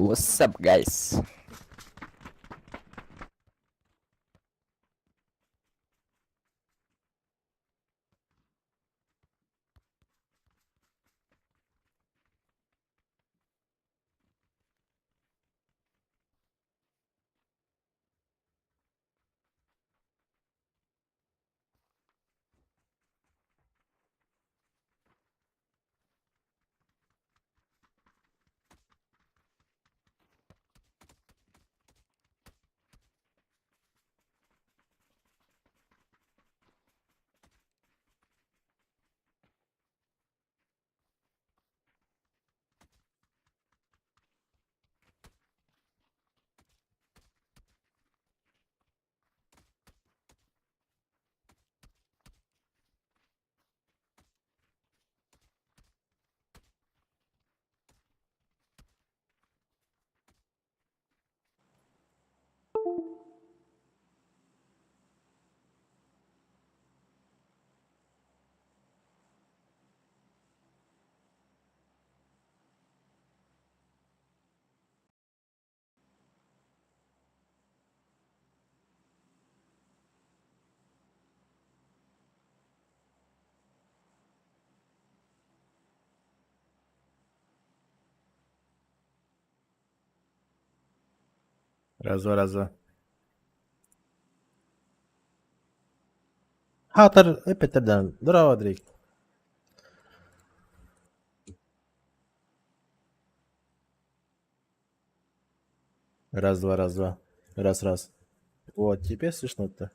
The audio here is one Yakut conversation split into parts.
What's up, guys? Раз, два, раз, два. Хатар эпетерден. Здорово, Дрейк. Раз, два, раз, два. Раз, раз. Вот, теперь слышно-то.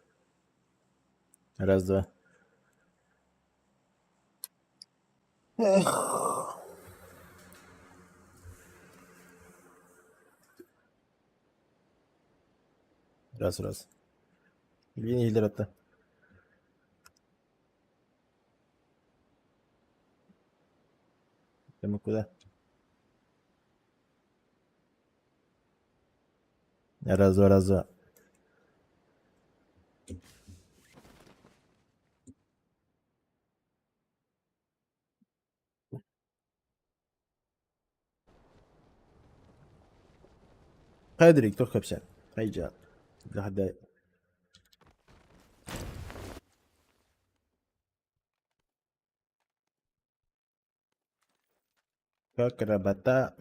Раз, два. Эх. Раз, раз. Евгений Гильдератта. Это мы куда? Раз, два, раз, два. Хайдрик, туох кэпсээн? Хайдьаан. Лэхэдэй. Как работа?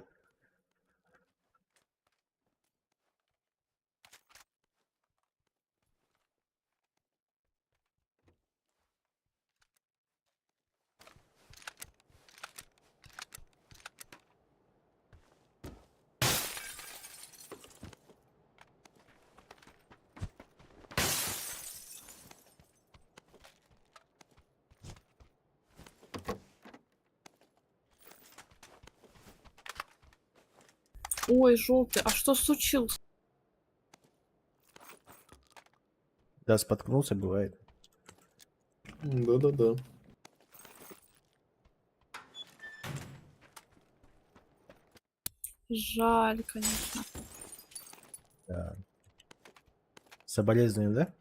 Ой, желтый, а что случилось? Да, споткнулся, бывает. Да-да-да. Жаль, конечно. Да. Соболезную, да?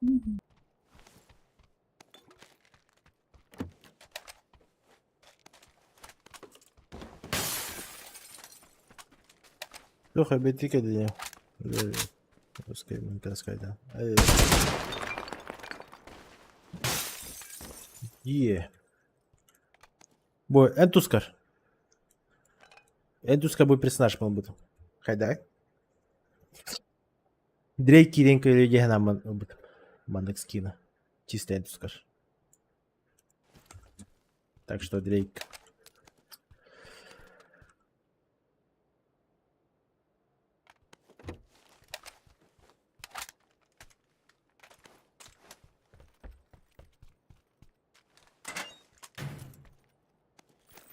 Мгм. Туох эбити кэлиэ. Е. Бу эн тускар. Эн тускар бу персонаж буолбут. Хайдай. Дрейк киирэн көрүө диэн ылбыт. Маннык скина. Чисто эн тускар. Так что Дрейк.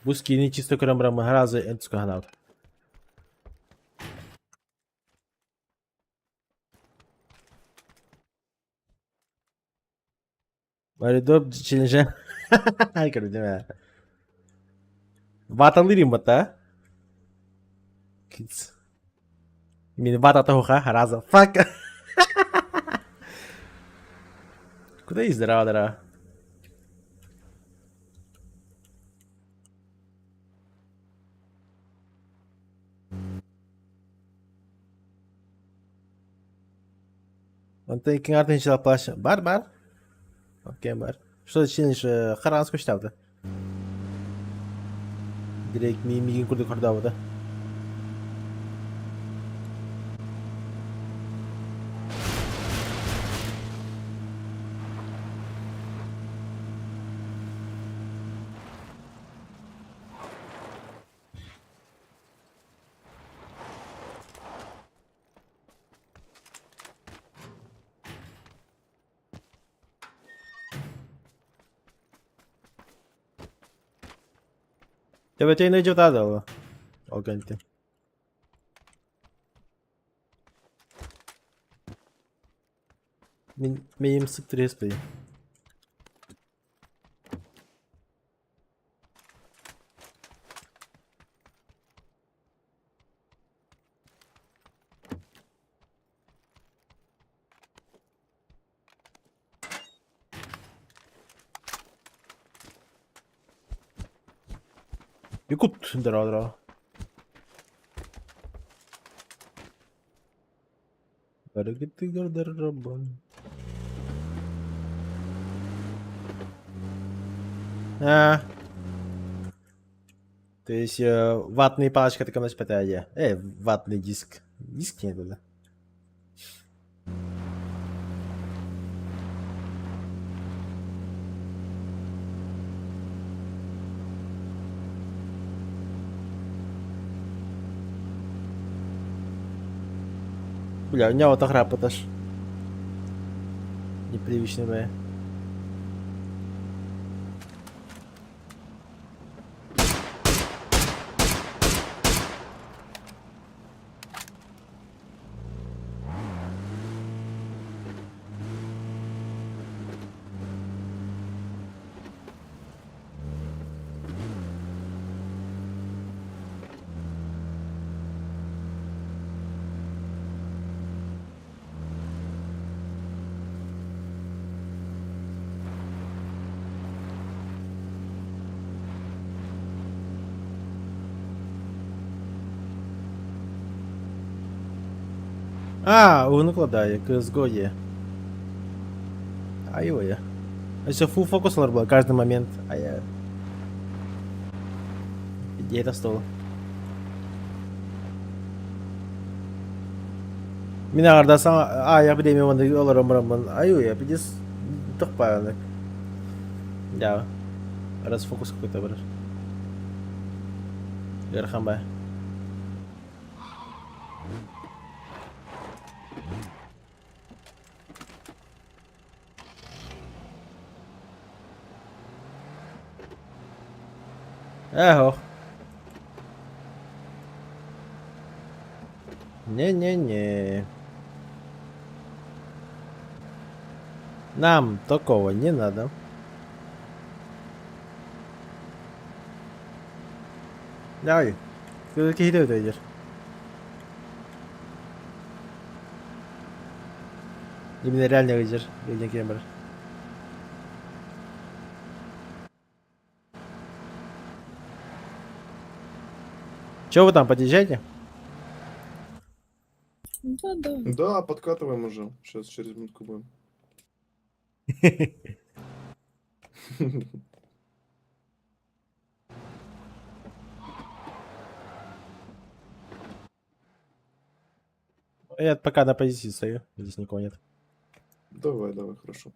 Бу скини чисто көрөн бараммын сразу эн туска санаабыт. Маридоп челлендже көрдүм ээ. Ваталыырым бата. Kids. Мин вата тоха раза. Fuck. Куда есть здорово, здорово. Онтон икки артын плащ бар бар. Окей бар. Что челлендж хараҕын скучтаабыта. Дрейк миигин курдук хордообута. Төбөтөйүн ыдьытаа да ол кэнниттэн. Мин миим стресс Якут, здорово, здорово. Дорогой ты гардеробом. А. То есть ватные палочка такая у Ватный диск. Диск нет, да? Бля, у меня вот охрапот аж. Непривычный, бля. А, уһуннук кладай, CSGO е. Айуя. Өссө full фокус ылар буолар каждый момент. Айа. Идея стол. Мин аҕардасан аайах бириэмэ уонна олорон бараммын айуя пидис тохпааннык. Да. Расфокус какой-то барар. Ыарахан баа. Ээ, Не-не-не. Нам такого не надо. Давай. Киһи өтөйдер. Именно реально ыйдыр. Билген киһи бар. Че вы там, подъезжаете? Да, да. Да, подкатываем уже. Сейчас через минутку будем. Я пока на позиции стою. Здесь никого нет. Давай, давай, хорошо.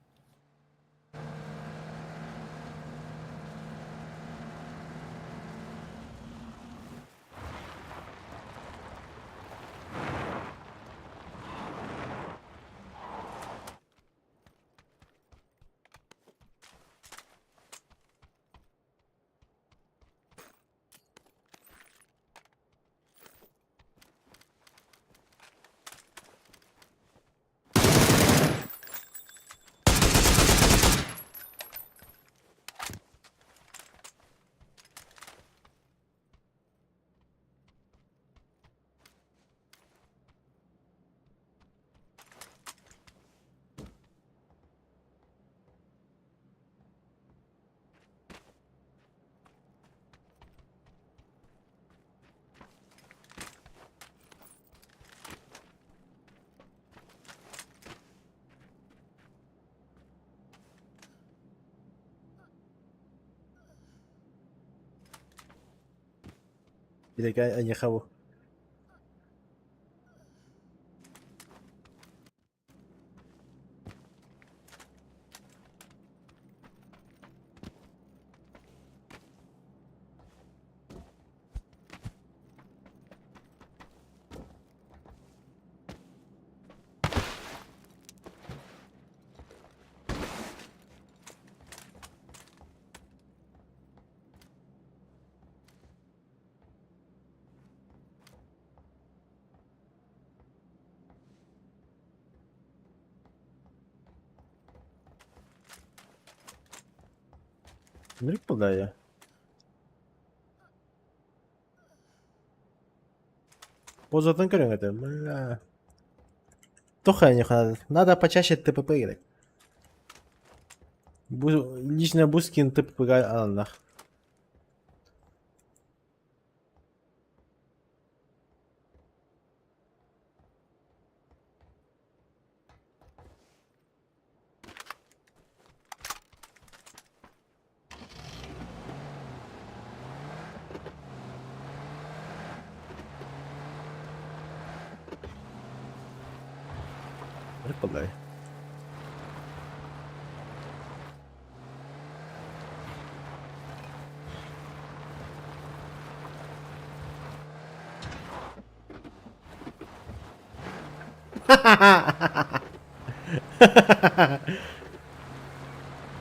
Билеке эйиэхэ бу. Нырк я. Позатын көрүҥ этэ. Бля. Тоха не надо. Надо почаще ТПП играть. Бу, лично Бускин ТПП аннах. Выпадай.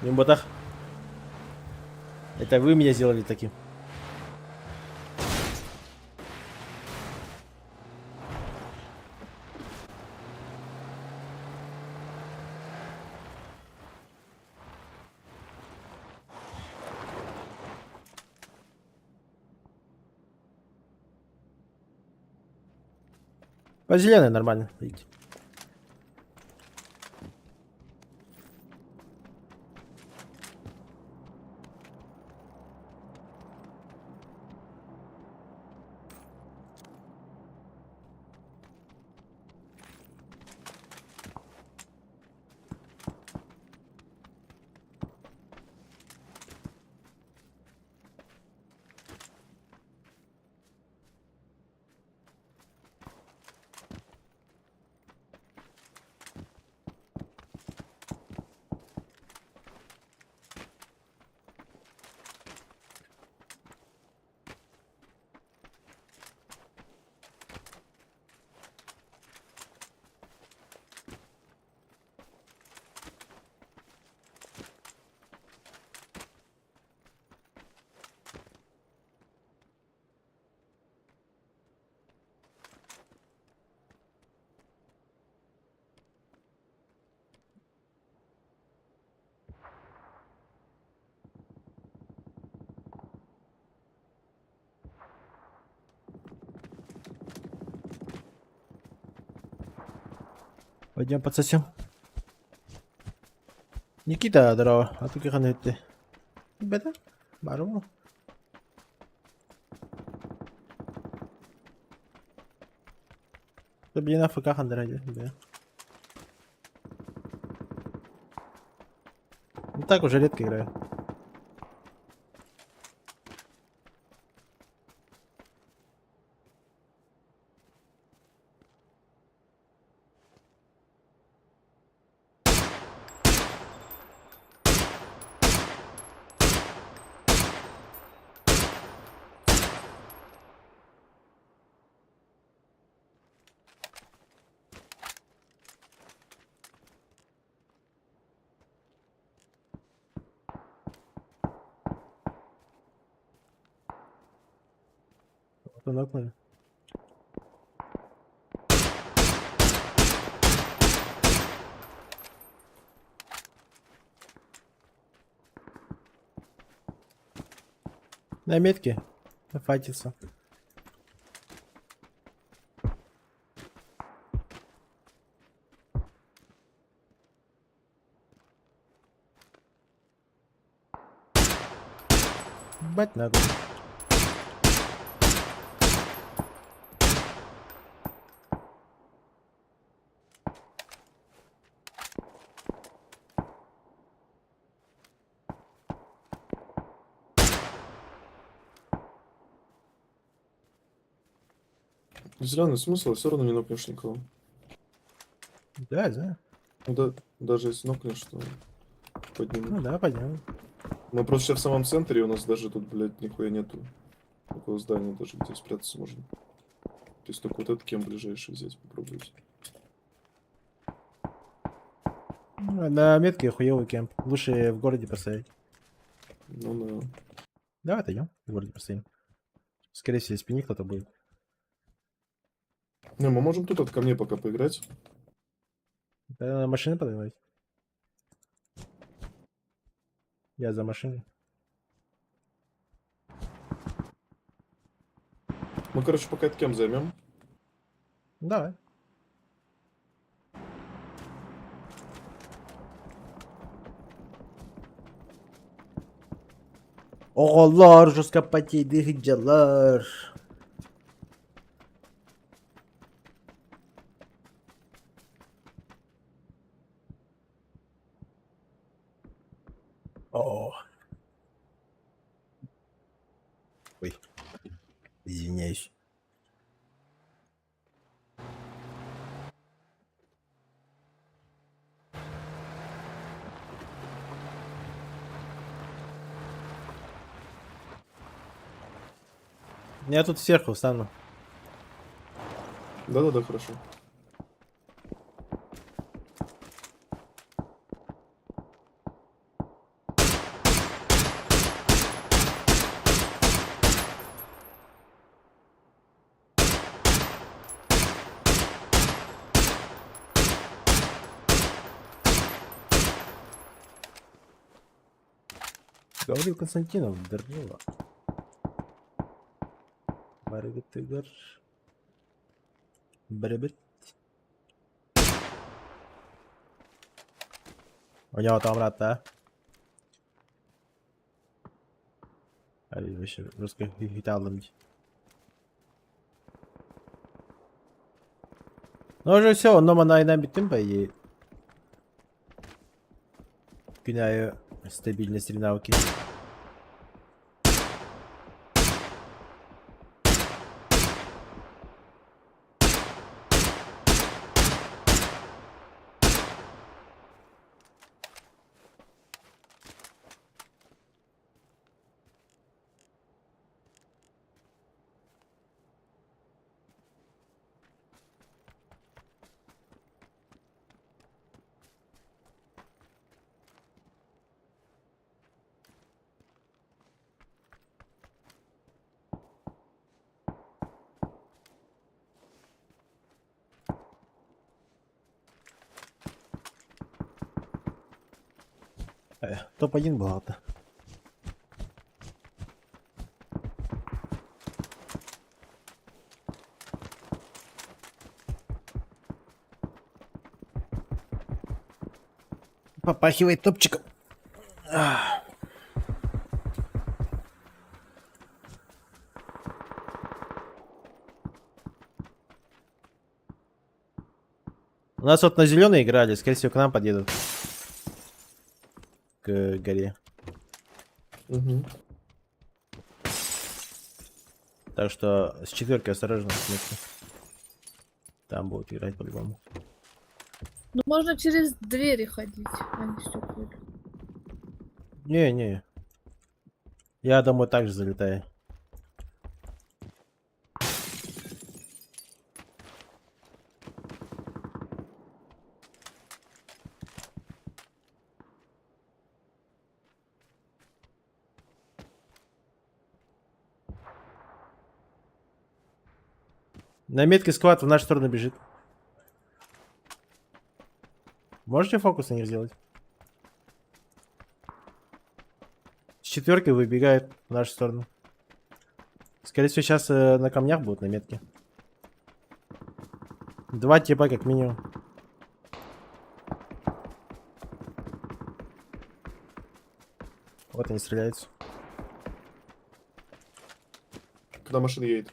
Не ботах. Это вы меня сделали таким. По зеленой нормально. Видите. Пойдем подсосем. Никита, здорово. А ты как ты? Ребята, бару. Да блин, АФК хандради, да. Ну так уже редко играю. Нокнули. На метке. Файтится. Бать надо. Зеленый смысл, все равно не нокнешь никого. Да, я знаю. Ну да, даже если нокнешь, то поднимут. Ну да, пойдем. Мы просто сейчас в самом центре, и у нас даже тут, блядь, нихуя нету. Такого здания даже, где спрятаться можно. То есть только вот этот кем ближайший взять, попробовать. Ну, на метке хуёвый кемп. Лучше в городе поставить. Ну да. Давай отойдем, в городе поставим. Скорее всего, спини кто-то будет. Не, мы можем тут от ко мне пока поиграть. Да, надо машины подогнать. Я за машиной. Мы, короче, пока этот кем займем. Давай. Оҕолор, жестко потейды дьалар. О. Ой. Извиняюсь. Я тут сверху встану. Да-да-да, хорошо. Гаврил Константинов, здорово. Барыгытыгар. Барыбыт. У него там брат, да? Ай, вообще, русский хиталым. Ну уже все, онно манайдан бүттүм, по идее. Күн аайы стабильность навыки. Топ-1 буолла. Попахивает топчиком. Ах. У нас вот на зеленый играли, скорее всего, к нам подъедут. К горе. Угу. Так что с четверкой осторожно, смотрите. Там будут играть по-любому. Ну, можно через двери ходить, а не стекла. Не-не. Я домой также залетаю. На метке squad в нашу сторону бежит. Можете фокус на них сделать? С четверкой выбегает в нашу сторону. Скорее всего, сейчас на камнях будут на метке. Два типа как минимум. Вот они стреляются. Когда машина едет.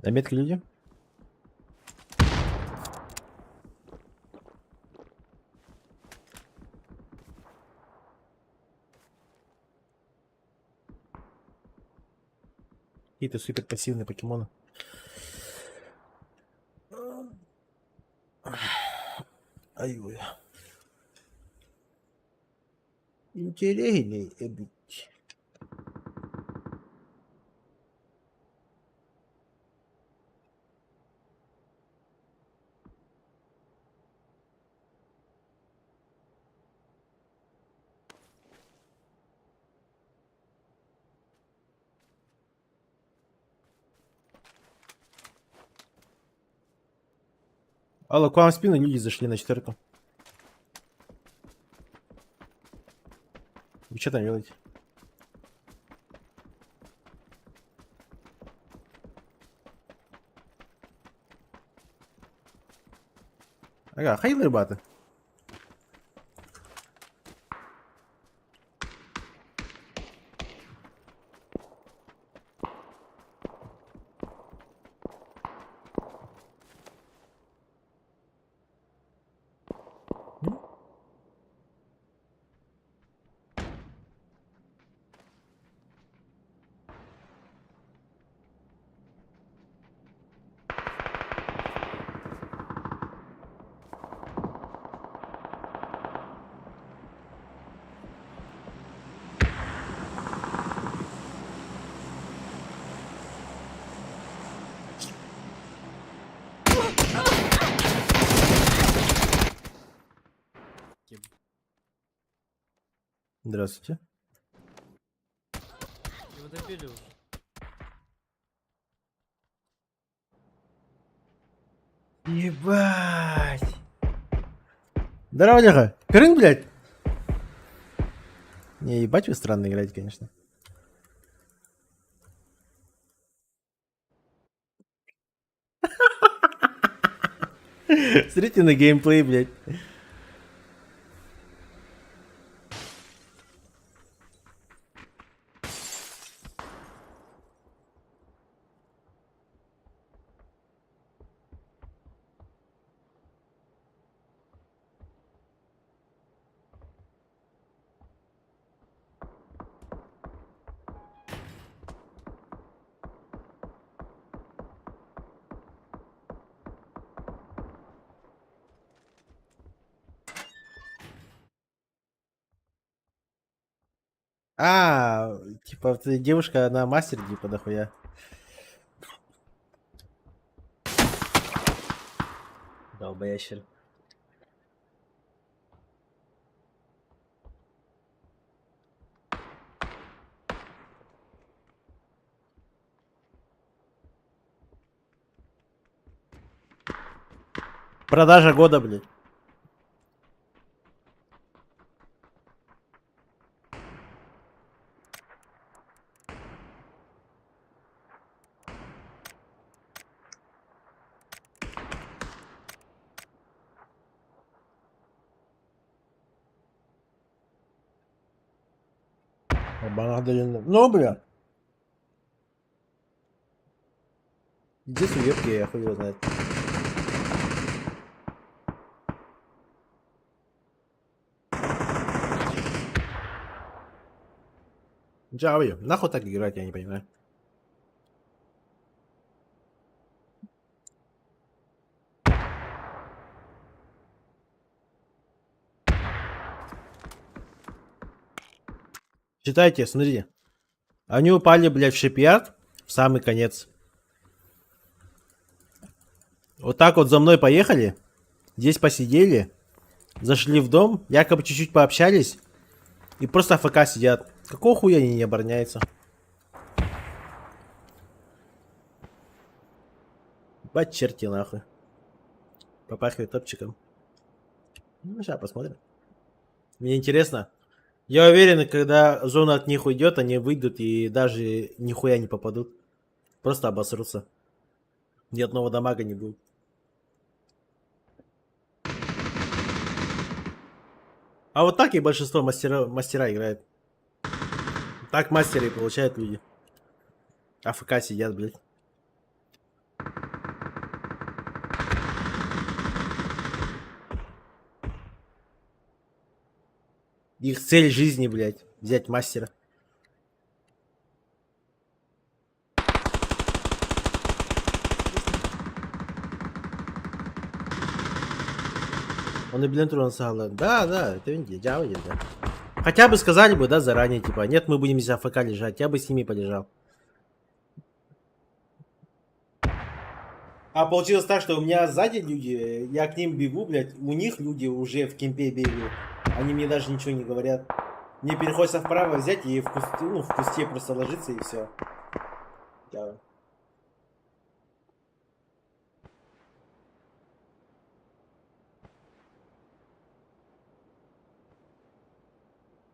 На метке люди? Какие-то супер пассивные покемоны. Ай-ой. Интэриэһинэй эбит. Алло, к вам в спину люди зашли на четверку. Вы что там делаете? Ага, хайлы ребята. Здравствуйте. Его добили уже. Ебать. Здорово, Леха. Крым, блядь. Не, ебать вы странно играете, конечно. Смотрите на геймплей, блядь. А, типа, ты девушка, она мастер, типа, дохуя. Долбоящер. Продажа года, блядь. Ну, бля. Где уебки, я хуй его знает. Джави, нахуй так играть, я не понимаю. Читайте, смотрите. Они упали, блядь, в шипьярд в самый конец. Вот так вот за мной поехали. Здесь посидели. Зашли в дом, якобы чуть-чуть пообщались. И просто AFK сидят. Какого хуя они не обороняются? Бать черти нахуй. Попахивает топчиком. Ну, сейчас посмотрим. Мне интересно. Я уверен, когда зона от них уйдет, они выйдут и даже нихуя не попадут. Просто обосрутся. Ни одного дамага не будет. А вот так и большинство мастера, мастера играет. Так мастеры и получают люди. AFK сидят, блядь. Их цель жизни, блядь, взять мастера. Он и блин туран саҕалаан. Да, это дьаабы диэн, да. Хотя бы сказали бы, да, заранее, типа, нет, мы будем здесь АФК лежать, я бы с ними полежал. А получилось так, что у меня сзади люди, я к ним бегу, блядь, у них люди уже в кемпе бегают. Они мне даже ничего не говорят. Мне приходится вправо взять и в кусте, ну, в кусте просто ложиться и все. Да.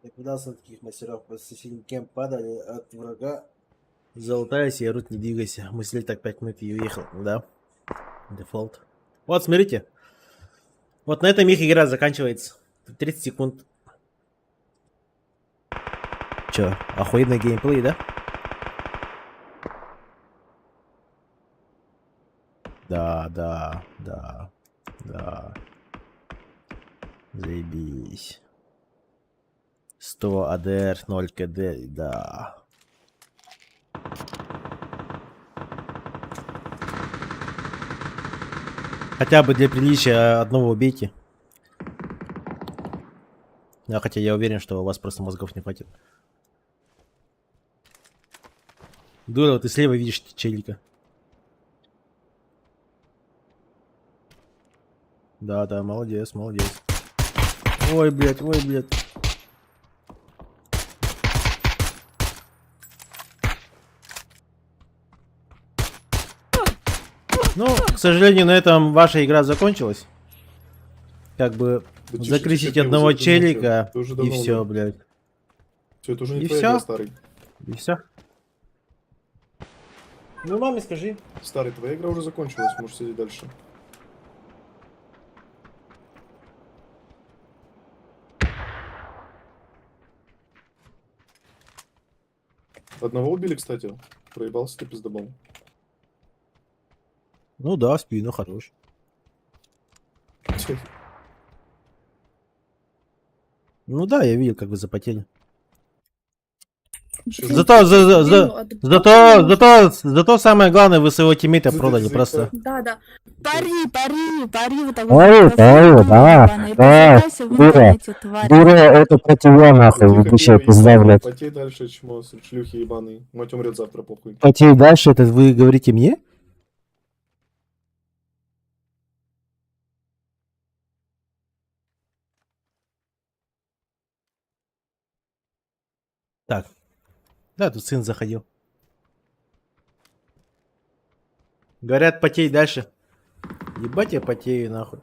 Я пытался на таких мастеров по соседним кемп падали от врага. Залутались и орут, не двигайся. Мысль так 5 минут и уехал. Да. Дефолт. Вот, смотрите. Вот на этом их игра заканчивается. 30 секунд. Чё, охуенный геймплей, да? Да. Заебись. 100 АДР, 0 КД, да. Хотя бы для приличия одного убейте. Да, хотя я уверен, что у вас просто мозгов не хватит. Дура, ты слева видишь челика. Да, молодец, молодец. Ой, блядь, ой, блядь. Ну, к сожалению, на этом ваша игра закончилась. Как бы Да тише, закрысить тише, ты одного уже давно челика всё. Ты уже и давно все, умер. блядь. Все, это уже не И твоя всё? игра, старый. И все. Ну, маме скажи. Старый, твоя игра уже закончилась, можешь сидеть дальше. Одного убили, кстати. Проебался ты, пиздобол. Ну да, в спину хорош. Ну да, я видел, как вы запотели. Чё Зато, за, за, От зато, зато, зато самое главное, вы своего тиммейта Зато продали ты просто. Да. Пари, пари, пари, вот так Ой, вот. ой, да, ебаный, да, просыпайся в дура, интернете, тварь. Дура, это про тебя нахуй, Тихо, ебучая пиво пизда, ебаный, блядь. Потей дальше, чмо, шлюхи ебаный. Мать умрет завтра, похуй. Потей дальше, это вы говорите мне? Так. Да, тут сын заходил. Говорят, потей дальше. Ебать я потею, нахуй.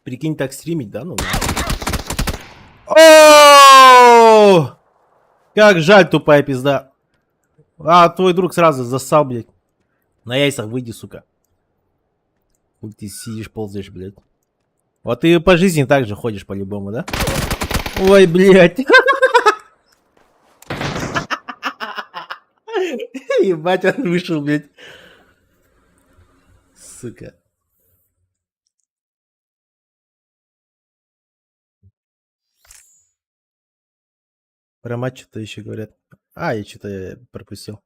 Прикинь, так стримить, да? Ну, нахуй. О! Как жаль, тупая пизда. А, твой друг сразу зассал, блядь. На яйцах выйди, сука. Хуй ты сидишь, ползаешь, блядь. Вот ты по жизни так же ходишь по-любому, да? Ой, блядь. Ебать, он вышел, блядь. Сука. Про матч что-то еще говорят. А, я что-то пропустил.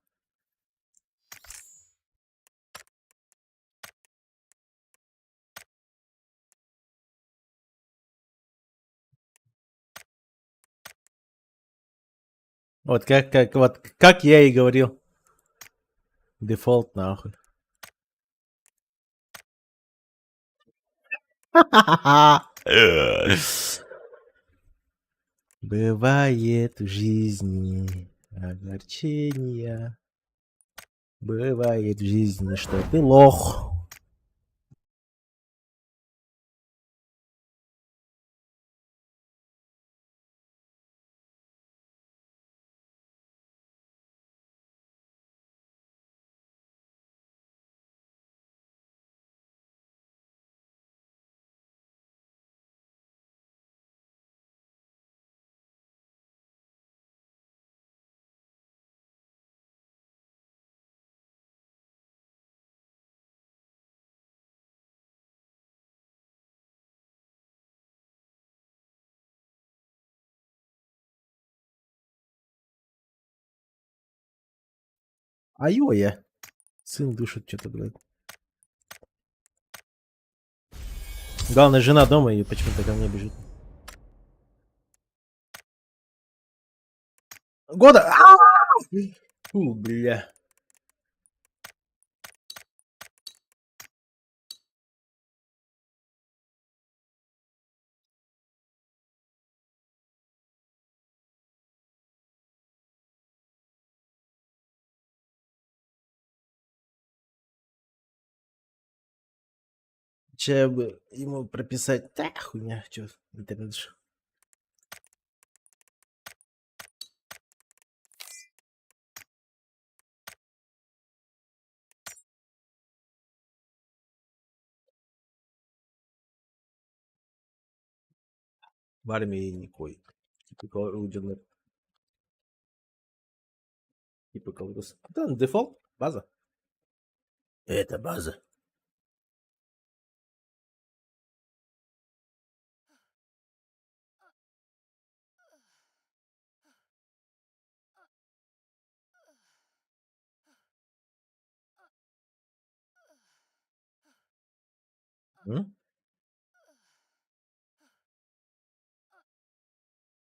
Вот как я и говорил. Дефолт нахуй. Бывает в жизни огорчения. Бывает в жизни, что ты лох. Айоя. Сын душит что-то, блядь. Главное, жена дома и почему-то ко мне бежит. Года! Фу, бля. Че бы ему прописать? Да, хуйня, чё, интернет же. В армии никой. Типа уденный. Типа колдус. Да, дефолт, база. Это база. М?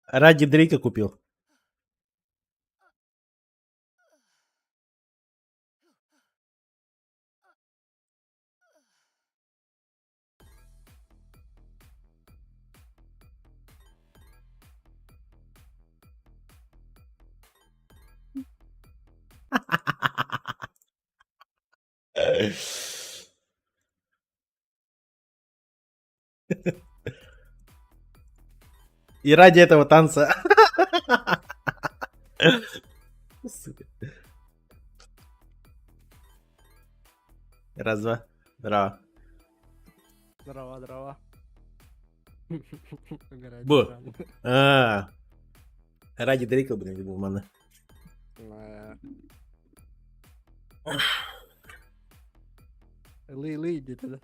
Ради Дрейка купил. И ради этого танца. Сука. Раз, два. Здорово. Дрова, дрова. Угорать Бу. рано. А. Ради Дрейка, блин, любил мана. Лы-лы, иди туда.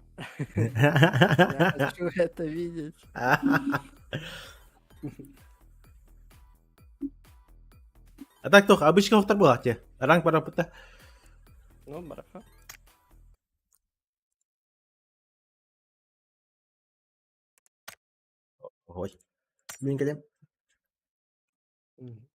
Я хочу это видеть. А так тох, обычно хохтар была те. Ранг пара пыта. Ну, бараха. Ой. Блин, калем. Мгм.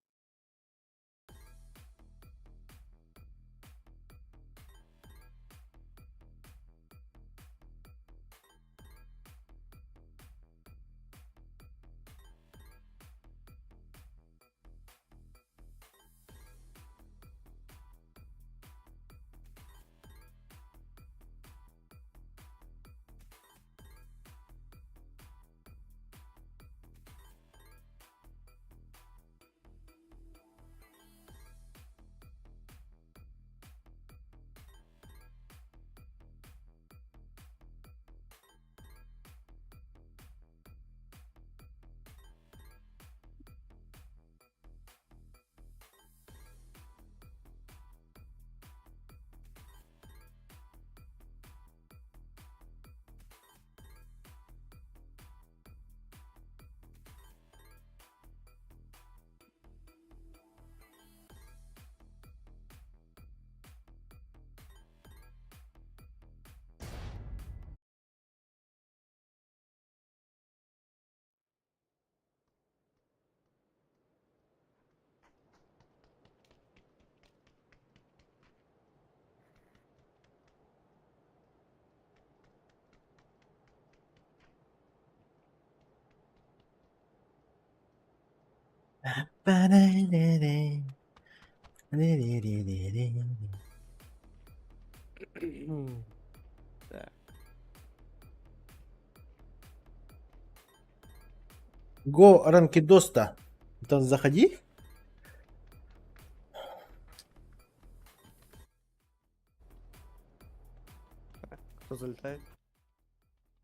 Так. Го ранкидоста. Там заходи. Кто залетает?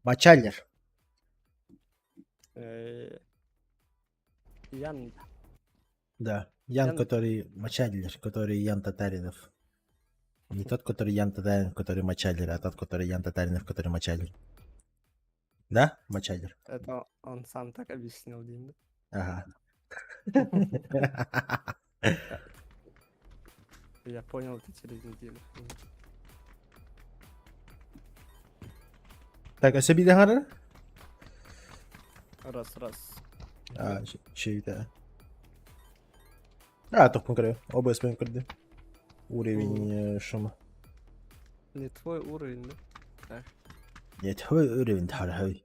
Мачаллер. Ян. Да. Ян, Ян. который Мачаллер, который Ян Татаринов. Не тот, который Ян Татаринов, который Мачаллер, а тот, который Ян Татаринов, который Мачаллер. Да? Мачаллер. Это он сам так объяснил, Дим, да? Ага. Я понял это через неделю. Так, а себе дагары? Раз, раз. А, чей-то. А, тохпун көрө. ОБС-пен көрдүм. Уровень шума. Не твой уровень, да? Так. Нет, уровень тархай.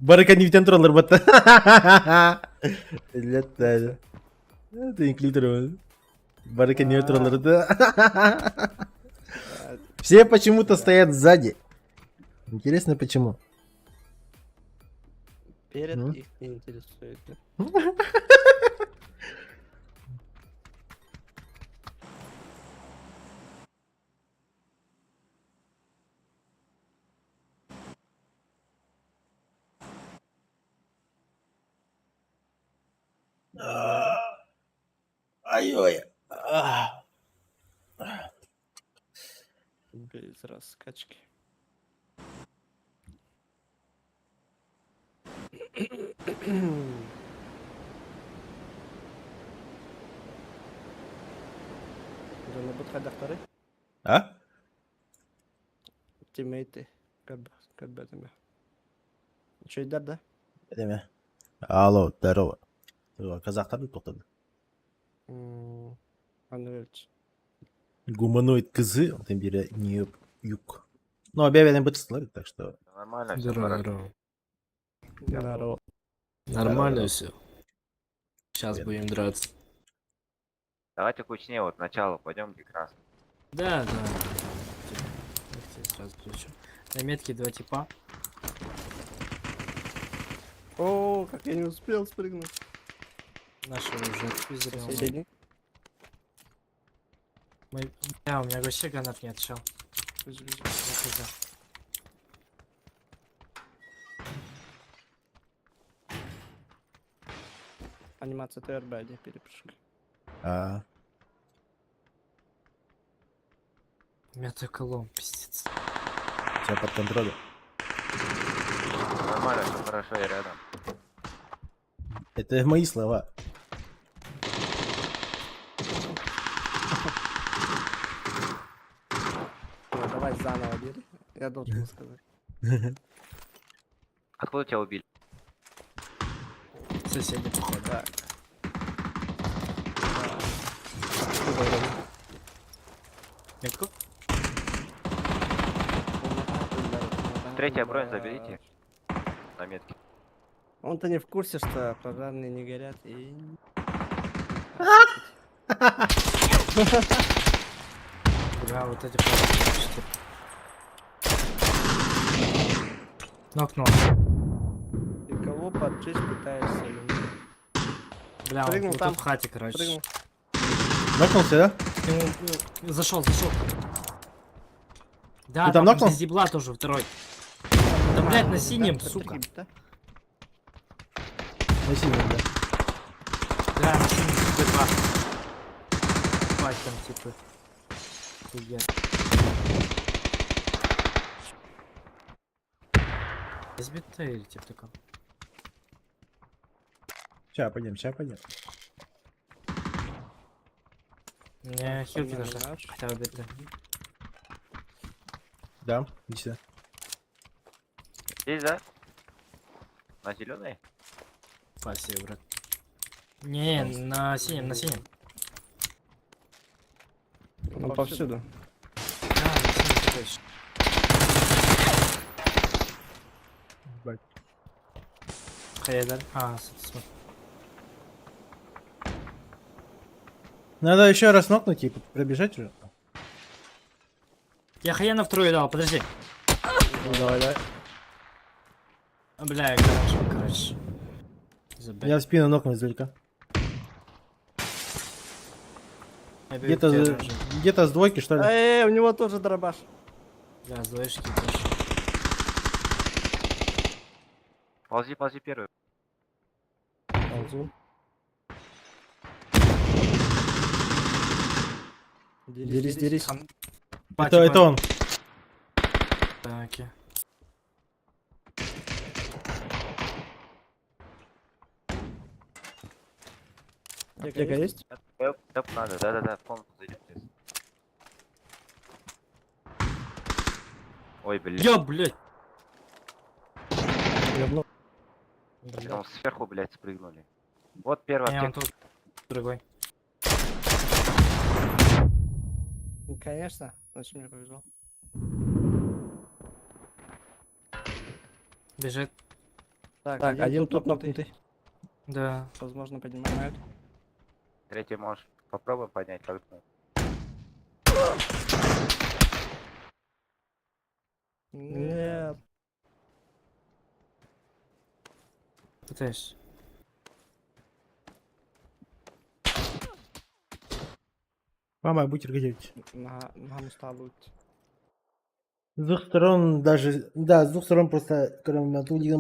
Барыка не туралар батта. Летали. Это инклюдер. Барыка не туралар да. Все почему-то стоят сзади. Интересно, почему? Перед Ну? их не интересует. да? Ай-ой. Без раскачки. Дьоно хайдахтарый? А? Тиммейты. Как бы это. Үчүгэйдэр да? Деме. Алло, здорово. Казахтар тоқтады. Анвельч. Гуманоид кызы, он бере не юг. Ну, объявлен бытствовали, так что... Нормально все. Здорово, здорово. Здорово. Нормально все. Сейчас Привет. будем драться. Давайте кучнее, вот начало, пойдем как раз. Да, да. Я тебе сразу включу. На метке два типа. О, как я не успел спрыгнуть. Нашего уже отпиздили. Соседний. Мы... Бля, у меня вообще гранат нет, чел. Бежи, бежи. Я хз. Анимация ТРБ, где перепрыжка. А, У меня только лом, пиздец. все под контролем. Нормально, все хорошо, я рядом. Это мои слова. Ну, давай заново бери. Я должен был сказать. Откуда тебя убили? Соседи, походу. Так. Да. Откуда вроде? Метку? Третья бронь заберите. На метке. Он-то не в курсе, что пожарные не горят и... Бля, вот эти просто. Нокнул. Ты кого поджечь пытаешься? или нет? Бля, он Прыгнул вот там. тут в хате, короче. Прыгнул. Нокнулся, да? К нему, зашел, зашел. Да, Ты там нокнул? без дебла тоже второй. Да, блядь, на синем, Да, сука. да? На синем, да. Да, на синем типа два. Ебать, там типа. Хуя. Избитый или типа такого? Сейчас пойдем, сейчас пойдем. Мне хилки Погнали нужны. наш. Хотя бы битые. Да, иди сюда. Здесь, да? На зеленой? Спасибо, брат. Не, на синем, на синем. Он повсюду. Да, на синем такой еще. Ебать. Хайдар. А, смотри. Надо еще раз нокнуть и пробежать уже. Я хая на вторую дал, подожди. Ну, давай, давай. А, Бля, я короче, короче. Забей. Я в спину нокнул издалека. Я бегу Где-то к тебе уже. где-то с двойки, что ли? Эй, у него тоже дробаш. Бля, с двоечки тоже. Ползи, ползи первый. Ползу. Дерись, дерись. Там- Это, это он. Так, окей. Аптека есть? Тэп, тэп надо, да-да-да, в комнату зайдем сейчас. Ой, блядь. Я, блядь! Говно. Там сверху, блядь, спрыгнули. Вот первый Не, он аптека. тут другой. Ну, Конечно, значит мне повезло. Бежит. Так, один тут нокнутый. Да. Возможно, поднимают. Третий можешь попробуем поднять, как ну. Нет. Пытаюсь. Мама, будь где-нибудь. На, нам устал С двух сторон даже... Да, с двух сторон просто, кроме Матулина,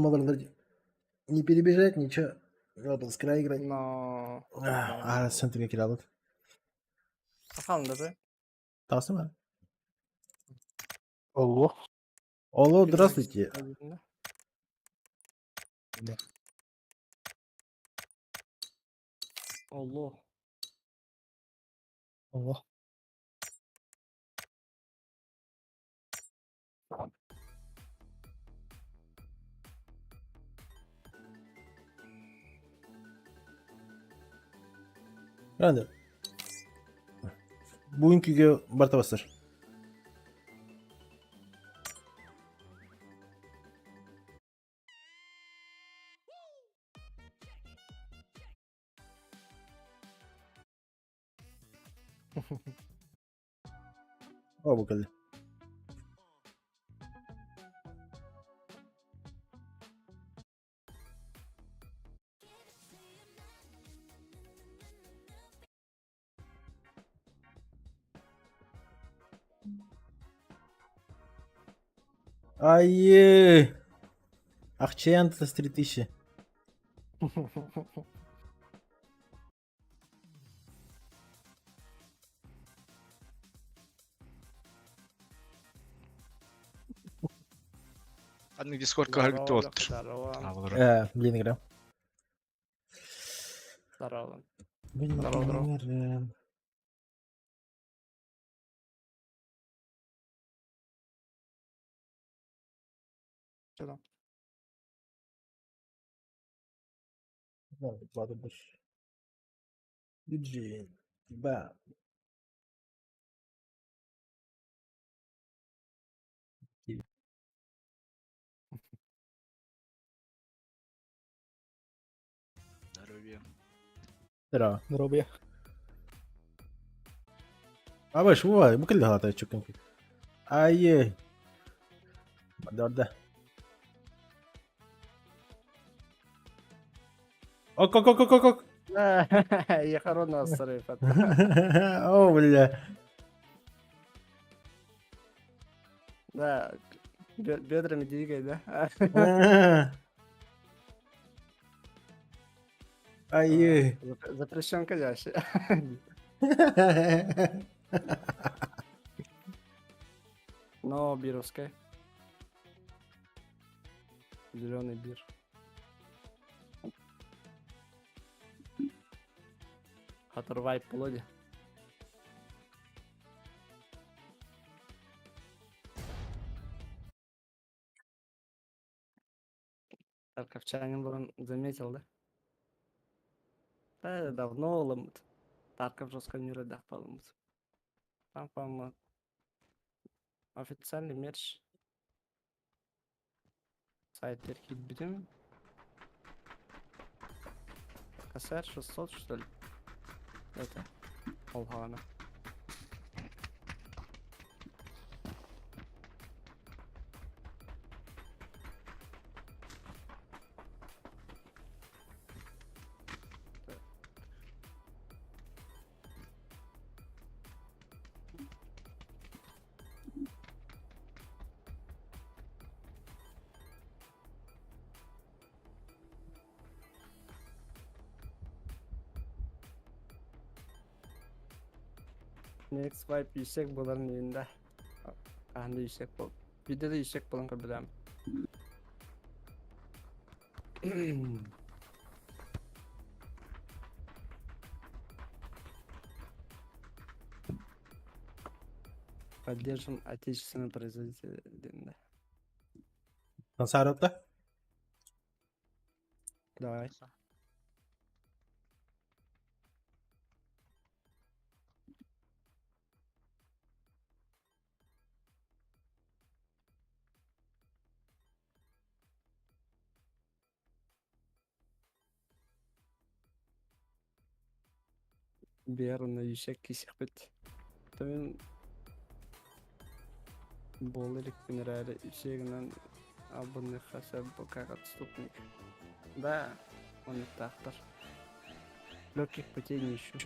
не перебежать, ничего. Надо с края играть. Но... А, центр кидал. Сахал даже. Тасыма. Алло. Алло, здравствуйте. Да. Алло. Алло. Ранда. Bugünkü барта бастар. О, букалы. Ай! Ахчен с 3000. Ханнык Дискорд каһаргыт Здорово, здорово. Блин, игра. Здорово. Блин, Здорово, здорово. игра. Чё там? Да, ладно, больше. Юджин. Ба. Здоровья. Здорово. Здоровья. Абаш, во, букаль галата чукан. Ай. Барда. Ок, ок, ок, ок, ок, ок. Я хорона срыв. О, бля. Да, бедрами двигай, да? Ай. Запрещенка дальше. Но бировская. Зеленый бир. Оторвай плоди. Тарковчанин был, заметил, да? Да, давно ломут. Тарков жестко не рыдах поломут. Там, по-моему, официальный мерч. Сайт Берхит Косарь 600, что ли? Это. Олгана. Next swipe yüksek bunların elinde. Anda yüksek bol. Bir de yüksek bulan kabulüm. Поддержим отечественного производителя диэн да. Сансаарыта? Давай. Биэр уонна үсэк кисихпит. Тойон буола иликпин эрээри үсэгинэн албынныахха сөп бу как отступник. Да, оннуктаахтар. Легких путей не ищу.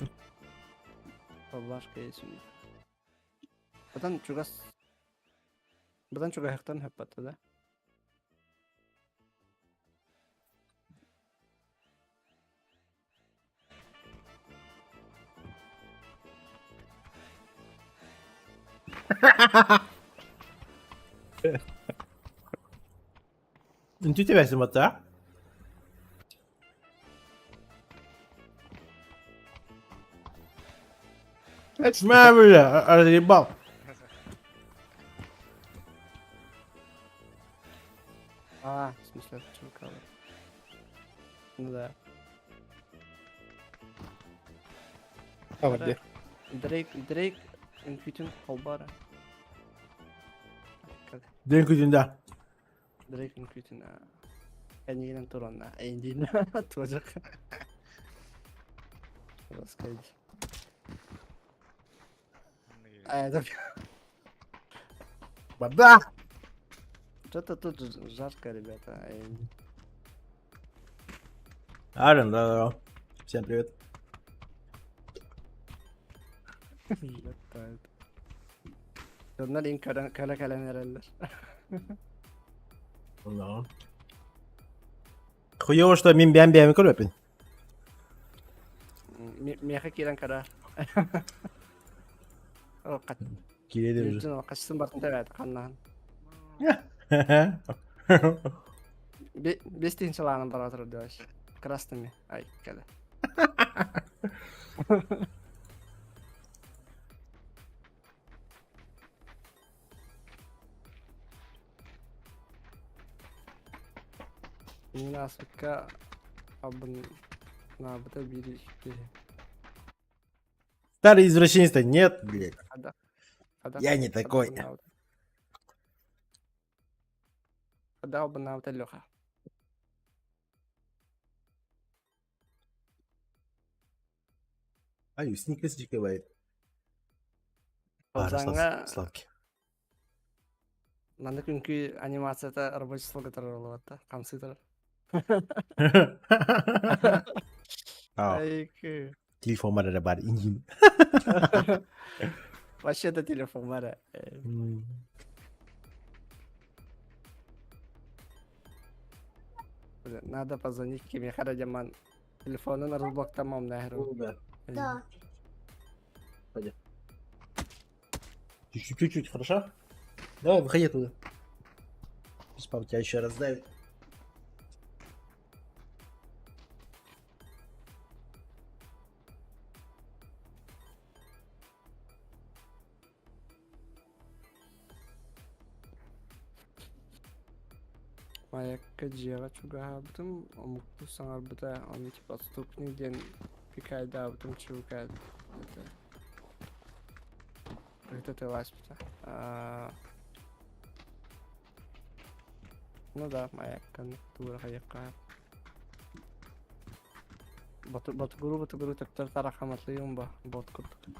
Поблажка есть у них. Бадан чугас Бадан чугаһыктан хөппөттө да. Үнтү тебәсин бата. Мә, бля, разъебал. А, в смысле, от чувака. Ну да. А, где? Дрейк, Дрейк, үҥкүүтүн холборо. Дэн күтүндә. Дрейк үҥкүүтүн кэннигинэн туруонна. Эйиндиин туожак. Раскайди. А, это... Вода! Что-то тут жарко, ребята. Арен, да, да. Всем привет. Летает. Дьоннор иҥ көрөн көрө кэлэн эрэллэр. Да. Хуёво, что мин бэм бэми көрөпүн. Миэхэ киирэн көрөр. О, кат. Киирedi уже. Жүн качсын бартын тэбэт ханнаан. Бес тыһыынчалаанан бара турар дьош. Красными. Ай, кэлэ. Мин ааспыкка албын наабыта биир киһи. Старый извращенец-то нет, блядь. Хада. Хада. Я не такой. Хада албыннаабыта Леха. Ай, сникерс бывает. Алжаҥҥа Сладкий. маннык үҥкүү анимацията рабочий столга турар буолуохта. Хамсыы турар. А, Айкы. телефон бар бар инжин. Вообще это телефон бар. Надо позвонить Киме Харадяман. Телефонун разблоктамам нахер. Да. Чуть-чуть, чуть-чуть, хорошо? Давай, выходи оттуда. Сейчас папа тебя еще раздавит. Маякка дьиэҕэ чугаһаабытым, омуктуу саҥарбыта, ону типа отступник диэн пикайдаабытым чуукаат это ыыта тылааспыта. Ну да, маякканы туура хайыахха ботугуру ботугуру төптөр тарахаматлыйым ба бот курдук.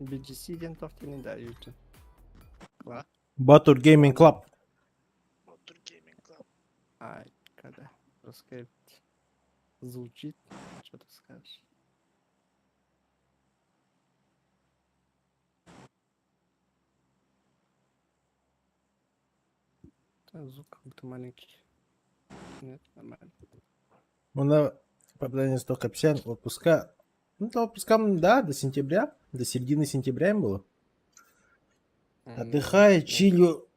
BGC диэн тохтини да YouTube. Батур Gaming Club. Батур Gaming Club. Ай, когда русская звучит, что ты скажешь? Да, звук как будто маленький. Нет, нормально. Онно Попадание 150, отпуска. Ну, то отпускам, да, до сентября, до середины сентября им было. Отдыхаю, чилю.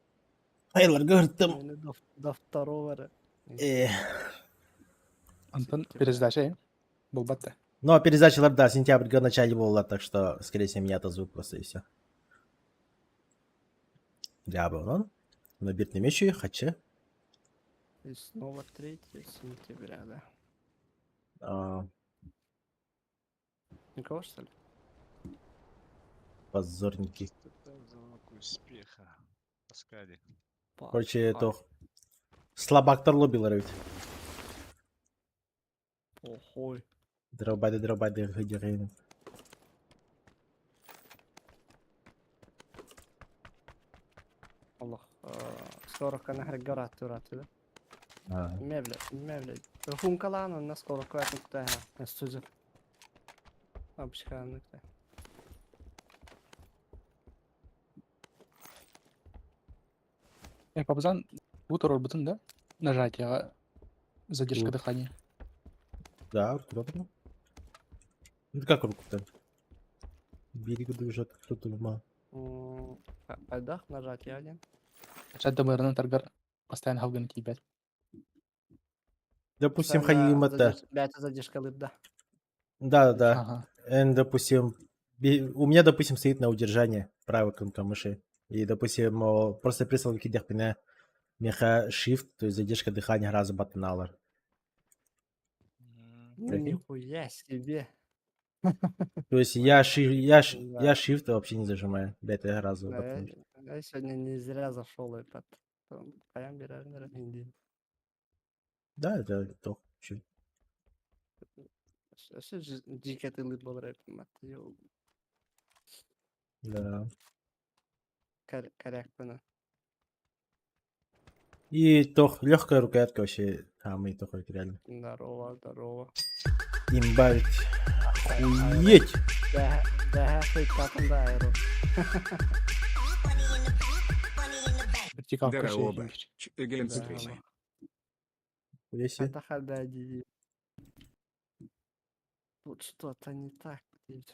Айлар говорит, там... До второго. Антон, пересдача, Булбатта. Ну, а пересдача, да, сентябрь, в начале была, так что, скорее всего, меня отозвут просто и все. Я был, он. Но бит не мечу, хочу. И снова 3 сентября, да. А... Никого, что ли? Позорники. Это залог успеха. Паскали. Короче, это слабактор лобилар ведь. Похуй. Дробайды, дробайды, гидерин. Allah. Скоро нахер гора тура туда. Мебля, мебля. Хункалана на скоро кватну куда на студию. Обшханнык. Я пабзан бутер бутын, да? Нажатие, задержка дыхания. Да, куда там? Ну как руку-то? Берегу движет, кто-то ума. Айдах нажатие один. Нажать ДМР таргар постоянно хавган кибет. Допустим, ходим это. Это задержка лыбда. Да, да. Ага. Н, допустим, у меня, допустим, стоит на удержание правой кнопка мыши. И, допустим, просто прислал кидях пина меха shift, то есть задержка дыхания раза батаналар. Ну, нихуя себе. То есть я, ши, я, ши, я shift вообще не зажимаю. Это раза. Да, я сегодня не зря зашел этот. Да, это то. Да. Корректно. И то легкая рукоятка вообще, а мы только реально. Здорово, здорово. Имба ведь. Охуеть! Да, да, да, аэро. Вертикалка. Тут что-то не так.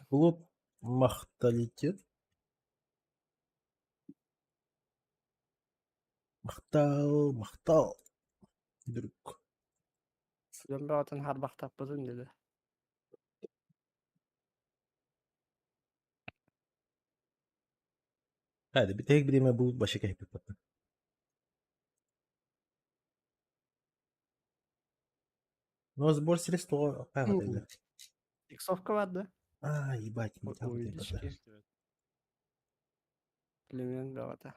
Клуб Махталитет. Махтал, махтал. Друг. Дьон харбахтаппытын dedi. Hadi bir tek birime bu başa kehpet patla. Но сбор средств тогда. Иксовка бар да? А, ебать, Ой, Племен бавата.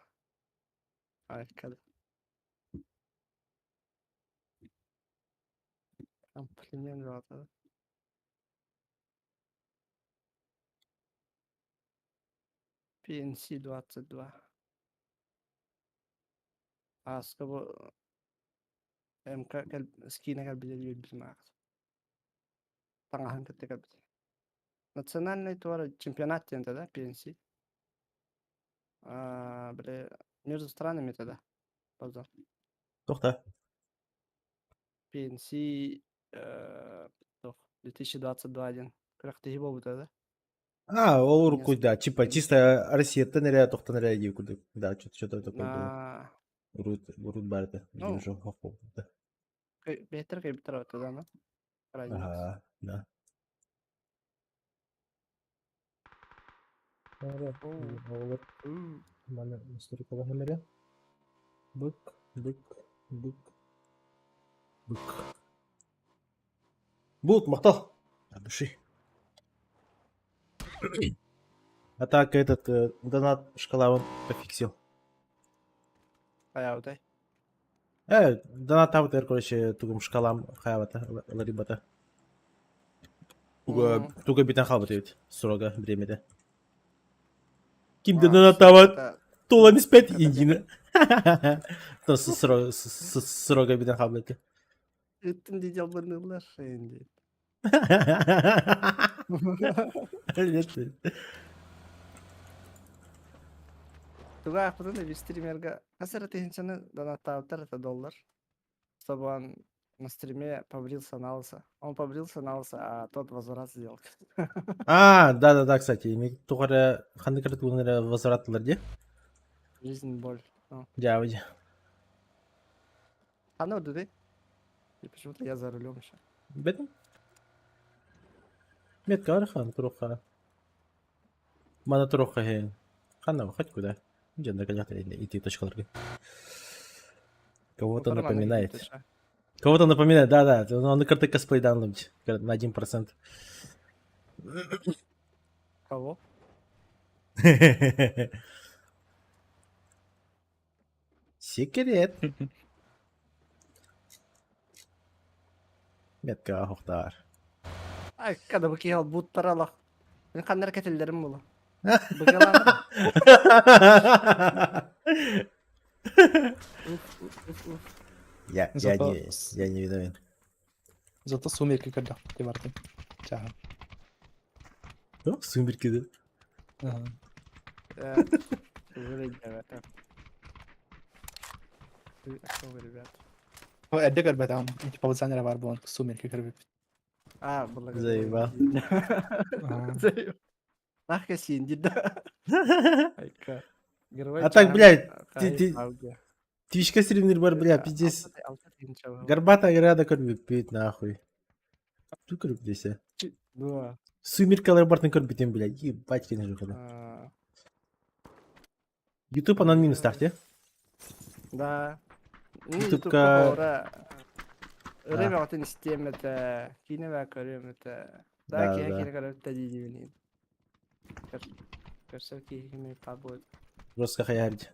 Ай, када. Там племен бавата. PNC 22. Аска бу МК скина кэлбитэ үөрбүтүм аахта. Таҥаһын кытта кэлбит. Национальный туора чемпионат диэн да, PNC. А, бля, между странами тогда. Базар. Тоқта. PNC 2022 диэн. Күрэхтэһии буолбута да? А, ол руку, да, типа чисто Россия нэрэ тоқтан нэрэ дии курдук. Да, что-то такое было. Урут, урут барыта. Ну. Бэйтер кэбитер да, ну? Ага, да. Бык, бык, бык, бык. Булт, махтал. От души. А так этот донат шкала он пофиксил. Хайаутай. Донат аутер, короче, тугум шкалам хаявата, ларибата. Туга, туга битен халбат ведь, строго время Ким донат ават? Тула не спять индина. То строго битен халбат. Ыттын дидел бырнылар шейін Туга аппытын да стримерга асара тыһынчаны донаттаабыттар это доллар. Собан На стриме побрился на лысо. Он побрился на лысо, а тот возврат сделал. А, да-да-да, кстати, мен туох эрэ ханнык эрэ тугун эрэ возвраттылар дии. Жизнь боль. Ну. Дьаабы. А ну, ты? И почему-то я за рулем еще. Бэтим. Метка архан туруха. Мана туруха хэ. Ханна, хоть куда. Дьэ, наконец-то идти точкаларга. Кого-то напоминает. Кого-то напоминает, да-да. Он карты косплей дан на 1%. Кого? Секрет. Метка охтар. Ай, когда бы киһи буттаралах. Мин ханнар кэтиллэрим була. Быгалаан. Уф, уф, уф. Я, я Зато не, я не виновен. Зато сумерки когда ты барды. Чаха. О, сумерки, да. Ага. Вы, ребята. Вы, а кто вы, ребята? О, эрдэ көрбөтөҕүм. Ити паузан эрэ баар буолан сумерки көрбүппүт. А, благодарю. Заебал. Ага. Заебал. Нахка синди, да. Айка. Герой А так, чаһын блядь, ты- аудио. Твичка стримнер бар, бля, пиздец. Горбатая града көрбүппүт, нахуй. Ту көрүп десе. Да. Сумеркалар бартын көрбүтүм, бля, ебать, кene жок. А, Ютуб анан минус тахте. Да. Ну, Ютубка- Ютубка Ыры бөҕөтүн истиэм этэ, киинэ баа көрүөм этэ. Да, Да, киһи да. киһи көрөбүт диибинин. Көрсөр киһи побует. Жестко хаярить.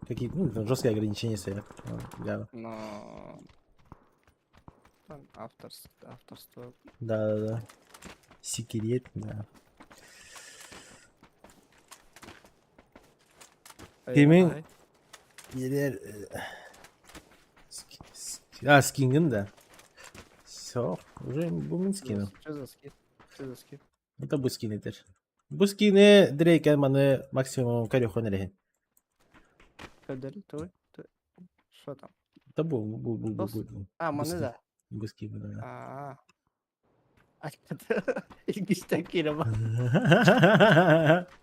Какие, ну, там жесткие ограничения стоят. Да, Но там авторство, авторство. да, да, да. Секрет, да. Кимин? Ай, Елер... А, скингин, да. Все, уже бу скину. Что за скин? Что за скин? Это бу скин этер. Бу скины дрейкен маны максимум карюхон эрехин. Көдөрү той. Что там? Это бу бу бу бу Дос? бу. А, Бу маны скин. да. Бу скин, да. А. Илгистен кире бар.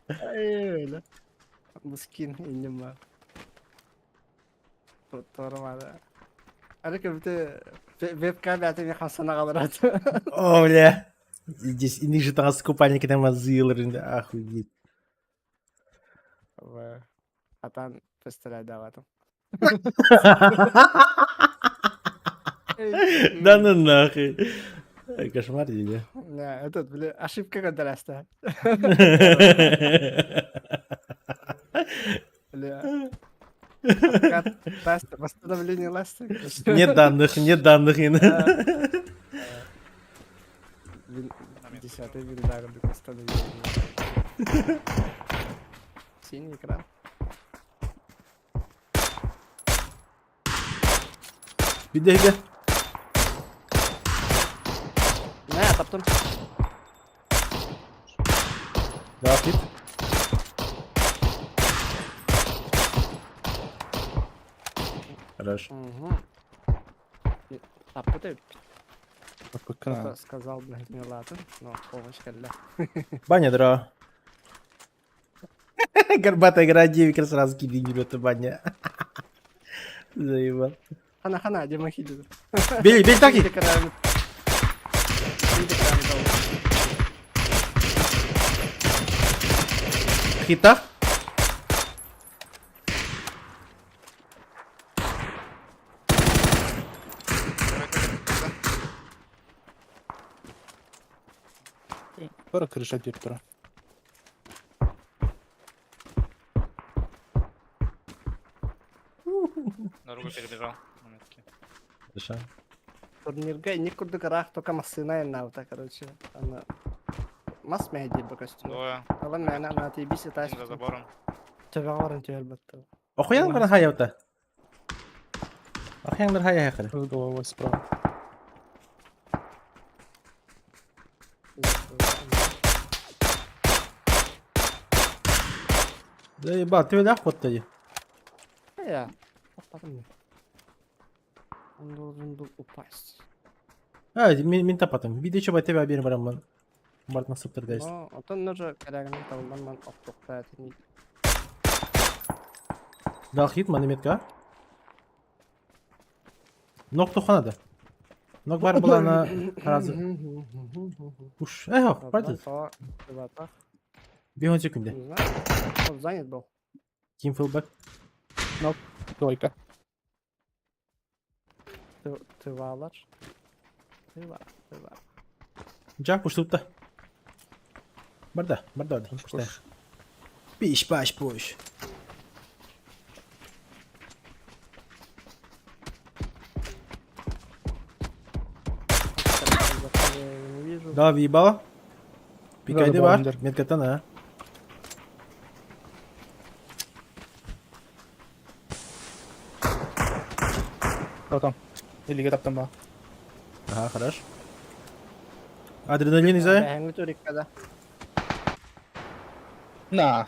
Ай, öyle. Bu skin indim var. Туормада. Арыка бите вебкам бәтеме хасана калырат. О, бля. Здесь и ниже там с купальники там азылыр, охуеть. Атан представляю Да ну нахуй. Кошмар или? Не, этот, бля, ошибка контраста. Бля. Откат, ласт, восстановление ласты. Нет данных, нет данных. Десятый виндар восстановление. Синий экран. Где, где? Не, таптым. Да, хит. Хорош. Угу. Таппыт Попытка. сказал, блядь, не ладно, но помощь кэллэ. Баня дра. Горбатая игра 9 как раз кидин берет баня. Заебал. Хана хана, Дима хидит. Бей, бей таки! Хита? Пора крыша директора. Дорогу перебежал. На метке. Хорошо. Турнирга не курдук рах, только массына наута, короче. Она мас мәһди бу костюм. Двое. Алан мәна на ти биси таш. Один за забором. Төбәгәрен төбәл Охуян бар хаяута. Охуян бар хая хая. С головой справа. Заебал, ты бля ход тоді. Я. Аппатым. Он должен был упасть. А, мин тапатым. Видео чоба тебе берем бараммын. Бартна сыптырдайс. Но отон ножа кәрәгенең табылдан ман оттуқта әтini. Дал хит, маны метка. Нок туханады. Нок бар булана разы. Уш, эх, пардон. Бегон секунды. Не знаю. Он занят был. Team fullback. Двойка. Тывалар. Тыва, тыва. Жа, пуштутта. Барда, барда, пуштай. Пиш, паш, пуш. Я не вижу. Да, въебало. Пикайды Да, бар. да, Меткатан, а. Потом. Или таптан ба. Ага, хорош. Адреналин изай. Бәһәңге туриккада. На.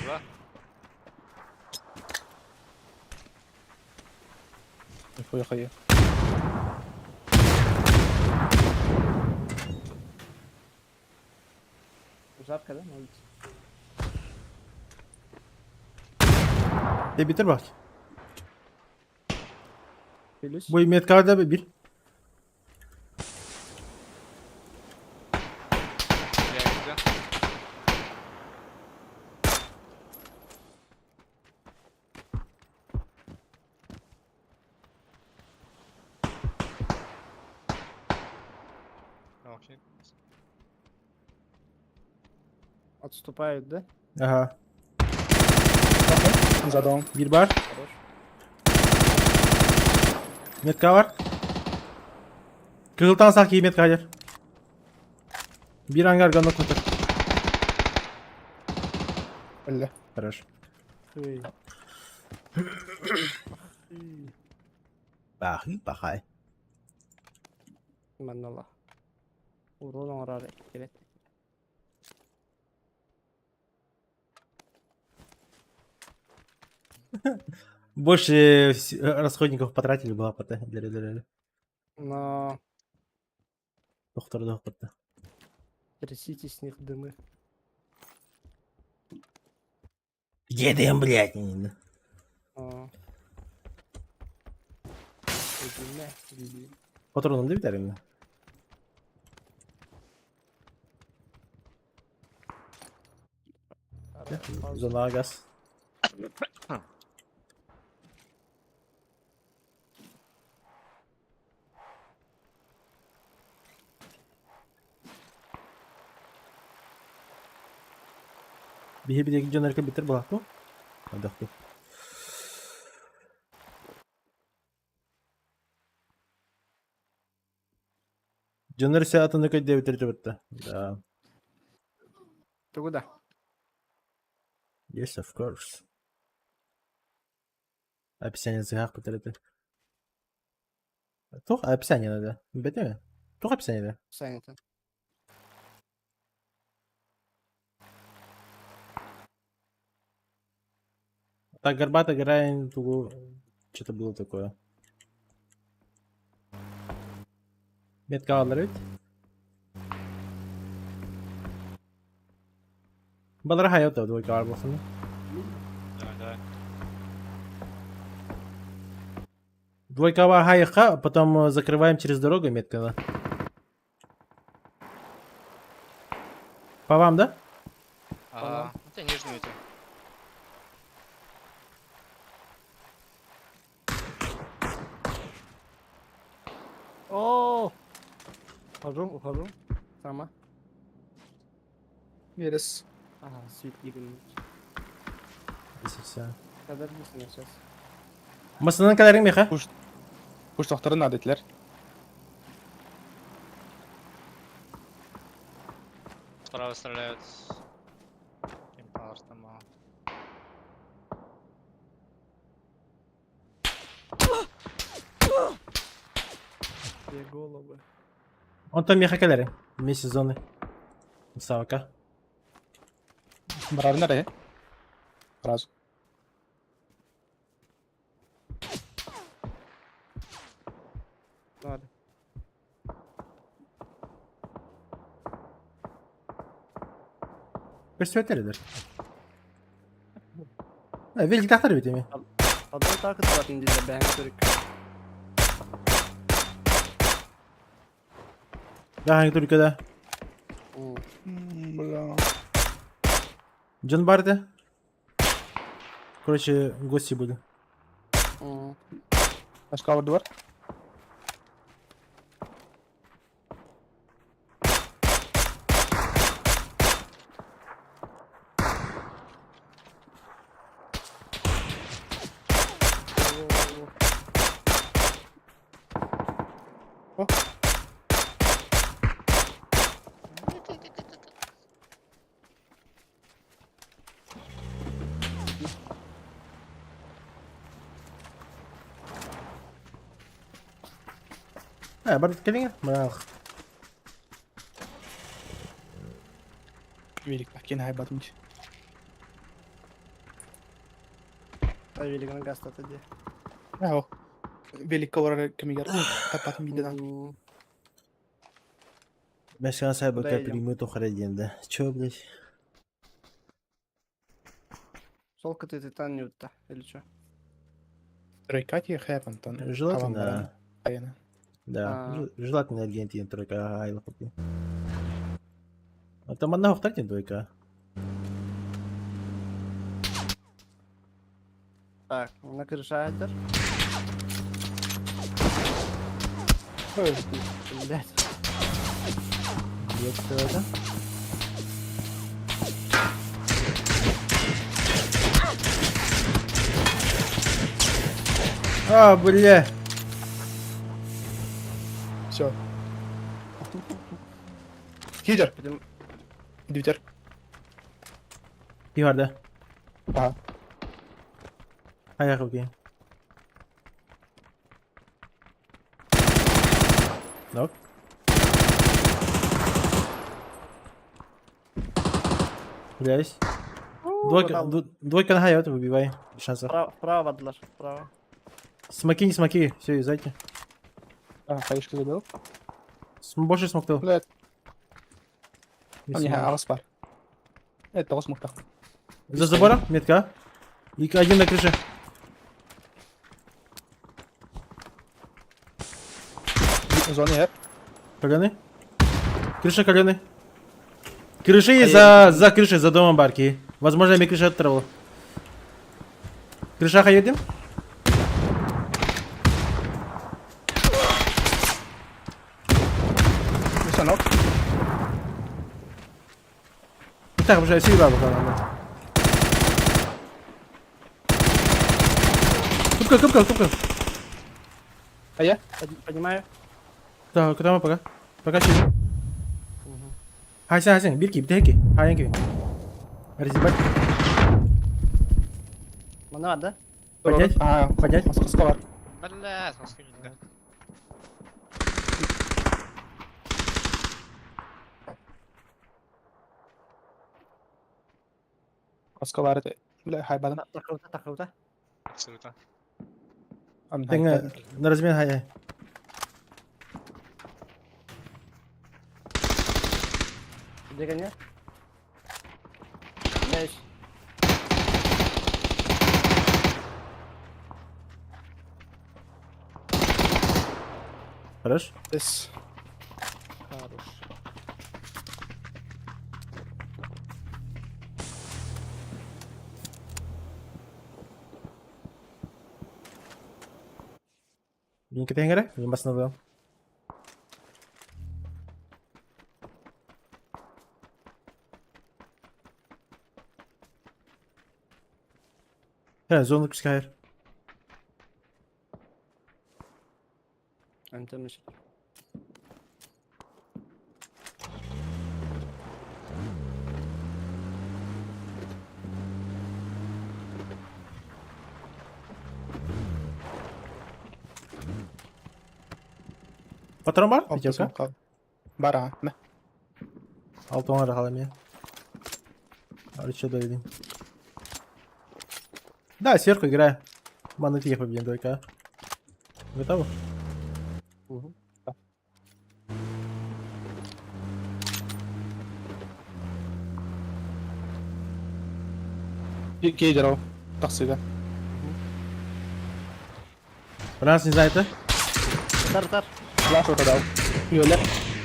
Два. Нихуя хая. Жарко, да, на улице? Te bitir bak. Плюс. Bu metkada bir. Я где? Окей. Отступают, да? Ага. За домом. Bir var. Хорош. Metka var. Kızıltan sak iyi metka hayır. Bir hangar ganok kutu. Öyle. Хорош. Ой. Бахи, бахай. Маннала. Урон оңорар керек. Больше расходников потратили было пота. Для Но Доктор, доктор. трясите с них дымы. Где дым, блядь? Не, А. Дымы, дымы. Патроном да битер именно? Зона газ. Биһи биһиги дьон эрке битер булаатту. Адахту. Дьоннор се атыны көйдө битер битте. Да. Ты куда? Yes, of course. Описание зыгах битер Тух описание надо. Бетеме? Тух описание да. Саня-то. Так, Горбата гора тугу. Что-то было такое. Метка алар ведь? Балар хайот двойка бар болсын. Давай, давай. Двойка бар хайха, потом закрываем через дорогу метка. Да? По вам, да? А, это нижнюю эти. О! Ухожу, ухожу. Сама. Верес. Ага, свит игры. Здесь все. Подожди меня сейчас. Масынан каларың меха? Kuş doktorun adetler. Справа стреляют. Импауэр там мало. Две головы. Он там меха каларың. Вместе с зоны. Савака. Барар nereye? Сразу. Надо. Көстүбэттэр эдэр. Велик тахтар эбит эми. Адам так ытыратын дииллэр бэйэҥ көрүк. Бэҕэҥ түркэ да. Бля. Дьон бар этэ. Короче, гости были. Аска бар. Э, бар кэлиҥ Мах. Велик кин хайбатым. Велигін гастаты де. Ао. Велик олорор кэмигэр таппатым биирдэ. Мәскән сайбы Куда идем? капримы тухара диэн да. Чё, блядь? Сол кытытытан не утта, или чё? Тройкати хэпантон. Желательно. Да, А. желательно Аргентина тройка айла купи. А там одна вторая двойка. Так, на крыша айдар. Блять. Где это? А, бля. Все. Хидер. Будем- Дютер. Пиварда. Ага. Аяқ окей. Нок. Блядь. Двойка, попал. двойка на хайот, выбивай. Без шансов. Вправо, вправо, Адлер, вправо. Смоки, не смоки, все, юзайте. А, хаешка забил. Больше смоктал. Блядь. Не, аҕыс бар. Это тоҕус муктах. За забором, метка. И один на крыше. Зона эр. Каленый. Крыша каленый. Крыши и за крышей, за домом барки. Возможно, мне крыша оторвало. Крыша хаедем? Сынок. Так, уже все бабу надо. Купка, купка, купка. А я? Понимаю. Так, куда мы пока? Пока чуть. Хайсен, хайсен, бирки, битеки. Хайенки. Разъебать. Мана, да? Поднять? А, Поднять? Маска бар. Блядь, маска не да. Маска бар это. Бля, хайбадан. Тахрута, тахрута. Абсолютно. Тенге, на размен хай. Где коня? Мяч. Хорош? This. Хорош. Минки тенгере? Мен басына He, зону күскә хайыр. انت مش Патрон бар? Пятерка? Бар, а. Мә. Алтын қалам я. Арыча доведем. Да, сверху играю. Мана тихо победим только. Готово? Угу. Кейдер тахсыга. Франц не знает, да? Тар, тар. Флаш отодал. Юля.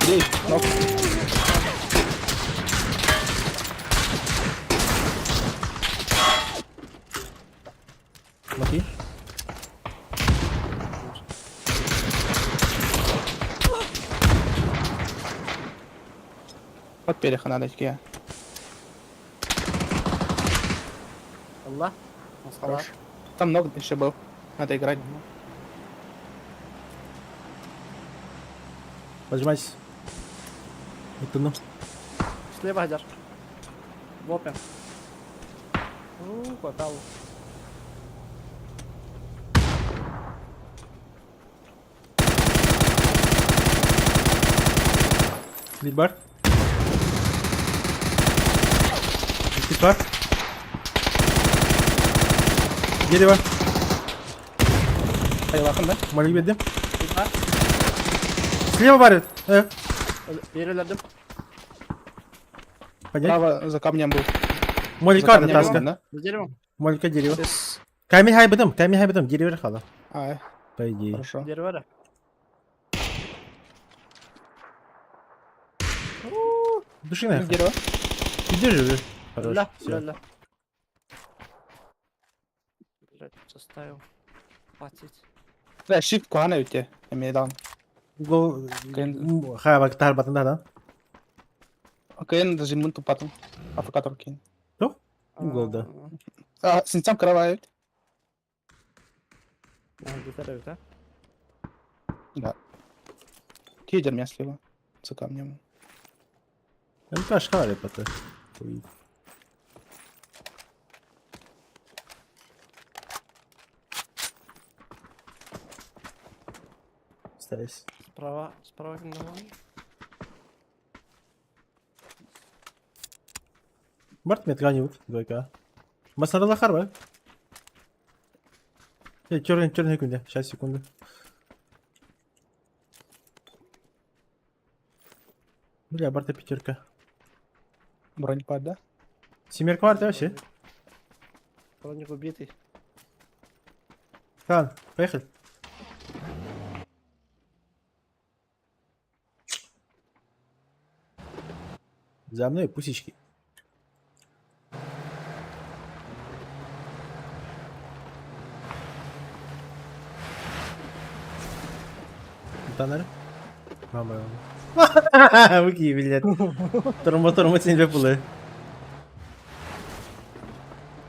Дей, нок. Маки. От переха надо я. Алла. Хорош. Там много еще был. Надо играть. Поджимайтесь. Это ну. Слева хадьар. Вопен. У, хватало. Либар. Типа. Дерево. Айлахын да? Молик бердим. Слева варит. Берелердим. Понять? Право за камнем был. Молика За камнем таска. был, да? За деревом. Молика дерево. Сейчас. Камень хай бедом, камень хай бедом, дерево хала. Ай, По идее. хорошо. Дерево да. Души нахуй. Дерево. Иди же. Хорош. Ля, всё. ля, ля. Блять, заставил. Платить. Да, shift кухана өте. Эме дан. Угол. Кын- Хай бак тар батында да. Кын даже мун тупатын. Афакатор кин. Угол, да. А, синцам каравай. Где-то да? Кидер меня слева. За камнем. МК шкали пота. Ставись. Справа, справа ким Барт метганивут, двойка. Масарала харба. Черный, черный секунде. Сейчас, секунду. Бля, Барта пятерка. Бронепад, да? Семерка Барта вообще. Броник убитый. Хан, поехали. За мной пусечки. Танар? Мама. Выкинь, блядь. Тормо, тормо, сен пулы.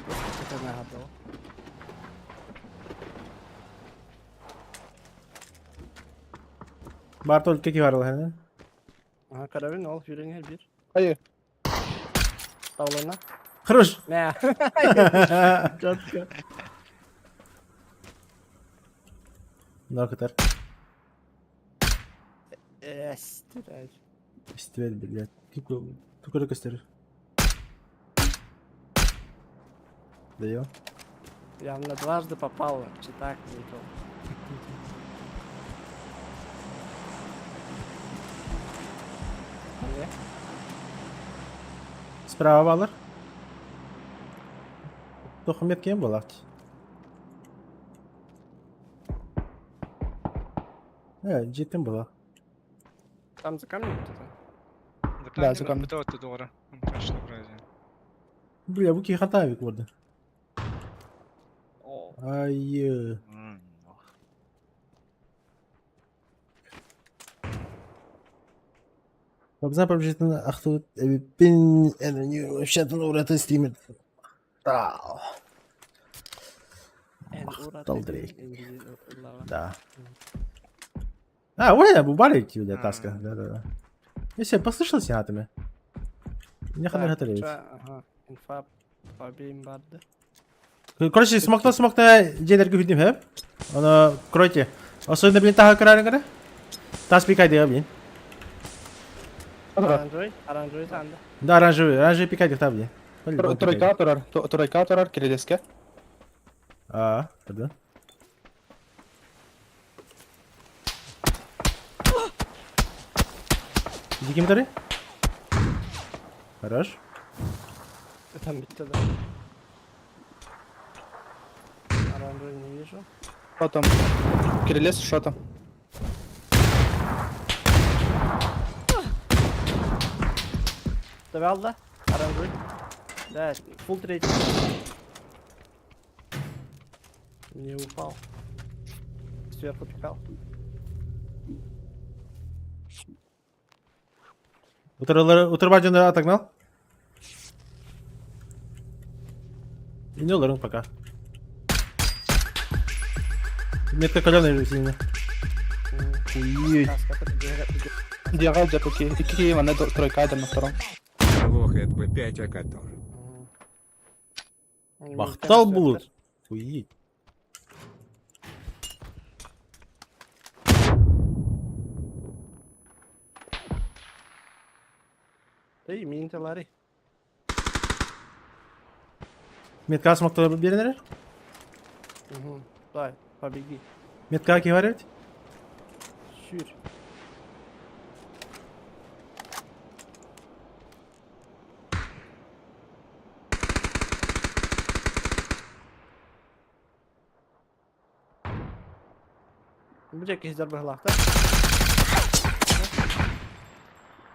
Это нагадал. Бар только киварыл, хәне. Ага, карабин ол, юрен бир. Ай, Тавлана. Хорош. Мә. Четко. Наркотар. Эстирай. Истер, блядь. Только костер. Даю. Я на дважды попал, читак выкол. Не? Справа балыр. Документ кем булат? Жеттим була. Там за камнем кто-то? Да, за камнем. Бытовый дора. Он конечно, вроде. Бля, бу кихатавик болды. Ай. Бабза побежит ахту пин вообще-то ураты стримит. Тау. Махталдрей. Да. А, ой, бубали тебя таска. Да, да, да. Если послышался атоме. Не ханыр хатыревич. Ага, инфа по обеим барды. Короче, смокта смокта жедерге хүдим хэп. Оны кройте. Особенно, блин, таха крарынгара. Тас пикай дега, блин. Оранжевый, оранжевый танда. Да, оранжевый, оранжевый пикай дега, блин. Тройка турар, тройка турар кирилеске. А, пардон. Иди ким второй? Хорош. Там битте да. Оранжевый не вижу. Что там? Кириллес, что там? Давай алда. Оранжевый. Да, фул третий. Не упал. Сверху пикал. Утырбаджаны отогнал. И не лорен пока. Метка каленая сильно. Ой. Диагал джапаки. И какие на тройка на втором. Лох п 5 Акатор. Махтал будут. Хуеть. Эй, минтелари. Метка смог кто беренер? Угу. Давай, побеги. Метка говорит? Сюр. Где киздер беглах, да?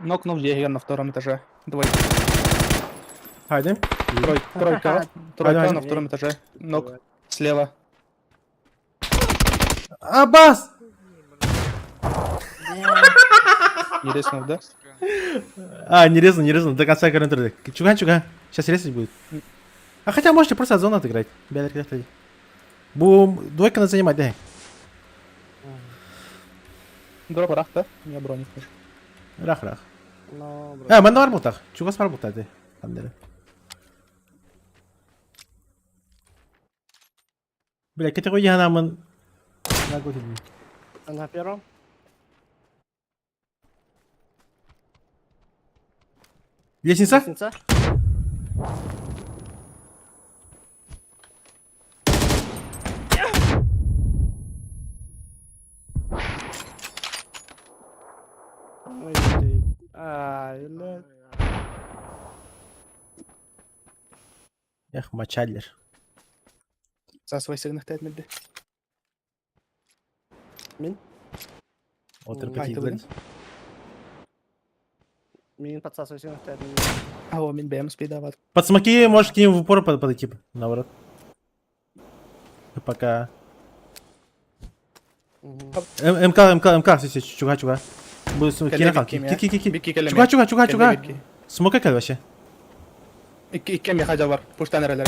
Нокнул егеря на втором этаже. Двойка. Хайдем. Тройка. Тройка на втором этаже. Нок. Слева. Аббас! Не резнул, да? А, не резнул, не резнул. До конца гарантирую. Чуган, чуган. Сейчас резать будет. А хотя можете просто от зоны отыграть. Бум. Двойка надо занимать, да. Дроп рах, да? У меня броник. Рах, рах. Но, А, мен бар бултах. Чугас бар бултах, ди. Андere. Бля, категория ханамын. На первом. Лестница? Лестница. Ой, ты. Ай, бля. Эх, мочаллер. За свой сигнах тәтмәде. Мин? Отыр М, пяти Айтып едім. Мин подсасывай тәтмәде. А, мин бәям спидават. Под смоки можешь к ним в упор подойти, наоборот. Пока. МК, МК, МК, все, все, чуга, чуга. Буду Кэлле кина бикки ки, ки, ки, ки. Бикки кэлле Чуга, чуга, чуга, чуга. Смока кэл вообще. Икки икки меха бар. Пуштан эрелер.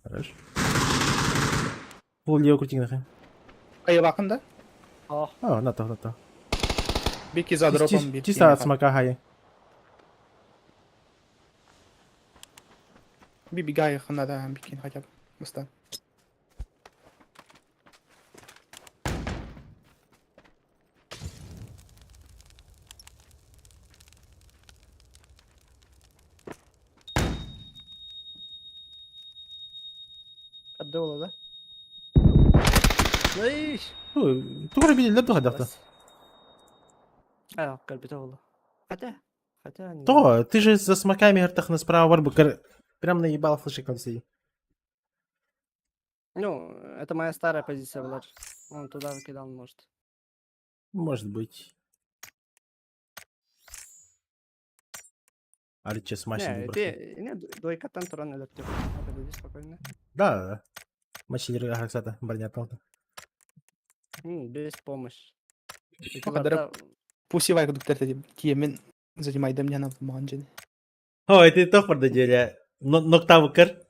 Хорош. Пол лево крути нахрен. Айы бакын да? О, О, на то, на то. Бикки за дропом. бикки Чисто от меха. смока хай. Би бигай ханада бикки хотя бы. Бастан. Абдулла, да? Эй! Тугра били лэп хадахта. А, калбите было. Хотя, хотя... не То, ты же за смоками гертах справа варбу прям наебал флешик там сиди. Ну, это моя старая позиция была. Он туда выкидал, может. Может быть. Арче с Не, ты, не, двойка там туран электр. Спокойно. Да, да, да. Мачили Араксата, броня толта. Без помощи. Кадar пусивай кудуктер тиемен занимайдым яна манжин. Ой, ты тохпар доделя. Ноктавыкыр.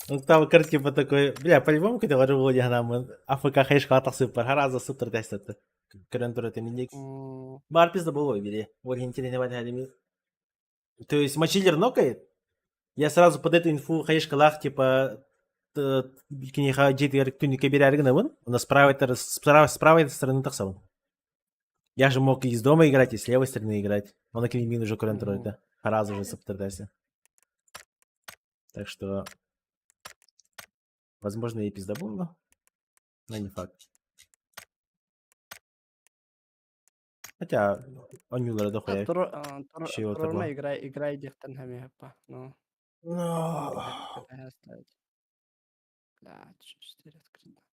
Ноктавыкыр типа такой, бля, по-любому категория было дигана АФК хэш хатах сыпар, хараза сыптыр тестаты. Көрөн турат эмне Бар пизда было бери. Вот интересно валя То есть мочилер нокает, я сразу под эту инфу хаешка лах, типа, киниха жетигер түнүкө берәргин у нас с правой, с правой стороны тахсабын. Я же мог и из дома играть, и с левой стороны играть. Он мин уже көрөн турат, да. Хараза уже сыптырдайся. Так что, возможно, и пизда было, но не факт. Хотя онньуулара да хуя. Еще Турма играй, играй диэхтэн хэмиэхпа. Ну. Бля, 4 открыть надо.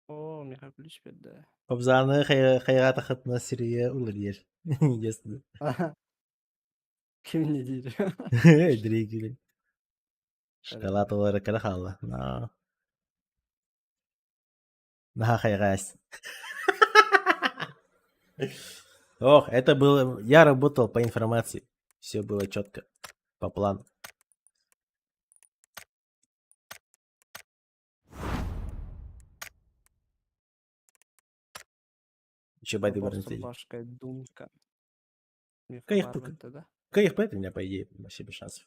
О, миэхэ ключ биэрдэ. Обзаны хайҕаатахытына сирийэ уларыйар. Естественно. Ким не диир? Дригили. Шоколад улары кыра хаалла. Но. Наха хайҕаас. Ох, это было... Я работал по информации. Все было четко. По плану. Еще байды Башка думка. Кайф, у меня, по идее, вообще без шансов.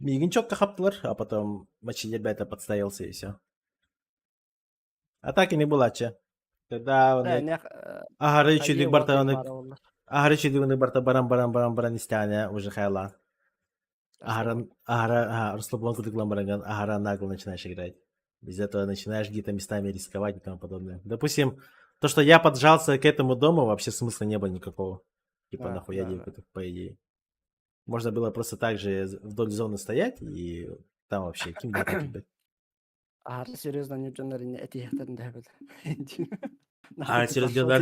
Миигин четко хаптылар, а потом мочи ребята подставился и все. Атаки не было, че. Тогда аһары үчүдүк бартаны аһары үчүдүк барта баран баран баран баран истэҕинэ уже хайла. Аһаран аһара расслаблон кудыклан баранган аһара нагло начинаешь играть. Без этого начинаешь где-то местами рисковать и тому подобное. Допустим, то, что я поджался к этому дому, вообще смысла не было никакого. Типа, да, нахуя да, да. по идее. Можно было просто так же вдоль зоны стоять и там вообще ким блядь. Аһары серьезно дьоннор этиэхтэрин дэһэбит. А, серьезно дьоннор.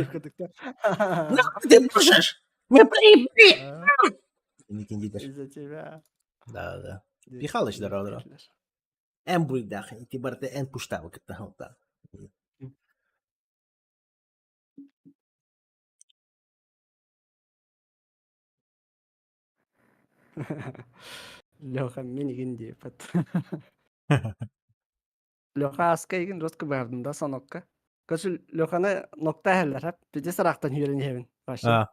Нахуй ты можешь? Мы проебли! Из-за тебя. Да, да. Михалыч, здорово, здорово. Эн буйдах, ити барыта эн пуштабы кытта да. Леха мин игин диэппэт. Леха аска игин жестко бардым да сонокка. Короче, Леханы нокта иһэллэр хэп. Пиздец ыраахтан үөрэн иһэбин вообще.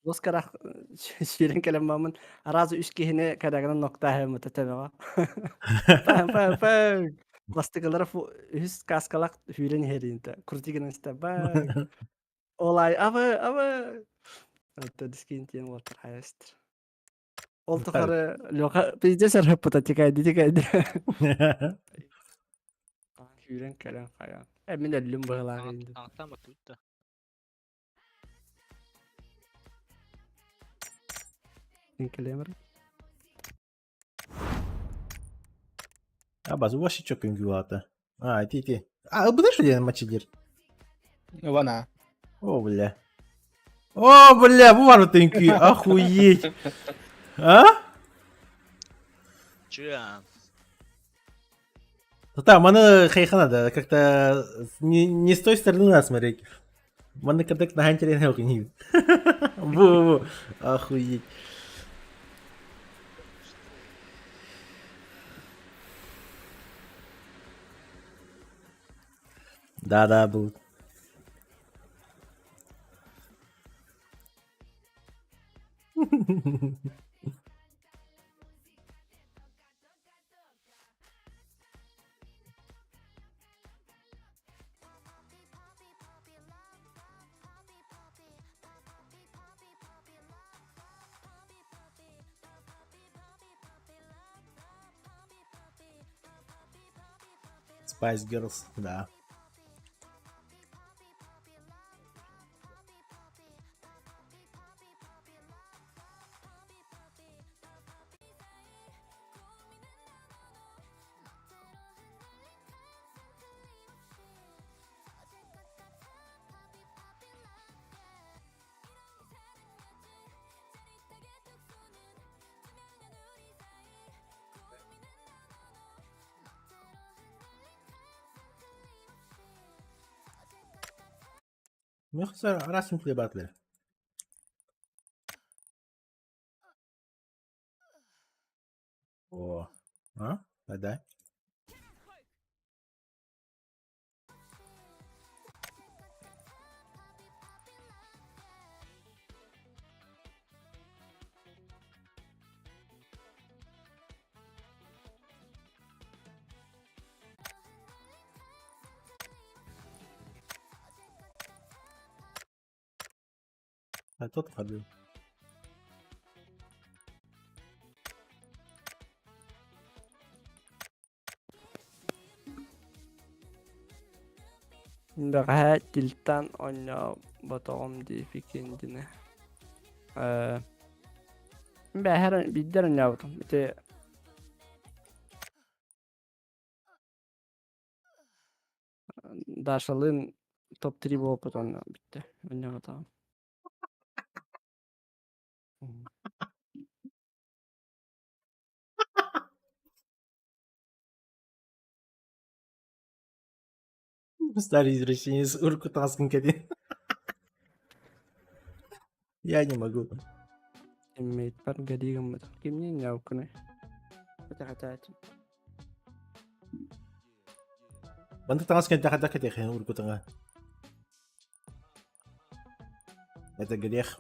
Жестко ыраах сүүрэн кэлэн бааммын араас үс киһини кэрэгинэн нокта иһэбин быта төбөҕө. Пэм пэм пэм. Бастакылара үһүс каскалаах сүүрэн иһэр интэ. Крутигынан истэ бang. Олай абы абы. Это дискин тиэн уолтар хайастыр. Ол тухары Леха пиздец ырыппыта тикайди тикайди. Сүүрэн кэлэн хайаан. Э мин өллүм быһылаах инди. Аҥаттан баттыбыт да. Кэлэмэр. А базу вообще чё күнгү А, ити ити. А, будешь ли мочидир? Вана. О, бля. О, бля, бу бар үҥкүү, охуеть. А? Чуян. Ну там, маны хайха надо, как-то не с той стороны надо смотреть. Маны кадек на хантере не Бу-бу-бу, охуеть. Да-да, был. Spice Girls, да. Раз не. О, а? Да. А тот ходил. Бэҕэһээ Тильтан оонньооботоҕум дии Фикиндини. Э, бэһэр биирдэр оонньообутум. Ити Дашалыын топ-3 буолбут онно бүттэ. Оонньооботоҕум. Старый извращенец уркутаскын кэти. Я не могу. Teammate'пар галии гыммытым. Кимниин ньауккунуй? Кэтэхэтээччи. Маннык таҥас кэнтэхэтэх кэтиэхин уркутаҥа. Это грех.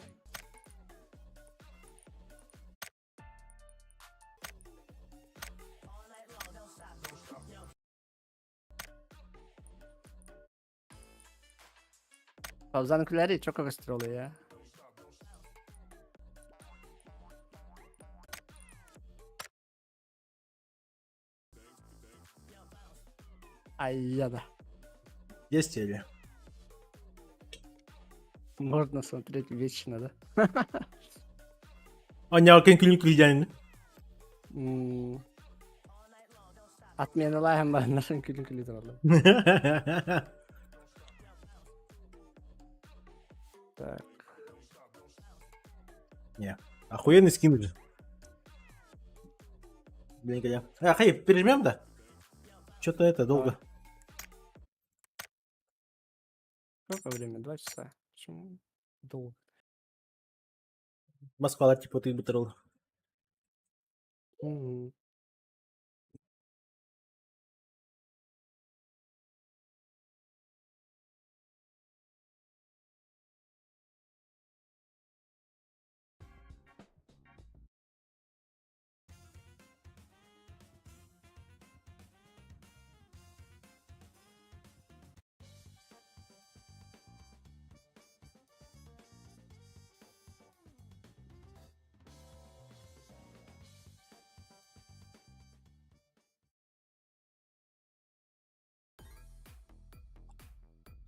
Trabzon'unkileri çok agresif oluyor ya. Ay ya da. Есть или? Можно смотреть вечно, да? Анялкин күлүн күлдән. Отменалаһын барыннарын күлүн күлү тураллар. Так. Не. Охуенный скин же. Блин, я. А, хей, пережмем, да? Что-то это долго. Сколько время? 2 часа. Почему долго? Москва типа ты бутырыл. Мгм.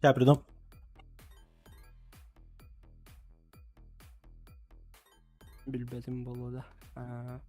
Сейчас приду. Билбэтим буолуо да. Аа.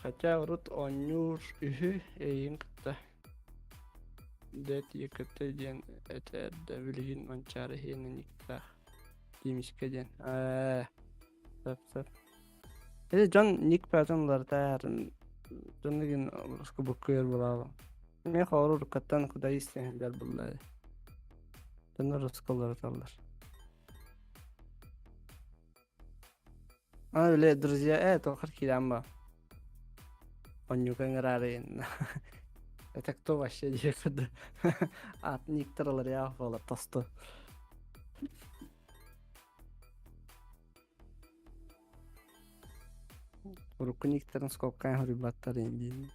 Хотя урут оонньуур үһү эйигин кытта Дэт ЕКТ диэн этэ эрдэ билигин Манчаары иһиэнэ никтаах Тимискэ диэн ээ сөп сөп Ити дьон ник бөҕөтүн уларытар дьон игин буккуйар буолаҕа Мин хоору уруккаттан кудай истиһэллэр булла Дьоннор русска уларыталлар. Аны били друзья э тоқыр киирэн ба Онньука ыҥыраары Это кто вообще диэххэ Ат никтер ыларыйаах буолар тосту. Урукку никтерин скобкаан хоруйбаттар диин.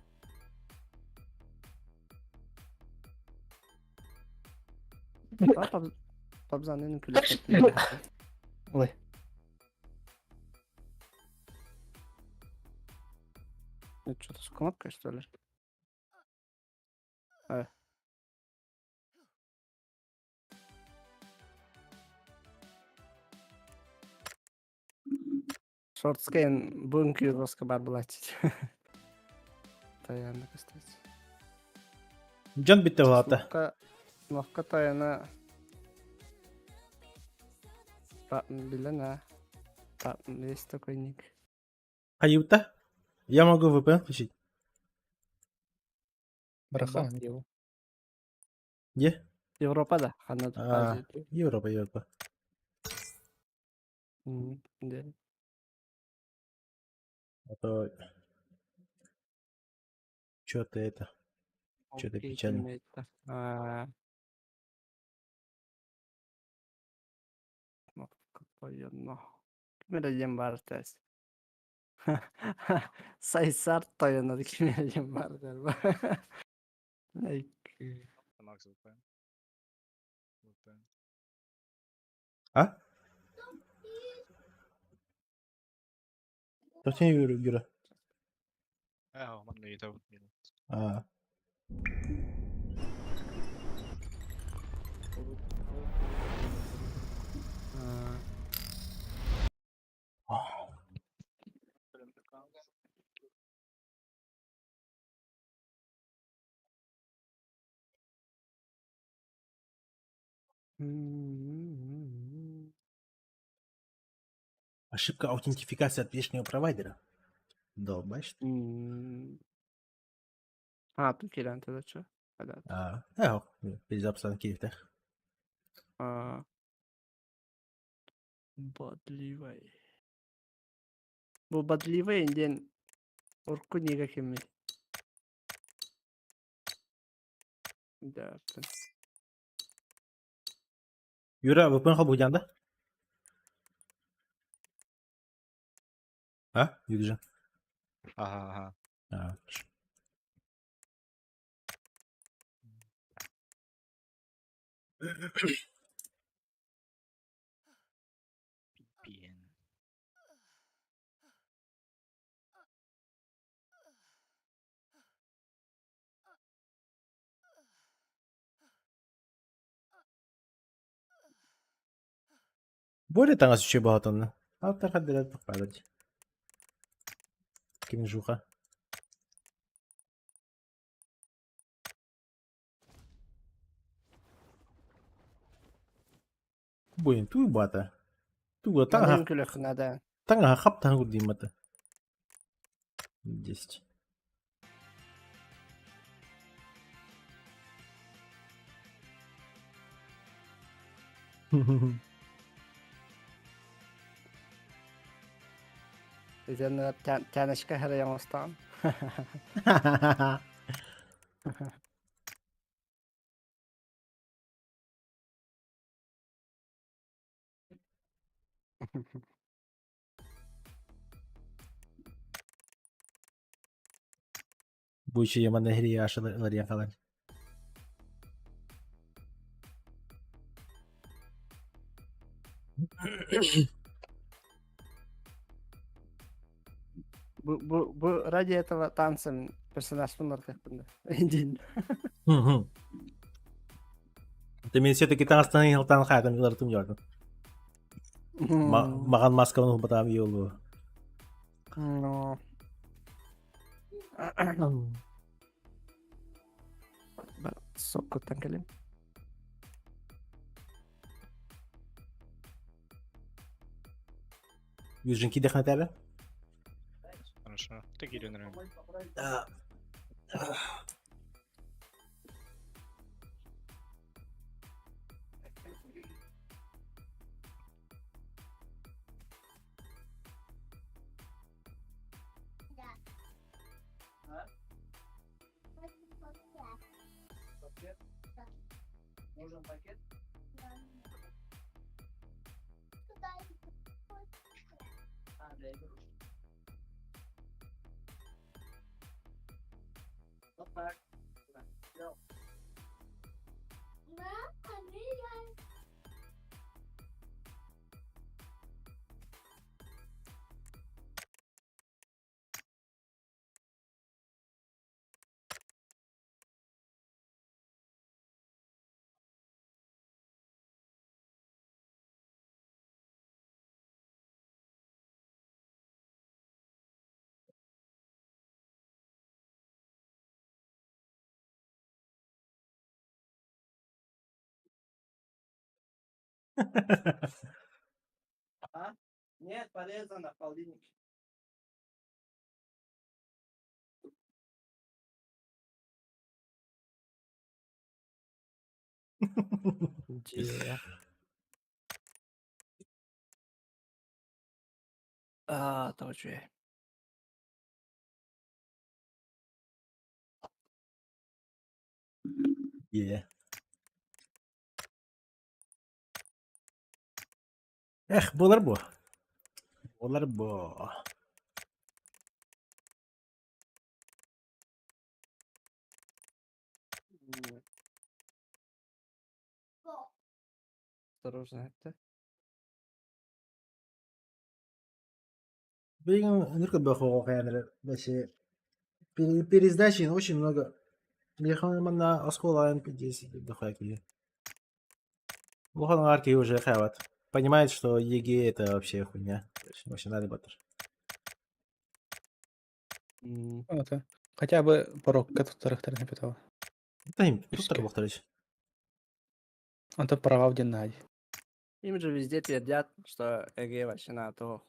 Пабзанын күлүк. Ой. Это что-то с кнопкой, что ли? А. Шортскайын бу үҥкүү жестко бар булааччы. Таяна, кстати. Дьон бүттэ булаата. Кнопка, кнопка таяна. Билен, а. Есть такой ник. Хаюта? Я могу VPN включить. Браха, его. Где? Европа да. Ханна А, Европа, Европа. Да. А то... Чё-то это... Чё-то Окей, печально. teammate. А. Кнопка тойоно. Ким эрэ диэн баар тээс. Сайсар тойоно ким эрэ диэн баар Like, Макс VPN. VPN. А? Точно Юра, Юра. А, манна ыытабын. А. А, м-м-м. Ошибка аутентификации от внешнего провайдера. Долбаешь ты. А, тут киирэн чё? Да. А, э, перезаписан кииртэх. А. Бодливай. Бу бодливай диэн урукку нига кимий? Да. Юра, VPN холбуйдаан да? А, Юржан? Ага. А. VPN. Более таҥас үчүгэй буолаатанна. Алтар хаддырат бахпаалар. Кинжуха. Буин туу бата. Туга Манна таҥаһа үҥкүүлүөххэ наада. таҥаһа хаптаһан курдук 10. Итиэннэ тяночка хэрэ оҥостон. Бу еще яман эһири ашыларыйан хаалар. Бу ради этого танца персонаж уларытыахпын да. Диэн. Ты мен все-таки таҥастан халтан хаатан уларытым дьордум. Маҕан маскабын уһубатаам йолу. Но. Соккуттан кэлим. Южин кидэхнэтээбэ? Хорошо. Ты киирэн эрэ. Да. Нужен пакет? А, для игрушки. Вот так. А? Нет, порезано, холодильник. Дьиэ. Аа, тоҕо үчүгэй. Yeah. Эх, буолар буо. Буолар буо. Осторожно, это. Билигин ынырык бөхөҕө вообще пересдачи очень много. Манна оскуола дохуя киһи. Улахан аҥаар киһи уже хайабат. Понимает, что ЕГЭ это вообще хуйня. Вообще надо батыр. Это хотя бы порогка туттарыахтарын эпитала. Да им туттар Онтон права диэн наадь. Им же везде твердят, что ЕГЭ вообще на то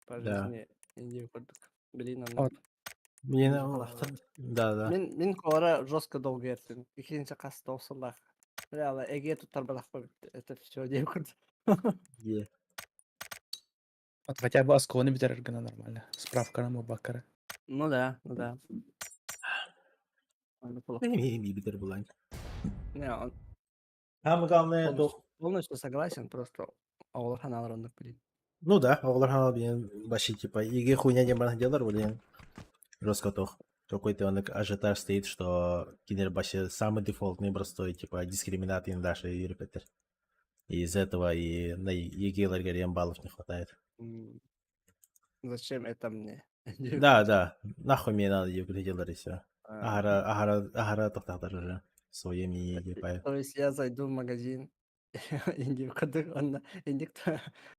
по Да. жизни индии курдук. Блин, онно. Вот. Мне да, да. Мин мин кора жестко долго эртин. Икинчи хас тоосуллах. Бля, ЭГЭ туттарбатахпа это все диэн курдук. Е. Вот хотя бы осколаны бүтэрэр гына нормально. Справканы мурбаккара. Ну да, ну да. Аны плохо. Битер булан. Не, он Самое главное, полностью, полностью согласен, просто оҕолор ханаалар оннук блин. Ну да, оҕолор ханаал блин, вообще типа ЕГЭ хуйня диэн баран делар, блин. Жестко тох. Какой-то он ажиотаж стоит, что кинер вообще самый дефолтный простой, типа дискриминат даши и репетер. И из этого и на ЕГЭ баллов не хватает. Зачем это мне? Да, да. Нахуй мне надо ЕГЭ делать и все. Ахара, ахара, ахара тохтахтар уже. Своими ЕГЭ. То есть я зайду в магазин, индик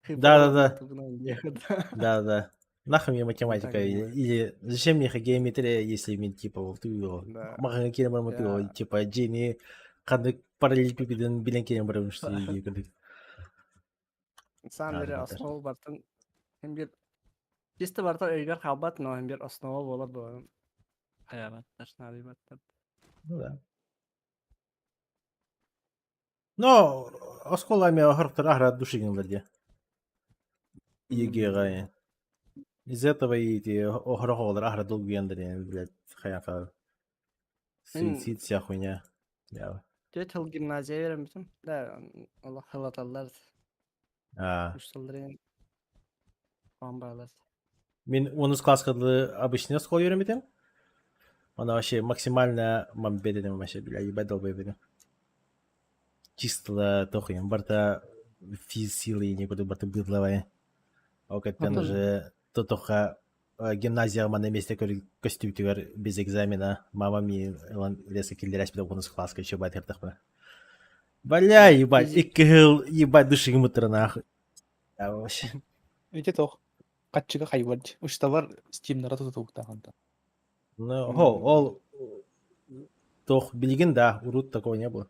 Да, да, да. Да, да. Нахуй мне математика или, или зачем мне геометрия, если мне типа ты маҕаһыыҥҥа киирэн баран типа дьиэни ханнык параллелепипедин билэн киирэн барабын что Сам деле основа бартын hem bir чисто барта өйгөр хаалбат, но hem bir основа буолар буолан хайабаттар, наадыйбаттар. Ну да. Но оскуола эмиэ оһорохтор аһара души гыналлар дии. ЕГЭ Из этого и эти оһорох оҕолор аһара долгуйандар блядь, хайаха суицид вся хуйня. Да. Түөрт сыл гимназия үөрэммитим. Да, олох хылаталлар. А. Үс сылларын оон баалар. Мин онус класска дылы обычный оскуола үөрэммитим. Она вообще максимально мамбет этим вообще, бля, ебать долбоеб Чисто тохуем, барта физ силы никуда барта быдловая. Ол уже тотоха гимназия на месте костюм без экзамена. Мама ми ылан резко киллерәс бит онус класска еще бать хертахпына. Бля, ебать, икки ебать души мутыр нахуй. Я вообще. Ити тох. Хаччыга хайвар. Ушталар стимнара тутуктаганта. Ну, хо, ол тох билигин да, урут такого не было.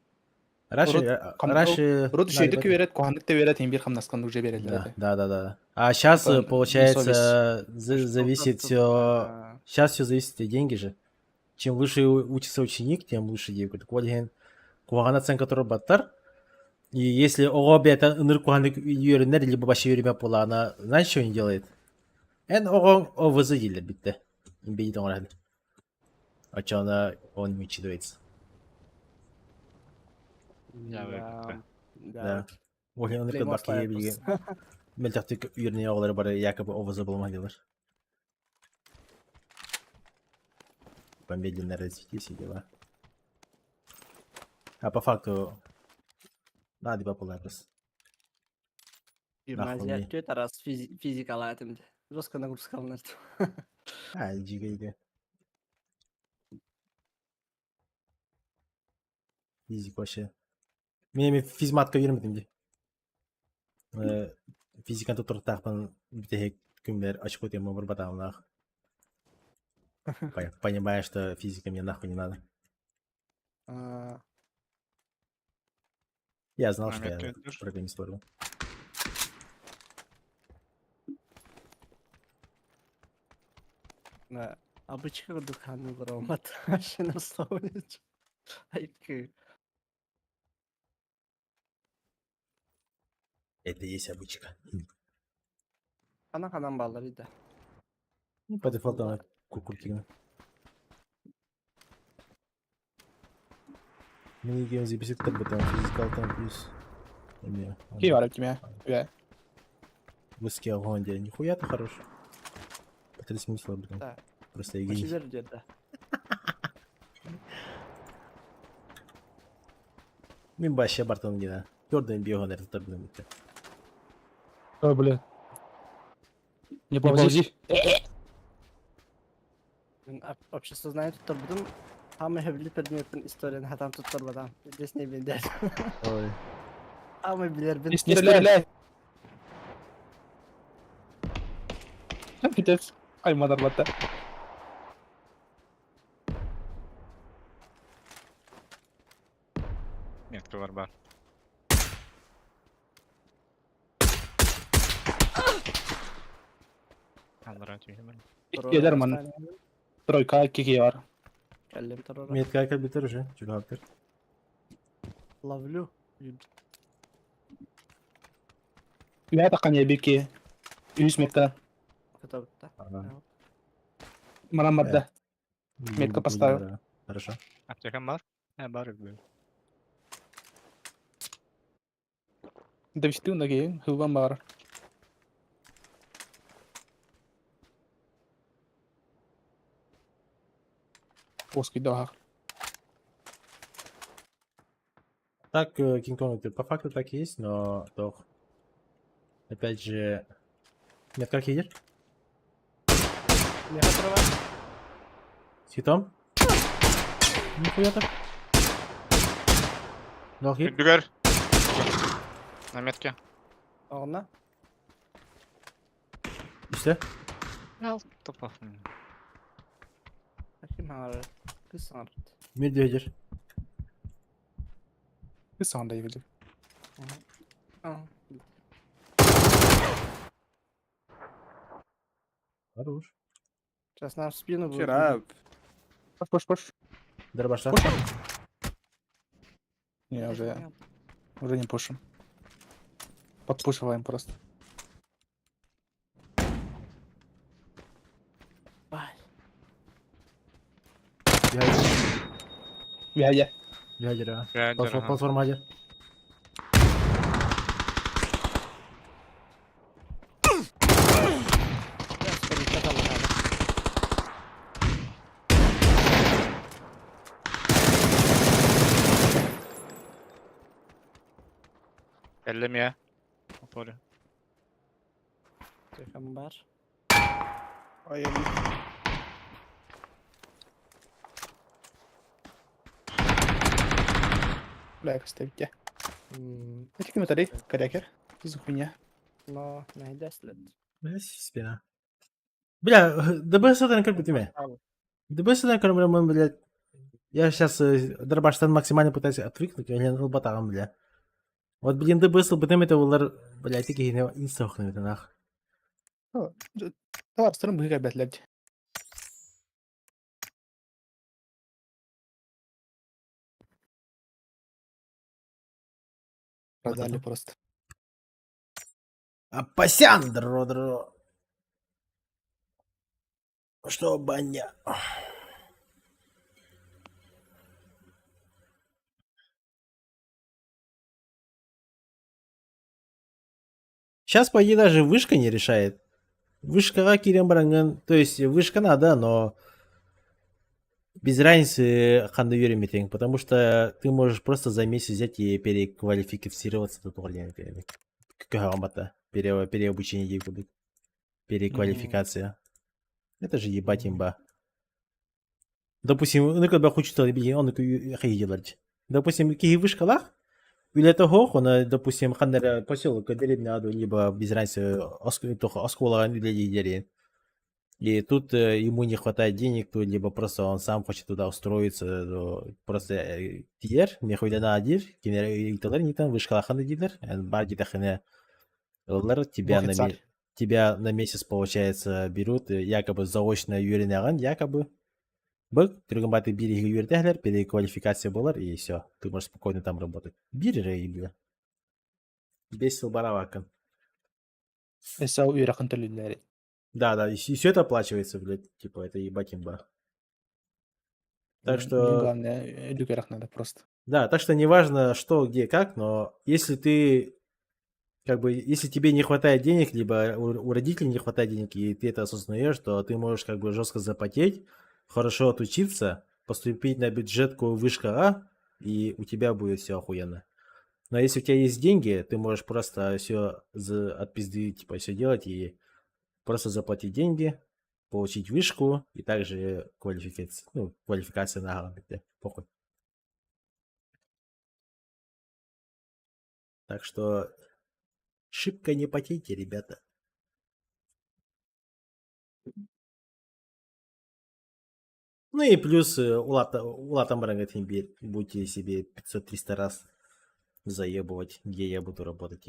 Раньше, раньше... Урут үчүгэйдик үөрет, куһаҕаннык да үөрет, бир хамнаскан уже береллер. Да, да, да. А сейчас, получается, зависит все... Сейчас все зависит от деньги же. Чем лучше учится ученик, тем лучше деньги. Так вот, куһаҕан оценка баттар. И если оҕо бэйэтэ ынырык куһаҕаннык үөрэнэр, либо вообще үөрэммэт буоллаҕына, знаешь, что он делает? Эн оҕоҥ ОВЗ дииллэр бүттэ. Имбейит оҥорон. Оччоҕуна он не учитывается. Да. Да. Ол ынырык баккиге билигин мөлтөхтүк үөрэнэр оҕолор бары якобы ОВЗ буолма дииллэр. Помедленное развитие все дела. А по факту надо популярность. Гимназия түөрт араас физикалаатым дии. Жестко нагрузка алынар. А, иди Физик вообще. Мин физматка үөрэммитим дии. Физиканы туттарыахтаахпын бүтэһик күммэр очко тема барбатаҕым Понимаю, что физика мне нахуй не надо. Я знал, А, что я метка идешь? про не спорил. Обычка курдук хааны олороммат. Машина словнич. Айкы. Это и есть обычка. Ханан ханан бааллар да. Ну, по дефолту она кукуртигна. Минигейм записит как бы там физикал там плюс. Эме, Кии бар кимэ. Үө. Высокий огонь, нихуя ты хорош. Потеря смысла, блин. Да. Просто я гений. Очилер диэн да. Мин вообще бартон не да. Твердым бегом, наверное, торгуем. Ой, бля. Не ползи. Мин общество знание туттарбытым Хамы хэбили предметтин историяны хатан туттарбатам. Здесь не билдер. Ой. Хамы билербин. Не стреляй. Пиздец. Ай, мадарбатта. Метка бар бар. Аллара түһүмэн. Иккиэлэр манна. Тройка икки бар. Кэллим торора. Метка компьютер уже, чулаптыр. Ловлю. Үһэ таххан бики. Үс метка. Кытабытта. Манан барда. Метка поставил. Хорошо. Аптекам бар? Э, бар үбү. Довести ноги, хылбан бар. Оский дохах. Так, Кинг Конг, по факту так и есть, но тох. Опять же... Нет, как едешь? Не готова. С хитом? Нихуя так. Дал хит. Үдүгэр. На метке. Оҕуна. Үстэ. Топов. Ким хаҥарар? Кыыс саҥарбыт. Мир едешь. Ты сам да видел. Аа. Хорош. Сейчас нам в спину будет. Вчера. Пош, пош, пош. Дробаша. Не, уже, уже не пушим. Подпушиваем просто. Бай. Я, я. Ядер, а. Ядер, Платформа, ага. платформа ядер. Эллеме. Поле. Телефон бар. Ай, Бля, кстати. Эти комментарии, корякер. Что за хуйня? Но найдешь ли? Бля, спина. Бля, ДБС это как бы тебе. ДБС это как бы, блядь. Я сейчас дробаштан максимально пытаюсь отвыкнуть, я не батагам, бля. Вот, блин, ДБС ЛБТМ это улар, блядь, такие инсохны, это нах. Давай, стран быга, блядь. Продали просто. Апасян, дро, дро. Что, баня? Сейчас, по идее, даже вышка не решает. Вышка киирэн то есть вышка надо, но без разницы ханна үөрэммитиҥ, потому что ты можешь просто за месяц взять и переквалифицироваться до пере, переобучение будет. Переквалификация. Это же ебать имба. Допустим, ну когда хочет он делать. Допустим, киһи вышкалаах, үлэтэ суох, он, допустим, ханна эрэ поселок, деревня, либо без разницы, оскуолаҕа үлэлиир. И тут ему не хватает денег, то либо просто он сам хочет туда устроиться, то просто тиийэр, миэхэ диир, кинилэр ыйыталлар инниттэн вышкалахан да дииллэр, баар диэтэххинэ ыллар, тебя на месяц, получается, берут, якобы заочно үөрэнэҕин, якобы бык, түргэн бааты биир иһигэ үөрэтэллэр, переквалификация буолар, и все, ты можешь спокойно там работать. Биир эрэ ыйга. 5 сыл барабаккын. Өссө үөрэххин төлүүллэр. Да, и все это оплачивается, блядь, типа, это ебать имба. Так что... Главное, үөрэх надо просто. Да, так что неважно, что, где, как, но если ты как бы, если тебе не хватает денег, либо у родителей не хватает денег, и ты это осознаешь, то ты можешь как бы жестко запотеть, хорошо отучиться, поступить на бюджетку вышка А, и у тебя будет все охуенно. Но если у тебя есть деньги, ты можешь просто все от пизды типа все делать и просто заплатить деньги, получить вышку и также квалификация, ну, квалификация на похуй. Так что шибко не потейте, ребята. Ну и плюс улаатан баран будете себе 500-300 раз заебывать, где я буду работать.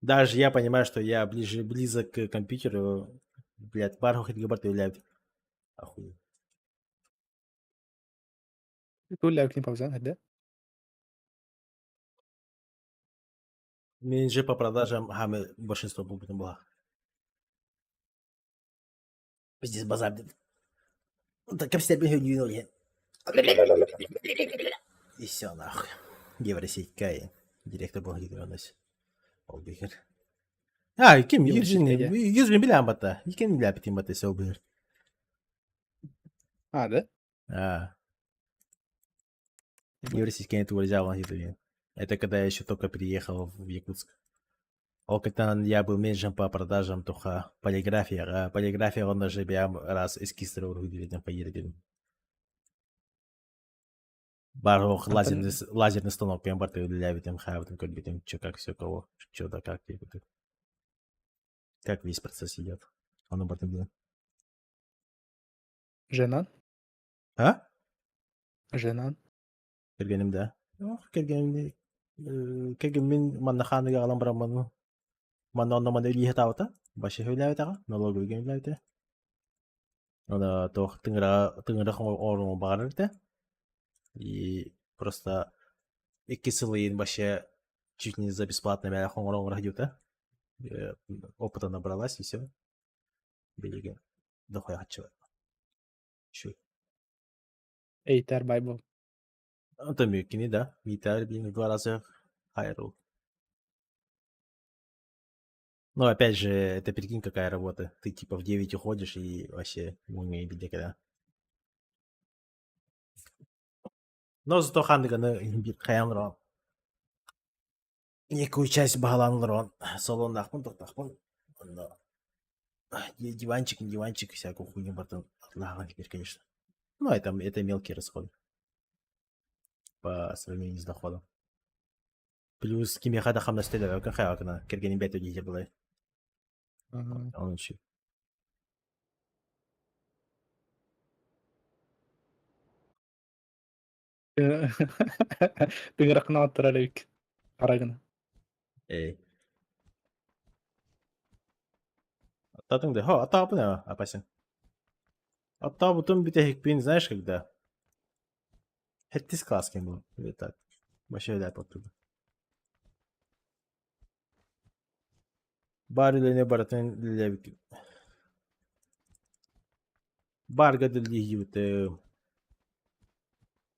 Даже я понимаю, что я ближе, близок к компьютеру, блядь, бар блядь, охуеть. Туох пауза, да? Менеджер по продажам хаме большинство будет была. Пиздец, базар. Так как себе И все нахуй. Евросеть директор благотворительности. Ол бихер. А, ким 100 000 билэн бата. Ким билэ бата сел бихер. А, да? А. Евросеть это вырезал. Это когда я еще только приехал в Якутск. Ол когда я был менеджером по продажам туха полиграфия, а полиграфия он даже бям раз эскиз поедет. Барох лазерный станок прям барты үлэлээбитим хаабытым көрбүтүм, чё как все кого, чё да как как весь процесс идет. Ону бартын билэн. Жена? А? Жена? Кэргэним да. Ох, кэргэним кэргэммин манна хааныга аҕалан бараммын манна онно манна үлэлии сатаабыта. Вообще үлэлээбэтэҕэ, налоговыйга үлэлээбитэ. Оны туох тыҥыра тыҥырах оҥоруон баҕарар этэ. И просто 2 сыл вообще чуть не за бесплатно мэ оҥоро сылдьыбыта. Опыта набралась и все. Билигин дохуя Чуть. Эйтер байбол. Это кини да. Виталий, блин, в два раза хайрул. Но опять же, это прикинь, какая работа. Ты типа в 9 уходишь и вообще не беде когда. Но зато хандыганы хаянрон. Некую часть баһылаан салоннаахпын, туохтаахпын. Но диванчик, не диванчик, всякую хуйню потом теперь, конечно. Ну, это мелкие расходы по сравнению с доходом. Плюс кимиэхэ да хамнас төлөөбөккүн хайаакына кэргэним бэйэтэ диир буолар. Он еще. Тыҥыраххын аттарар эбик. Арагына. Эй. Аттаатыҥ да, хо, аттаабын апасен. Аттаабытым бүтэһикпин, знаешь, когда? Сэттис кылааска был. Или так. Вообще оттуда. Баар үлэни барытын үлэлээбит. Барга үлэлиибитим.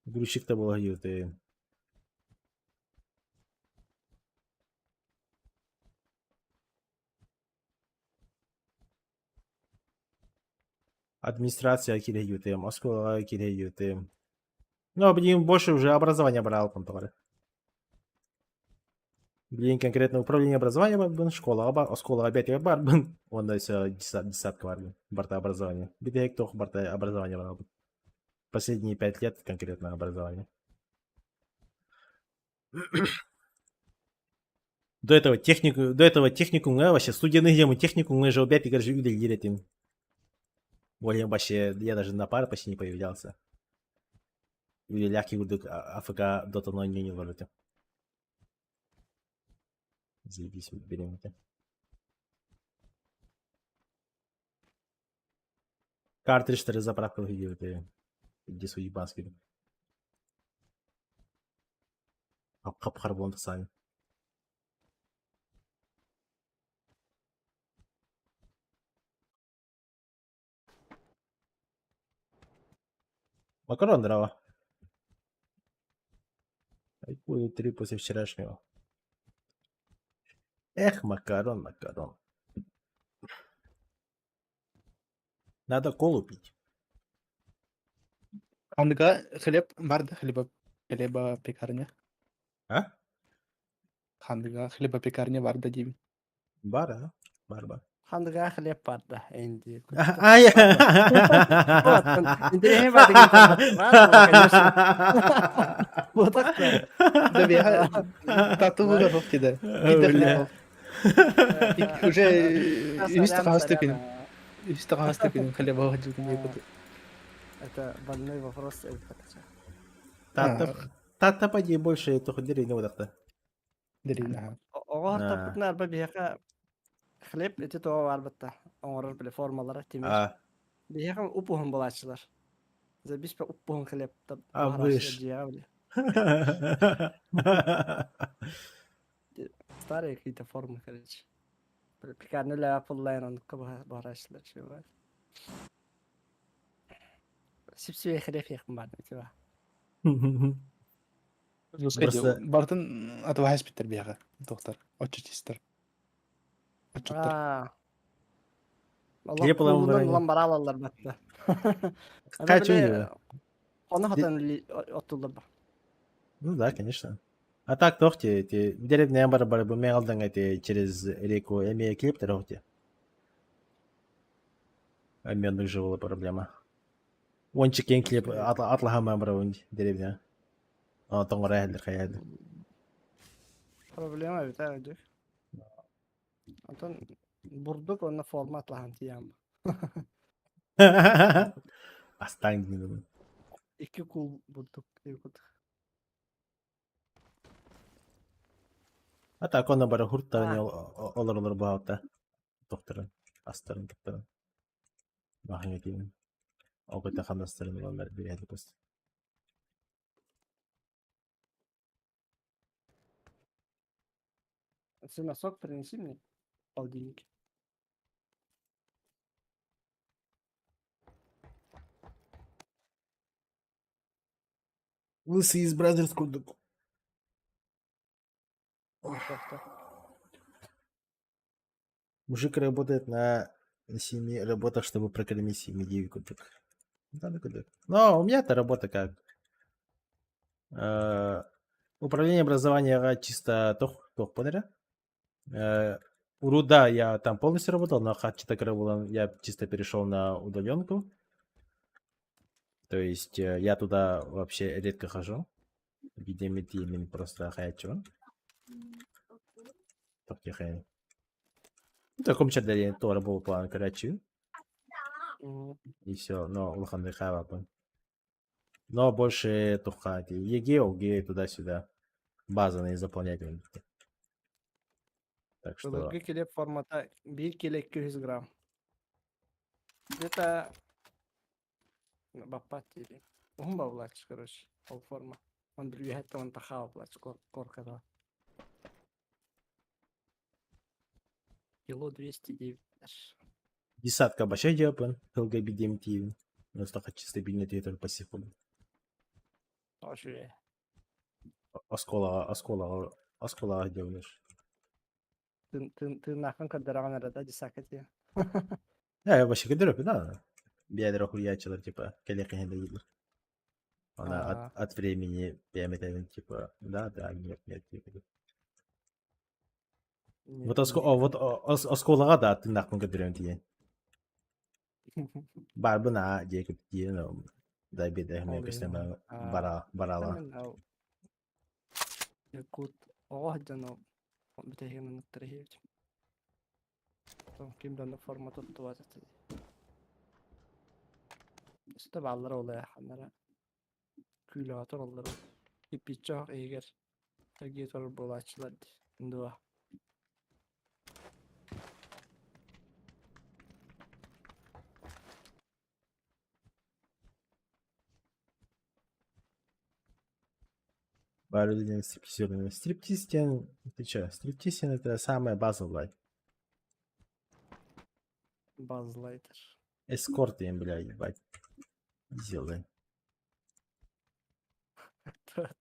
Грузчик да буола сылдьыбытым. Администрация киирэ сылдьыбытым, оскуолаҕа киирэ сылдьыбытым. Ну, блин, больше уже образование брал конторы. Блин, конкретно управление образования бардым, школаҕа бар, оскуолаҕа бэйэтигэр бардым. Онно все десятка бардым. Барыта образование. Бүтэһик туох барыта образование брал. Последние 5 лет конкретно образование. До этого технику, до этого техникумҥа вообще студияны диэмин техникумҥа же опять короче үлэлиир этим. Более вообще я даже на пары почти не появлялся. Үлэлээх курдук АФК Dota 0 олорор этим. Заебись берем это. Картриджтары заправка диэбитэ где суебанский. Хап-хара буолан тахсааны. Макарон дрова. Айкую три после вчерашнего. Эх, макарон, макарон. Надо колу пить. Хандыга хлеб бар да хлеба хлебопекарня. А? Хандыга хлебопекарня бар да диибин. Бар, а? Бар, бар. Хандыга хлеб бар да энди. Ай! Интэриэһинэй баатыгын бар, конечно. Вот так Да беха тату буга диде. Биде хлеб. Уже үс тахаста күн. Үс тахаста күн хлеб алып Это больной вопрос. Тата, тата поди больше только деревня вот Деревня. Оҕо таппытын арба биһиэхэ хлеб ити тоҕо барбытта оҥорор били формалара тимир. Биһиэхэ уп-уһун булааччылар. Забиспе уп-уһун хлеб А выш. Старые какие-то формы, короче. Пекарня ля пуллайн оннукка баһарааччылар чего. Сипсибе хлеб иэхпин баар типа. Просто Бартын атыбаһас биттер биэҕэ доктор отчетистер. Отчеттар. Хлеб ылан баран. Улан бараалаллар батта. Качу Ону хатан оттуллар ба. Ну да, конечно. А так тохте, те деревня бар бар бу мегалдан эти через реку эме клип терохте. Обменных же была проблема. Ончик клип атлаха бар деревня. А тоңор әһелер хайады. Проблема бит өйдүк. Антон бурдук онно форма атлахан тиям. Астаң дин. Икки кул бурдук дип А так онно бары хурттарын олор олор баалта. Докторын, астарын токтарын. Бахын етейін. Огыта хамнастарын олар береді просто. Сына сок принеси мне. Холодильник. Лысый из Brazzers курдук. Мужик работает на семи работах, чтобы прокормить семью курдук. Да, курдук. Но у меня-то работа как? Управление образования чисто тох тох понера. Уруда я там полностью работал, но Хатчита я чисто перешел на удаленку. То есть я туда вообще редко хожу. Где мен просто хаячу. Ну, таком чадаре тоже был план, короче. И все, но улахан хавапа. Но больше тухати. ЕГЭ, ОГЭ, туда-сюда. База заполнять. Так что... Былыргы килиэп формата биир кило 200 грамм. Где-то баппат дири. Уһун бабылааччы, короче, ол форма. Он билбэһэттэ он тахаа булааччы коркада. Кило 209. Десятка башай жапын, хылга бидем тиин. Но столько чисто билнет только по секунду. Ошуе. Оскола, оскола, оскола делаешь. Ты нахын каддараган арада десакка ти. Я вообще кадырып, да. Бедра хуячилар, типа, коллеги не Она от времени пямит, типа, да, да, нет, нет, типа. Вот вот осколага да, ты нахуй кадырым тиен. Барбына диэки тиен, да беде мен көстөмө бара барала. Якут оҕо дьоно Бүтэһигин оннуктары иһиэбит. Ким да оннук форма туттубат этэ. Өстө бааллара ол ээ ханнара күүлэҕэ тураллара. Кирпииччэ оһох иһигэр эргийэ турар буолааччылар дии. Дуо? Бары стриптизерами. Стриптиз диэн, ты чё, стриптиз диэн это самая базовая. Базлайтер. Эскорт диэн, бля, ебать. Сделай.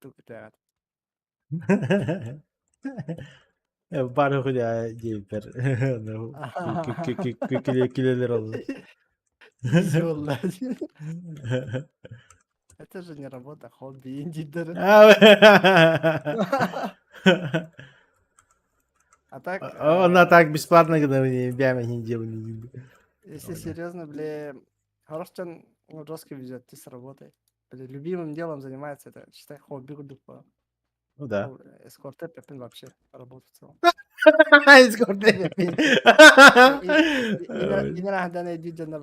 Тугутаат. Бары хуля диэбиппэр күлэлэр ол. Это же не работа, хобби индидер. А так... Она так бесплатно, когда мне бями не делали. Если серьезно, бля, Хороштан ну, жестко везет, ты с работой. Бля, любимым делом занимается, это, считай, хобби курдук Ну да. Эскорт Пеппин вообще работа в целом. Эскорт Пеппин. Иногда найди на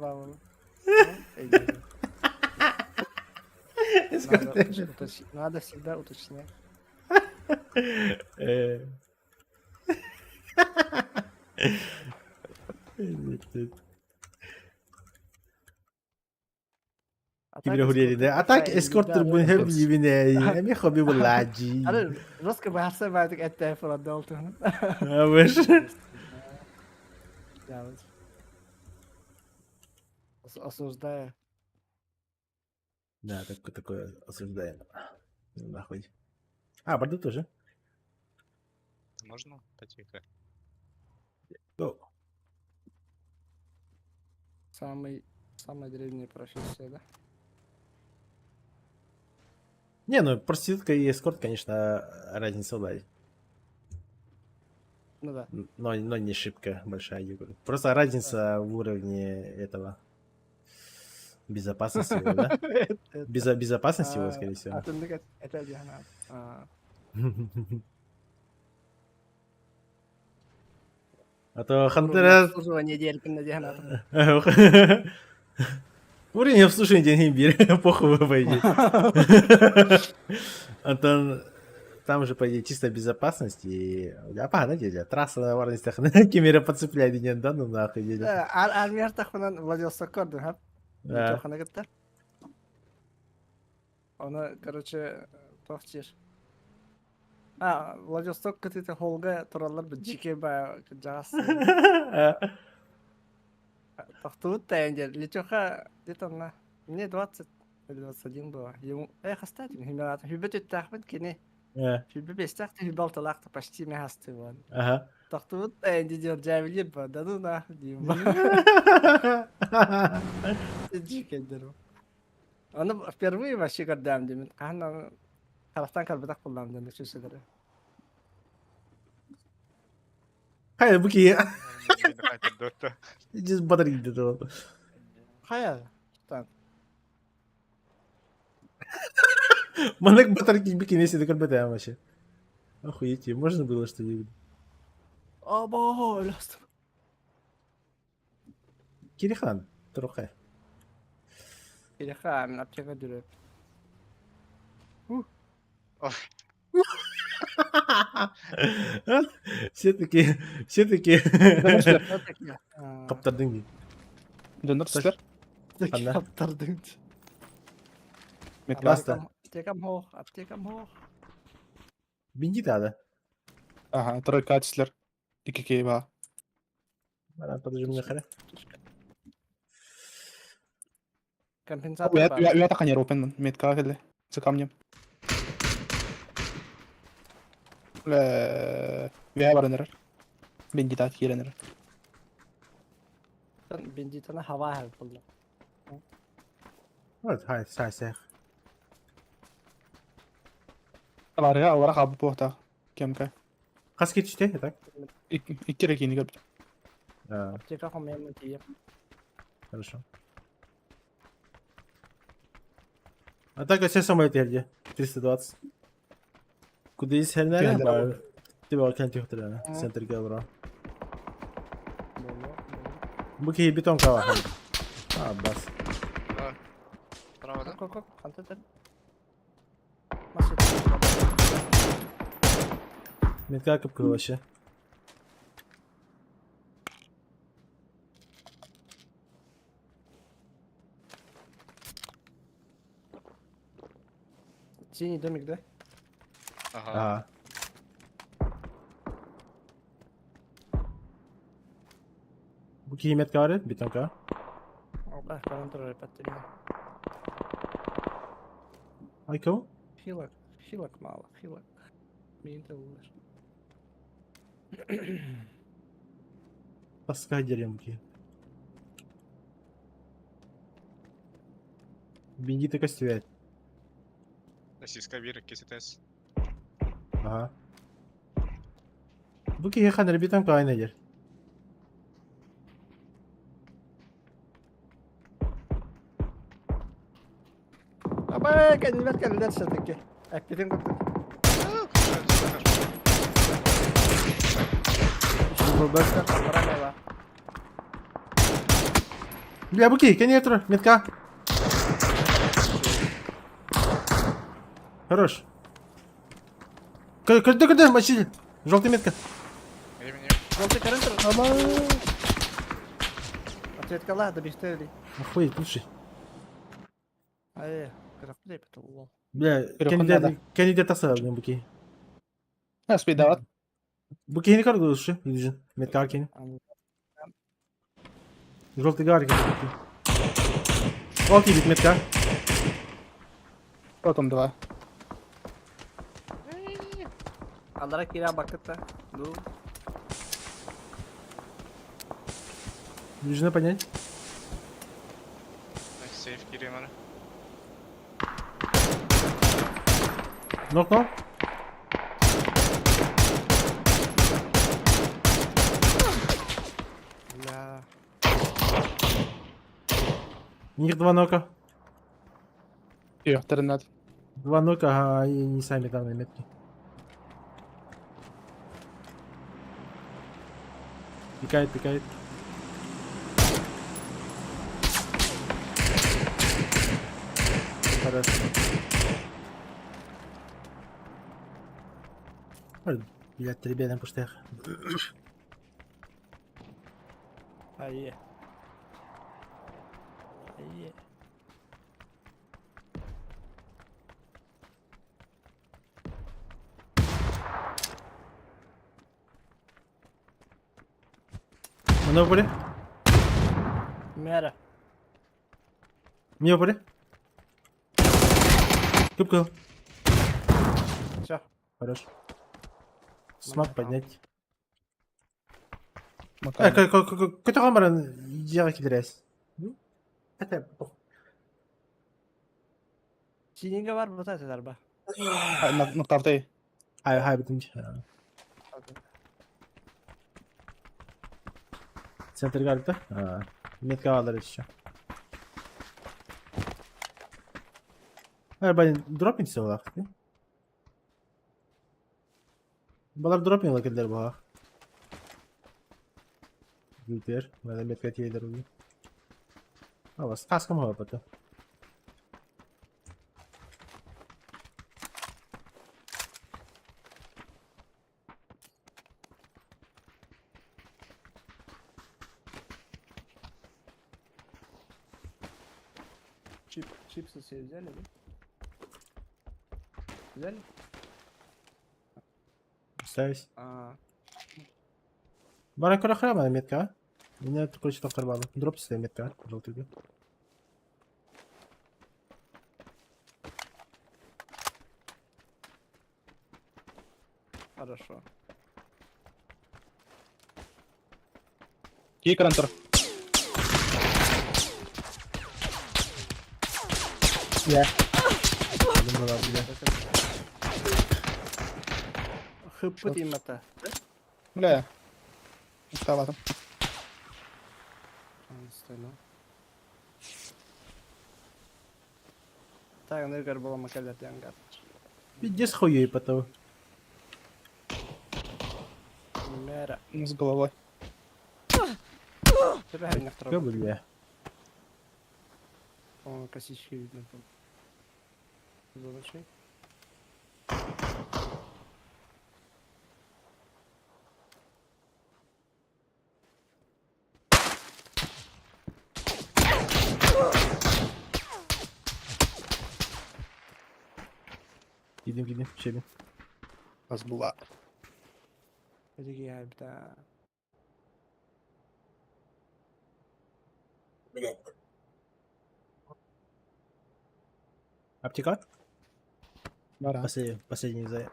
Надо всегда уточнять. А так эскорт бу хобби буладжи. Жестко баарса баатык этте фурадал туһун. А Осуждаю. Да, такое осуждаем. Нахуй. А, Бордо тоже. Можно потихо? Go. Самый, самая древняя профессия, да? Не, ну проститутка и эскорт, конечно, разница да. Ну да. Но не шибко большая. Просто разница в уровне этого безопасности, да? Безопасности его, скорее всего. Это А то Хантера... Обслуживание на Уровень обслуживания денег бери, похуй по идее. А то там же, по идее, чисто безопасность и... А погнали, дядя, трасса на варностях, кемере подцепляли, не да, ну нахуй, дядя. Армияр тахынан Владивосток көрдүм, хап? Да. Оны, короче, тохчир. А, Владивосток кытыты холга тураллар бу жике ба жагас. Тохтуут тайын Летеха где-то на... Мне 20 или 21 было. Ему... Эх, оставь, Хүбе түттахмын кини. Хүбе бестахты, хүбе алталахты почти мясты вон. Ага. Тохтуут тайын дидер жабилир ба, да ну нахуй дейм. Жике деру. Оны впервые вообще көрдәм деймін. Қахынан Харахтан карбатах буллам ден сөсөдөрө. Хайа, буки. Just батарейка этого. Хайа. Там. Манек батарейки бики не себе карбатаем вообще. Охуеть, можно было что-нибудь? Або, ласт. Кирихан, трохе. Кирихан, аптека дүрөп. Все-таки, все-таки. Каптардың Донор сіздер? Каптардың. Баста. Аптекам хох, аптекам хох. Бенди да. Ага, тройка сіздер. Екі кейба. Подожди, мне харе. Компенсатор. Я так не опен, метка келді. За камнем. Вя бараныр. Бендитат киренер. Бендитана хава хэл булла. Вот, хай, хай, сэх. Аларга алара хабы похта. Кемка. Хас кетиште, так? Икки рекини көрбүт. Аптека хомем тие. Хорошо. А так все самолеты где? 320. Куда есть херня? Тиба кэлэн түһүөхтэрэ центрга олорон. Бу киһи бетон кава. А, бас. Справа, да? Кок, кок, хантан. Метка кып вообще. Синий домик, да? Ага. Ага. Бу киһи метка бар бетонка. Да, контроль подтвердил. Айко? Хилок, хилок мало, хилок. Мин ты лучше. Таска дерем бу киһи. Бендиты костювет. Российская вира, КСТС. Ага. Бу киһи ханар бетонка айна дер. Аба, кэннибэр кэллэр все-таки. Эппитин курдук. Бля, бу киһи, кэннигэр турар, метка. Хорош. Көрдө, көрдө, мочитель. Желтый метка. Желтый корректор. Ответка да бихтели. Охуеть, лучший. Ай, кырапты деп лол. Бля, Переходно кэнниде тахса блин, бу киһи. Спидават. Бу киһини көрдө лучше, Илюжин. Метка кини. Желтый гарик. Ол тиийбит метка. Потом два. Аллара кира бакыта. Ну, Илюжина поднять. Сейф кирием ары. Нокнул. бля. У них два нока. Үөхтэрин Два нока, ага, они не сами там на метке. Пикает, пикает. Хорошо. Ой, блядь, ребята, пуштях. Ай. Ай. Монополи? Мэра. Мне поле? Кубка. Все. Хорош. Смог поднять. Макар. Көтөҕөн баран дьиэҕэ киллэрээс. Хотя Сининге бар бу та ба. Ноктавтай. Хай хай битим. Центр гарда. Метка алар еще. Ай, блин, дропнется улах. Балар дропнул кэллэр баҕа. Бүтер, надо метка тиэдер угу. А вас каскам хапата. Чип, чипсы себе взяли, да? Взяли? Ставись. А, Баран көрө храма метка. Меня такой что карбалы. Дроп себе метка, желтый. хорошо. Кии карантор. Я. Бля. Хыппыт имата. Бля. Уставатым. Так, ныргар бола макалер диангар. Пиздец хуей потом. Эра. Ну, с головой. Кө бля. О, косички видно там. Золочей. Gideyim gideyim şey Аз була. Да. Аптека? Бара. Последний, последний за.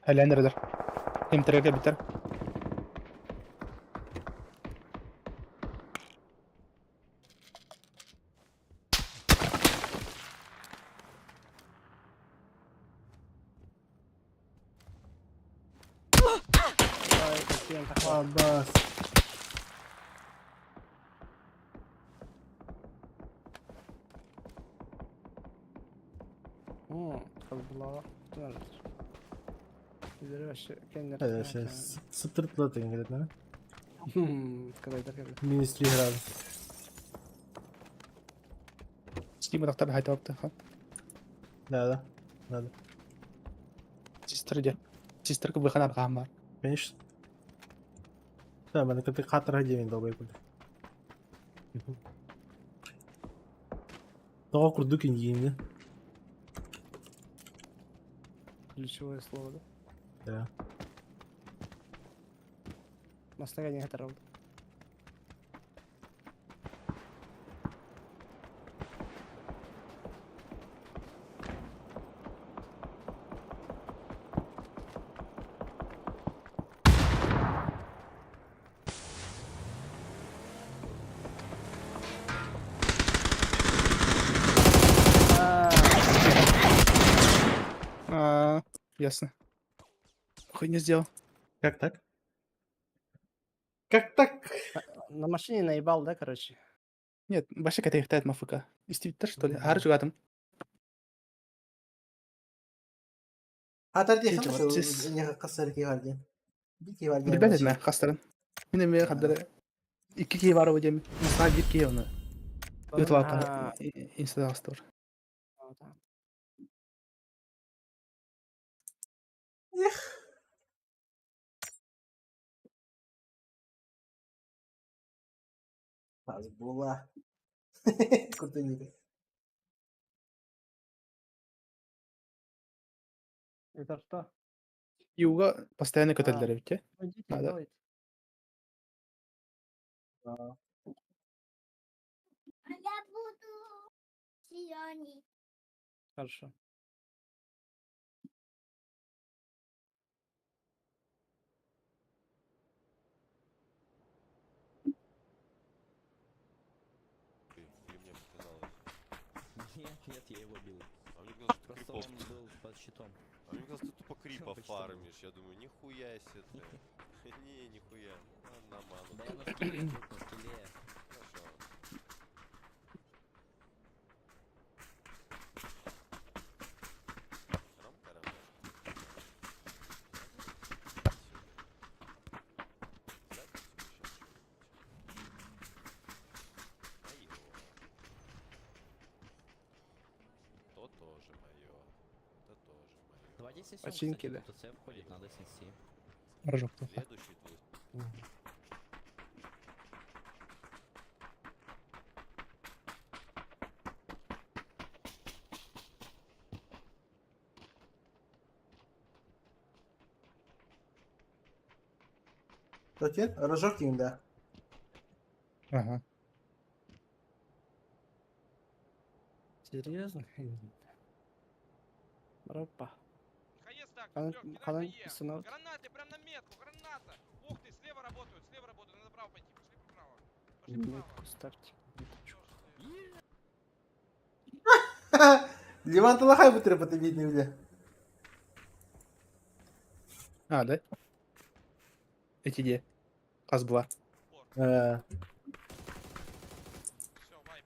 Хәлән рәдер. Имтерергә битер. Абас. Сыптыртла деген келет, да? Минус 3 градус. Стима тахтар хайталапты. Да, да. Надо. Систер де. Систер кыбы ханар бар. Конечно. Да, мен кыты катырга жемин долбай курду. Тоҕо курдук ингиинни. Ключевое слово, да? Да. Мастага не хотел. А, ясно. Хуйню сделал. Как так? Как так? На машине наебал, да, короче? Нет, вообще какая-то ихтает мафыка. Истибиттер, что ли? Ары чугатым. Билбэт этме, хастарын. Мин эме хаддары. Икки кии бар дем. Инста бир кии оны. Ытлап инстада хастар. Эх. Була. Куртуника. Это что? Юга постоянно көтөллөр эбит. Надо. Я буду сиони. Хорошо. Или мне показалось? Нет, нет, я его бил. А мне казалось, что ты Просто крипов. он был под щитом. А мне казалось, ты тупо крипа Под щитом. фармишь. Я думаю, нихуя себе ты. Не, нихуя. На, на ману. Да я на скилле, друг, на скилле. Хорошо. Ром карандаш. То тоже мое. Это тоже мое. Давайте снесем, Починки, кстати, да. тут ЦФ входит, надо снести. Рожок плохо. Следующий твой. Кто Рожок им, да. Ага. Серьезно? Опа. Ханан, сынок. Гранаты прям на метку, граната! Ух ты, слева работают, надо право пойти, пошли право. Пошли право. Метку ставьте. Меточку. Ливан Талахай бы видно, бля. А, да? Эти где? Аз була. Э, Все, вайп.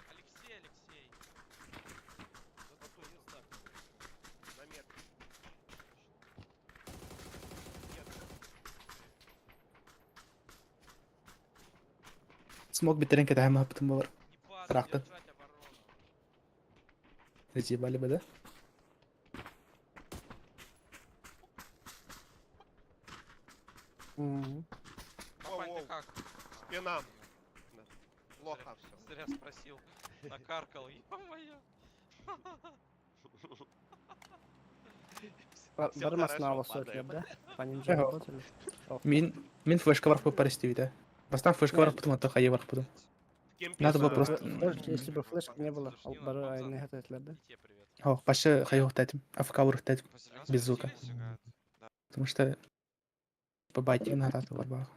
Алексей, Алексей. На метку. Смог бүтэрин кэтэһэн маһаппытым буолар. Не падай, Ыраахтан. держать оборону. Разъебали бы, да? Папань, ты как? Спина. Плохо Плохо все. Зря спросил. Накаркал, ё-моё. Всё Бары хорошо, масна падаем. да? По ним же Ага. работали. Мин, мин флешка бар по да. Бастан флешка бар потом, а то хайы бар потом. Надо было просто... Если бы флешки не было, бары айны хататлар, да? И тебе привет. О, вообще хайы ухтатим. АФК урухтатим. Без звука. Потому что... По байте на рату барбах.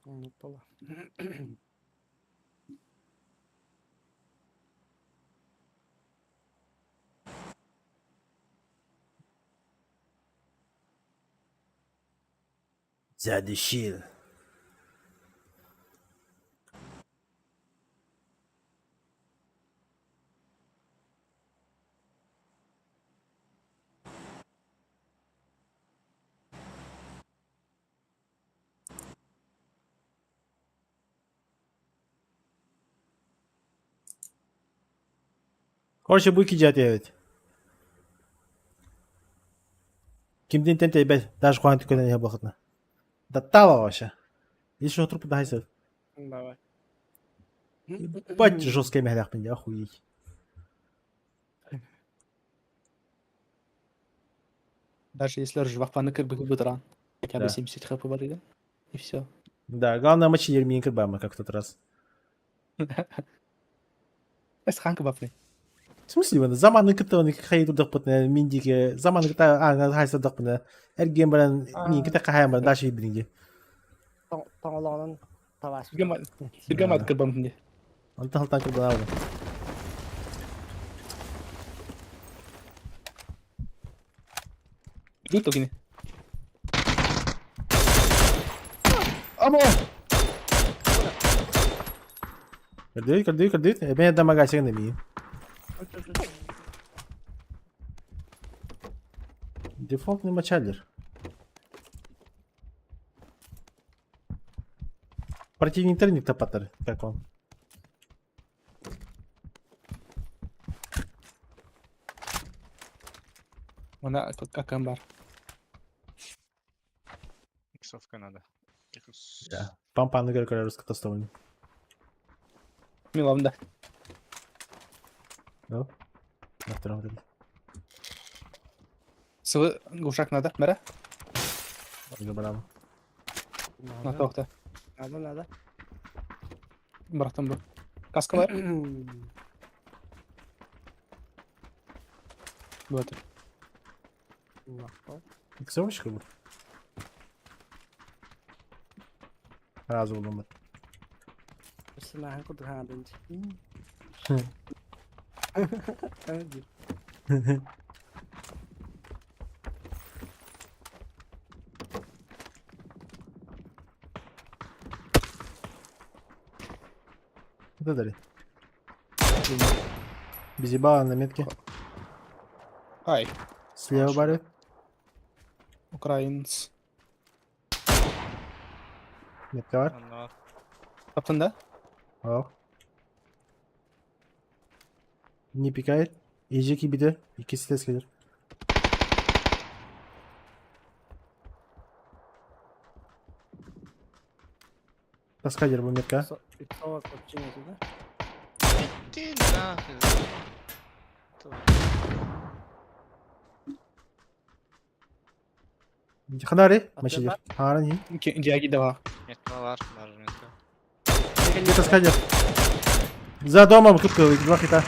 Ну, пола. Задушил. Короче, буйки дьиэтэ Кимдин тен тэйбэт, даже хуан түкэнэн иһэ буолхатына. Даттаала вообще. Еще труп да. Давай. Ебать жесткая мэһэлээхпин дии, охуеть. Даже если ржвахпаны как бы бытран. Хотя бы Да. 70 хп барыга. И все. Да, главное мочи Ермин Кырбама, как в тот раз. Эсханка бапны. В смысле, вон, заманы кытта он хайы турдахпытна, миндике, заманы кытта, а, хайса дахпытна, эрген баран, мин кытта кахайан баран, дальше биринге. Тоңолоонун табаш. Сиргамат кырбам. Онтон халтан кырбана. Идут огни. Амо! Кырдыйт, кырдыйт, кырдыйт, эбен дамага сен ми. Дефолтный мочалер. Противник интерник топатор, как он. Она как амбар. Иксовка надо. Да. Пампаны говорю, русскотостовный. Милам, да. Да? На втором ряду. Сылы глушак надо, мэра? Браво. На тохта. Надо, надо. Братан был. Каска бар? Вот. Иксовочка был? Сразу булдum. Сынаһын курдук дэнч. Это дали. Без ебала на метке. Ай, Слева бары. украинц. Метка бар. Таптың да? Ал. Не пикает. Ежеки биде. Икisi tez gelir. Таска бу метка. Иксовок вообще нету, да? Иди нахуй. Ханари, мачидер. Харани. Дяги дава. Метка бар, бар метка. Где таскадер? За домом кыпкы, два хита.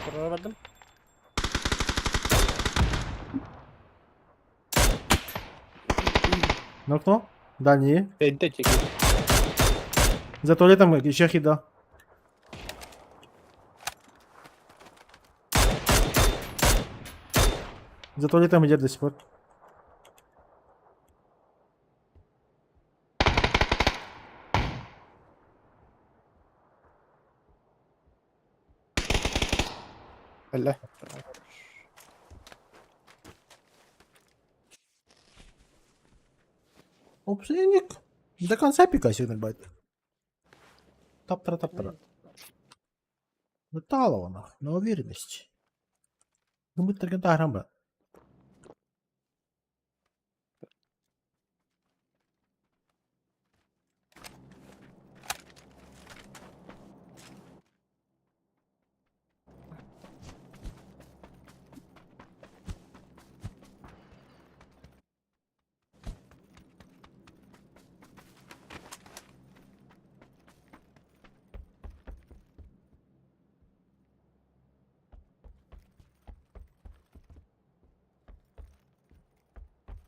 Турара бардым. Нокнул. Дальний. Дайте. За туалетом еще хит дал. За туалетом идет до сих пор. Кэллэ. Опсеник. До конца пикасик набрать. Таптара-таптара. Металлова нахуй, на уверенность. Ну мы тогда грамба.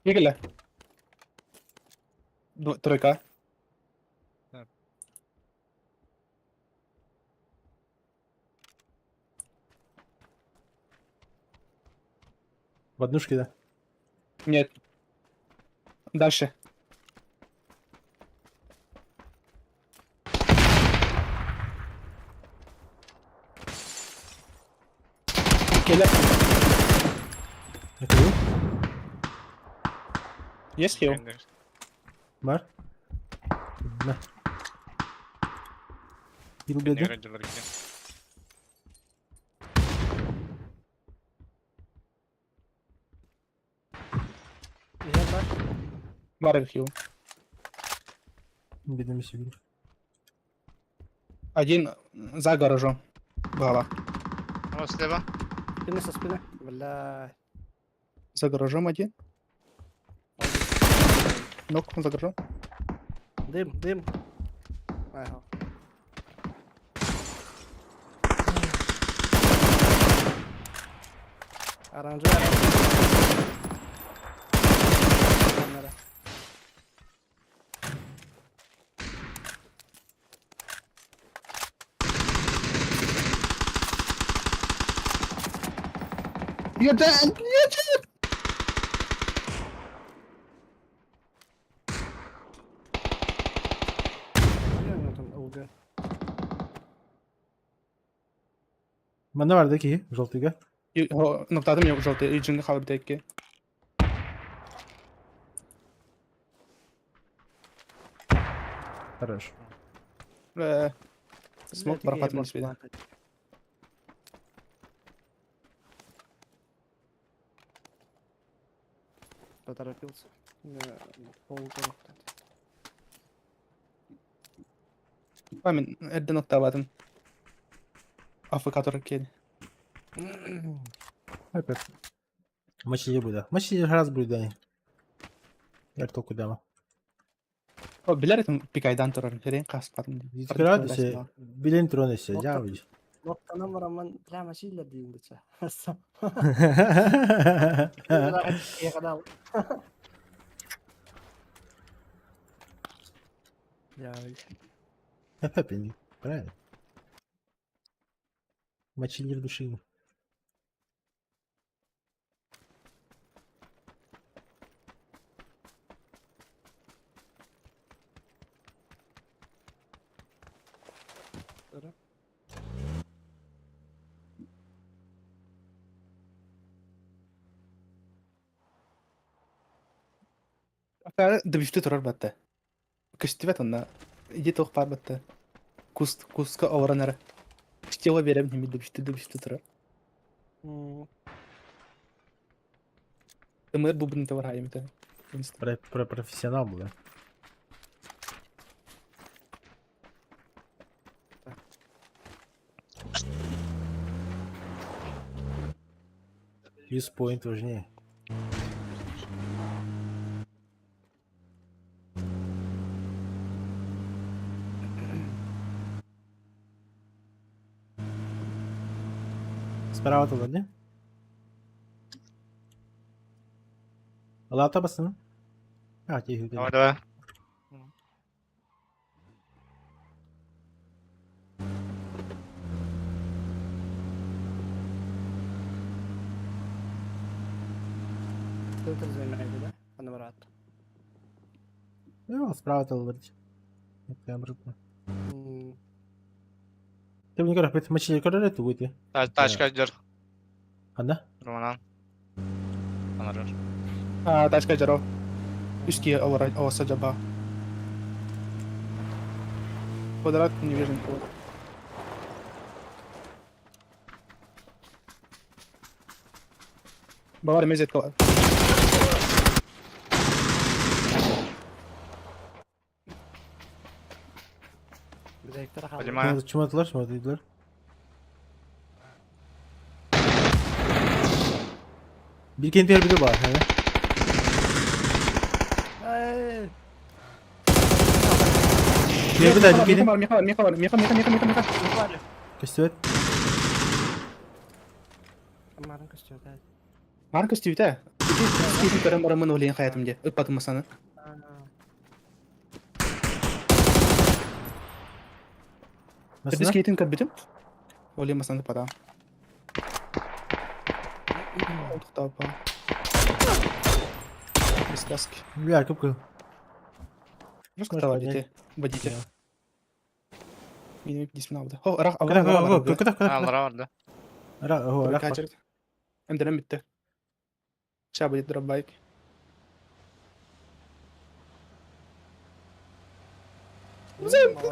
Кэллэ. Тройка. В однушке, да? Нет. Дальше. Кэллэ. Накрыл. Есть хил? Бар. На. Хил беду. Иһэр бар. Бар хил. Бедным себе. Один за гаражом. Голова. О, слева. Спина со спины. Бля. За гаражом один. Нок за гаражом. Дым, дым. Ага. Оранжевый. Камера. You're dead! You're dead! Где у него там ЛГ? Манна бар да киһи, желтыйга. Ноктатым yok желтый. Үчүнге халып битекке. Хорош. Смок барахатым спида. Поторопился. Полгода. Памин, эрден ноктабатын. АФК кел. Опять. Мочили будет. Мочили раз будет, да. Я только дама. О, билер этим пикайдан турар. Херен каспатын. Градусе, билен тронесе, дявол. Ноктанан барамман прямо силлер диин дече. Правильно. Мочили души. Дыбишты турар батта. Көстүбэт онна. Иди тоқ бар батта. Куст, кустка олоронара. Штела берем неми дыбишты дыбишты турар. Тымыр бубын тавар хайым это. Про профессионал был, да? Use point важнее. Справа туда, не? Лата басын. А, тихо. Давай, давай. Центр занимает, да? Анварат. Ну, справа туда. Прям руку. Ты мне говоришь, мочили король, это будет. Тачка идет. Ханна? Романан. Анарар. А, тачка жаров. Үс киһи олорор оҕосо дьаба. Квадрат не вижу никого. Бавар мезет кала. Direktör kaldı. Понимаю. Чуматылар, чуматылар. Bir kent bir de var. He. Эй, Bir de bir Миха, Миха, Миха, Миха, Миха, Миха, Миха, Миха. Көстүбэт. Марын көстүөтэ. Марк көстүүтэ. Ити көрөн бараммын олиен хаятым де. Ыппатым масаны. Біз Масына? кейтин көрбүтүм. Олиен масаны пата. Тоқтап. Без каски. Бля, кып-кып. Жестко Можешь стало поднять. водитель. Водитель. Минимум 10 минут. О, рах, Кыда, кыда, кыда, кыда, А, кыда. лара бар, да. Ра, о, рах бар. М бітті. Сейчас будет дропбайк.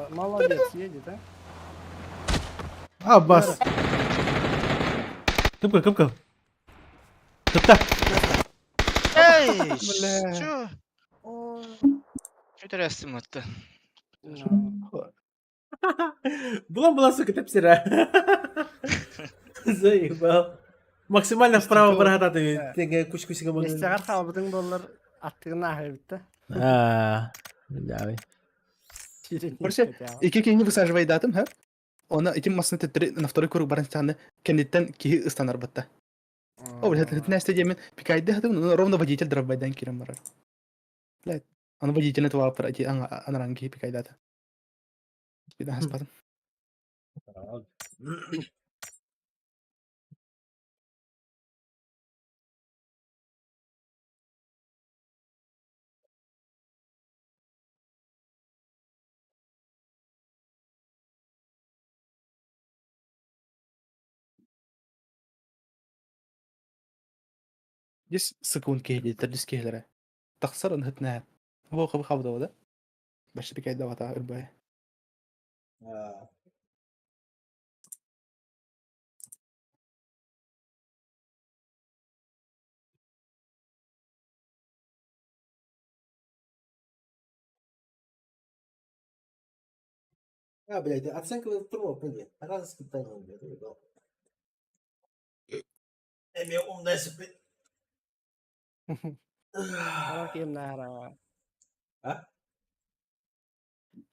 Молодец, едет, а? А, бас. Кып-кып, кып-кып. Тыпта. Эй, Бля. чё? Чё ты растим это? Была была, сука, тепсера. Заебал. Максимально вправо прогадати. Теге куч-кусика Местеғар қалбыдың болар аттығын ағай бітті. А, давай. Короче, Ики кини высаживай датым, ха? Она этим масны тетри на второй круг баран станы кенеттен кихи ыстанар батта. О, блядь, это нэсте демен пикайды хатым, ну ровно водитель дропбайдан кирем барар. Блядь, аны водитель это вапыр, эти анаран кихи пикайдата. Беда хаспатым. Дес секунд кихи, тердис кихилere. Тахсар ынхытна. Во хабы хабы да? Башты пикайда вата үрбай. А, блядь, оценка второго, блядь. Раза скитания, блядь, заебал. Эми умная, блядь. Харар киһим нахара. А?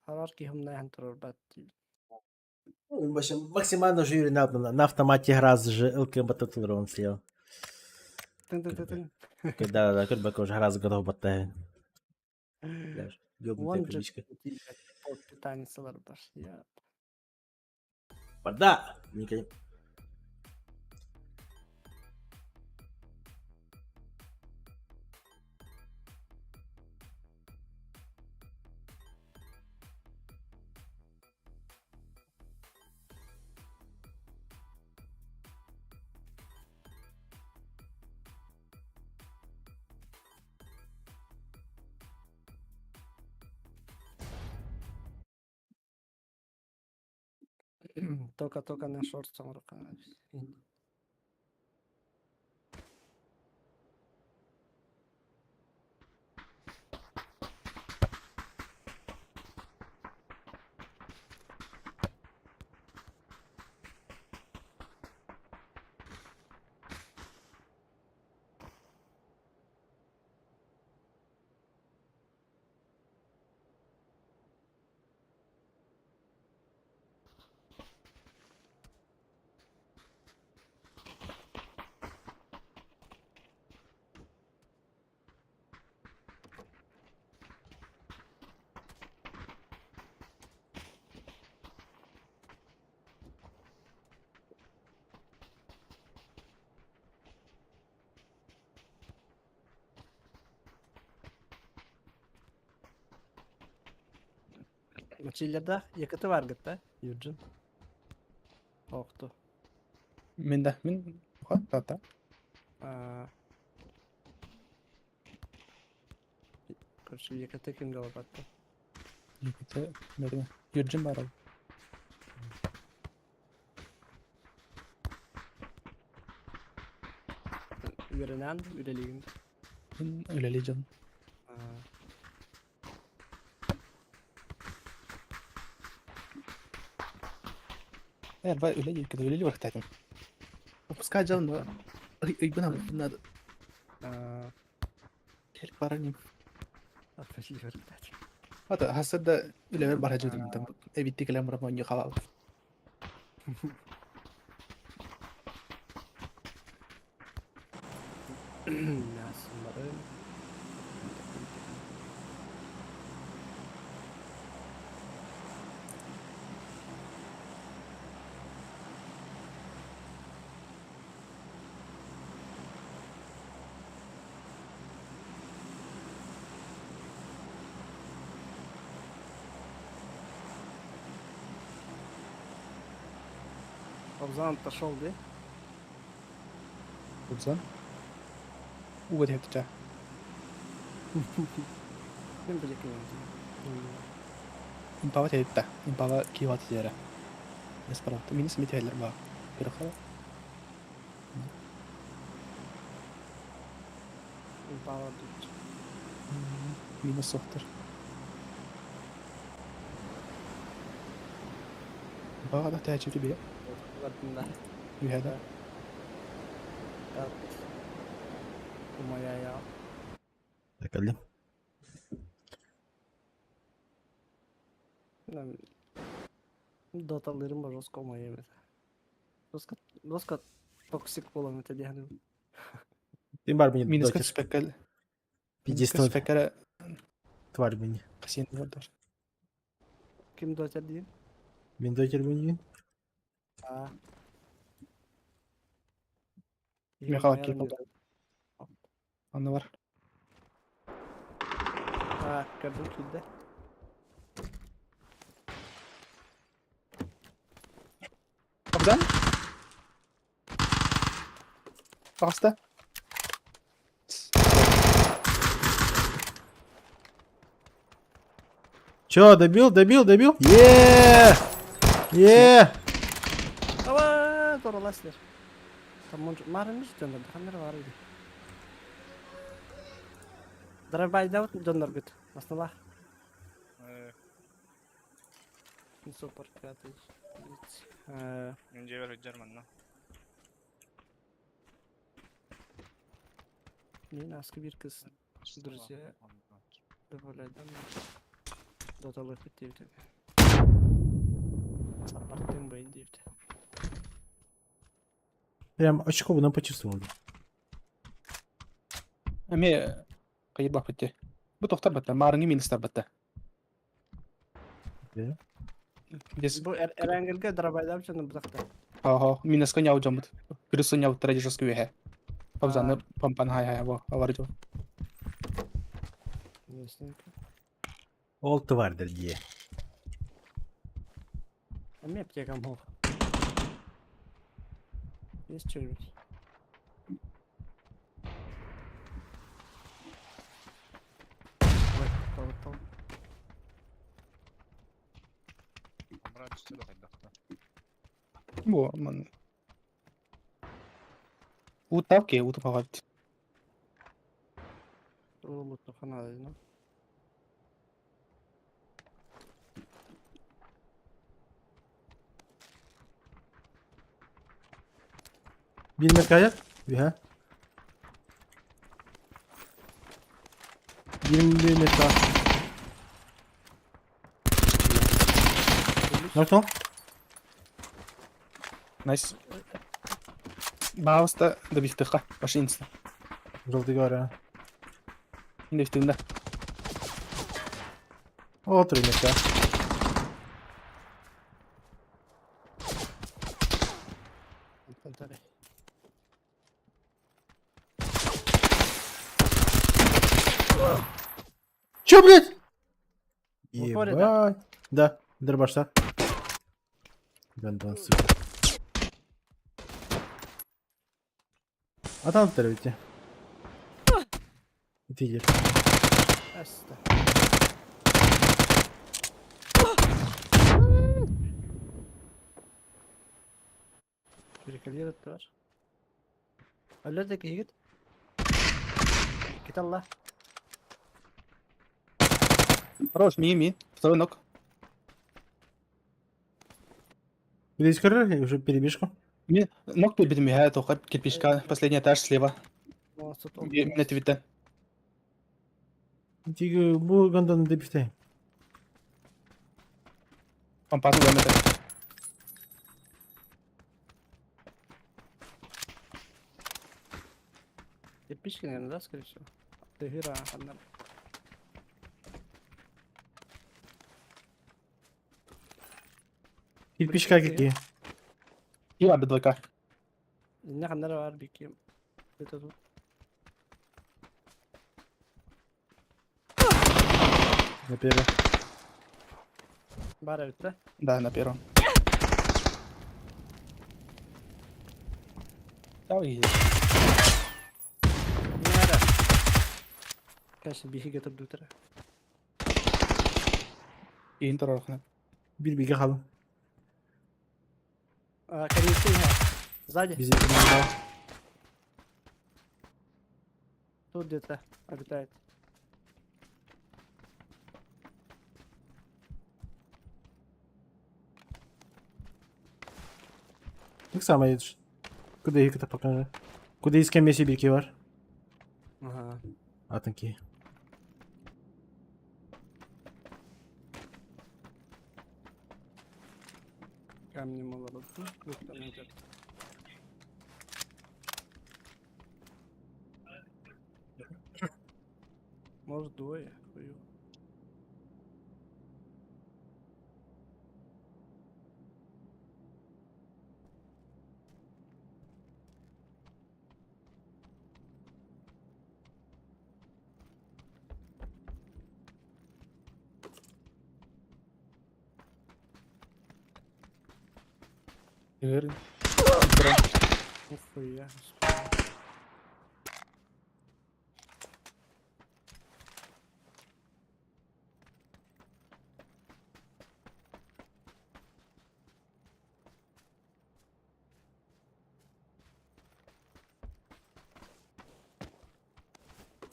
Харар киһим нахан турар бат. Ну, в общем, максимально жюри на автомате раз же ЛК Бататлрон съел. Тын-тын-тын. Да-да-да, как уже раз готов батарея. Ёбнутая Он же привычка. питаницалар бар. Я. Вода! Никогда. Только-только на шорт соңрука. Мачиллерда якыты бар гытта, Юрджин. Оқту. Мен да, мен Леха, тата. Короче, ЕКТ кимге албатты? ЕКТ, наверное, Юрджин бар. Үөрэнэн, үлэлиигин. Үлэлии дьон. Эрба үлэ үлэлии барахтаатым. Выпускать дьон, но ыйбын надо. Кэл бараним. Ата хасыр да үлэбэр бара жытым там эбитти кэлэн баран монньу халал. Обзан пошел, да? Обзан? Уга диэхтэ. Ким биликин. Импава тиэтта. Импава кииват тиэрэ. Эспарат. Минус метеллер ба. Перехала. Импава тут. Минус софтер. Импава да тээчи тебе. Ладно. Үһэдэ. Моя я. Так, алло. Доталырым ба жестко моя это. Жестко, жестко токсик болом это диһаным. Ты бар мне Минус дотер. спеккел. Пиздец, Спеккер тварь мне. касен бордор. Ким дотер диин? Мин дотер мне. А. Михаил Кирпов. Анна бар. А, көрдүм киирдэ. Обзан? Паста. Чё, добил, добил, добил? Еее! Еее! Ава, тороласлер. Там марымыз дьоннор, камера бар иди. Драйвайда дьоннор бүт. Масналах. Супер пятый. Мен аскы бир кыз друзья добавляют Доталых бит Саппорттын байын дейбит. Прям очко но почувствовал. Эме кайыр битте. Бу тохтар битте. Марыңы минустар битте. Здесь Бу Эрангелге драйвайда чону бутакта. Ага, минуска няу жамыт. Плюс няу традический вехе. Обзаны помпан хай хай во аваржо. Ясненько. Ол тварь, дорогие. Эме аптекам хох. Есть что-нибудь? Ой, тол, тол. Бу ман. Утавки, утапават. Улуту ханады, ну. Билмет кайыр? Биха. 21 метр. Нокнул? Найс. Бауста добихтыха. Башинста. Желтый говоря. Добихтында. О, 3 метра. Чё, блядь? Ебать. Да, дробашта. Гандон, сука. Аталыптар эбит. Ити Аста. Перекалировать бар. Өлөр да киһигит. Киталла. Хорош, ми, ми. Второй ног. Здесь көрөр уже перебежку. Ми, ног перебит мигает, только кирпичка. Последний этаж слева. На твите. Тиги бу ганданы деп бifте. Помпазу это. Кирпички, наверное, да, скорее всего? Тыгыра, ханнар. Кирпичка какие? И ладно, двойка. Не ханнар бар бики. Это тут. На первом. Бар эбит, да? Да, на первом. Давай, иди. Не надо. Конечно, биһиги турдутара. И интерорхна. Bir bilgi kalın. А, конечно, сзади. Bizi Тут где-то обитает. Так само едешь. Куда их это покажи? Куда iskemlesi bir ki var? Ага. Atın ki. Камни мало там идет. Может, двое, хую. Игорь. Нихуя.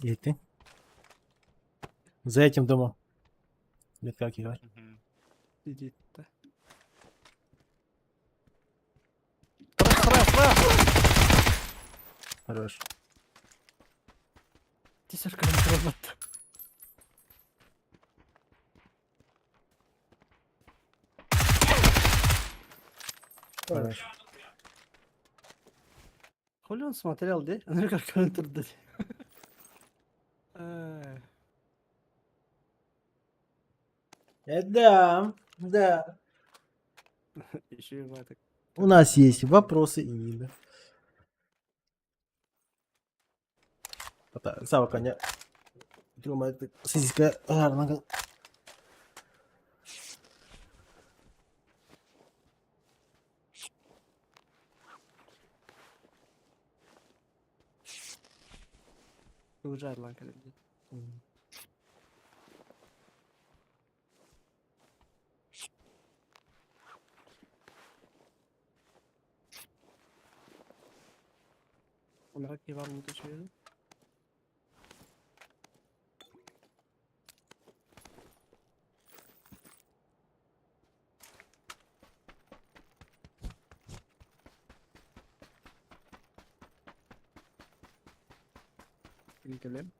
И ты? За этим домом. Метка var. Иди-то. Справа, справа, справа! Хорош. Десятка робот. Хорош. Хули он смотрел, да? Ну как он тут. Ай. Да, да. Еще и в это. У нас есть вопросы и Нина. Сава коня. Сосиска гарна. Уезжает ланка. Olarak var mı şöyle? Gidelim.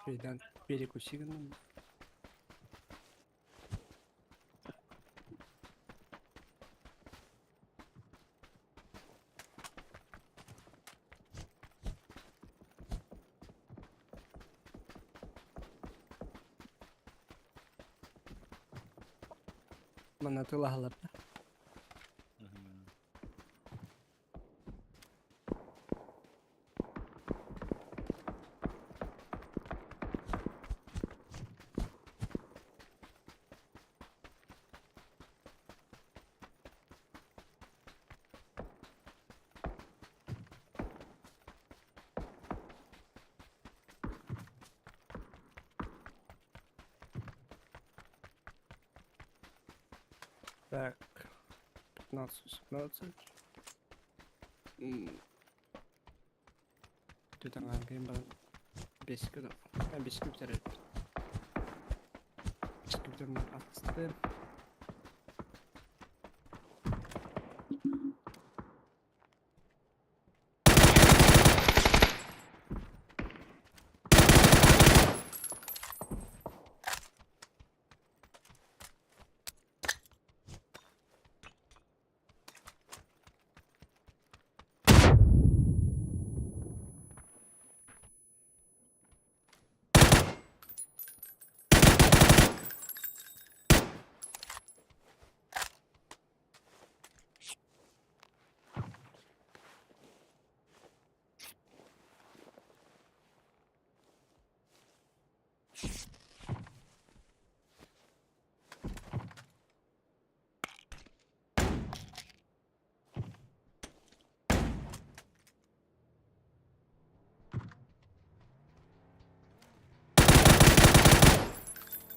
Бейдан перекуси гынным. Манна тылаһалар да. Так, 15, 18. Түтәңгән кем бар? 5 күн. 5 күн битәр. 5 күн битәр атты.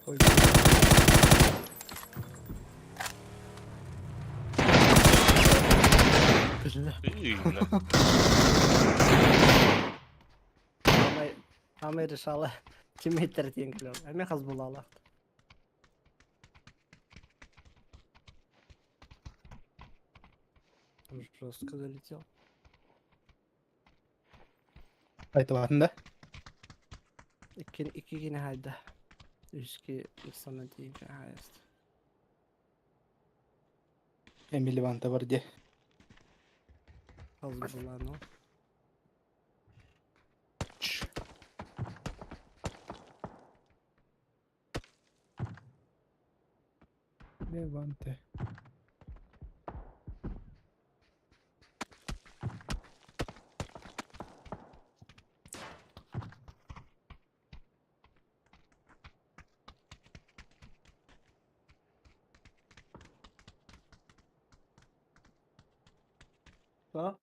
Ой. Бля. Амай решала. Ким әйтер тиен килер. Әмә хаз була ала. Жестко залетел. Айтылатын да. Икки икки генә хайда. Үске сана тиен хайст. Эмили Ванта бар де. Хаз була, ну. Леванте. Да?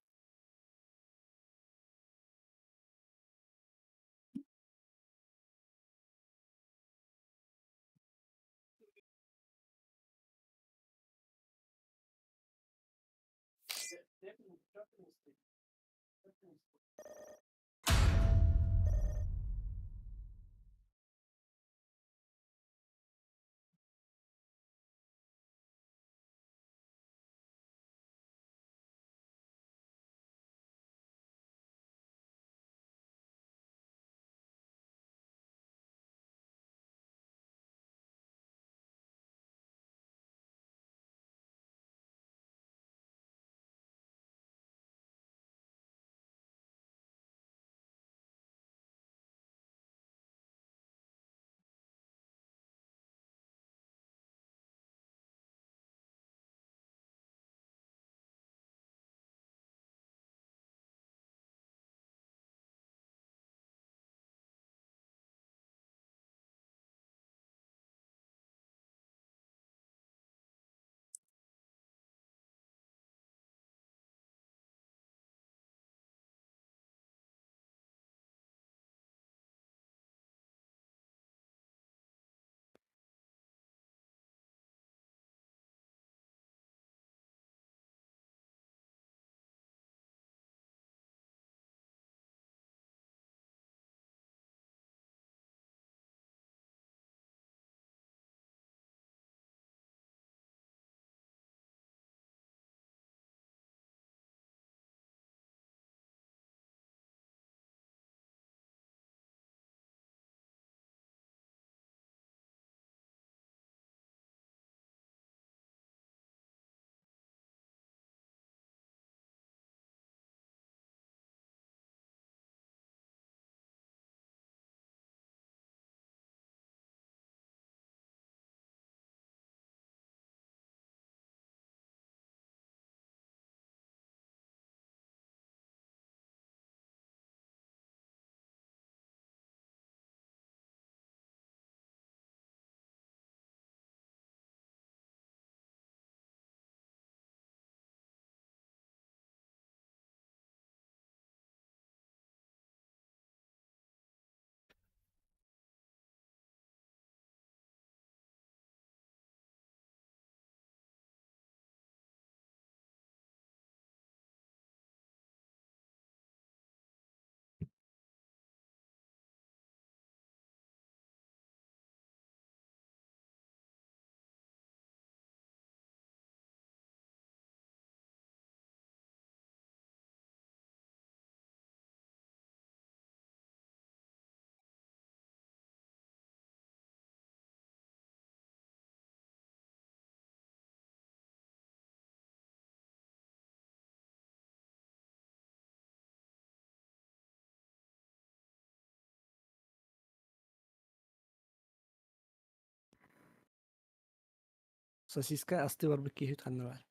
Сосиска астыы барбыт киһи ханна баар?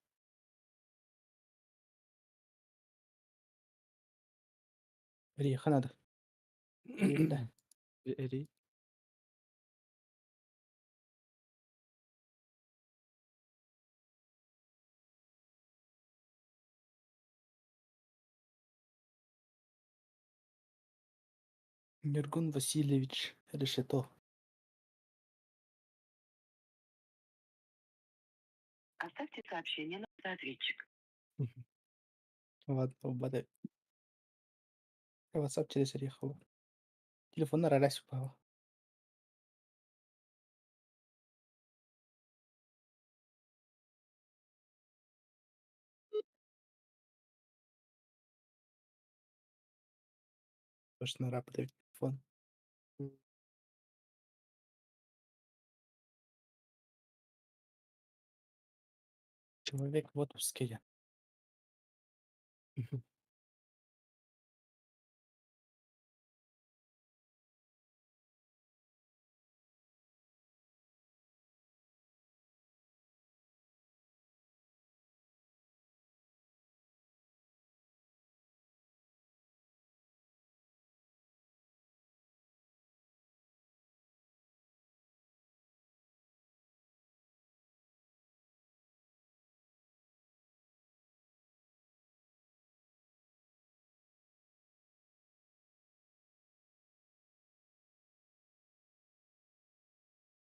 Эриэхэ надо. Да. Эрий. Нюргун Васильевич Решето. Оставьте сообщение на ответчик. Ладно, убадай. WhatsApp через Орехова. Телефон на упала. Точно работает телефон. Человек в отпуске.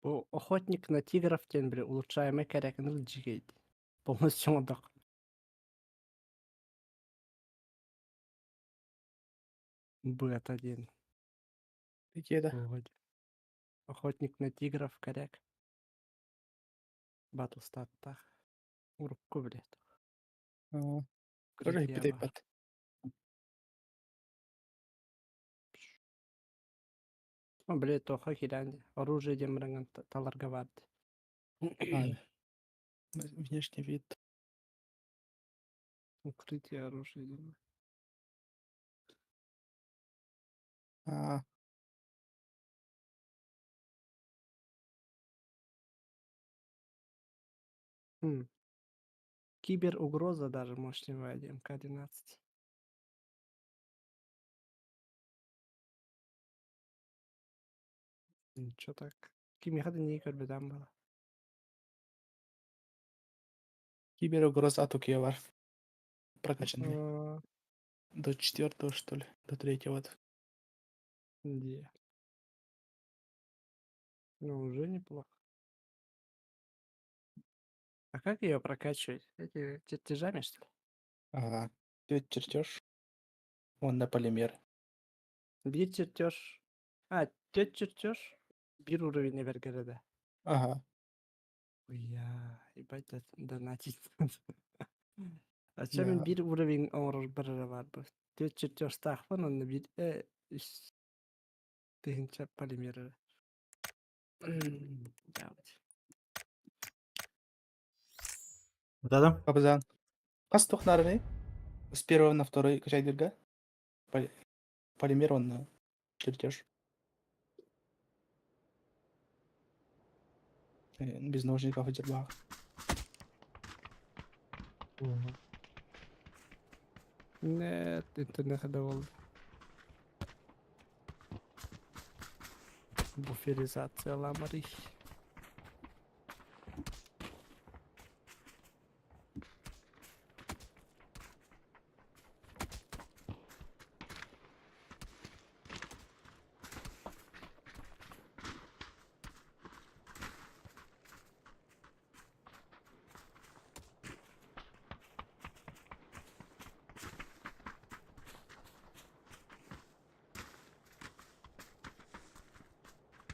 Бу Охотник на тигров диэн били улучшаемый кэрээкин ылдьыгый полностью оҥордох. Быата диэн. Где да? Охотник на тигров кэрээк. Батлстаттаах. Урукку билет. Тоже хиппит. Блядь, тоха киирэн оружие диэн бараҥҥын таларга баард. Внешний вид. Укрытие оружие диэн. А. Киберугроза даже мощнее МК-12. Ничего так. Кимиэхэ да нии көрбөтөм буолла. Киберугроза Атукья прокачанный. До четвертого, что ли? До третьего. Где? Ну, уже неплохо. А как ее прокачивать? Эти чертежами, что ли? Ага. Ты чертеж. Он на полимер. Биир чертеж. А, тет чертеж. Биир уровень бергерede. Ага. Уя, ебать, донатить. А чем мин биир уровень оҥорор барара баар бу. Түөрт чертежтаахпын онно биир үс тыһыынча полимер Да-да. Кабызан. Хас тухнарыный? С первого на второй качайдырга. Полимер он на чертеж. Без наушников и дербах. Нет, интернет довольно. Буферизация ламарих.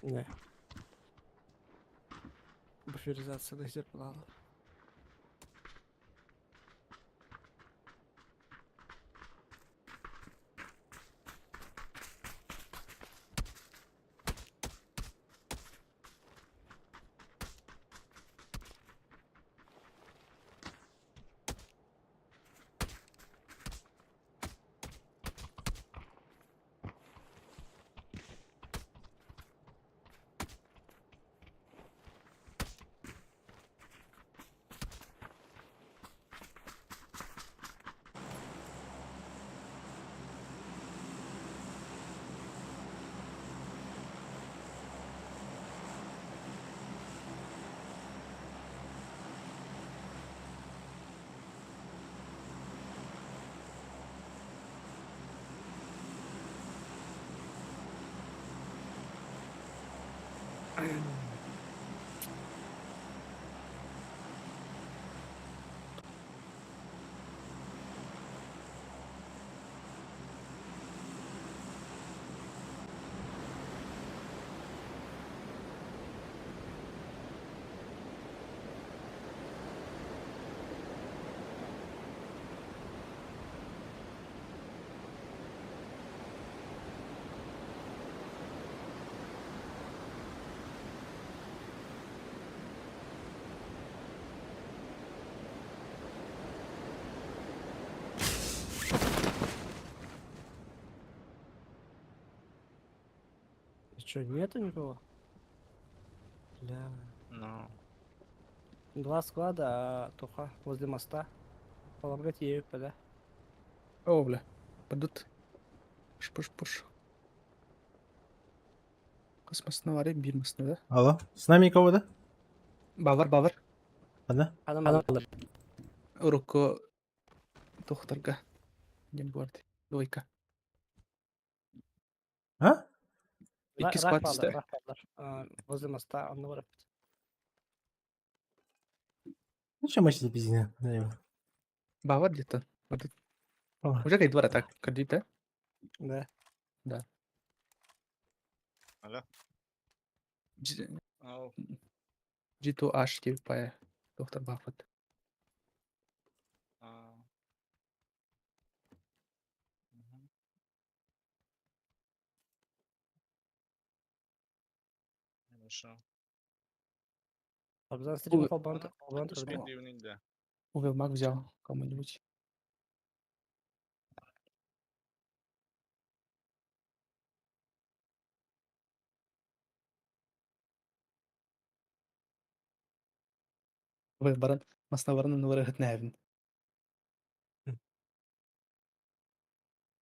Не. Буферизация до зеркала. Что, нету никого? Бля. Ну. Два склада, а только возле моста. Полагать ею, да? О, бля. Падут. Пуш, пуш, пуш. Космосны бар, бир масны, да? Алло, с нами никого, да? Бавар, бавар. Ладно. Адам Руку тохтарга. Дем борды. Двойка. А? Икки склад түсті. Возле моста, онно бар. Ну что мочить пиздец? Бавар где-то. Уже как двора так, кредит, да? Да. Да. Алло. G2H типа доктор Баффет. Хорошо. Абзан стрим холбан. Увел маг взял кому-нибудь. Ой, баран, масна баран нуары хытнавин.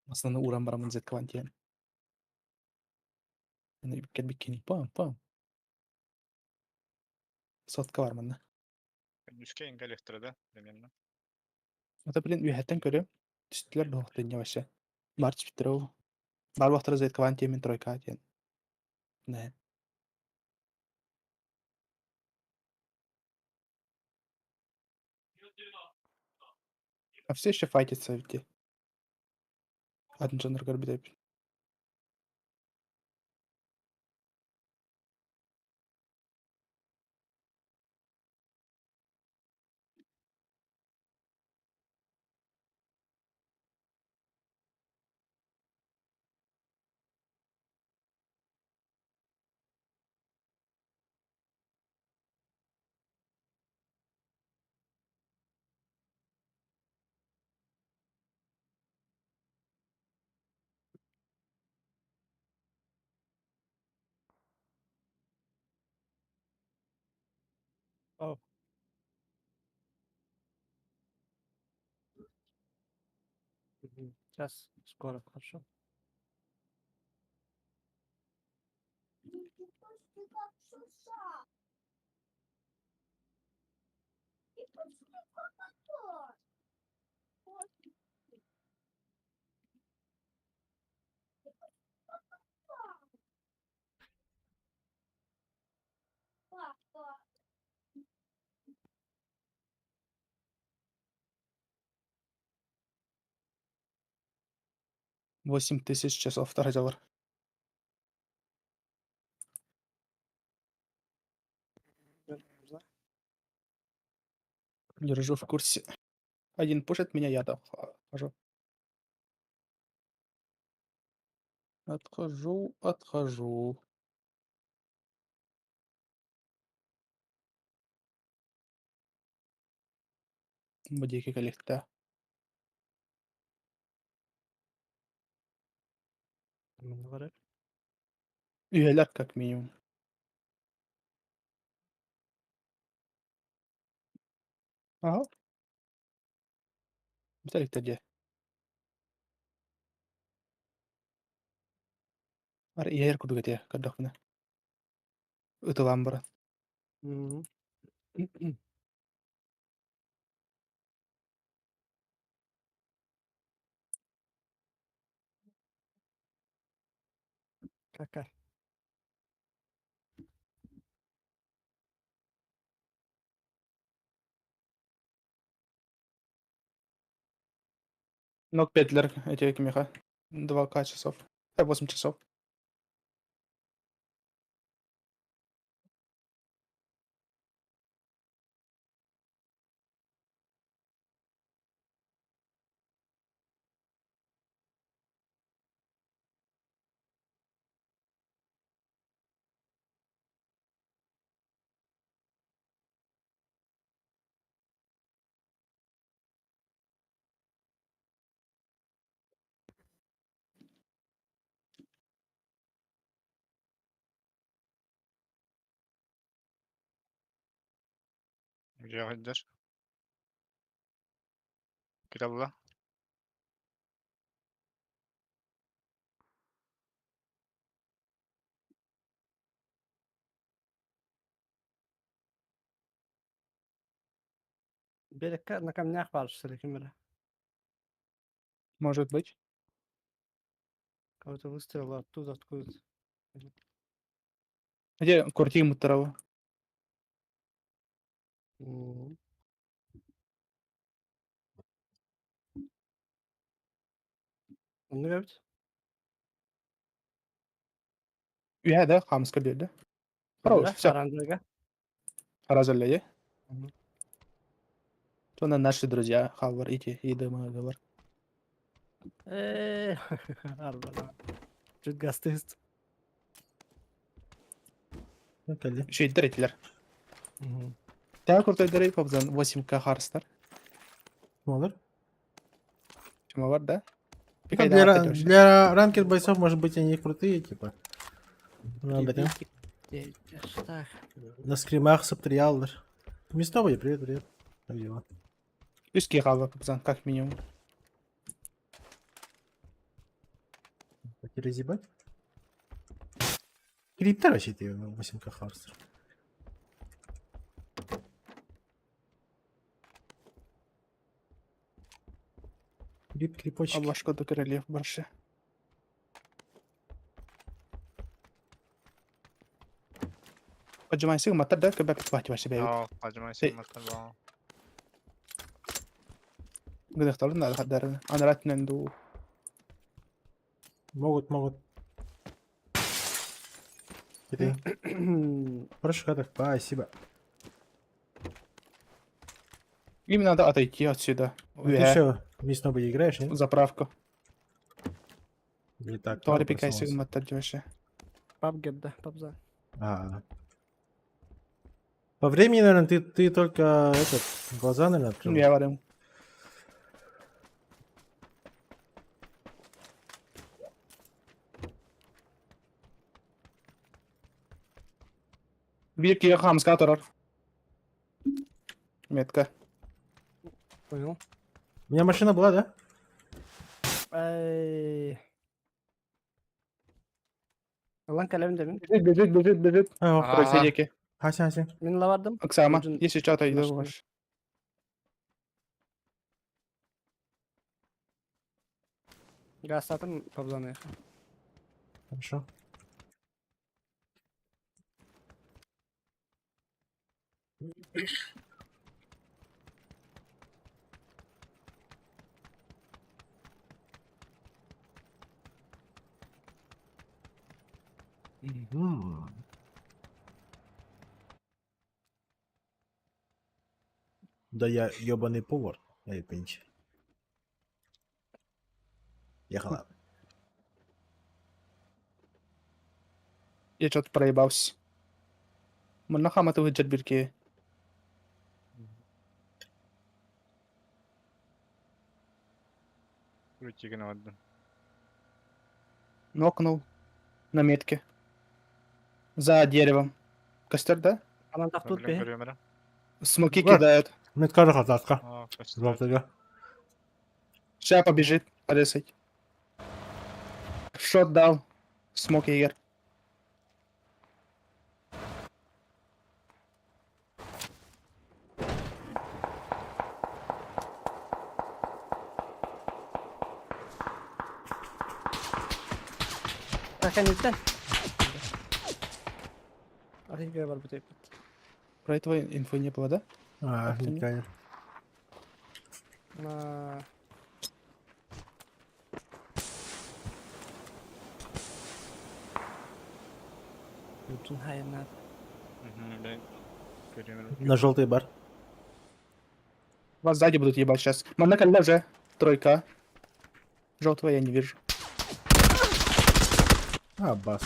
Масна уран барамын зет квантиен. Биккен биккени. Пам, пам. Сотка бар манна. Нүске ингалектра, да, примерно. Это, блин, үйәттен көрі. Түстілер доқты не вообще. Бар түспіттір ол. Бар вақтары зет квантиен мен тройка диен. Не. А все еще файтятся ведь. Один жанр горбит. О. Сейчас, скоро, хорошо. Ты почти как шуша. Ты почти как мотор. Вот. Ты почти как мотор. Папа. 8000 часов разговор. Держу в курсе. Один пушит меня, я там хожу. Отхожу, отхожу. Будеки коллекта. Üyeler как минимум. Ага. Виталик, где? Ар иер кудуга те кадахна. Ытылам бара. Какая? Нок петлер эти меха. 2К часов. 8 часов. Где идешь? Кирилла. Берекка на камнях бар что ли, Может быть. Кого-то выстрел оттуда, откуда-то. Где куртик мутарова? М. Онно эбит. Үһэ да, хаамыска биэрдэ. Хорош, все. Оранжевыйга. Разолле, Мгм. То на наши друзья, Хавар, ити, и говор. Э, арбана. Чуть гастыст. Кэлли. Үчүгэйдэр этилэр. Тää куртайдары попзан 8К харстар. Молодец. Чума бар, да? Ну, для ранкет бойцов, может быть, они и крутые, типа. Ну, да, Так. На скримах саптриаллар. Местовый, привет, привет. Как дела? Үс хаалла попзан, как минимум. Хотели разъебать? Криптер вообще ты 8К Харстер. Крип, крипочки. Облашка до королев больше. Поджимайся, матар да, когда хватит вообще бейт. Aa, acımayı матар قد اختارنا على حد انا رات نندو. Могут, могут. Это Хорошо, так, спасибо. Им надо отойти отсюда. Ну, ты еще Мисс Нободи играешь, нет? Заправку. Или так? Тори ладно, пикайся проснулся. матар вообще. Пап гедда, папза. А. По времени, наверное, ты только этот, глаза, наверное, открыл. Я варим. Биир киһи хаамыска турар. Метка. Понял. У меня машина была, да? Эй. Лан калем демин. Бежит, бежит, бежит, бежит. А, Тройся диэки. Хася, хася. Мин лавардым. Оксама, Нужен если что, то машина. ваш. Гастатым папзаны. Хорошо. Мгм. Да я ебаный повар. Эй, пинч. Ехала. Я что-то проебался. Манна хаматы выджат бирки. Крутигин ваддым. Нокнул. На метке. За деревом. Костер, да? Анан тахтут Блин, бе. көрүөмөрө. Смоки Да. кидают. Метка хататка. Аа, костер. Завтра. Ща побежит. Порезать. Шот дал. Смок егер. Так они да. Архивге бар бутеп. Про этого инфы не было, да? А, Как-то не конечно. На Бүтүн хайнат. Мгм, блин. На желтый бар. Вас сзади будут ебать сейчас. Манна калля уже. Тройка. Желтого я не вижу. А, бас.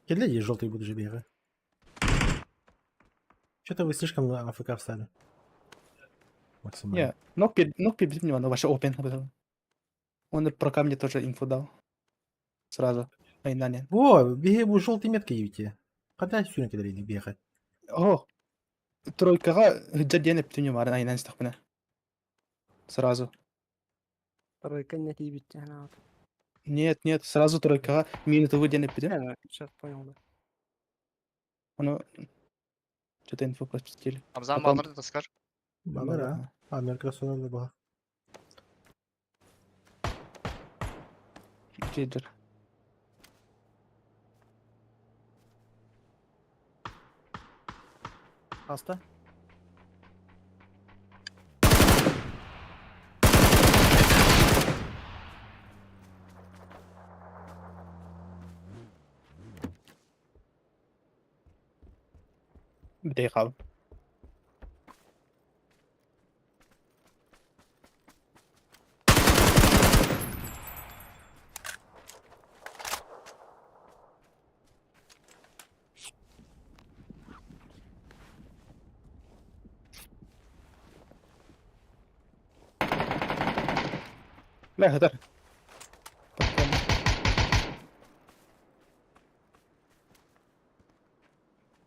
Кидай желтый буду же бегать. Что-то вы слишком на АФК встали. Максимально. Не, ног пи, ног пи, не, ну вообще опен. Он про камни тоже инфу дал. Сразу. Айнанен. Во, биһи бу желтый метка ебите. Когда сүүрэн кэлэр биэхэ? О, тройкаҕа ыдьа диэн эптүнү баар айнан истэхпинэ. Сразу. Тройка не тиийбит анаат. Нет, нет, сразу тройкаҕа минутовы диэн эппитим. Сейчас понял, да. Ону что-то инфу пропустили. Абзан Потом- баллар да скажешь? Балар а. Америка сонун баха. Чейдер. Аста. Бтэй хаал. Бля, хатар.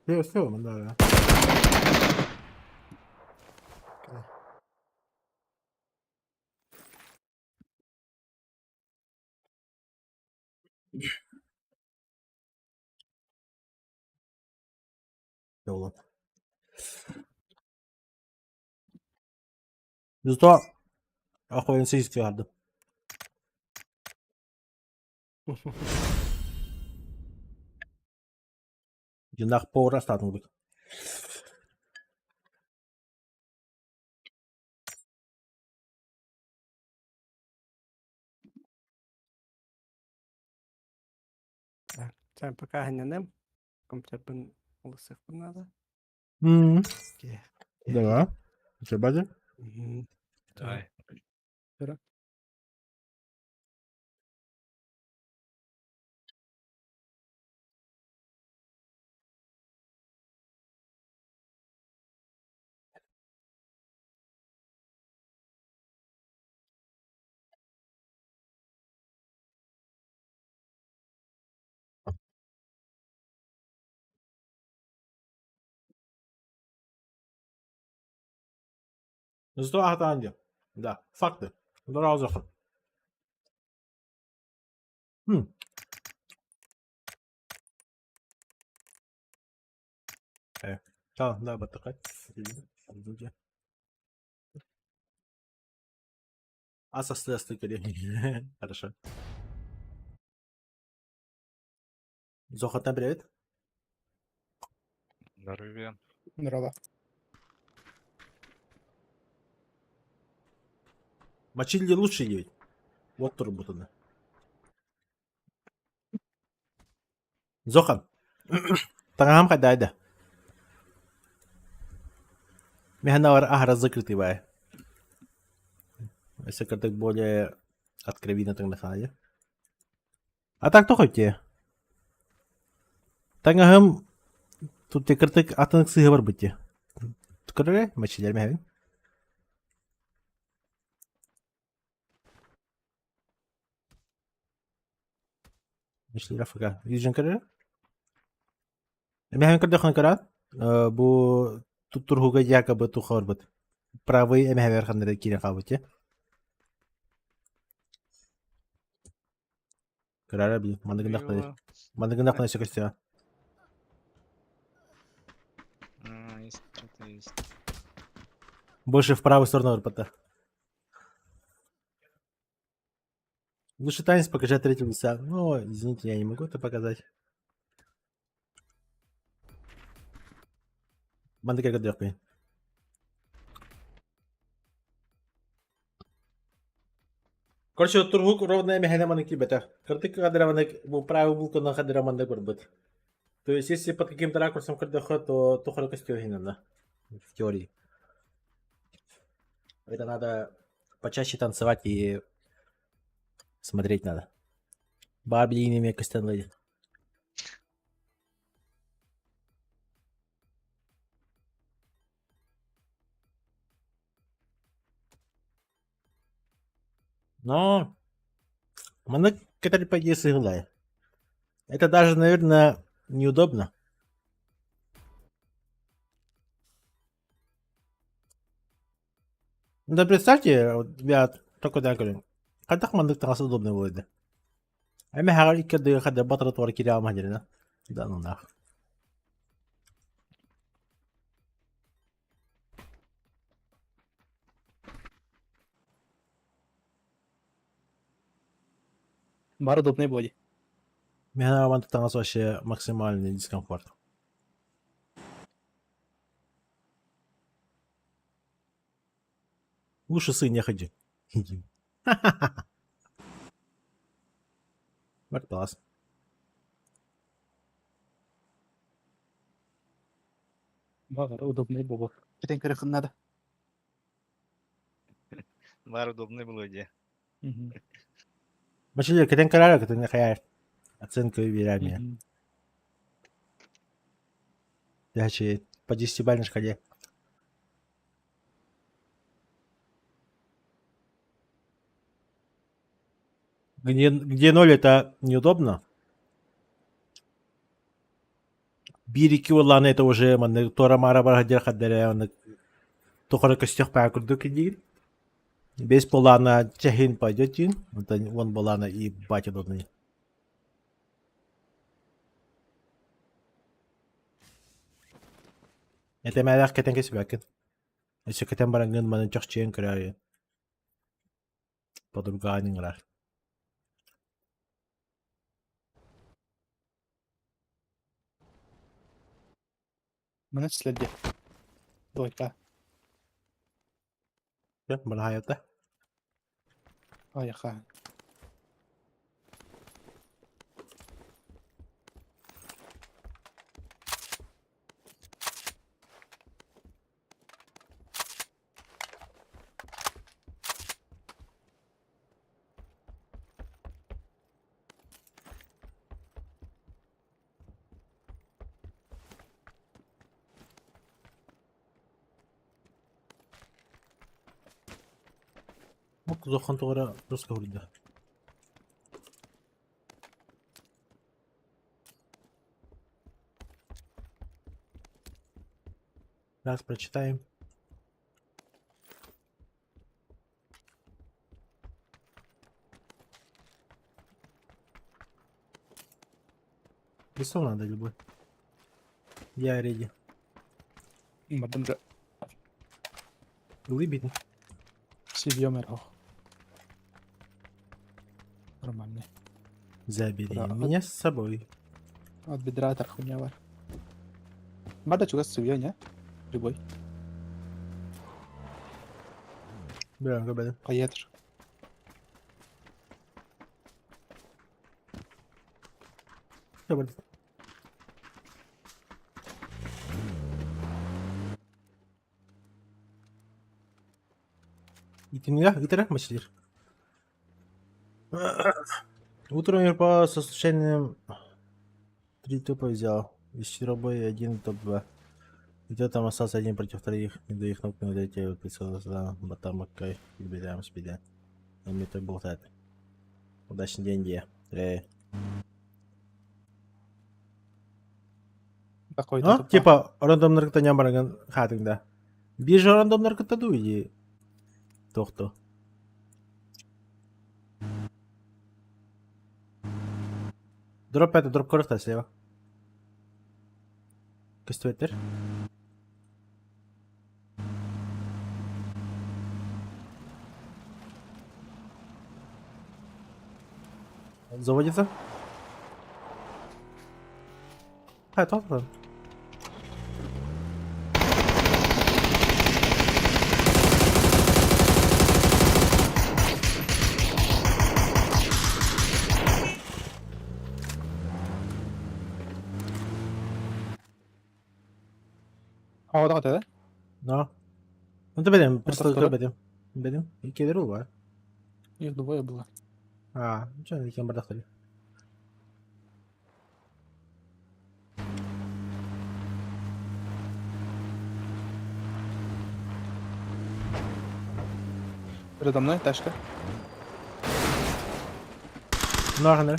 Все, все, да. Буолан. Зато охуенно сиськи арды. Дьоннаах повар астаатын курдук. Так, пока ханнанам. Компьютербын улысыахпын наада. М. Давай. Чебади. Мгм. Давай. Зато ахтанди. Да, факты. Здорово, М. Да, да, баттахай. А со Хорошо. Зохатан, привет. Здоровья. Здорово. Мочили лучше ведь. Вот турбутаны. Зохан. Таҥаһым хайдаайда. Миһанавар аһара закрытый бай. Если кырдык более откровенно таҥнахаайы. А так то хоть Таҥаһым тут кырдык атын сыһы бар бытти. Көрөрө мачилер мехебин. Мачилер АФК. Южин көрөрө? Мехебин көрдөхөн көрөт. Бу турхуга якобы тухорбут. Правый эмэһэбэр ханнары киирэн хаалбыт Көрөрө би маныгынах маныгынах өссө көстүө. А, есть, что-то есть. Больше в правую сторону РПТ. Лучше танец покажи от третьего лица. Ну, извините, я не могу это показать. Маннык көрдөхпүн. Короче, тургук ровно эмэһэнэ маннык киирбэтэх. Кырдык кадыраманык бу правый булкунан кадыраманнык барбыт. То есть, если под каким-то ракурсом көрдөхө, то тухары көстүө в теории. Это надо почаще танцевать и смотреть надо. Барби ими көстөн леди. Но. Маннык кэтэр пойди сыһылай. Это даже, наверное, неудобно. Ну да представьте, вот я только да говорю. Хайдах маннык таҥас удобный буолуо Эмэ хаҕар икки ардыгар хадда батара туора киирэ алмаһа дирина. Да ну нах. Бар удобный боди. Миэхэ маннык таҥас вообще максимальный дискомфорт. Лучше сын не ходи. Барталас. Баҕар удобный буолуо. Кэтэн көрөххүн надо. Бар удобный было дии. Бачилер кэтэн көрөөрө кэтэн хайаар. Оценка биэрээр мне. Дальше по десятибалльной шкале. Где, где ноль это неудобно. Биир икки уоллааны это уже маннык туора-маара барар хаддара маннык тухары көстүөх баа курдук диир. Без полана чэһин пойдет диин, онтон уон болаана и батя удобный. Этэмээлээх кэтэн кэсибэккин. Өссө кэтэн бараҥҥын манан чохчуйан көрөөрү. Подругаҕын ыҥырар. Маны следи. Двойка. Быраһаайата. Айаха. Улахан тоҕо эрэ руска суруйда. Раз прочитаем. Лесов надо любой. Я реди. Бардым же Глыбин. Сибьем эрхох. Нормальный. Забери Да, меня с собой. От бедра тархуня бар. Бада чугас сыбьё, не? Любой. Бля, габеда. Поедешь. Итиннэ итэрэ мачтир. Утром я по со случайным три топа взял. Из четырех боя один топ-2. Где там остался один против троих, не до их ног не улетел, прицелился Батамакай, беда, спида. На мне той болтает. Удачный день, где? Э. Такой Ну, типа, рандомнар кытта ньамарыгын хаатыҥ да. Биир же рандомнар кытта дуу или туох Дроп это, дроп көрөхтөр слева. Көстүбэттэр. Заводится? А, это О, да? No. Ну ты бедем, просто второй? бедем. Бедем. Икки бар. Их двое было. А, что, икки бардахтали. Передо мной тачка. Нахрен.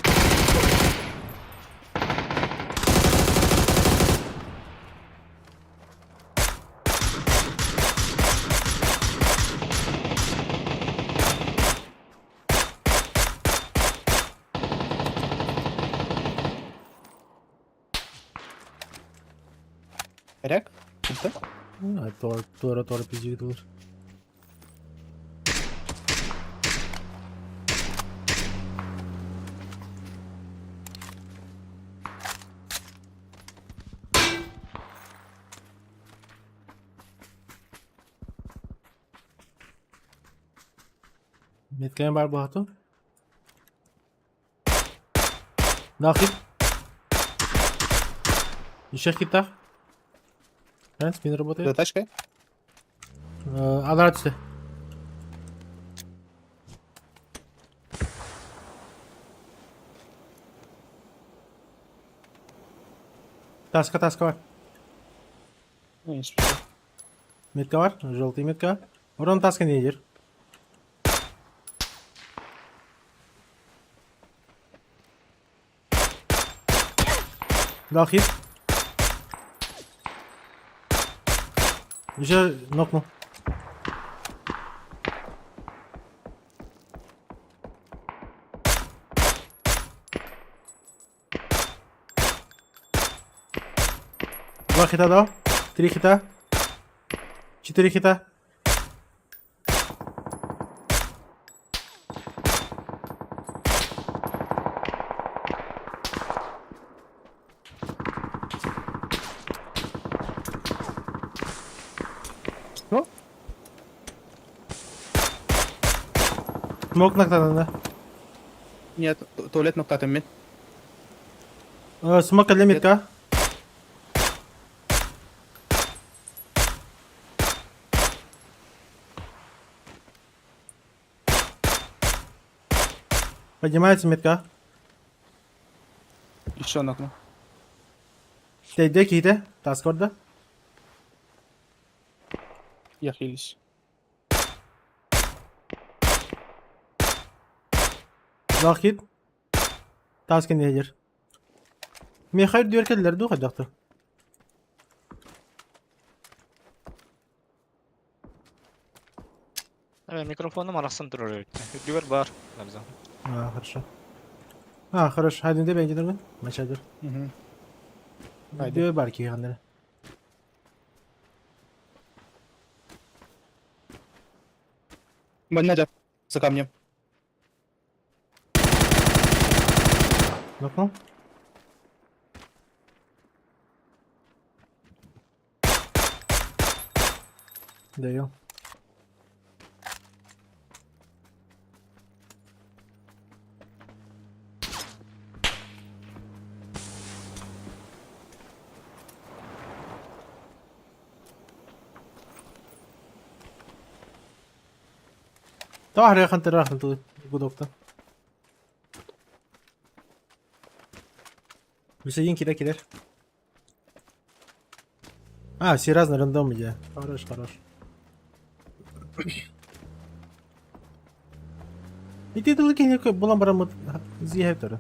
Эрек? Кимтэ? Туора туора пиздит Меткэм бар буһату. Нахит. Еще хита. Да, спин работает. За тачкой? Анара түсті. Таска, таска бар. Метка бар, желтый метка. Урон таска не идер. Дал хит. Еще нокнул. Два хита дал. Три хита. Четыре хита. Что? Смок нактан да. Нет, туалет ноктатым мен. Смок для метка. Поднимается метка. Еще нокну. Тейде кейде. Тас көрді. Я хились. Дал хит. Тас кенедер. Мехайр дүйеркелер ду қайдақты. Микрофоным арахсан турар эбит. Үрдүгэр бар. Набза. А, хорошо. А, хорошо. Хайдын деп әйден Мачадыр. Угу. Дүр бар ки хандар. Надя, за камнем. Нокнул. Даю. Тахры хантер рахнту гудокта. Бисегин кире килер. А, все разные рандом идея. Хорош, хорош. И ты только не була барамут зиһептер.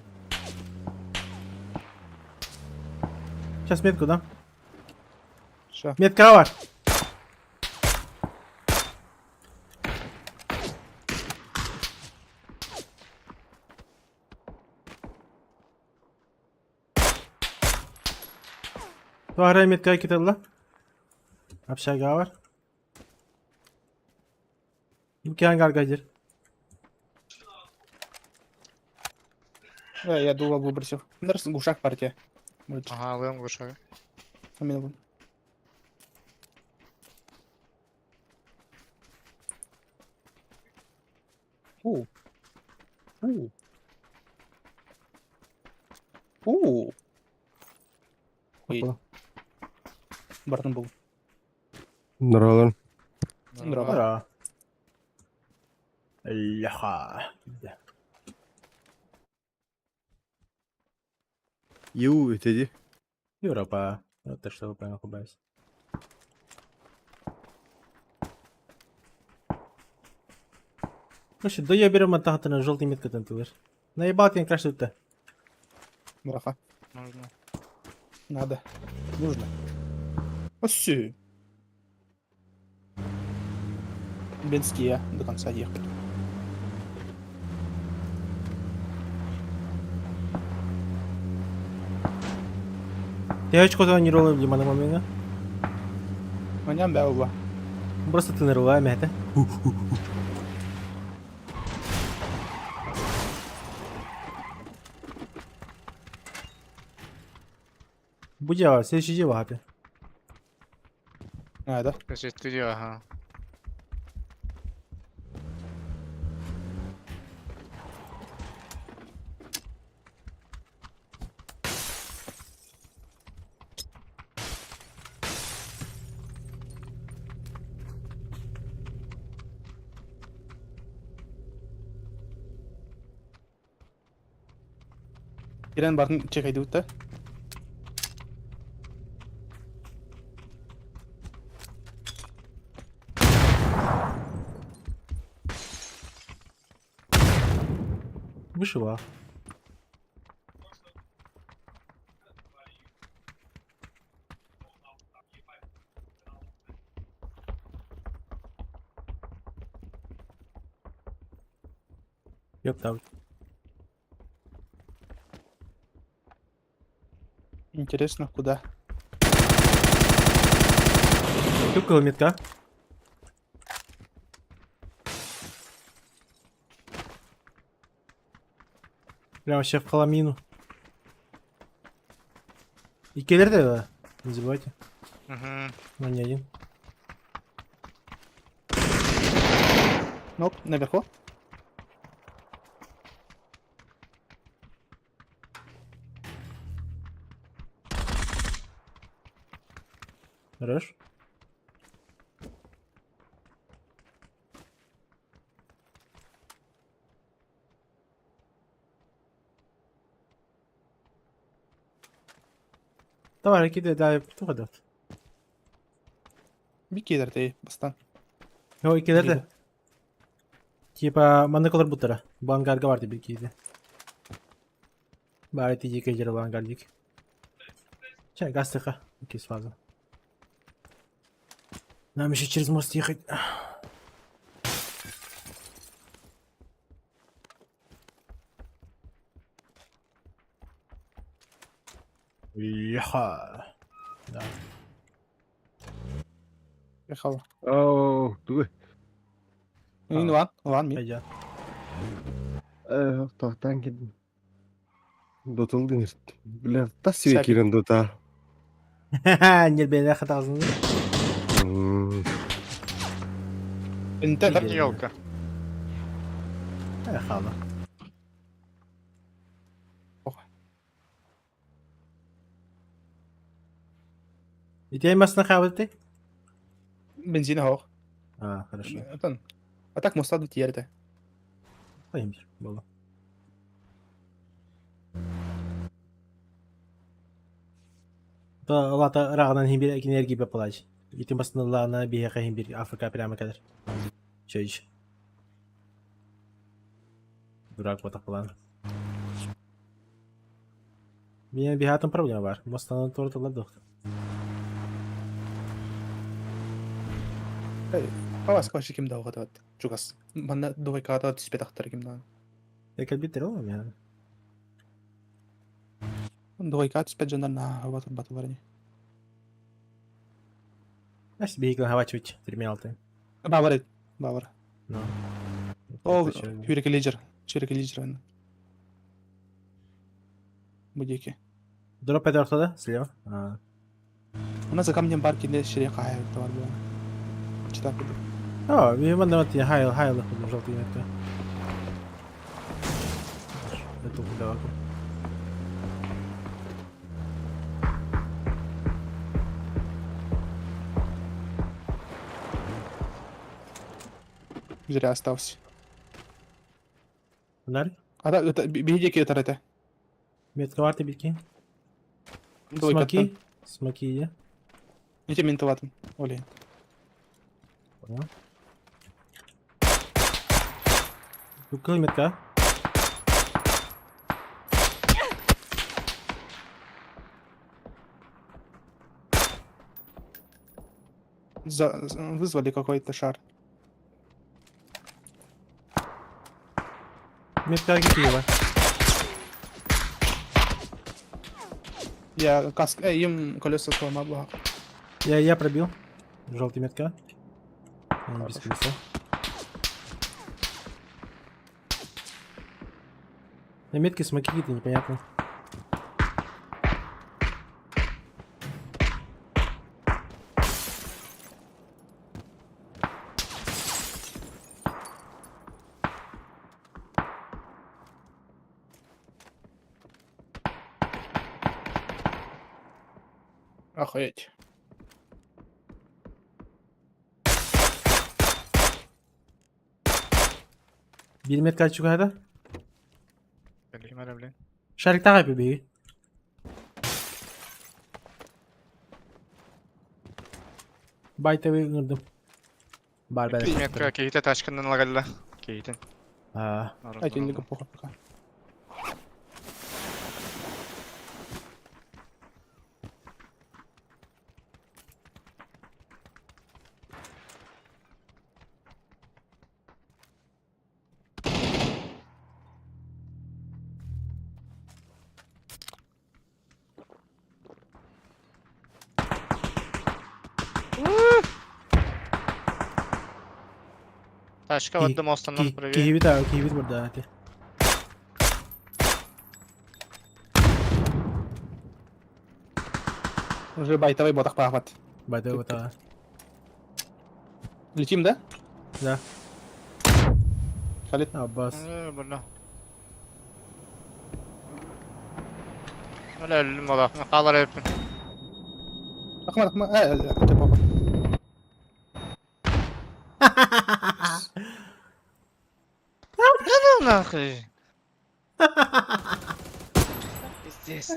Сейчас метку дам. Что? Метка бар. Туара метка кетелла. Общага бар. Үкән гаргадир. Да, я дуло выбросил. Наверное, глушак партия. Может, Ага, лым глушак. амин. У. У. У. Ой. Бартон был. Здорово. Здорово. Ура. Ляха. Ю, иди. Европа. Вот это что вы правильно хубаюсь. Короче, да я берем от на желтый метка там тылыр. Наебал тебя краш тут. Мураха. Нужно. Надо. Нужно. Оси. Бенские до конца ехать. Я очко тонировал на момент. Маням бәула. Просто тонировала это. Будя, следующий дела, хапи. А, да? Студио, ага. Ирен барын чекайды бутта. Вышила. Ёпта. Интересно, куда? Юбка метка. Прям вообще в хламину. И киллер да? Не забывайте. Угу. Но не один. Нок, наверху. Хорош. Давай, кидай, дай, туха дат. Би кидер бастан. Ой, кидерде. Типа, манна колор буттара. Бангарга бар диби киди. Бары тиги кежер бангардик. Чай, газ тыха. Окей, сразу. Нам еще через мост ехать. Еха. Да. Ехала. Оу, тугуй. Мин ван, ван мин. Пойдет. Тоқтан кедім. Дотыл деңер. Бля, тас себе кирен дота. Нербене хатазын. Инте Там елка. Ехала. И тебе масна хаваты? Бензин хох. А, хорошо. А так моста дут ерте. Пойдем, было. То лата рағынан химбир энергия бапалач. Ити масна лана бияха химбир Африка прямо кадр. Чөйч. Дурак вот план. Меня бихатым проблема бар. Мостан торты ладох. Павас кваши ким дауга дат. Чугас. Манна дугай ката түспет ахтар ким да. Я как битер ол меня. Дугай ката түспет жандар на хава турбаты барни. А себе игла хава чуть терминал ты. Бавар. Бавар. Ну. О, хүрек лежер. Хүрек лежер. Будеки. Дроп это ортада, слева. А. У нас за камнем барки не шире кая товар было. Читак. О, мен вот я хайл хайл желтый метка. Это куда Зря остался. Фонарь? А да, это беги это это. Метка варты битки. Смоки. Смоки я. Ите ментоватым. Оли. Понял. Укыл метка. За, вызвали какой-то шар. Метка Киева. Я каск... им колеса сломал, благо. Я пробил. Желтый метка. Он без колеса. На метке смоки какие-то непонятно. Охуеть. Биир метка чугаһата. Билим эрэ блин. Шариктаах эпи биһиги. Байтабы ыҥырдым. Бар бэлэм. Метка киһитэ тачканан лагалла. Киһитин. Аа. Один плохо пока. Тачка барды мостаннан правее. Киһибит аа, киһибит барда ати. Уже байтовый ботах пахват. Байтовый ботах. Летим, да? Да. Халит. Аббас. Бля. Бля, өллүм ола. Хаалар эбиппин. Ахмар, Ахмар, это похуй. Ну нахуй. Пиздец.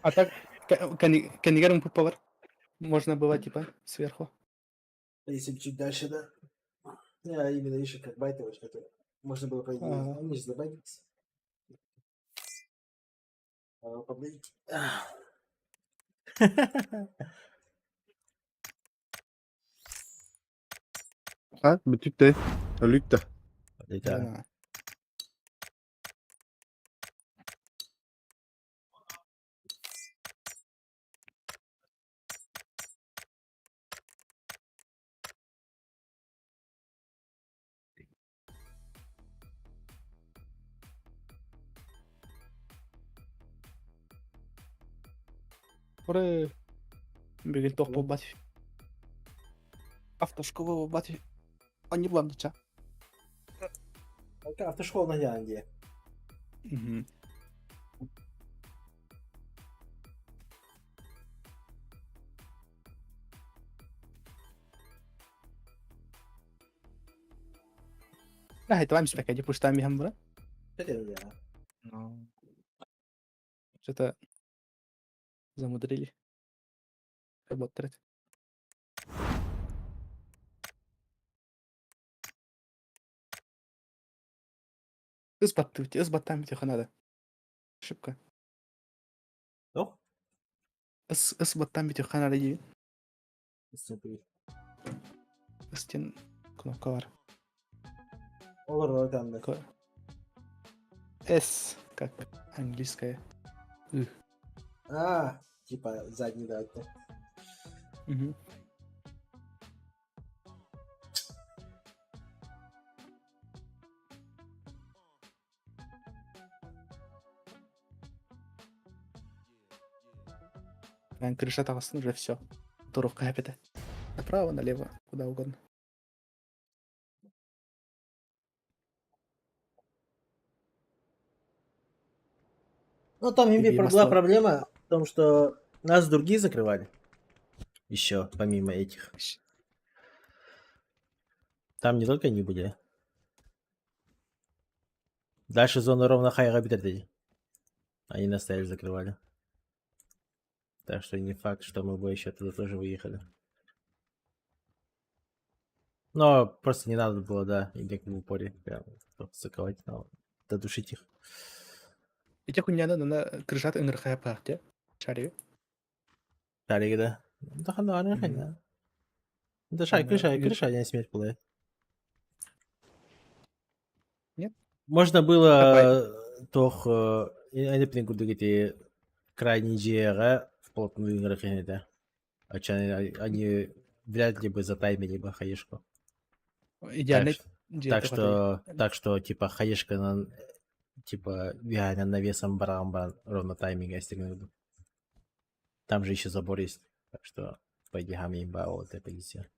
А так, канигаром повар. Можно было, типа, сверху. Если бы чуть дальше, да. Я именно, видишь, как байтовый, который можно было, по идее, Ага. они же забайтились. Поблить. А, бүтүттэ. Өлүттэ. Да. Ура! Бүгүн туох буолбат. Автошкола буолбат. Они буламдыча. Автошкола на Янде. Угу. Ай, давай мы иди пуштами хамбра. Ну. Что-то замудрили. Работает. Ыс баттам тихо надо. Ошибка. Ну? Ыс баттам тихо надо иди. Ыстен кнопка бар. Олар там да. S, как английская. И. А, типа задний да. Угу. Крыша тағысын уже все. Туровка опять. Направо, налево, куда угодно. Ну, там именно была проблема в том, что нас другие закрывали. Еще, помимо этих. Там не только они были. Дальше зона ровно хайга битер Они нас стояли, закрывали. Так что не факт, что мы бы еще туда тоже выехали. Но просто не надо было, да, и в упоре прям заковать, но додушить их. Ити хуйняны на крышат ыңырхая пахте. Шари. Шарик, да. Да, да, да. Дышай, крыша, крыша, не смерть была. Нет? Можно было тох они курдук эти крайний дьиэҕэ вплотную ыҥырык этэ. Они вряд ли бы затаймили бы хаешку. Идеальный Так что, так что, типа, хаешканан, типа, реально навесом баран баран ровно тайминг эстигнут. Там же еще забор есть, так что, по идее, имба эта позиция.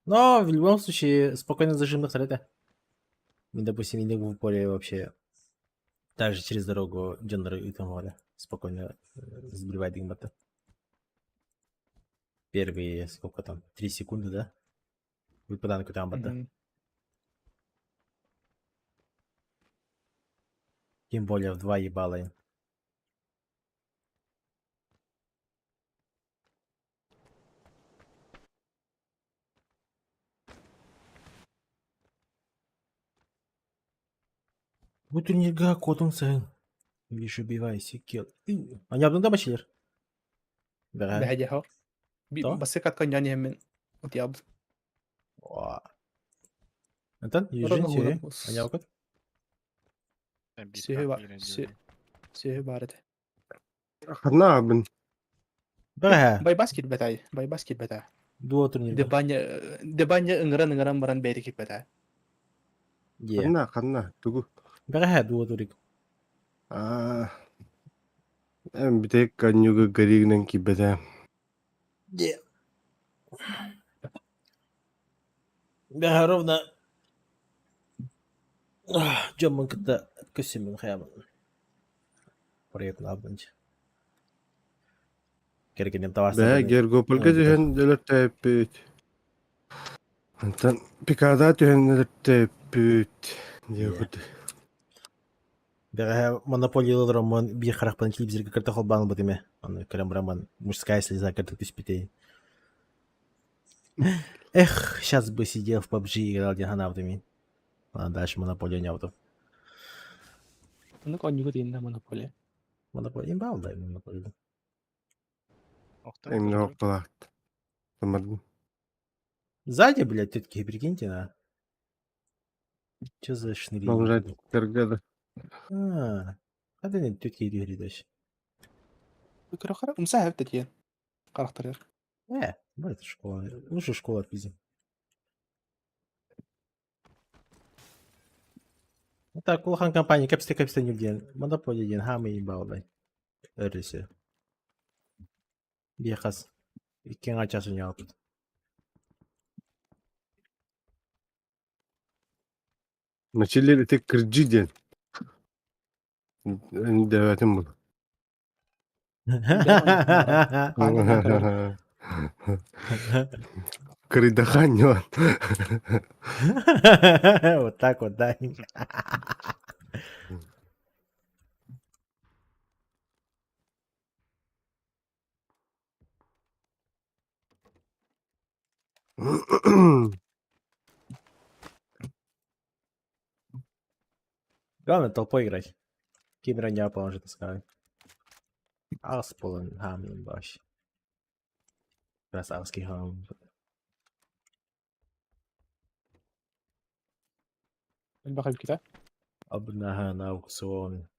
Но в любом случае, спокойно зажим на это. Мы, допустим, не в поле вообще даже через дорогу Дженнер и там спокойно сбривает дигмата. Первые, сколько там, 3 секунды, да? Выпадан там бата. Тем более в два ебала. Утреннего котун сын. Вижу, убивайся, кел. Они обнуда бачилер? Да. Бэһэдьэһо. Басыкат коньян мен утиаб. Антон, езжи, Они алкот? Сүһү бар этэ. Ханна абын. Бэһэ. Байбас кирбэтэй, байбас кирбэтэ. Дуо турнир. Дебаня дебаня ыҥыран ыҥыран баран бэйри кирбэтэ. Ханна, ханна, тугу? Бэһэ дуо турик. Аа. Эм битек конюга горигнен кибете. Де. Бэһэ ровно. Дьоммун кытта көссүммүн хайамын. Приятно абынч. Кэргэним Бэһэ Гергопольга түһэн өлөртөөппүт. Онтон Пикада түһэн өлөртөөппүт. Диэхут. Бэҕэһээ монополиялар роман биир харахпын телевизорга кытта холбоон ылбыт ими. Аны көрөн бараммын мужская слеза кытта түспүтэй. Эх, сейчас бы сидел в PUBG играл диэн санаабытым мин. Ладно, дальше монополия не аутов. Ну, конюгу тииннэ монополия. Монополия имба да, монополия. Эмне хокталаат. Тамардын. Сзади, блядь, тетки, прикиньте, на. Че за шныри? Бомжаттарга да. А, а ты не тетки говоришь. Көрөхөрө умса хэвтэ диэн. Харахтарыгар. Ну это школа. Лучше школа отпиздим. Ну так, улахан компания кэпсте кэпсте диэн, монополия диэн хаамый имбаалдай. Өрүсү. Биэхас. Икки час уньаалпыт. Началер ити кырдьы диэн. Дэбэтим бул. Кырыйдахан ньуон. Вот так вот, да. Главное толпой играть. Кибер не поможет сказать. Аспулын хамин баш. Красавский хам. Элбэх кита. Абнахан аукцион.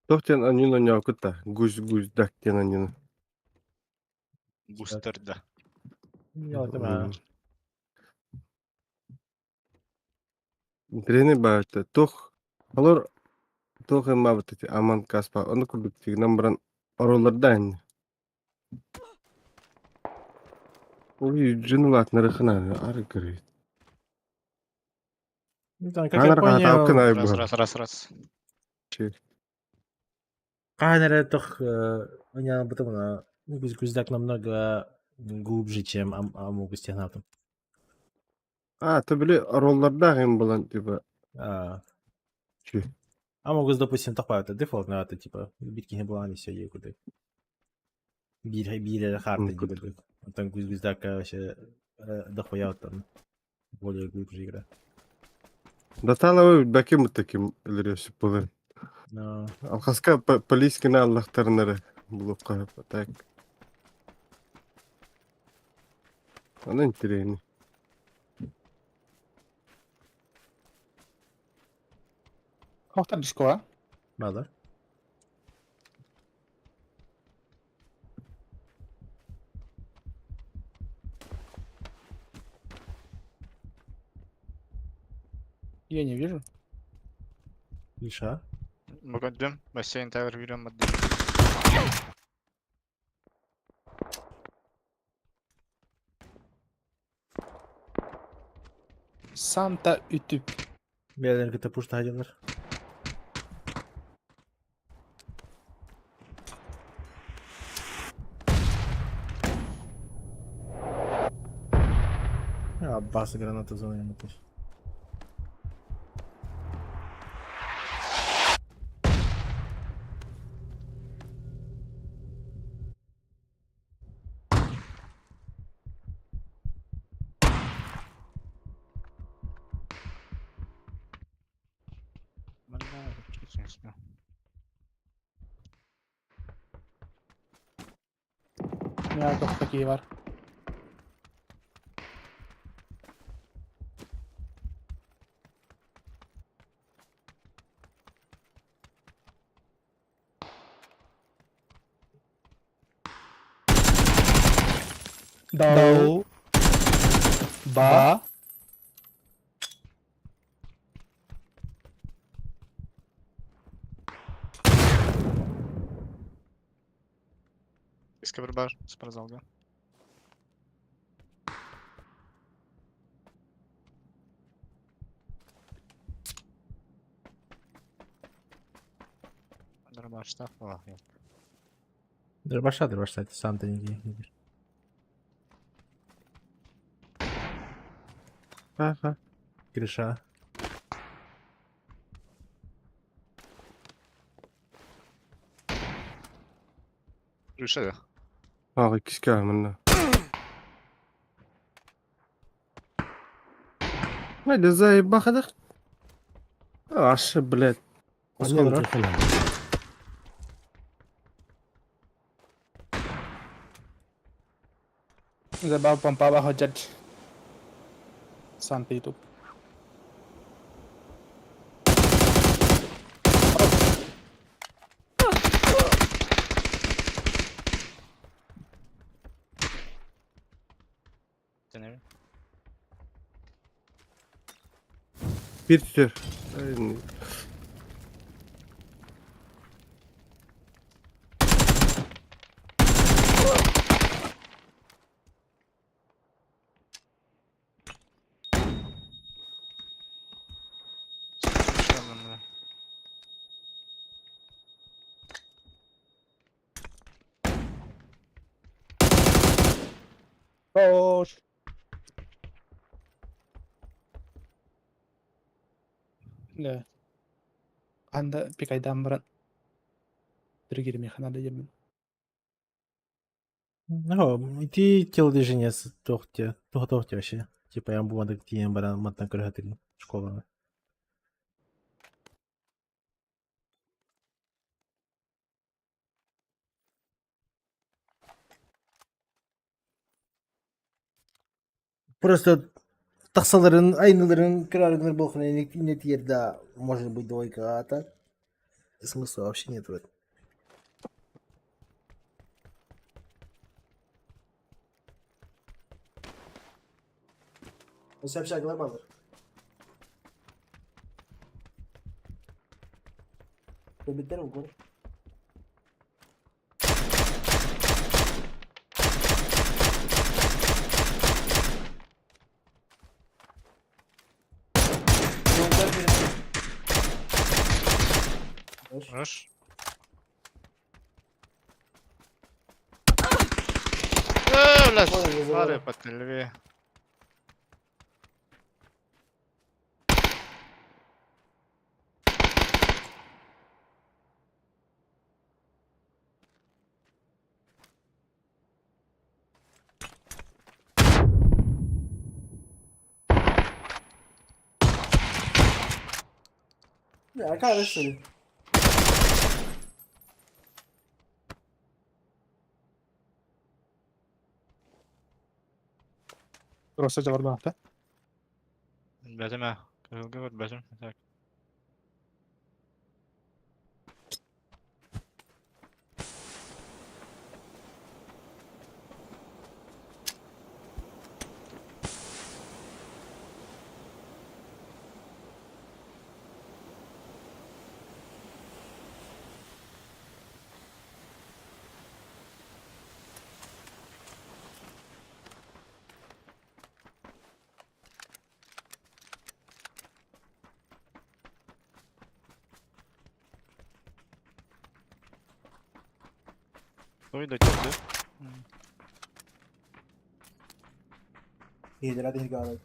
Туох диэн аньыын оонньооккут да? Гусь гусь дак диэн аньыыны. Бустер да. Интэриэһинэй баҕайыта. Туох олор туох ымаабыт ити Аман Каспа ону курдук тигинэн баран оруоллардаан ини. Ой, дьон улаатынарыххын ары көрөйт. Ну, там, как я Аанар хаатаабыккын понял, аайы Раз, буһар. раз, раз, раз. Канера тох у меня потом на гусь намного глубже, чем Амогус Технатом. А, то били оруоллардаах им булан типа А, чү. Амогус, допустим, тохпа это дефолтно, это типа битки не была, не все ей куда. Бир бир харта Курдук. Там гусь гусь вообще дохуя вот там более глубже игра. Даталабы билбэккин бытта ким өлөрүөсүп буолар. Но. Алхаска полискина аллахтарынары булуохха сөп. Так. Ону интэриэһинэй. Хохтар дискоа. Баалар. Я не вижу. Иша. Бүгүндүм бассейн тавер бирем барды. Санта үтүп. Бээлэрин кытта пушта сылдьаллар. Аббас граната зона не Я только такие бар. Дау. Ба. Иске бір бар, спортзалга. Дробаш о, нет. Дробаша, дробаша, ты сам ты не видишь. Ага. Гриша. Крыша да. Ага, киска манна. Хайда заебахадах. Аша, блядь. Осколок. Забав помпаба ходжадж. Санта YouTube. Тенеби. Bir tür. Хорош. Да. Анда пикайдан баран. Түргерме ханада жемин. Ну, ити телодвижение тохте, тохте вообще. Типа я буду тиен баран маттан көрөтүн школаны. Просто тахсаларын, айныларын, кырарыгыныр болхун инет ерда может быть двойка, а так смысла вообще нет в этом. Сообща глобалыр. Бебеттер угор. Хорош. Блядь, фары по льве. А что ли? Просто жабарбаата. Бэтим ээ. Кыһылга көрбөтүм. Так. Той да тиийдэ. Киһилэрэ тиһигэр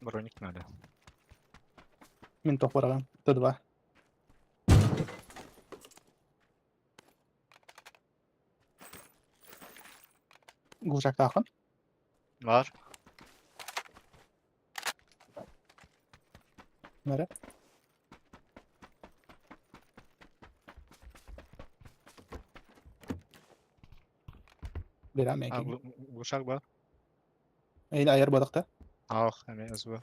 Броник надо. Мин тоқ бараган. Т2. Глушактаахын. Бар. Нere? Берем А, эки. глушак бар. Эйн айыр бадыкта. Ах, эме СВ.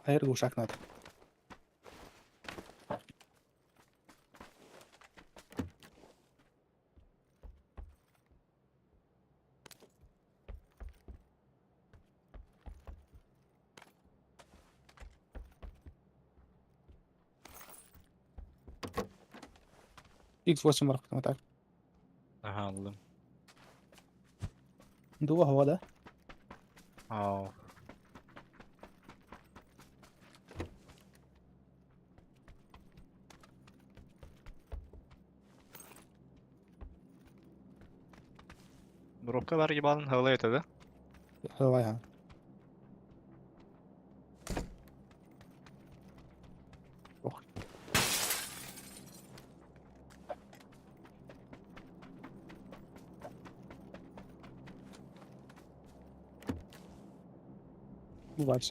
Айыр глушак надо. X8 бар так. Ага, алдым. Дуа хава да. Ау. Дропка бар ебалын хылы это, да? Давай ха. Ох. Бывает.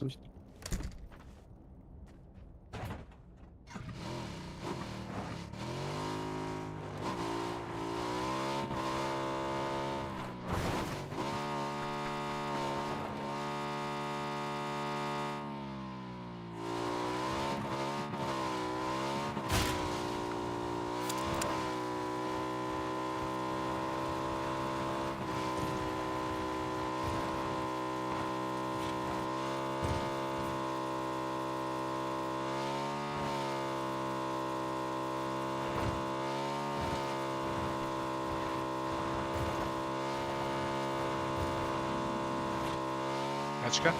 Очка.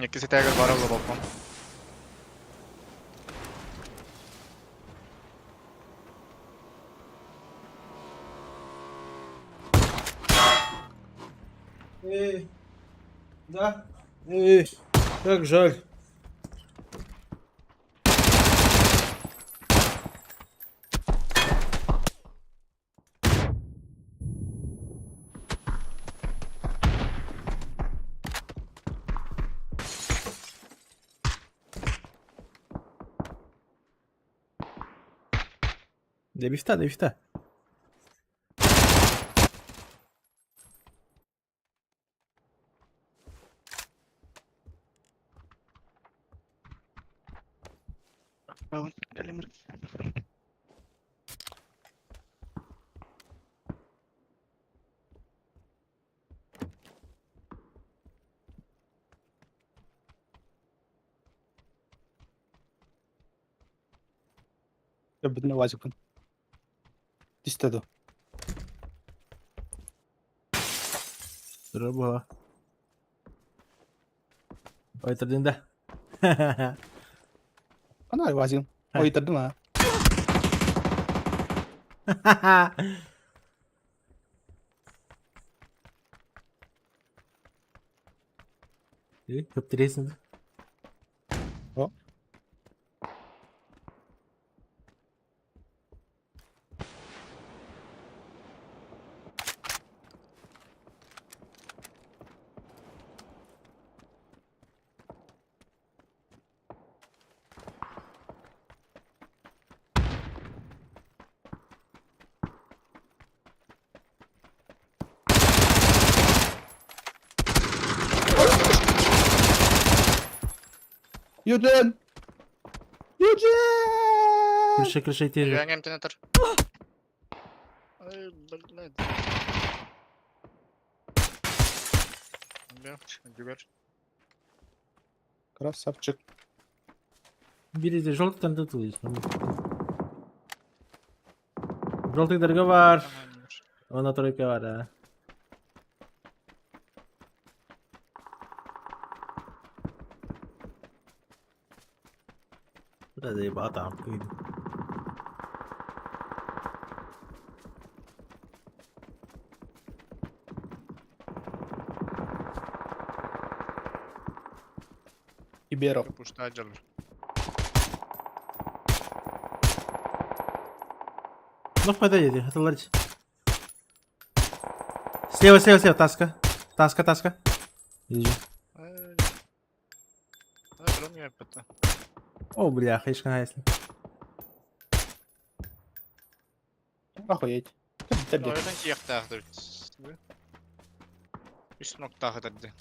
Иккис этаагар бара була балкон. Эй, да? Эй, как жаль. Дебифта, дебифта. Бүтүнэ вазикпын. Түстэ ду. Тура була. Ой, турдун да. Ана вазигым. Ой, турдум а. Хөптүресин. О. Юджин! Юджин! Крыша, крыша тиже. Жаңа эмтенетер. Ай, блядь. Бля, Красавчик. Берите желтый там тут есть. Желтый договор. Он на тройке бар, да. Бля, заебал там. Иберо. Пуштаджал. Ну, подойдите, это ларь. Слева, слева, слева, таска. Таска, таска. Вижу. О, бля, хешка если. Охуеть. Үс ноктаах этэрди.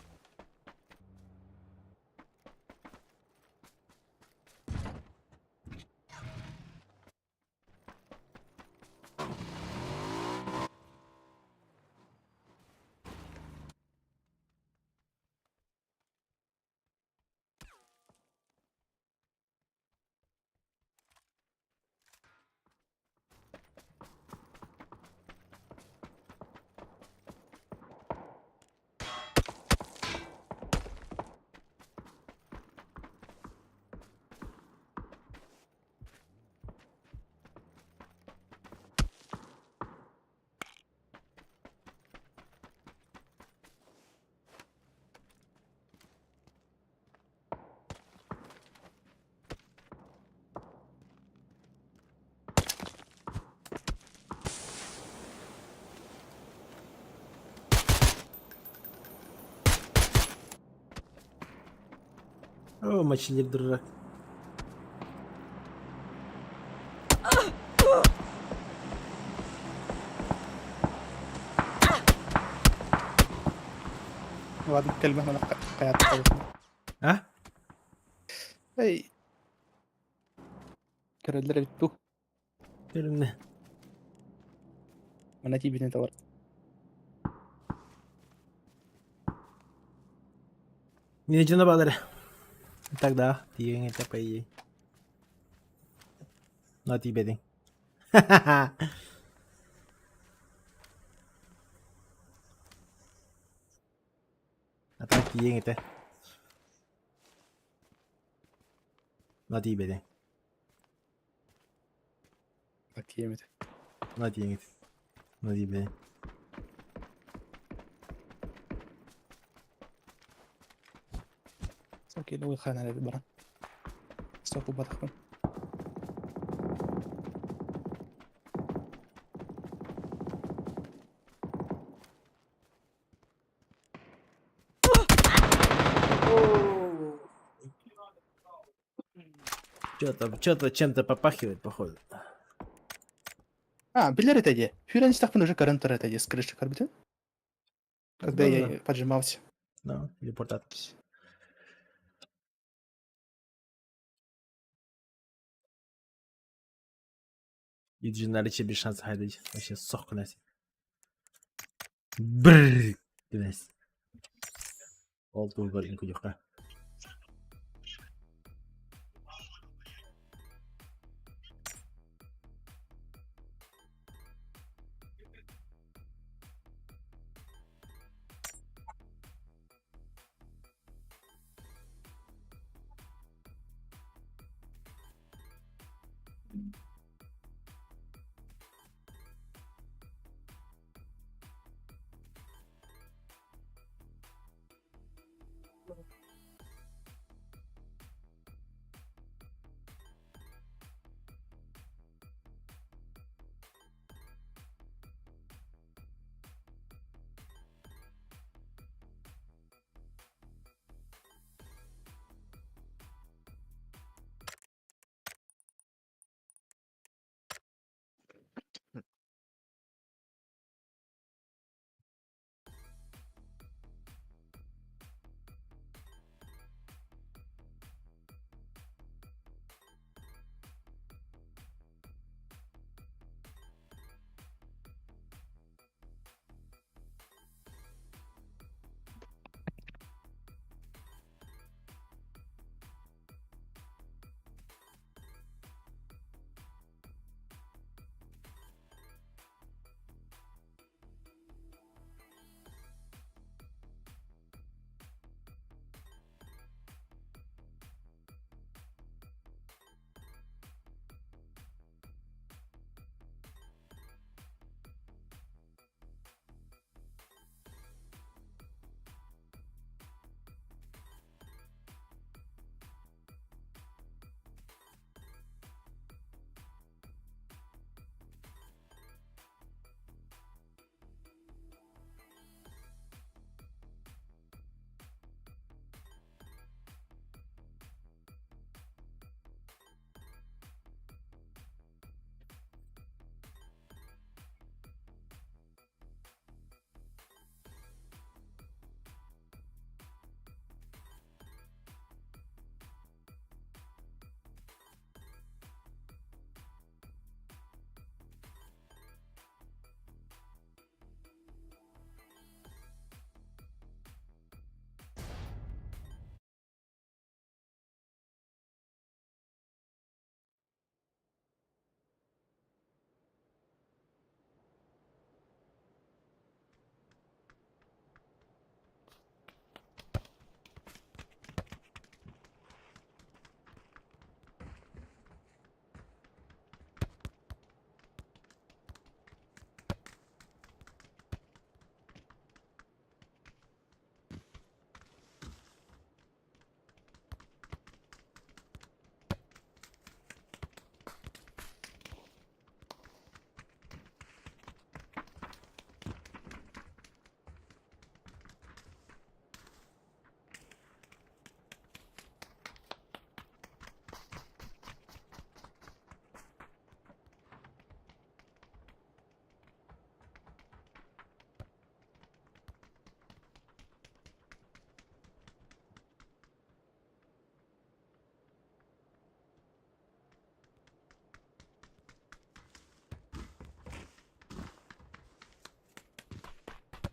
О, мочили дурак. Ладно, кэлбэх mana хаят А? Эй. Көрөллөр эбит бу. Көрүннэ. Мана тиибитин тавар. Не жена балары. Тогда тиең это по идее. На тебе день. А так тиең это. На тиийбэтиҥ. На тиийэмит. На тиийэҥит. На тиийбэтиҥ. Окей, ну хана эрэ баран. Стоп убатахпын. Что-то, что-то чем-то попахивает, походу. А, билэр этэ дии. Сүүрэн истэхпин уже көрөн турар этэ дии, с крыши көрбүтүм. Когда Ну я да. поджимался. Да, телепортат. Иджиналичи без шанса хайдать. Вообще сох князь. Бррр, князь. Ол туһугар инкудьуха.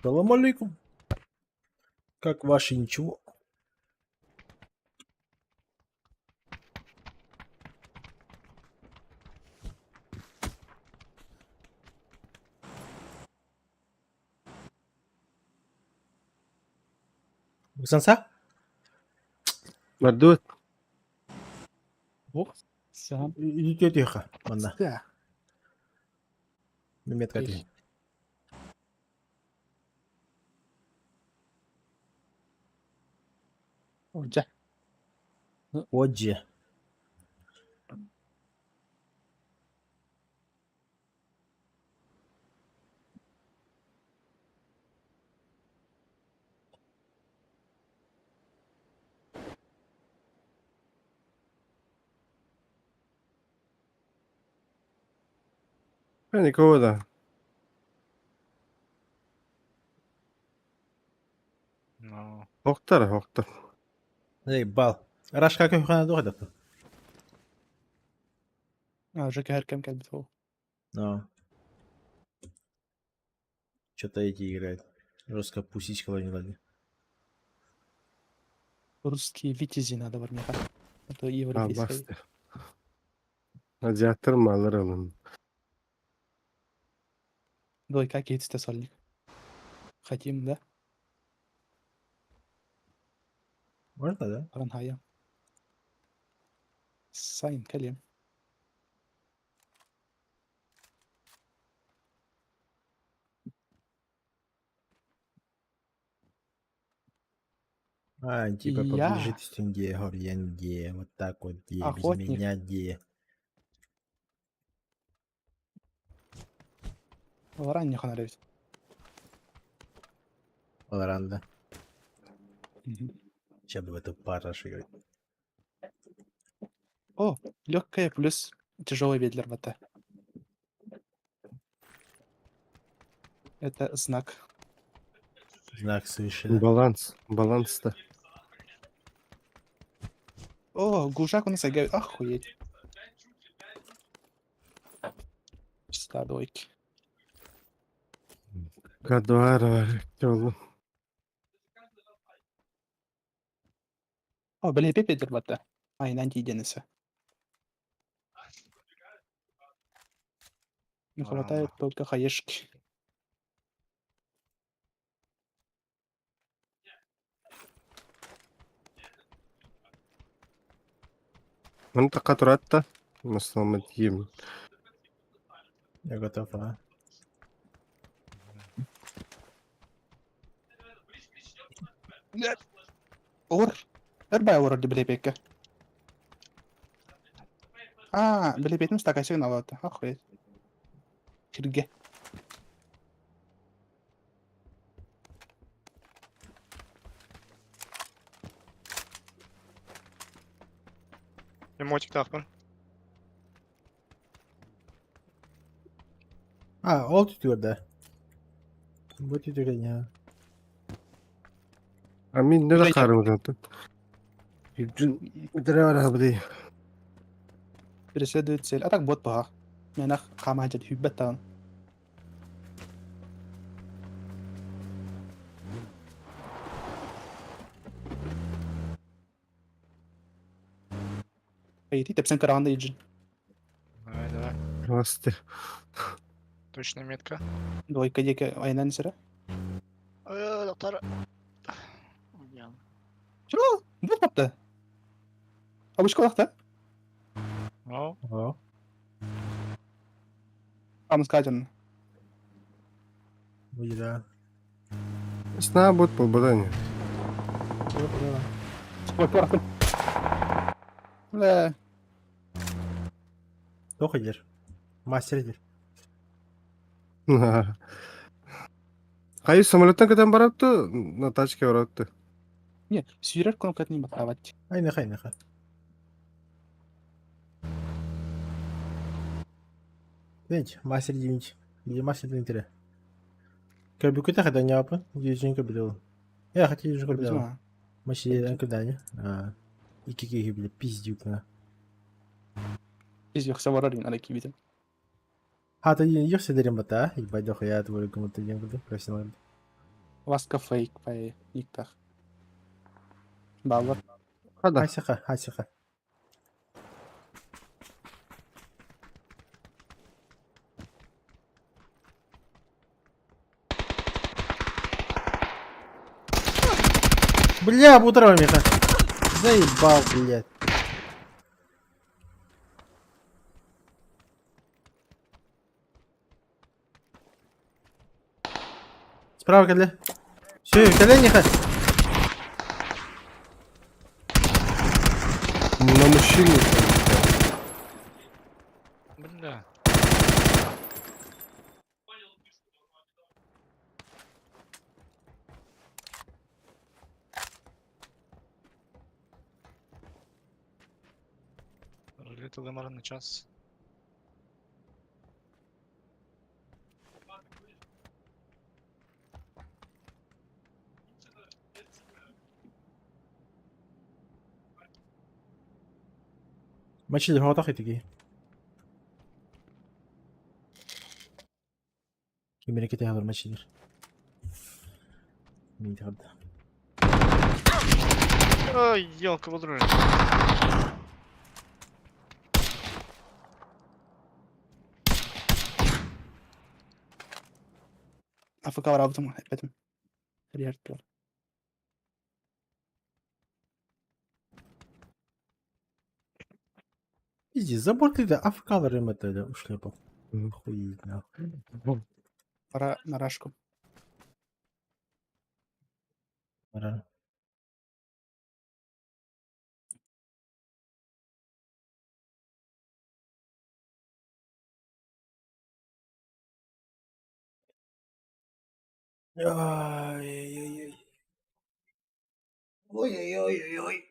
Салам алейкум. Как ваше ничего? Санса? Мардуот. Ох, сам. Идите тихо, манна. Да. Метка ти. Одьа. Одья. Никого да. Ну. Охтар, охтар. Заебал. Рашка как хана духа да. А, уже кэр кэм кэлбит ол. Но. Что-то эти играют. Жестко пусичка не ладно. Русские витязи надо бар меха. А то А, европейская. басты. Азиаттар малар алын. Двойка кейтсте сольник. Хотим, да? Можно, да? Ранхая. Сайн, калем. А, типа Я. поближе к стенге, горьянге, вот так вот, где, без Охотник. меня, где. Варан не ханаревит. Валоранда. Сейчас бы в эту парашу играть. О, легкая плюс тяжелый ведлер бата. Это знак. Знак свыше, да? Баланс. Баланс-то. О, глушак у нас играет. Охуеть. Чиста двойки. Кадуар, тёлу. О, бля, пепедер бата. Ай, нанти денеса. Не хватает только хаешки. Мантака туратта. Масламат ем. Я готов, а. Ор. Эрбай ор бля пекка. А, бля петим стакасик налата. Охуеть. Кирге. Эмотик тахпын. А, ол түтүгөр да. Бу түтүгөр не. А мин не қарым тут. Драва Преследует цель. А так бот пага. Менах хама жат хүббеттан. Эй, ты тепсен каранда иджин. Давай, давай. Басты. Точная метка. Двойка деке айнан сыра. Доктор. Чё? Бот бапта. А вышка лахта? Ну. О. Там скажем. Да. Сна будет полбадания. Бля. Тоха дер. Мастер дер. Кайы самолеттан кетен барапты, на тачке барапты. Не, сүйрер кнопкатын не батавать. Айнаха, айнаха. Знаете, мастер дивинч. Где мастер дивинтере? Кабикута хада не апа, дивинченко билел. Я хотел же билел. Маши анкадани. А. Ики бля, пиздюк на. Пиздюк саварарин ана кибитен. А, ты не идешь сидерем бата, ебать дохуя твой кому-то день буду, профессионал. Ласка фейк по никтах. Баллар. Хада. Хасиха, хасиха. Бля, бутрова меха. Заебал, блядь. Справа кэллэ. Все, кэлэн ехать. На мужчине. Бля. Рулет на час. Мачили хотох итиги. Кимире кете хабар мачилер. Мин тахарда. Ой, елка, вот АФК барабытым эппэтим. Реарт Иди, забор ты да АФК это да, ушлепал. Охуеть нахуй. Пора на рашку. Пора. Ай-яй-яй. Ой-ой-ой-ой-ой.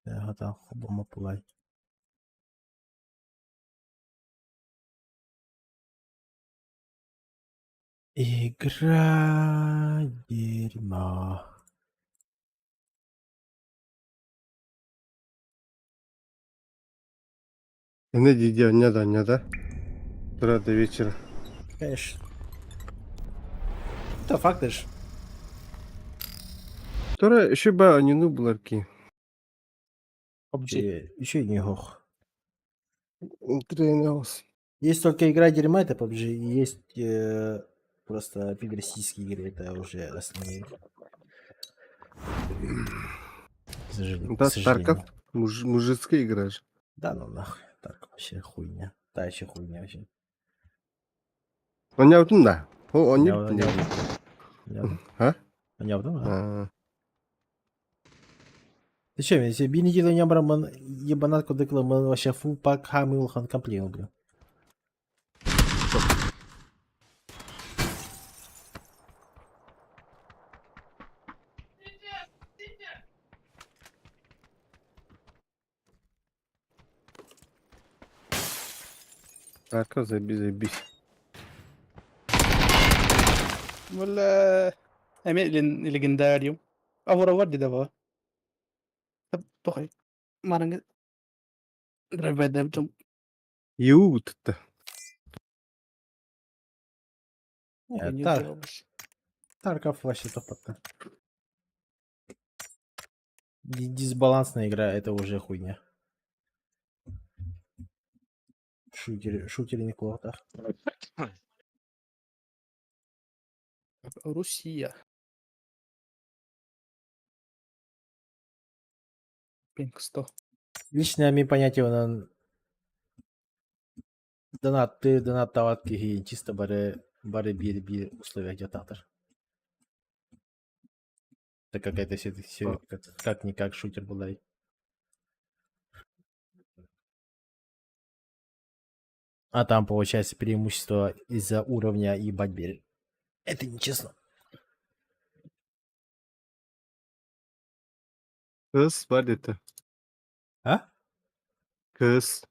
Хата хобома пулай. Игра дерьма. Не диди, не да, не да. Утра до вечера. Конечно. Это факт ж. Тора еще ба не ну буларки. PUBG. Еще и не гох. Тренировался. Есть только игра дерьма, это PUBG, и есть просто пидорастические игры, это уже основные. К сожалению. Да, к сожалению. Тарков, мужицкая игра же. Да ну нахуй, Тарков вообще хуйня. Та еще хуйня вообще. Он не да. О, он не Не, не, А? Не, да. А. Ты че, если би неделю не брал, мен ебанат кудыкла, мен вообще фул пак хамил хан комплил, бля. Тарков, забей, забейся. Бля. Эми легендариум. Авора варди дава. Похуй. Маранга. Драйвайдем. Ю-то. Нет, Тарков вообще топ-то. Дисбалансная игра, это уже хуйня. Шутеры, шутеры не квотах. Русия. Пинг 100. Лично ми понятие он донат ты донат тават кихи чисто бары бары бир бир условия где-то. Так как это все, все как никак шутер была. А там получается преимущество из-за уровня ебать бери. Это нечестно. Кыз бар это. А? Кыз.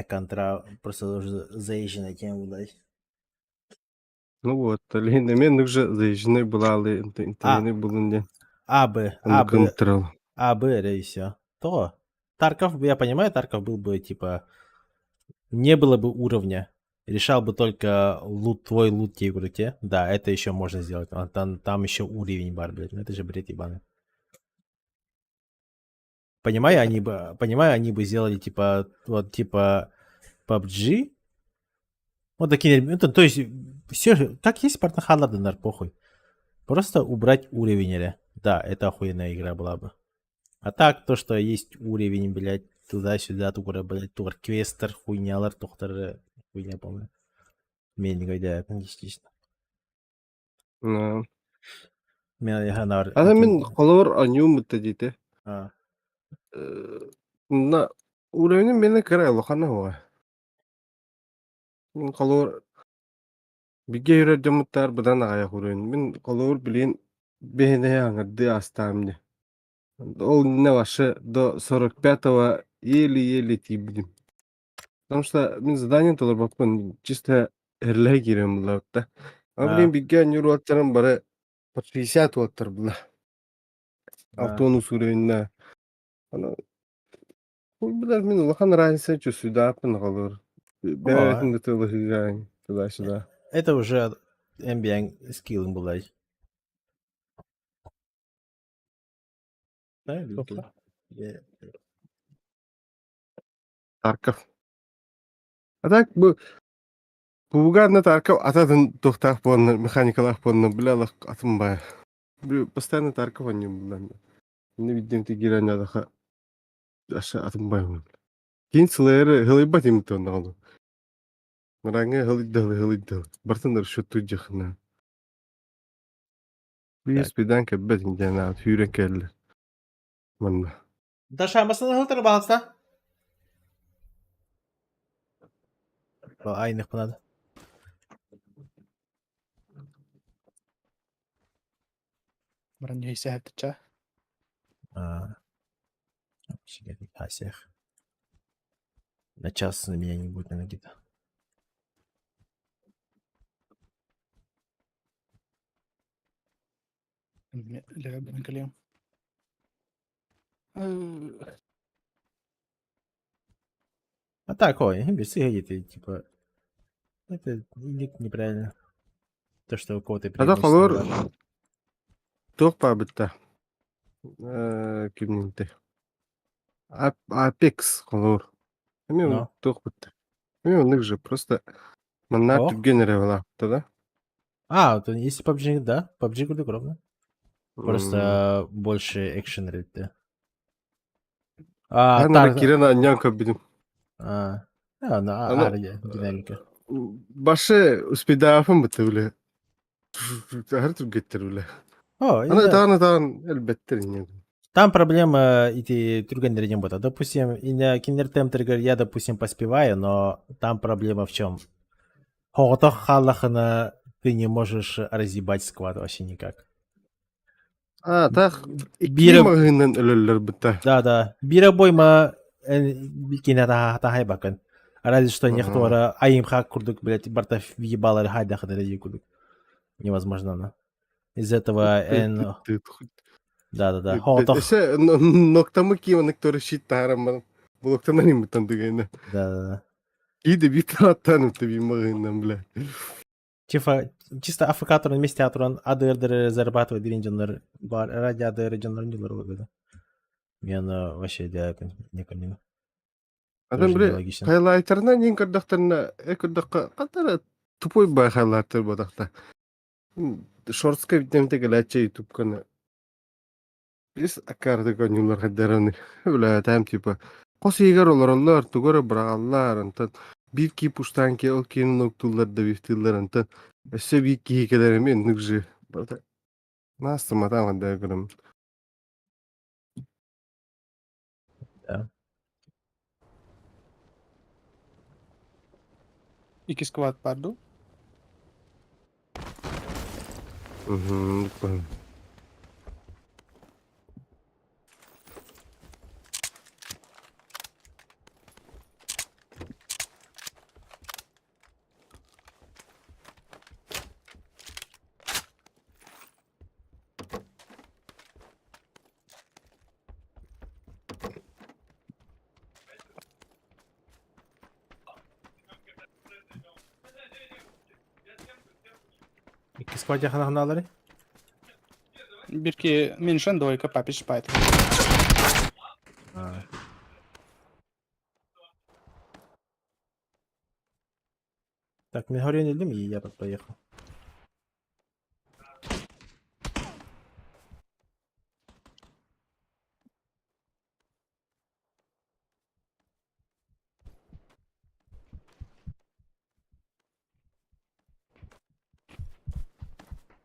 Контра просто уже заезженная тема была. Ну вот, лин эмиэ оннук же заезженный былаалы А, интэриэһинэй булун диэн. А, Б, А, Оннук Б, ынтырал. А, Б, и все. То. Тарков, я понимаю, Тарков был бы, типа, не было бы уровня. Решал бы только лут, твой лут тебе в руке. Да, это еще можно сделать. А там еще уровень бар, блядь. Ну это же бред ебаный. Понимаю, они бы сделали, типа, вот, типа, PUBG. Вот такие, это, то есть, все, как есть партнер похуй. Просто убрать уровень, или. Да, это охуенная игра была бы. А так, то, что есть уровень, блядь, туда-сюда, тугура, блядь, тугар квестер, хуйнялар, тухтар, хуйня, помню. Мен не естественно. Ну. Мен ханар. Ата мин холобур аньюум бытта диите. А. На уровень мени кыра улахана уга. Мин холобур бигэ үрэр дьоммуттаар быдан аҕайах уровень. Мин холобур билигин биһинэһи аҥардыы астаам дии. Ол иннинэ вообще до 45-го еле-еле тиийбитим. Потому что мин задание толорбоппун, чисто эрлэһэ киирэн буллабыт А А. билигин бигэ анньыыр уолаттарым бары по 60 уолаттар булла. 60 уровеньна. Аны билэр мин улахан разница чувствуйдааппын холобур. Бэйэтин да тылыһыыга туда-сюда. Это уже NBA скиллын булай. Да, Тарков. А так бу Пугарна Тарков ататын туохтаах буолна, механикалаах буолна, бля атын баа. Постоянно Тарков анньым булан. Не видим ты гираньядаха аша атын баа. Кин сылайры хылыйбат имит оннаҕыны. Нараҥҥа хылыйда хылыйда. Бартын расчеттуу дьахына. Биир спидан кэлбэт диэн аат сүүрэн кэллэ. Манна. Даша, масына хылтыр баалса? Айных надо. Баран ньүһүйсэһэттича. А, всех. На час на меня не будет, наверное, где-то. Лега А так, ой, без ты, типа, это неправильно. То, что у кого-то Ата преимущество холор даже. туох баабытта. Кимнинте. Apex холор. Эми Но. туох бытта. Эми оннук же просто манна О. түргэн эрэ балаахта да. А, вот если PUBG, да, PUBG курдук ровно. Просто больше экшен рейт. А, Аны тар... кирен анньан көрбүтүм. А, а, на, Аны а, динамика. башы успедаапын бытта биле. Хар түргеттер биле. О, Аны да. тааны таан элбеттер инне. Там проблема эти түргэннэринэн бота. Допустим, и на киндер я, допустим, поспеваю, но там проблема в чем? Хоҕотох хааллаххына ты не можешь разъебать сквад вообще никак. А, так Биир магындан өлөллөр бытта. Да. Биир бойма бикине тахай бакын. Разве что нехтора айымха курдук, блядь, барта въебало хайда курдук. Невозможно, но. Из этого эн... Да. Хоҕотох. Эсе ноктамы киим который щит таарам булоктанан имиттан дыгайна. Да. Иди бит аттан ты магындан, бля. Типа, чисто АФК туран вместе туран АДР зарабатывает дирин бар ради АДР дьоннор нилар болады. Мен вообще да не понимаю. Адам Тоже бре нелогично. хайлайтарына нин көрдөхтөрүнэ э көрдөхкө катара тупой бай хайлайтар бодахта. Шортска битемте гэлача ютубканы. Бис акарды конюлар хаддараны. Бля там типа кос игер олороллар тугора брагаллар антан бир ки пуштан ки ол кин ноктулар да бифтиллер антан өссө бир ки келер мен нүгжи. Наста матам хаддар көрөм. Да. Икки сквад барду. Угу. Иккис квартира ханаалары. Бирки меньшен двойка папич пайт. Так, мен хорен элдим, и я тут поехал.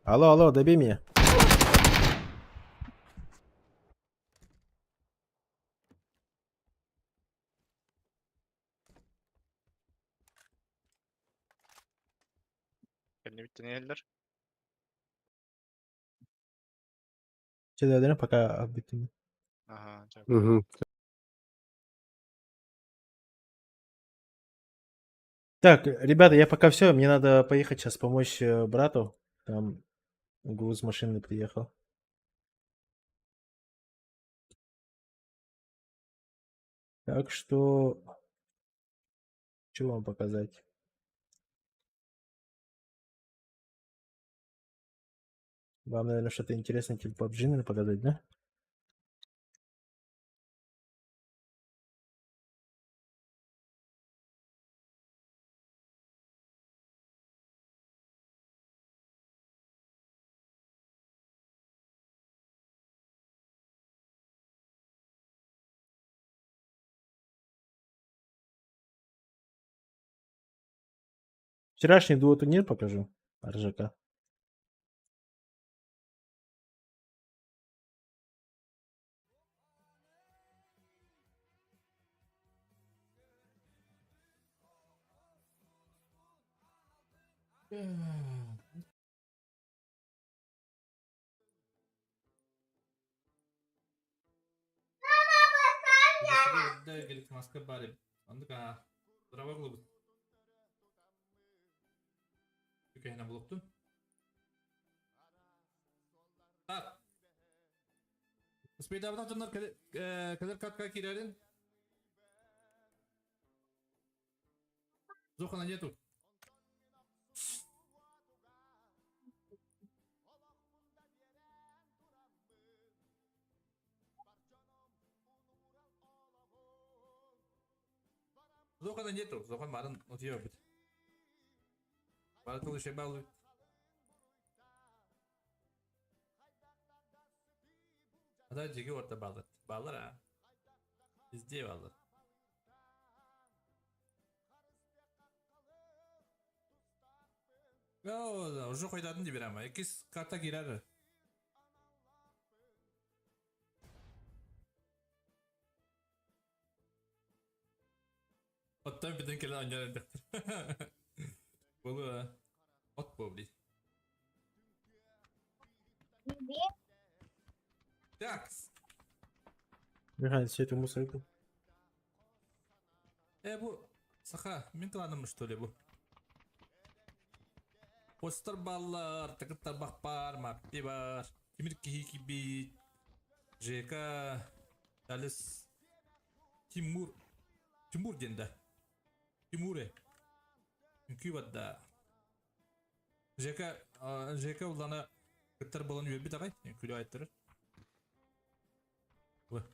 Алло, алло, добей меня. Кэннибиттэн иһэллэр. Че, пока бүттүм. Аха, чэ. Угу. Так, ребята, я пока все, мне надо поехать сейчас помочь брату. Там груз машины приехал. Так что, что вам показать? Вам, наверное, что-то интересное типа PUBG, наверное, показать, да? Вчерашний дуо-турнир покажу. РЖК. Зохана нету. Зохана нету. Зохан марын утуйа бит. Бары тыл ишe бал. Ада жеге орта балдар. Балдар а. Везде балдар. О, уже койдадын деп берем. Экис карта кирер. Оттан бүтін келе анжар Болу а. От бу, блядь. Так. Михаил, все это мусорку. Бу саха, мен кланым что ли бу? Постар баллар, тыкыттар бақпар, маппи бар, Тимир Кихикиби, ЖК, Алис, Тимур, Тимур денда. Тимуре. Үнкүй бадда. ЖК, ЖК улана кыттар балан үйөбі тағай, күлі айттырыр. Вы.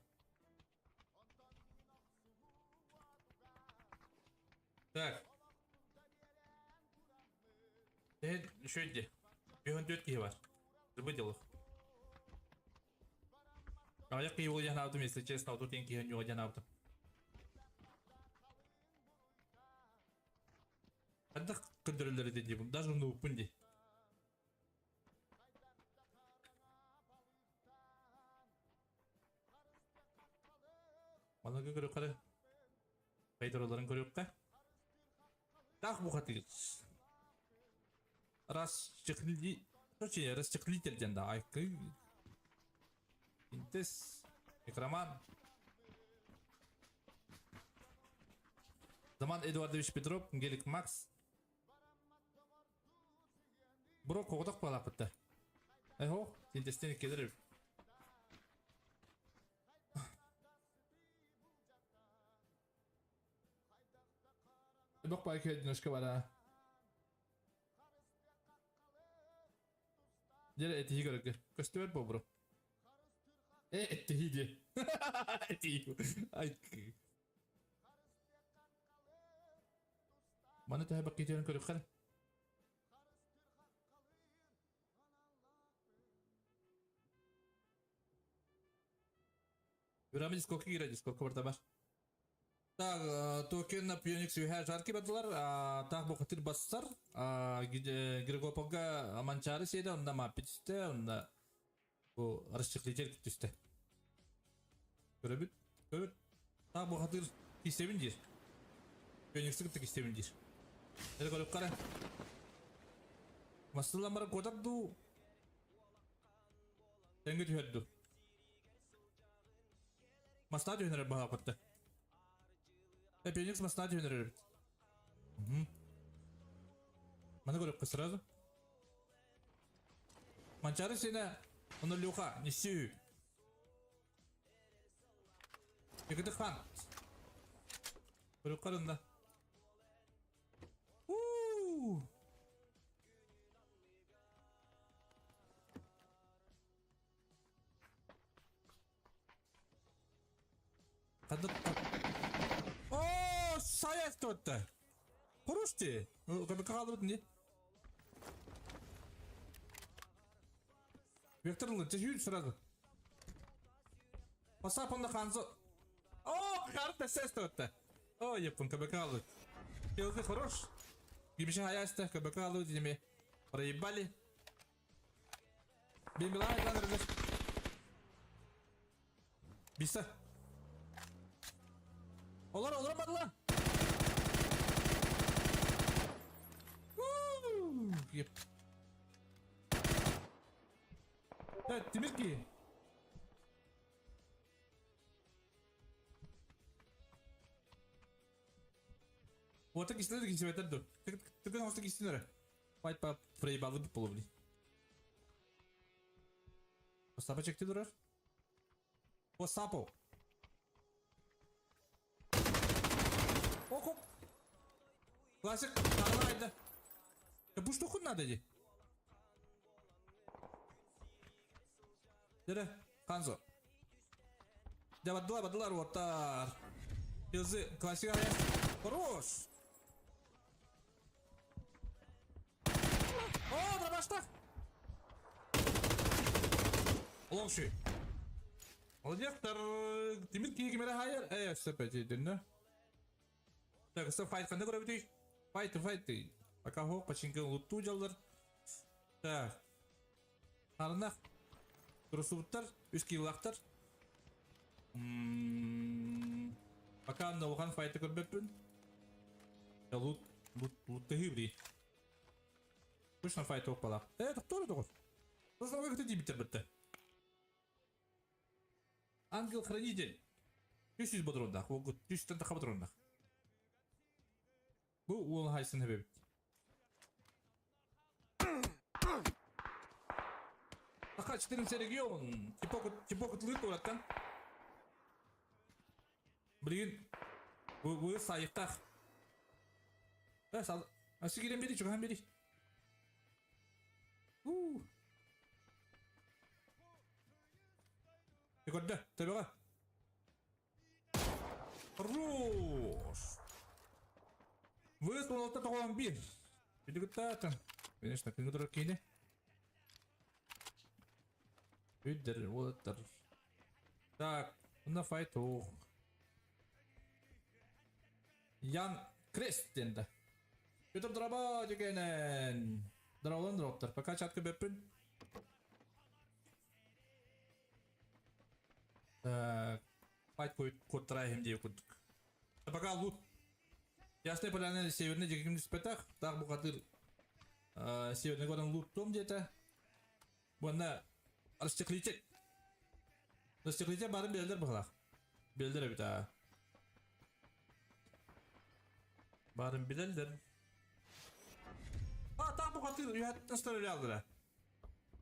Так. Еще иди. Бегон дөт бар. Забыдел их. А я киевол я навдым, если честно, тут я киевол я навдым. Хаддах көндөрөлөр диди, даже ну пунди. Мана көрө кара. Кайдыраларын көрөк та. Так бу хаты. Расчехли... Короче, расчехлитель ден да. Айкы. Интес. Некроман. Заман Эдуардович Петров, Гелик Макс. Бро коғдақ балапытты. Эхо, синтестен келер. Бақ байке одиночка бара. Дьэ этиһи көрөргө. Көстүбэт буо бро. Э этиһи диэ. Этиһи. Ай. Маны төһө баккитиэн көрүөххэ. Үрами дискорка киирэ дискорка барда бар. Так, токен на Пионикс үһэ жарки бардылар, так бухатыр бассар, Григополга Манчары сиэдэ, онна маппи түстэ, онна бу расчехлитель түстэ. Көрөбүт, көрөбүт. Так бухатыр кистебин диир. Пиониксы кытта кистебин диир. Это көрүп кара. Масылан бара куотар дуу? Тэҥҥэ түһэр дуу? Мастаа түһүнэрэр баһаапатта. Эпеникс мастаа түһүнэрэр эбит. Маны көрөккө сразу. Манчары сене, оны Люха, неси. Екіті хан. Көріп қарында. Уу! Ханнык Оо, сайа туотта. Хорош ти. КБК хаалбыт не? Вектор ылын, сразу. Басап онда ханзо. О, карта сестра. О, япон КБК алып. Ты хорош. Гибише хаяста КБК алып деме. Проебали. Бимбилай lan Биса. Олар, олар бардылар. Еп. Evet, Demir ki. Orta kişileri de kişi dur. Tıkın orta kişileri. Fight pa проебалы bir половли. Остапа чекти дурар. Остапо. Око. Классик, давай Да. Bu что надо ди? Дере, Ханзо. Да баддылар, баддылар, оттар. Yazı, классик аяс. Хорош. О, дробаштах. Олоңши. Молодец, Тимир киги мере хайыр. Э, все пәтедін, Так, все файт қандай көріп өтейік? Файт, файт. Пока хо, пачинка лутту жалдар. Так. Арнақ. Тұрысуыттар, үш киллақтар. Пока анда оған файты көрбеппін. Лут, лут, лутты хибри. Точно файт оқпалақ. Э, тоқтор тоғыр. Сосын оға күті дейбіттер бітті. Ангел-хранитель. 300 патрондақ. Ол 300 тақа патрондақ. Бу уол хайсын хэбэбит. Аха, 14 регион. Типок лыт ураттан. Блин. Вы сайықтақ. Э, сал. Асы керен бери, чухан бери. У. Көрді, төбеға. Хорош. Выслал это бир. Билигиттаатын. Конечно, күнгө кейне. Үддер, олаттар. Так, мына файт ох. Ян Крест денді. Петр драба дегенен. Драулан дроптар. Пока чатка беппин. Так, файт койт деп курдук. Пока лут. Ясная поляна северный дегенде спетах, так бу катыр северный горан лут том где-то. Бұнда расчехлитель. Расчехлитель барын белдер бұғылақ. Белдер бит а. Барын белдер. А, так бу катыр үйәттен строили алдыра.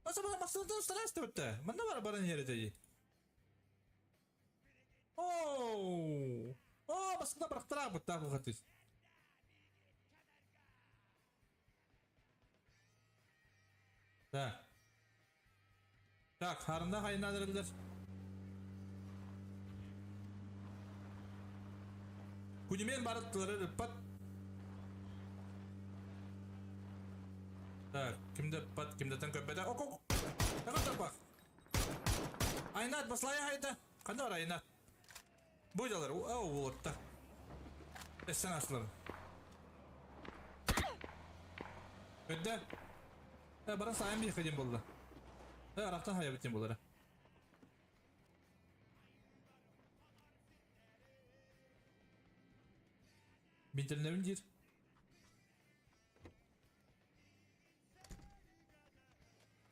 Аса бана масылдан строили бітті. Мында бар барын ері дейді. Оу! О, басында бірақтырақ бұт так бу катыр. Так. Так, харында хайынан эрэллэр. Күнүмэн барыттылар ыппат. Так, кимде ыппат, кимдетен көппөтө. Ок, ок. Эҕэ тарбах. Айнат, баслая хайда. Ханна бар Айнат? Бу дьалар, оо, уолатта. Эссен аслар. Өддө. Э, баран сайын биһиэхэ диэн буолла. Э, арахтан хайабыт диэн буолара. Бинтернебин диир.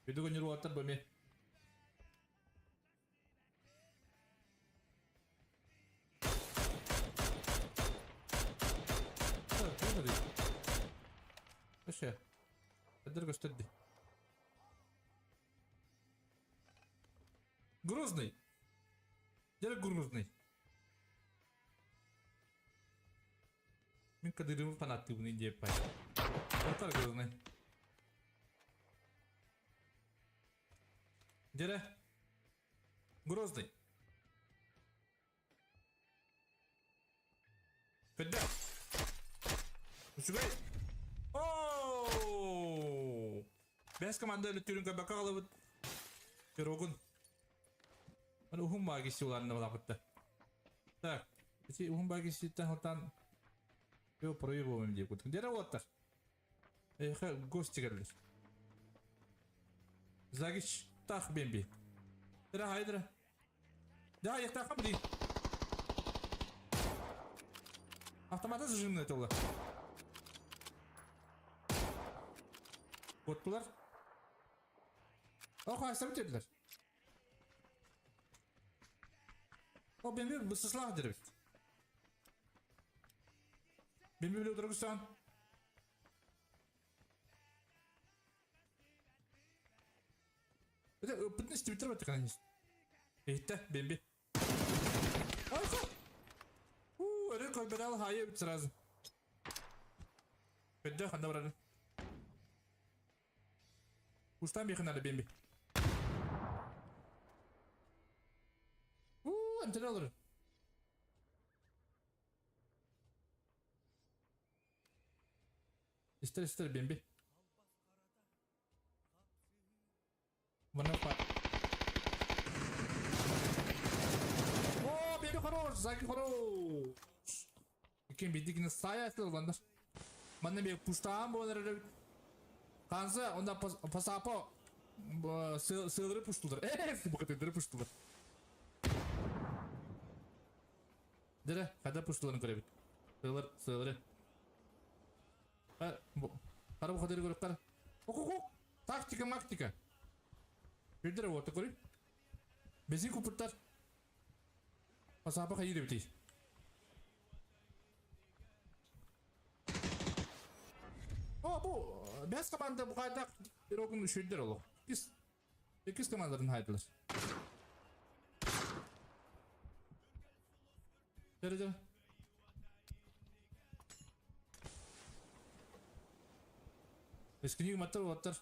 Бүдү көннөр уолаттар бу эмиэ. Өссө. Эдэр көстөрдү. Грузный. Дьэ грузный. Мин кадырымы фанаттыыбын диэппай. Ортар грузный. Дьэрэ. Грозный. Көддө. Үчүгэй. Оо! Бэс команда өлүттүүрүн көрбөккө хаалыбыт. Пирогун. Аны уһун бааги силарына балапытта. Так, ити уһун бааги ситтен халтан Йо, проебываем деп кутун. Дere уоттар. Эйхэ гости келдер. Загич тах бемби. Дere хайдыра. Да, я так бли. Автоматы зажимные толы. Оттулар. Ох, айса битедилер. О, бемби бысыслах дербит. Бемби биле отыргызсан. Это ыппытын истибиттэр баттык анан Иһиттэ, бемби. Айха! У, өрө көрбөтөл хайы эбит сразу. Көддө ханда барарын. Устан бихин ары бемби. У, антена олору. Истер истер бемби. Манна па. О, бемби хорош, Заки хорош. Кем бидикини сая ыландар. Манна бе пуштаан буолар эрэ. Ханса онда пасапо сыылыры пуштулар. Э, букатыдыры пуштулар. Дere, хада пуштуларын көрөбүт. Сыылыр, сыылыры. Хара бу хадыры көрөп кара. Ок, Тактика, мактика. Бирдер вот көрүй. Бензин купуттар. Пасапа хайыр бити. О, бу бэс команда бу кайдак пирогун үшүйдер олох. Иккис иккис командарын хайдылар. Дere дere. Эскини маттар уоттар.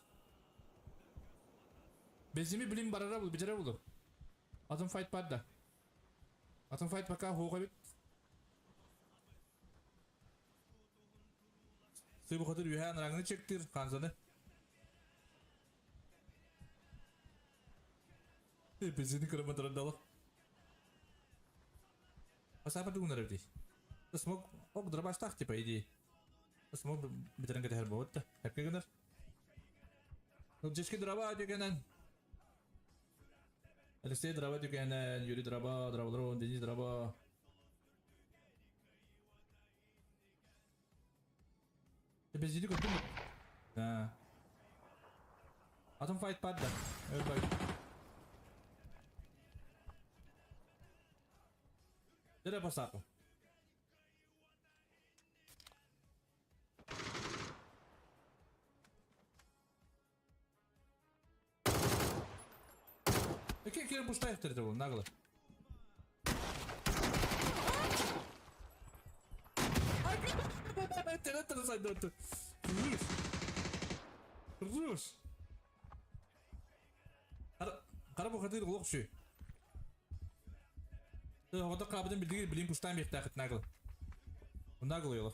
Бензими билим барара бул, битера булу. Атын файт бар да. Атын файт пока хоға бит. Сый бухатыр үһән раңны чектир канзаны. Бензини кыраматырандалы. Асапа дугунар бит. Смог ок дробаштах типа иди. Смог битерен кетер болот да. Хепке гынар. Жешке дроба дегенен. Алексей дроба дегенен, Юрий дроба, дробалар, Денис дроба. Бензини көрдүм. Да. Атом файт бар да. Өр бай. Дере басапы. Эки кире буштаев терде бул нагло. Тереттер сайдоту. Руш. Руш. Қара бұқатыр олық шүй. Оғыда қабыдын білдігер білін пұштан бектақыт нагыл. Нагыл елі.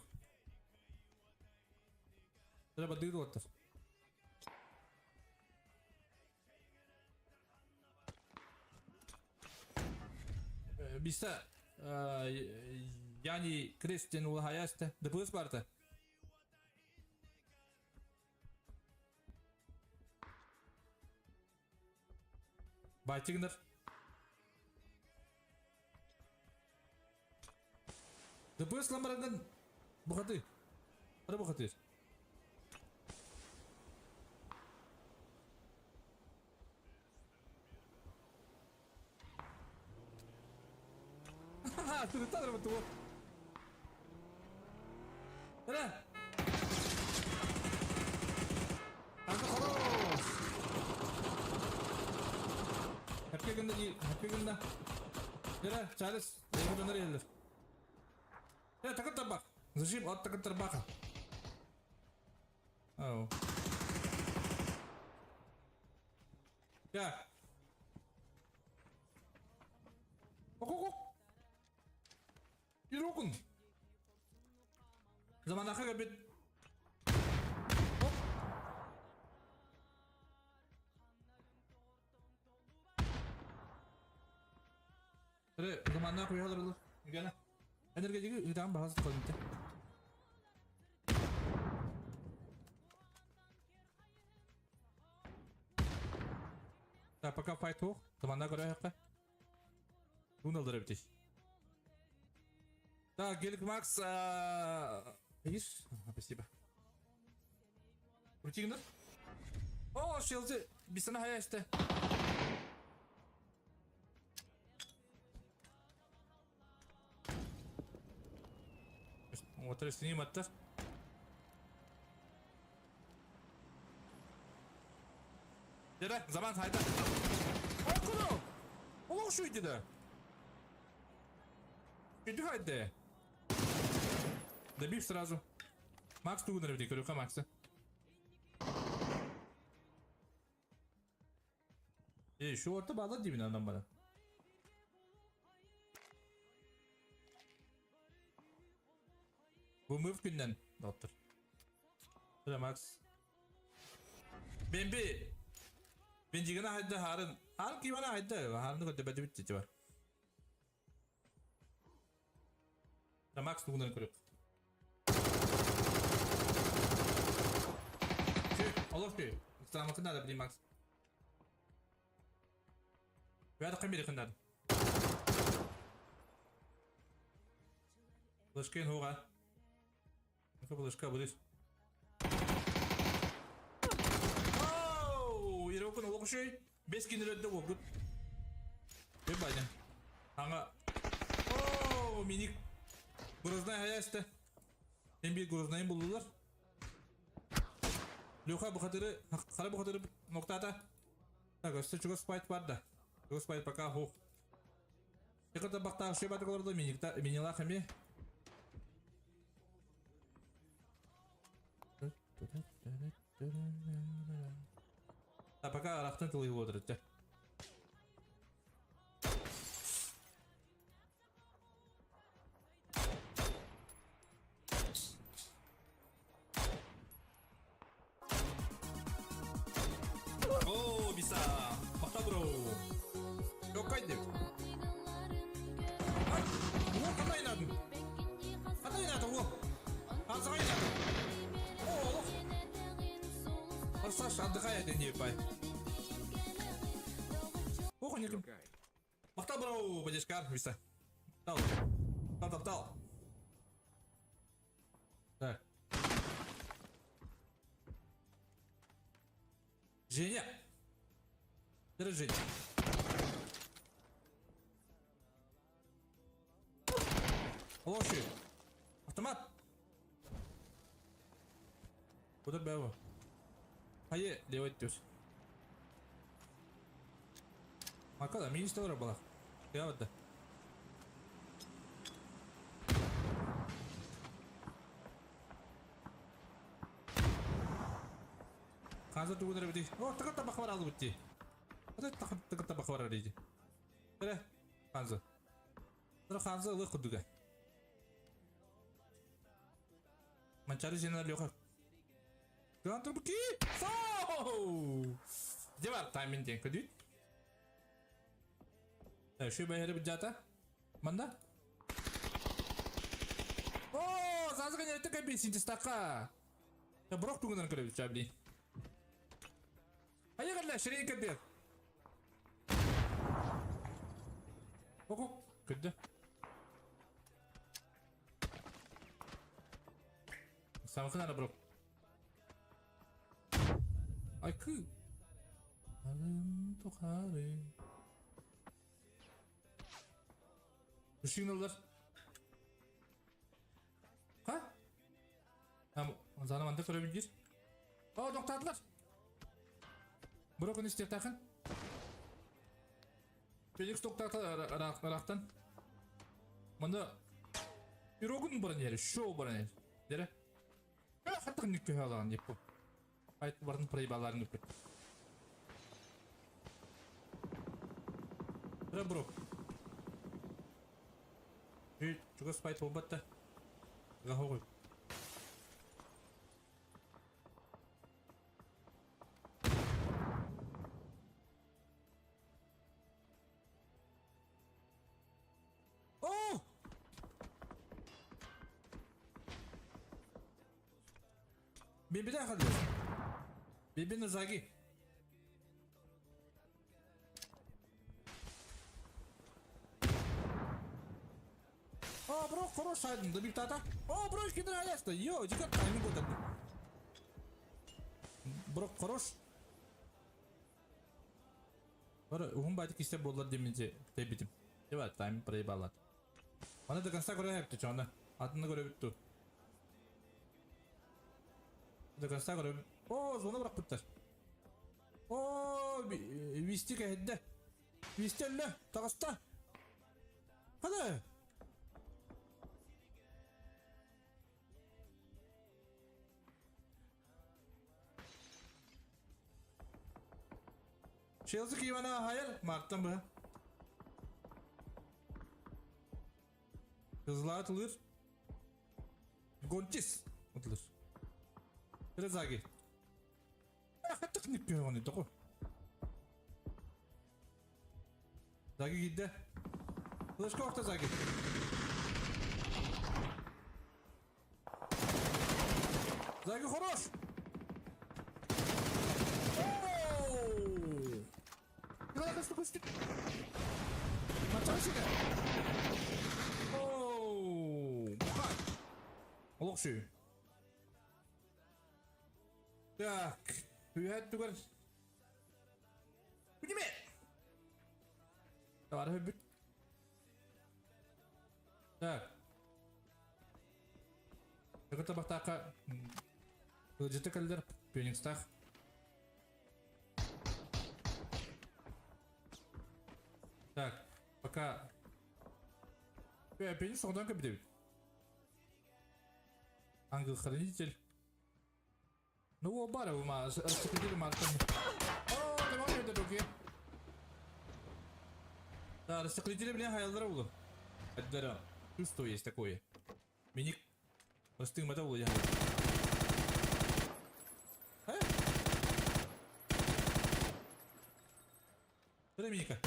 Тыра бадыр оттыр. Биста Яни Кристин ула хаясты. ДПС барты. Байтигнер. ДПС ламарандан бұқаты. Қара бұқаты. Ха, ты вот вот. Ра. Анда хорош. Хәпке гында, хәпке гында. Ра, Чарльз, я буду нарезать. Такой табак. Зажим от такой табака. Ау. Я. Ок-ок-ок. Ирокун. Заманаха габит. Оп. Ре, заманна куялар булыр. Гена. Энергетики ыдан бахасы коймут. Так, пока файт ох. Заманна көрө якка. Буны битиш. Так, Гелик Макс, видишь? Спасибо. Крутигнер. О, шелзи, бисана хаясты. Вот снимем это. Дere, zaman hayda. Okudu. Oğlum şu idi de. Иди хайде. Добив сразу. Макс тугунер бити, көрүкка Макса. Эй, şu orta bağla dibine anam bana. Bu move günden doktor. Sıra Max. Бемби. Бенжигана хайда харын. Харын кибана хайда. Харын көтө бәді бітті бар. Sıra Max тугунер көрүк. Олох күй. Саламатын да билим Макс. Бәрі қимбері қындады. Булышкен хоға. Булышка булыш. Оу, Ерокун олох шүй. Бес кинер өтті огут. Бе байден. Аңа. Оу, миник. Грознай хаясты. Hem bir Groznay'ın buldular. Леха бухатыры, қара бухатыры ноктата. Так, өсті чуга спайт бар да. Чуга спайт пока хух. Еката бақта шөй батыр оларды миникта минила хами. А пока арақтан тылы отырды. О, биса! Мақта бро! Жоқ қайд деп. Ай! О, қандай ойнадың? Қандай ойнадың, о? Азыға ойнадың. О, олық. Арсаш, отдыхай, не пай. Ох, не Мақта бро, подешкар, биса. Тал. Тал, тал, тал. Так. Женя! Держи, Женя. Лоши! Автомат! Куда бево? Хайе, левый түс. Макада, министр была. Я вот да. Қазір тугунер бити. О, тыгы табақ бар алып бітті. Ата табах барар иди. Эре, Ханза. Эре Ханза ылы курдуга. Манчары сен Леха. Гран турбуки! Соу! Где бар тайминг ден көдүйт? Şu бәйері бір жата. Манда? О, зазы кәне өтті кәбей синтестаққа. Бұрық туғынан көріп чабли. Айығалла, шірен кәбей. Око, күдді. Самықын ара бұрық. Ай, кү. Арым тоқары. Сигналдар. Ха? Заны манда көрө билгир. О, тоқтадылар. Бұрық үн тақын. Феликс тоқтаты рақтан. Манда пирогун баран ери, шоу баран ери. Дере. Хаттық нүкке алаған деп бұл. Айт барын проебаларын үппет. Бра бро. Чугас спайт болбатта. Гахогой. О! Бибиде хадыр. Бибин заги. О, бро, хорош сайдын, да бир тата. О, бро, кидер аясты. Йо, жигат тайминг өтеді. Бро, хорош. Бар, ухун байтык истеп болдар деменже тебитим. Деба, тайминг проебалат. Аны до конца көрө хепти чонда. Атыны көрө бүттү. До конца көрө. О, зона бирок бүттөр. О, висти кәһедде. Висти әллә, тагыста. Хады. Челси кивана hayır, Mart'tan bu. Hızlı atılır. Gontis atılır. Rezagi. Хаттык ник оны току. Заги гидде. Флешка орта Заги. Заги хорош. Оу! Мачашига. Оу! Бухай. Олох шүй. Так, үйәт түгер. Күнеме? Давай бүт. Так. Жігіті бақтаққа жеті кәлдер Пеникстах. Так, пока. Пеникс одан көбі Ангел-хранитель. Ну, о, бара, ма, рассекретили мартом. О, давай это руки. Да, рассекретили, блин, хаялдара булу. Это чувство есть такое. Миник. Растың мата булу я. Э? Миника.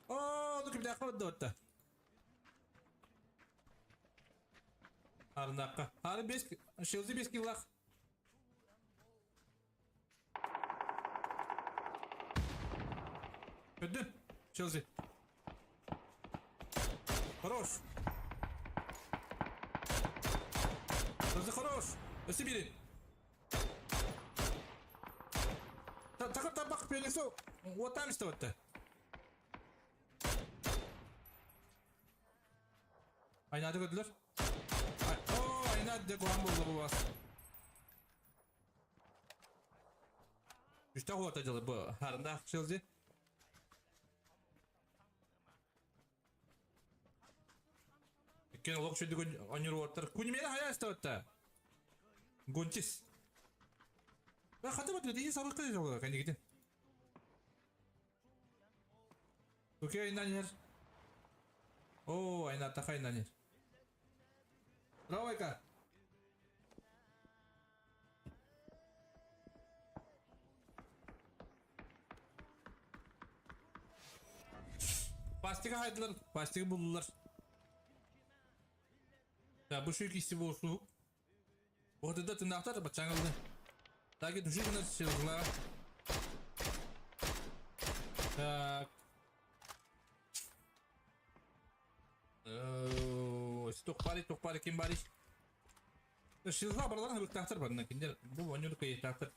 О, ну кимде акыбы отта. Арнаққа. Ары 5, шелзи 5 киллах. Көдді. Челзи. Хорош. Челзи хорош. Өсі бері. Тақыр табақ пелесу. Отам істеп өтті. Айнады көділер. О, айнады қуан болды бұл бас. Үшті қуата жылы бұл. Харында Челзи. Өйткені лоқ шөйді өнер оттар. Күнімені хая істеп өтті. Гонтис. Хата бат ити сабык кыыс кэннигитин. Окей, айнан О, айна тахай нанер. Давай-ка. Пастика хайдылар, пастика булдулар. Ya bu şu ikisi bolsu. Orada tırnaklar bacağınızda. Так, души на силла. Так. Тохпари, тохпари, ким бари? Шилла барларына бир тахтар бар, киндер. Бу онюр кый тахтар.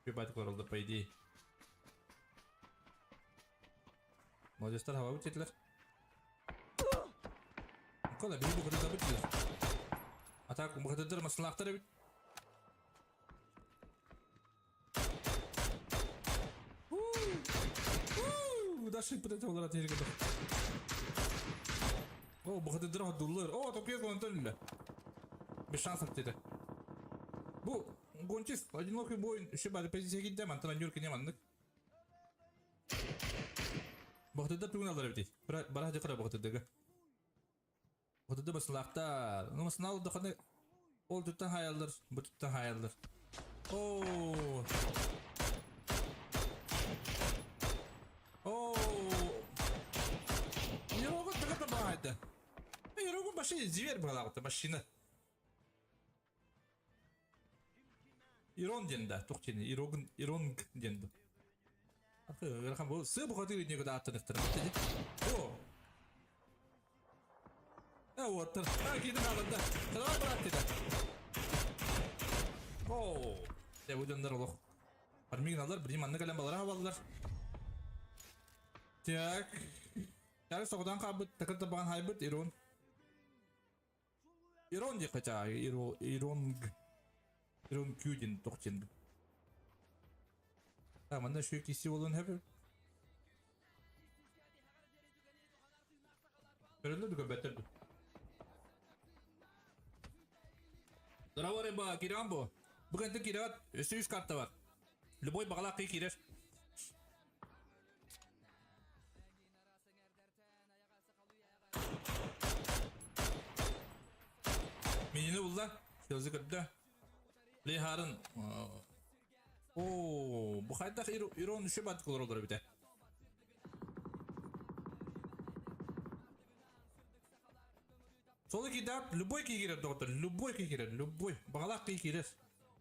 Бибат королда, по идее. Молодецтар хава өтетілер. Кола, бери бу кыды битилер. А так, бу кыдыр маслахтар бит. Даже под это олар атер кыды. О, бу кыдыр дуллар. О, топье гонтөллө. Без шансов деди. Бу гончис одинокий бой еще бары позиция кидде, мантан юрки не мандык. Бахтыда тугун алар бит. Бара жакара бахтыдыга. Бахтыда баслакта. Ну маснал да ол туттан хаяллар, бу туттан хаяллар. О! О! Його така багато. Його машина зверь была, машина. Ирон ден да, тоқтен, Ирогн, Иронг ден. Ахы, бу сы бу хатыр некуда аттанықтыр. О! А вот, а кидin алында. Давай брат деді. О! Де будендар олох. Армигин алар, бір манны калем балара алалар. Так. Яр соғдан қабыт, тақыр табан хайбыт, Ирон. Ирон де қача, Иро, Иронг. Ирон Кюдин тоқтен. Так, манда шүйек киси болуын хэпі. Көрінді дүкө бәттерді. Здорово, рыба, Кирамбо. Бүгін ты кират, үсті үш карта бар. Любой бағала қи кирер. Менені бұлда, сөзі көрді. Лехарын. О, бұл қайдақ Ирон үші бат қылыр олар біте. Сол кидап, любой кей керер, доктор, любой кей керер, любой. Бағалақ кей керер.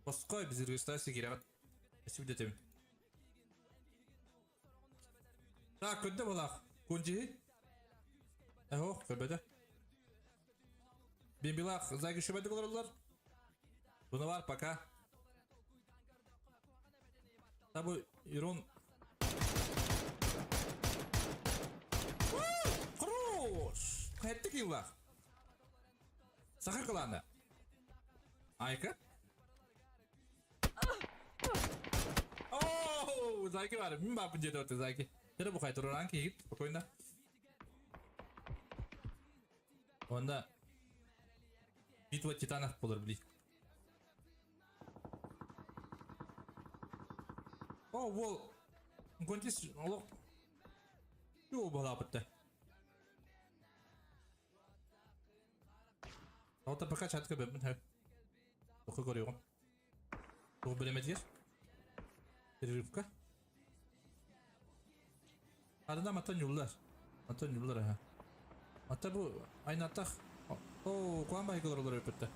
Басқай біз регистрация керегат. Спасибо детем. Так, көдді балақ. Көнжі? Эхо, көрбеді. Бембилақ, зайғы шөбәді қылыр олар. Бұны бар, пока. Табы, Ирон. Хорош! Қайтты кейлақ. Сахар кыланы. Айка? Оу, зайки бар. Мен бапын жетіп өтті зайки. Тері бұқай тұрыран кейіп, спокойно. Онда битва титанов болыр, блин. О, ол Гонтис, олық. Йо, бала бітті. Алта пока чатка бөбін, хә. Тоқы көрегім. Тоқы білемедер. Перерывка. Арына матан юллар. Матан юллар, аха. Ата бу айнатах. О, куан байкалар олар өпітті.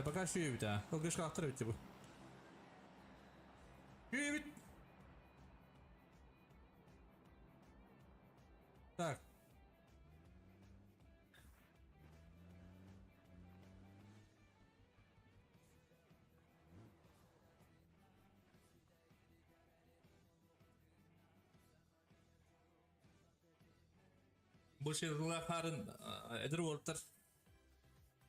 Пока шүйе бит, а. Ол кешке ақтыр бітті бу. Шүйе бит. Так. Бұл харын әдір олыптар.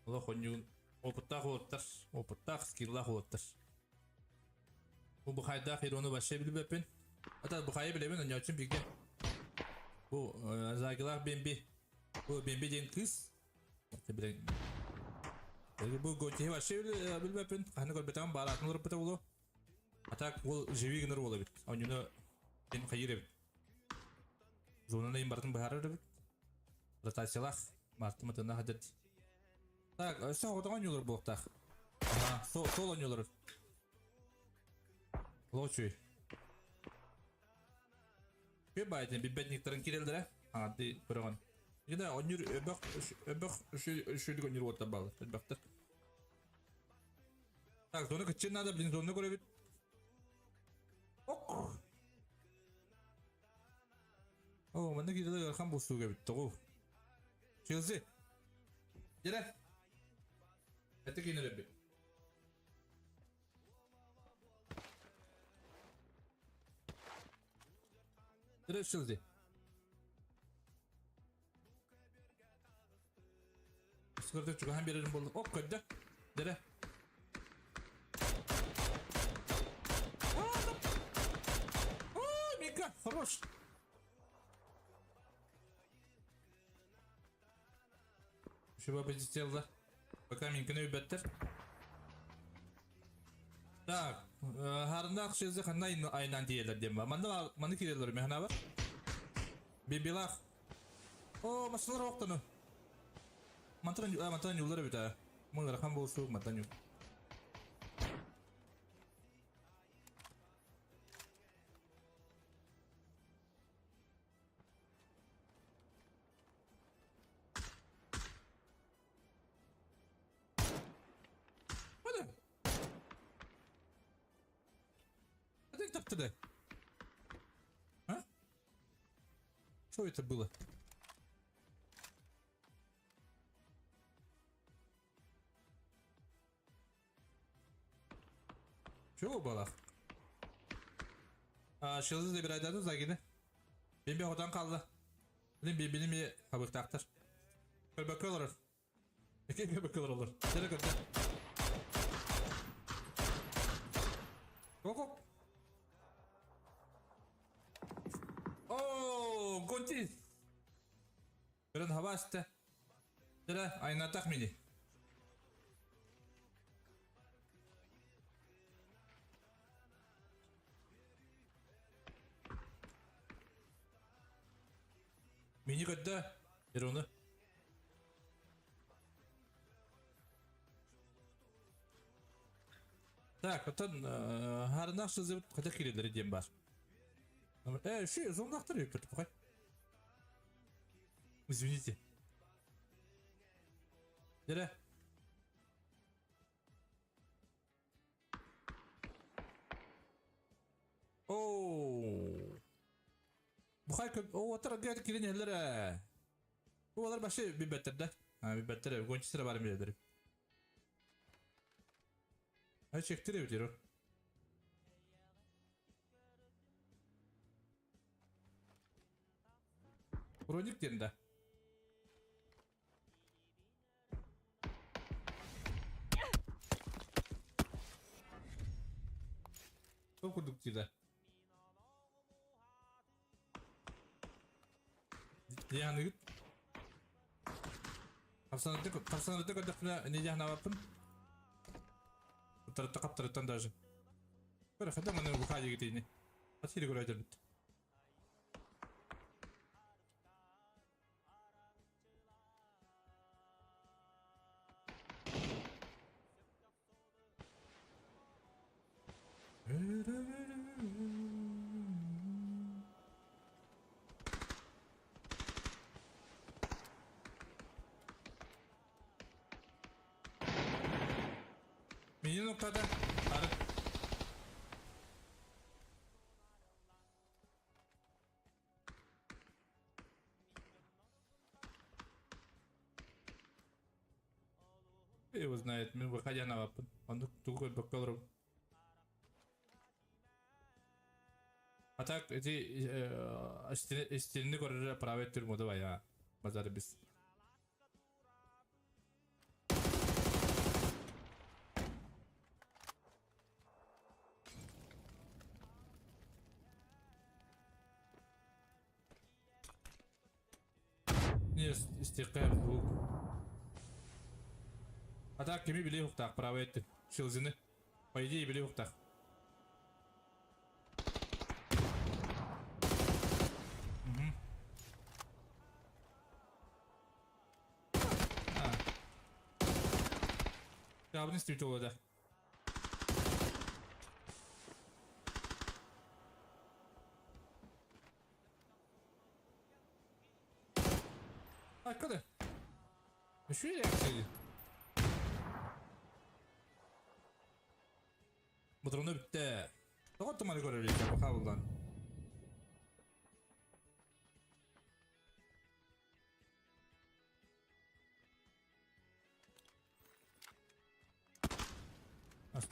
Ола хонюн опыттақ олыптар, опыттақ скиллақ олыптар. Бұл бұқайдақ ироны башы біліп өпін. Ата бұқайы білемін, оның үшін бігде. Бұл загилақ бембе. Бұл бембе деген қыз. Бу Гонтиһи вообще билбэппин. Ханна көрбөтөҕүм баар атын олорбута буолуо. А так ол живи гынар уол эбит. Онньуну син хайыыр эбит. Зонаны им барытын быһаарар эбит. Ротациялаах Мартын матына хадыр. Так, өссө оҕотоҕо оонньуулар буолуохтаах. Аха, сол оонньуулар. Лочуй. Күө баайтын билбэтниктарын киреллэрэ. Аҥарды көрөҕүн. Гына оонньуур өбөх өбөх үшүлүк оонньуур уоттар баалар. Элбэхтэр. Так, зона кытчын надо, блин, зона көрөбүт. Ок! О, манна киреллэр ыарахан буолсууга эбит, тоҕу. Челси. Дьэрэ. Это кинилэр эбит. Дьэрэ Челси. Скорда чугаһан биэрэрим буолла. Оп, көрдө. Дьэрэ. О, Мика, хорош. Шуба позициялар. Пока минкини үбэттэр. Так, харындаах шезде ханна айнан тиийэллэр диэн ба. Манна маны киирэллэр механа бар. Бибилах. О, масылар оқтану. Мантан мантан юллар эбит а. Мыңырахан болсук мантан юл. Hadi. Hadi таптады. А? Что это было? Чего было? А, Шилзы забирай загины. Бимби хотан қалды. Билим бибини хабыктактыр. Көрбөккө олорор. Эки көрбөккө олоролор. Тере көрдө. Оп. О, гонти. Көрөн хабасты. Тере айнатак мини. Мини көрдө. Ероны. Так, оттон харынах сызыбыт хотя кирелери диэн бар. Ши, зондақтар өйіп пухай. Извините. Дере. Оу. Бухай көп, о, отар гәт кирен еллер. Бу алар башы бибеттер да. А, бибеттер, гончисыра бар билер. Ай чектире битер. Броник ден да. Тоқ курдук дейді. Яны гит. Қапсанаты көрдік не яхна баппын. Тарытта қаптырыттан даже. Бір қада маны бұқа дегетейіне. Атсири көрі айтыр бітті. Мини noktada. Arı. Его знает, мен выходя на вапын. Он тугой бакалру. А так, эти стены көрөрө правый тюрьму давай, а. Базар без. Не, истекает звук. А так кими билиэх ухтаах право этти. Шилзины. По идее билиэх ухтаах. Угу. А. Табын истибит да. Айкады. Үшүй реакция. Бұтырыны бітті. Тоғыт тыманы көрер екен, бұқа бұлдан.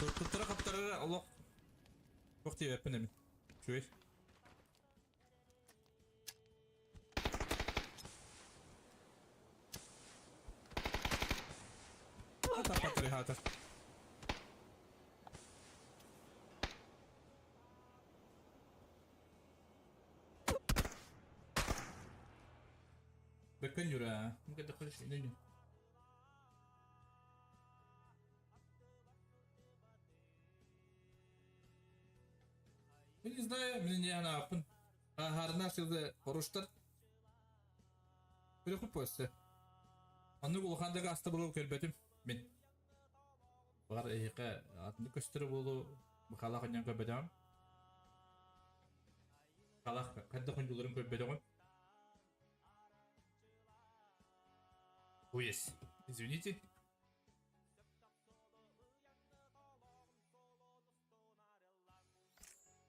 Туттара қаптарара олох. Туох диэбэппин эмин. Үчүгэй. Таппаттары хаата. Бэккэн юра. Мен не знаю, мен не анааппын. Ааһаарына сылды хоруштар. Көрөхүп өссө. Аннык улахан да аста булуу көрбөтүм мен. Бар эһиэхэ атыннык көстөрө буолу бахалаах онньон көрбөтөҕүм. Халах хайдах онньууларын көрбөтөҕүм. Ой, извините.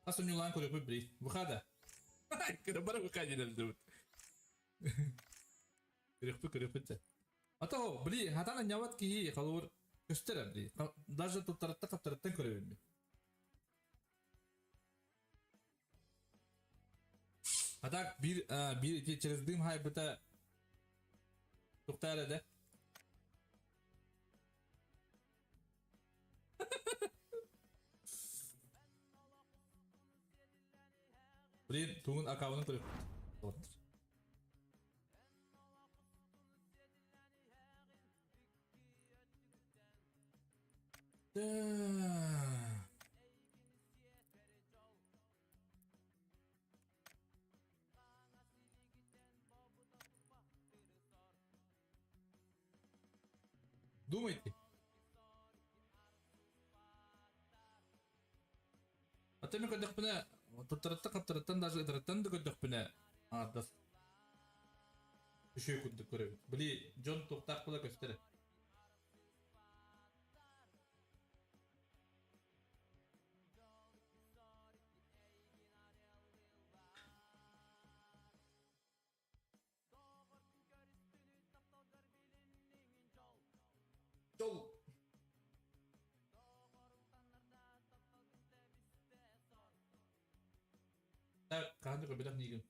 Хас онньуулаан көрөпүт били. Выхада. Кырабара выхади дэлдибит. Көрөхпүт көрөхпүт да. А то, били, хатан анньабат киһи холобур көстөр били. Даже туттараттан хаптараттан көрөбүн мин. А так биир биир ити через дым хайбыта туктаар да. Блин, тугун аккаунтун көрөп. Да. Думайте. Ата мен көрдөхпүнэ туттараттан хаптараттан даже ытараттан да көрдөхпүнэ аҥардас үчүгэй курдук көрөбүт. Били дьон туохтаах була көстөр. Дьол. Так, хаһан да көрбөтөх миигин.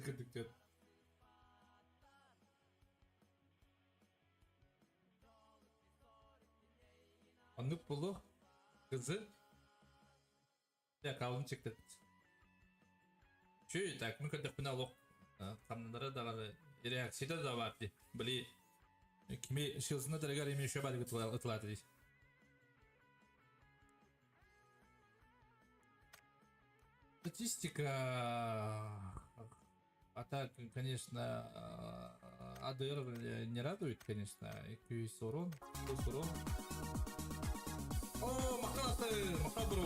Кырдык Оннук буолуох кызы дьэ аккаунт чектет. Чүй, так, мы көрдөхпүнэ олох хамналара даҕаны реакцията да баар дии. Били кими шилсына дэрэгэр эми еще баар ытылаата дии. Статистика, а так, конечно, АДР не радует, конечно. Күйс урон, плюс урон. О, махтал махтал бро.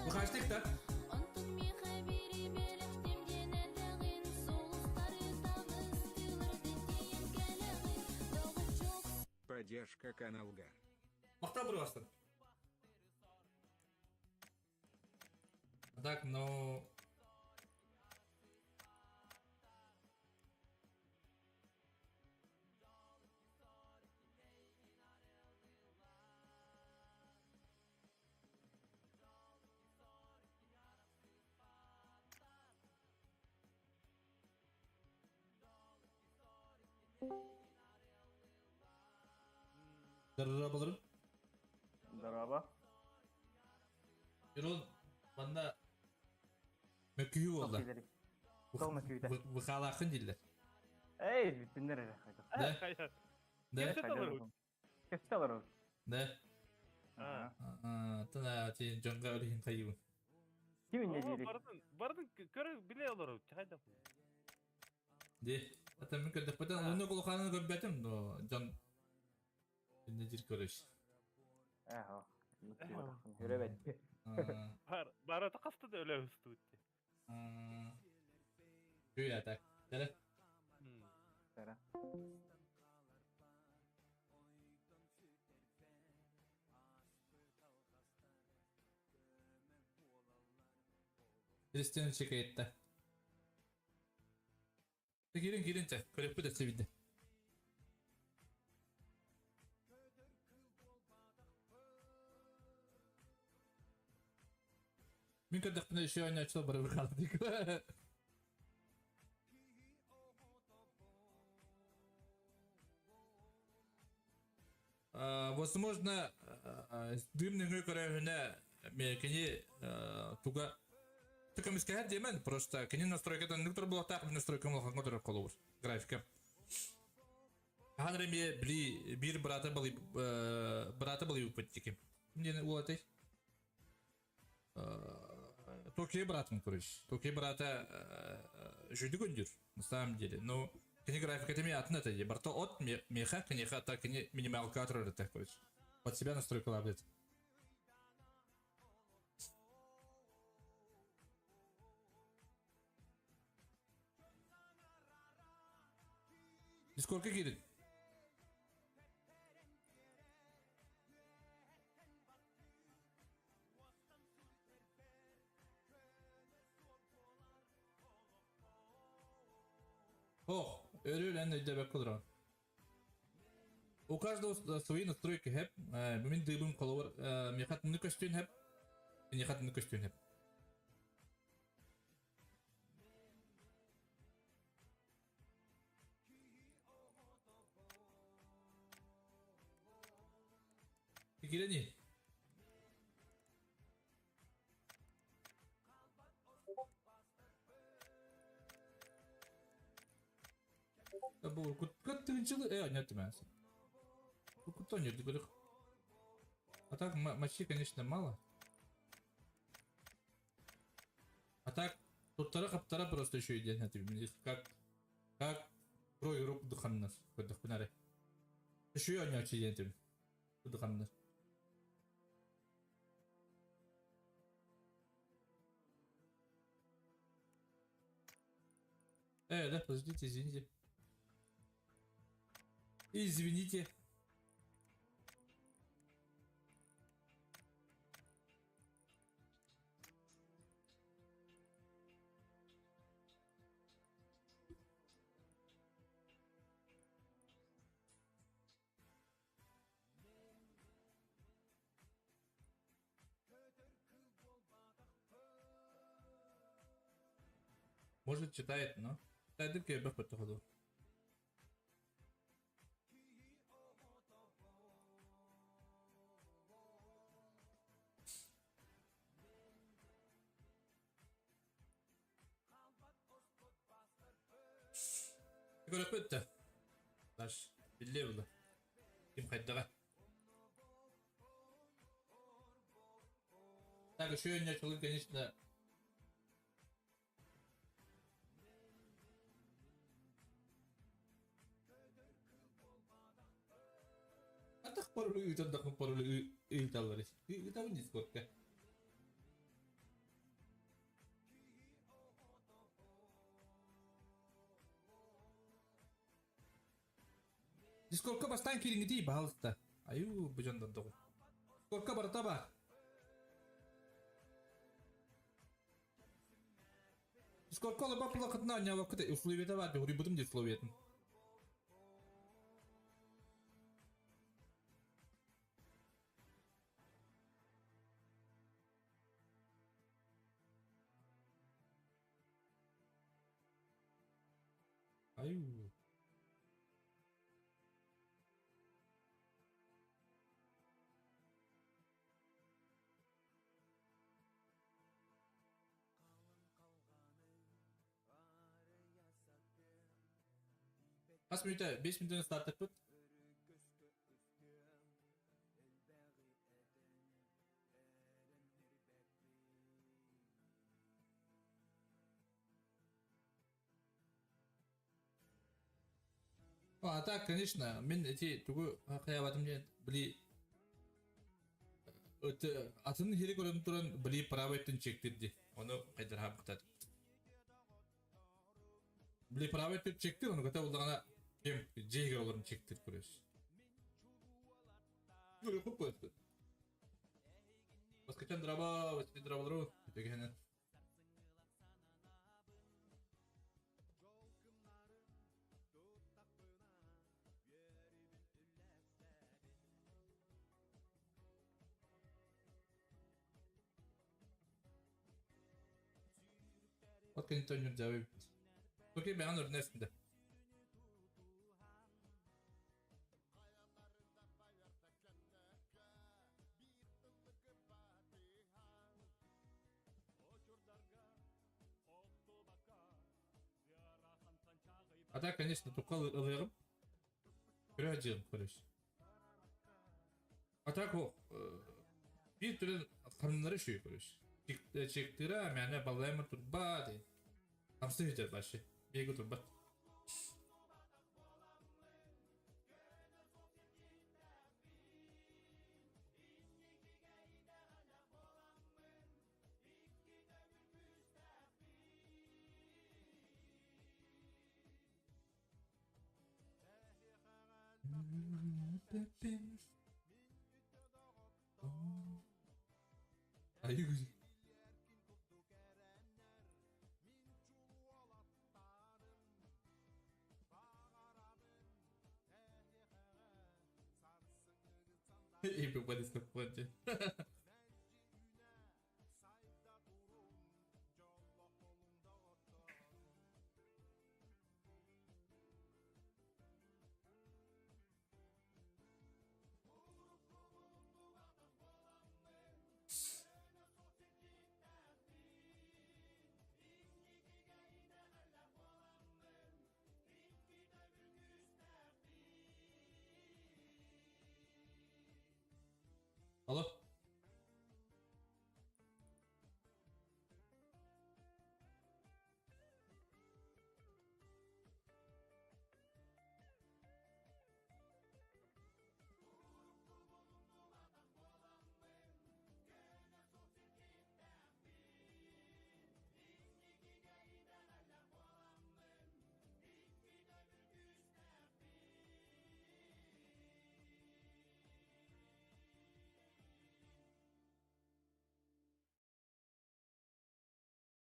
Выхаждык да? Поддержка каналга. Махтал бро астын. Так, но... Здороваларым. Здорово. Ирон, манна мөккүһүү буолла. Сол мөккүһүүтэ. Выхалаахын дииллэр. Эй, бүттүннэр эрэ. Да? Да? Кэпсэ олорор. Да? Тана ти дьоҥҥо өрүһүн хайыбын. Ким инньэ диирий? Бардын, бардын көрө биле олорор. Хайда. Ди, ата мин көрдөхпүтэн онно кулахааны көрбөтүм, но дьон инньэ диир көрөш. Ээ, Өрөбөт. Бар, барата хаста да өлө устуут. Күя так. Дәрә. Дәрә. Кристиан чекаетта. Киирин киирин чэ, көрөппүт өссө билде. Мин көрдөхпүнэ еще оонньооччулар бары бырҕаатык. Возможно, дым нөҥүө көрөөһүнэ кини туга көмүскэһэр диэмэн, просто кини настройката оннук турар буолуохтаах, мин настройкам улахаҥҥа турар холобур графика. Хаһан эрэ эмиэ били биир быраата балый быраата балыйбыппыт диким. Ким диэн уол этэй? Токио братым, короче. Токио брата үчүгдүк өндүр, на самом деле. Ну, кини графиката эмиэ атын этэ дии. Барта от меха, киниэхэ ата кини минималка турар этэ, короче. Под себя настройкалаабыт. Дискордка киирин. Ох, өрүү эн өйдөбөккө олорон. У каждого свои настройки хэп. Мин дыыбым холобур миэхэ атынны көстүөн хэп. Миэхэ атынны көстүөн хэп. Киирэн Бу куттырынчылы э нет мәс. Куттон нет. А так мочи, конечно, мало. А так туттара хаптара просто еще идет как как про игрок духаннас көрдөхпүнэре. Еще ойночу диэн духаннас. Да, подождите, извините. Извините. Может, читает, но... Тайдык я бэх ходу. Көрөппүт Даш, билле булды. Ким хайдаға? Так, еще я начал, конечно, Атах паролы ыытан паролы ыыталлар. Ыытабын дискордка. Дискордка бастан кириңити баалыста. Аю бу жондан тоҕу. Дискордка барыта бар. Дискордка олорбат булакытына анньаабаккыт условията бар уруйбутум дии условиятын. Аю. Хас мүнүүтэ? 5 мүнүүтэн стартаппыт. А так, конечно, мин эти тугу хайабатым диэн били атын хири көрөн туран били правый өттүн чектирди. Ону хайдархаабыттар. Били правый өттүн чектир, ону көтө булдаҕына кем дьиэһигэр олорон чектир көрөс. Көрө хуп көрөс. Баскачан драба, баскачан драбалару, дегенен. От кэнниттэн ньурдьаабы Окей, бэҕэн өрнөстүндэ. А так, конечно, тукал ылыгым. Көрө дьыым, көрөс. А так, биир түрін қаннары шүй көрөс. Чектира, мәне балаймы турба, де. Хамсы хүтер башы. Бегі турба. Ай, Everybody's the Алло.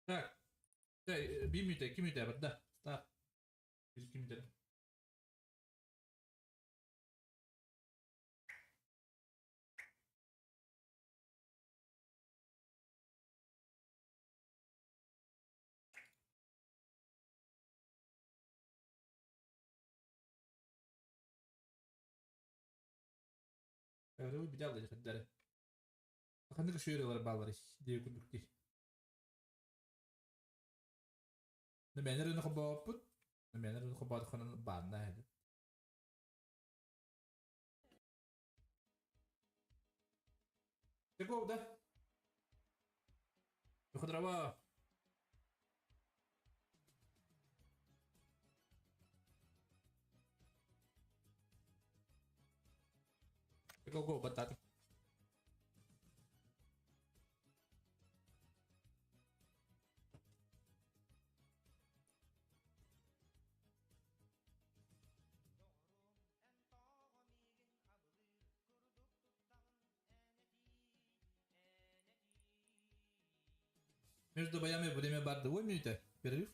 Так. Bir müde, iki müde var da. Так. Bir iki müde. Öyle bir daha da Ханнык шүйрелер баллар диye күндүк ди. Нэмэнер үн хобооппут. Нэмэнер үн хобоот хонон баанна эди. Теков да. Выходрова. Го го батат. Между боями время барды 2 минуты. Перерыв.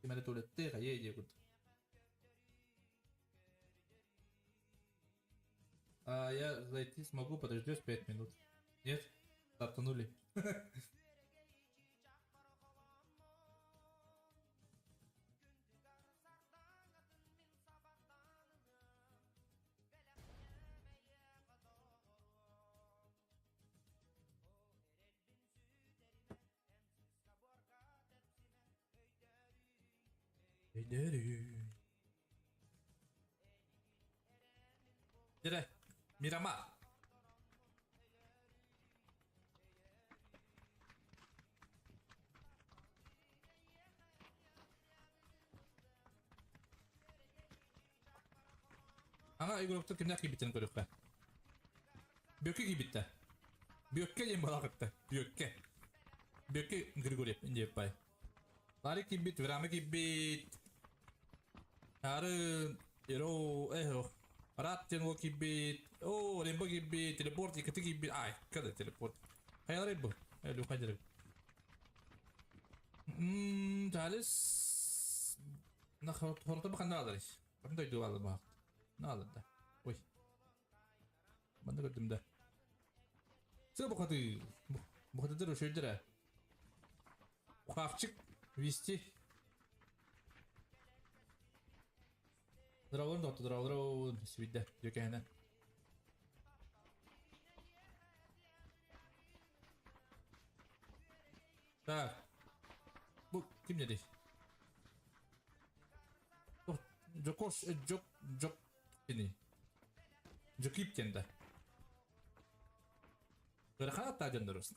Кимere туалетте кайе дие курдук. А я зайти смогу, подождешь 5 минут. Нет? Стартанули. Дьэрэ, Мирама. Ана игроктар кимнээх киирбиттэрин көрүөххэ. Бүөккэ киирбиттэ. Бүөккэ диэн балаҕатта. Бүөккэ. Бүөккэ Григорьев диэппай. Ларик киирбит, Верама киирбит. Ары Еро, эхо. Рат диэн уол киирбит. О, Рембо киирбит, телепорт иккити киирбит. Ай, када телепорт. Хайалар бу? Люха дерек. Талис. На хорото баханда аларış. Ким дойду алар Наалар да. Ой. Манна көрдүм да. Сыл бухаты. Бухатыдыр өшөйдер. Ухавчик вести. Дравон доту дравон свидде дөкәһенә. Так. Бу ким dedi? Жокош жок жок кини. Жокип тенда. Ырахан аттаа дьоннорус.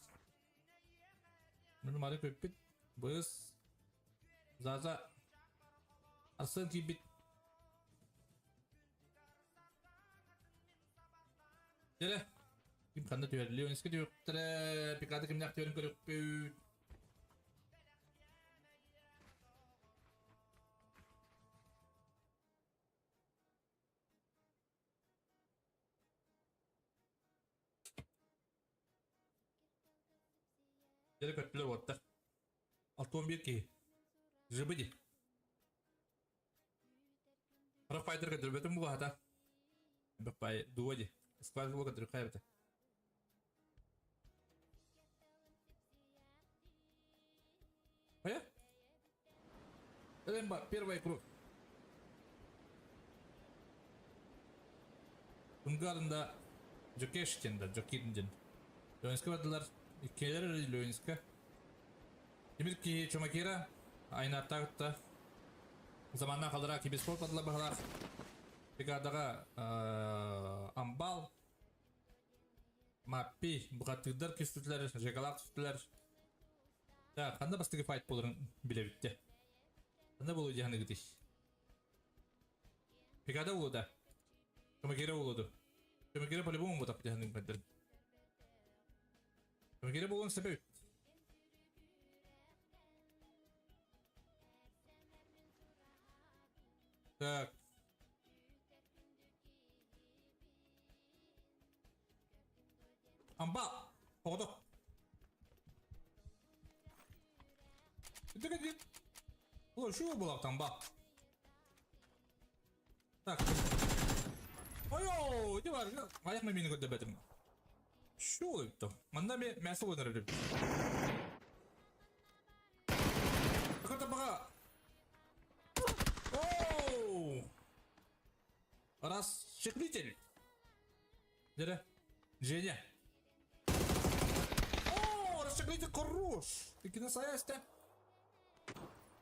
Мunu мары көппүт. Быс. Заза. Арсын кийбит. Дere. Ким ханна түһэр? Леониске түһүөхтэрэ. Пикады кимнээх түһэрин көрүөхпүт. Дere көттүлэр уоттар. 61 киһи. Жыбыди. Харах файтерга дүрбөтүм бугата. Бапай дуоди. Склад буга дүркайбыта. Ая? Ремба, первая кровь. Унгарында Жокештен да, Жокинден. Леонска бардылар. Иккелер Леонска. Демир ки Чомакира айнаттагытта заманна калдыра киберспорт бардылар бахалар. Бригадаға амбал Маппи, бұқаттығдар кестүтлер, жегалар түстүлер. Так, қанда бастығы файт болырын біле бітті. Қанда болу дияны гыдыш. Бригада болу да. Чомакира болуду. Чомакира по-любому бұтақ дияны гыдыр. Чомакира болуын себеп. Так. Амбал! Оғдық. Үтігі дейін. Бұл үші болақ амбал. Так. Ойо, не бар. Аяқ мен мені көрді бәтім. Şu oluptu. Манда мен мәсі ойнар біліп. Ақырда баға. Оу! Расщеплитель. Дере. Женя. О, расщеплитель хорош. Ты киносаясты.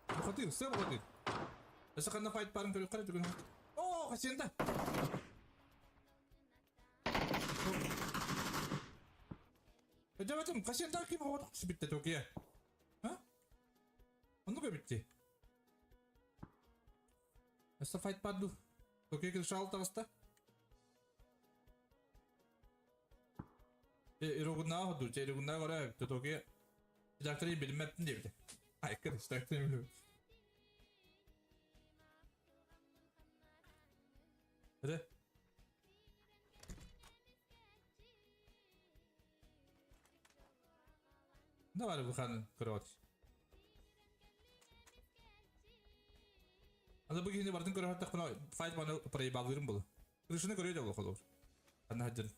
Бұқатыр, сен бұқатыр. Әсі қанда файт барын көріп қарай жүрген. О, қасенді. Жабатым, қасенді кім қауатық түсіп бітті Токия? А? Онды кө бітті. Әсі файт барды. Токия кірші алты ағыста. Ирогунаа ходу, Ирогунаа көрө, Токия. Докторы билмәптин диэбитэ. Айкыр, докторы билбэт. Hadi. Ne var bu kanın кровать? Анда бу киһини бардын көрө хаттахпына файт баны проебалырым болу. Крышаны көрө да болу. Анда хаджын.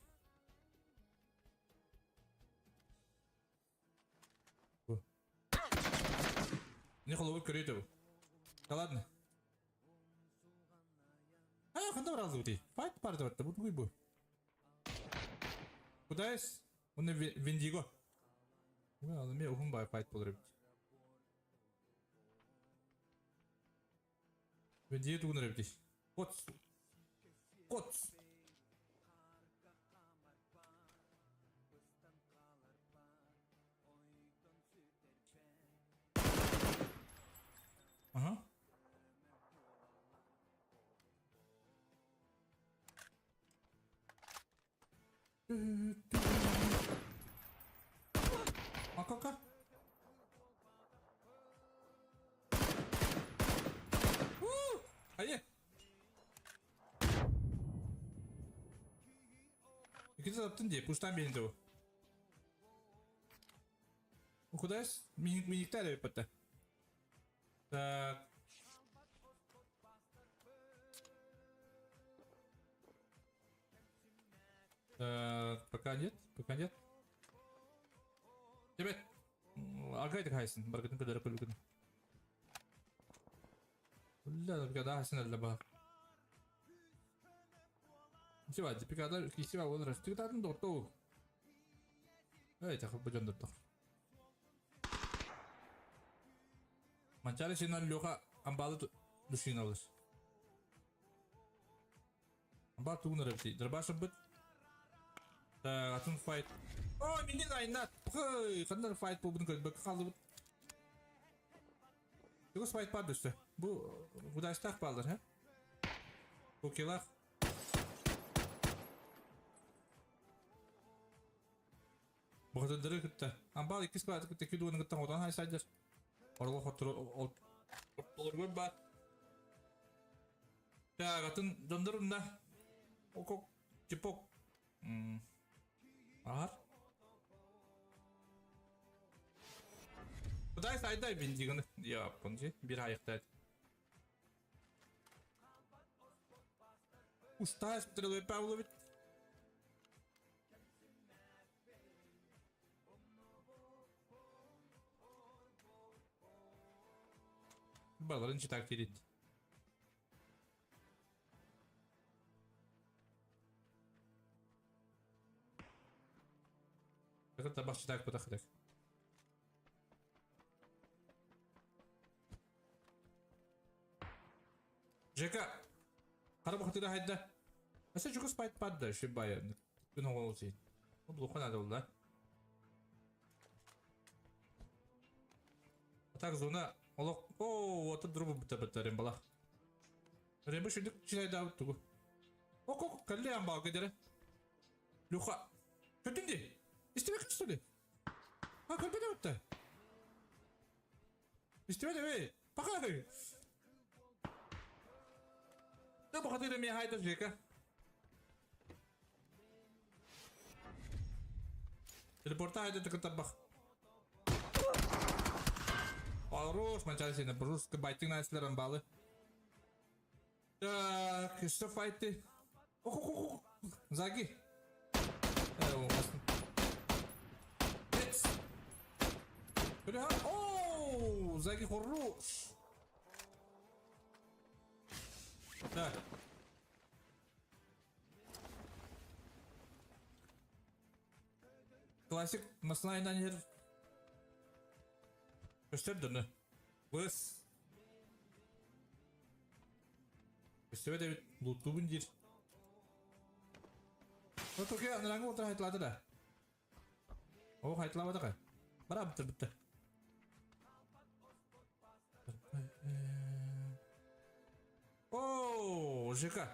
Бу. Не холовы көрө да бу. Да ладно. А, ханда баралды бути. Файт барды батты. Бу бу. Куда есть? Оны Виндиго. Аны мен ухун бай файт болор бит. Виндиго тугунар бит. Кот. Кот. Акака. Айе. Иккитэ таптын дии, пуштан биэрин дуу. Кудайс миниктер эбиппэтэ. Так. Так, пока нет, пока нет. Ребят, аргайдык хайсын, баргытын көдөрө көлүгүн. Бля, пикада хайсын әллә бар. Сива, пикада кисива олар. Тигдатын дорту. Эй, тахып бу жон дорту. Манчары синан Леха амбалы душин алыр. Амбал тугун репти. Дробашым бит. Так, атын файт. О, минен айнат. Пхый, кандай файт бу бүгүн көрбөк калды бит. Тугус файт бар дүстө. Бу кудайстак балдар, ха? Бу келах. Бухатырдары кытта. Амбал иккис бааты кытта күдүгүн кыттан отан хайсайдыр. Орло хоттур ортолоргой бар. Так, атын дондырында. Окок, типок. Ар. Кудай сайдай бин дигин. Я, понжи, бир айыкта. Устаешь, Петр Павлович. Баларын читак терит. Это баш читак потахтак. Жека. Карабы хатыда хайда. Аса чугус пайт падда шибая. Күн оголу сей. Бу надо было, да? А так зона олох. О, вот друбу битэ битэ рембала. Рембы шүндүк чилай да тугу. Ок, калле амбал кедере. Люха. Көтүнди. Истебек что ли? А, көрбөдө өттө. Истебеде бе. Пока. Да бахатыра мен хайда жека. Телепорта хайда тыкытабах. Хорош, манчасина, бруск байтинг найслер амбалы. Так, что файты? Ох, ох, ох, Заги. О, Заги хорош. Так. Классик, маслайнан ер. Көстөрдүнү. Быс. Көстөбө деп лутубун дир. Отоке анраңы отыр хайтлады да. О, хайтлабады ка. Бара бітті бітті. О, ЖК.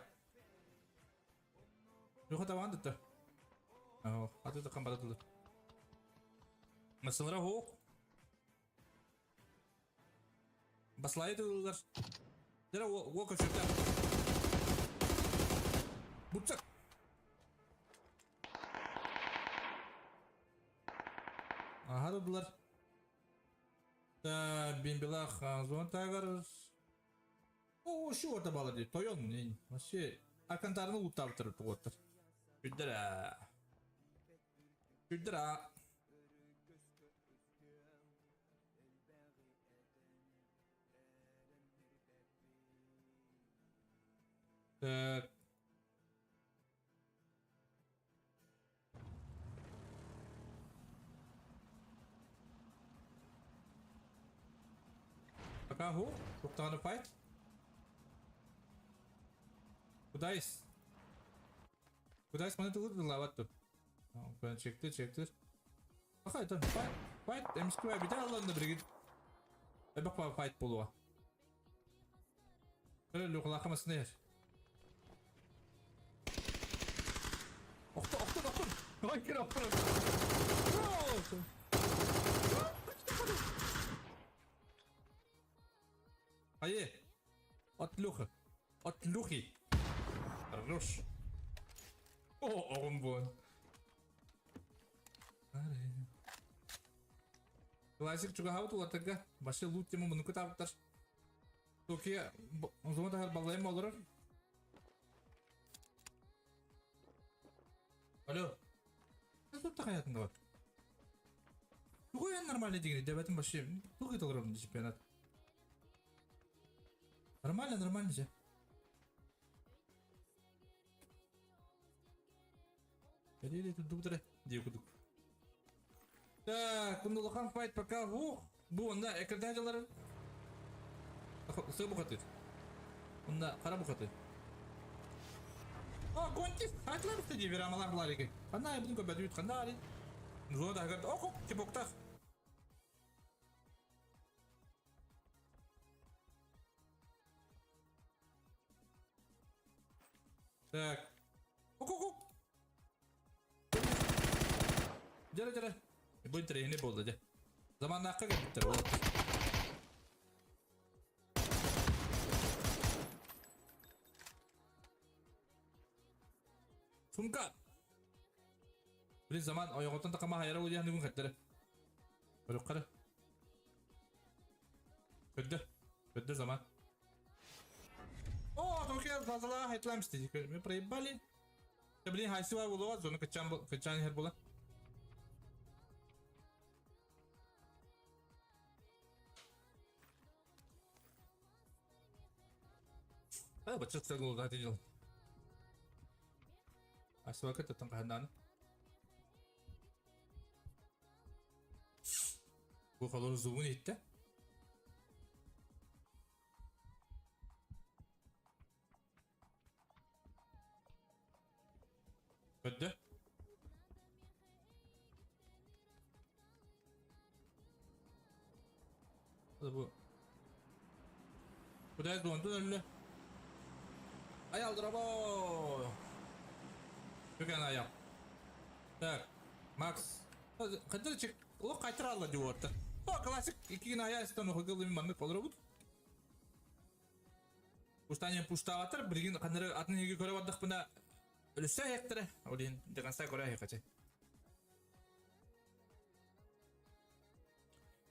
Люха табан дытты. О, аты тыккан баратылды. Масылара хоқ. Баслайды улар. Дера о көчөтө. Бутсак. Ага, булар. Та бимбилах зон тагар. О, шу орта бала ди. Тойон. Вообще аркантарны уттап туруп оттыр. Күддера. Күддера. Так. Пока ху, туктаны файт. Кудайс. Кудайс маны тугур лават тут. Чекти, чекти. Аха, это файт, файт, МСК бите алланды бирги. Эбак файт болуа. Люхлахамас нер. Охтун, охтун, охтун. Ой, кире Айы! От Леха! От Лехи! Хорош! О, оҕум буон. Классик чугаһаабыт улатарга башы лут тема мунуку таабыттар. Токия зона тахар балайым олорор. Алло. Тут тахаятын да бар. Тугу я нормально дигини дебетим башы. Тугу толором чемпионат. Нормально, нормально же. Так, улахан файт пока ух, бу онда экрдә дьалары. Сыы бухаты. Онда қара бухаты. О, контис, айтылар бітті верамалар бұлар екен. Қандай бұның көп әдүйт қандай? Зода гырд, ох, типоктах. Так. Ок, ок, ок. Жара, жара. Бу интерьерine болды де. Заманнаққа кеттер ол. Сумка. Блин, заман ойоғоттан тақама хайара ол яхны күн кеттер. Көріп қара. Көдді. Көдді заман. О, только зазала хайтлам Мы проебали. Да блин, хайсыва болуға, зоны кычан кычан хер була. А, бачат сагул да дел. Асва ката таңқандан. Бу халор зугун итте. Көдді. Бу. Куда донду өллө. Аял дробо. Көкен аял. Так, Макс. Кадырчик, о кайтыралла деп отты. О, классик. Ики гына аял стан оқығылы маннык болыр бут. Пуштанен пуштаватыр, билген кандыр атын неге көріп аттық бұна. Үлісі аяқтыры. Олин дегенса көрі аяқачы.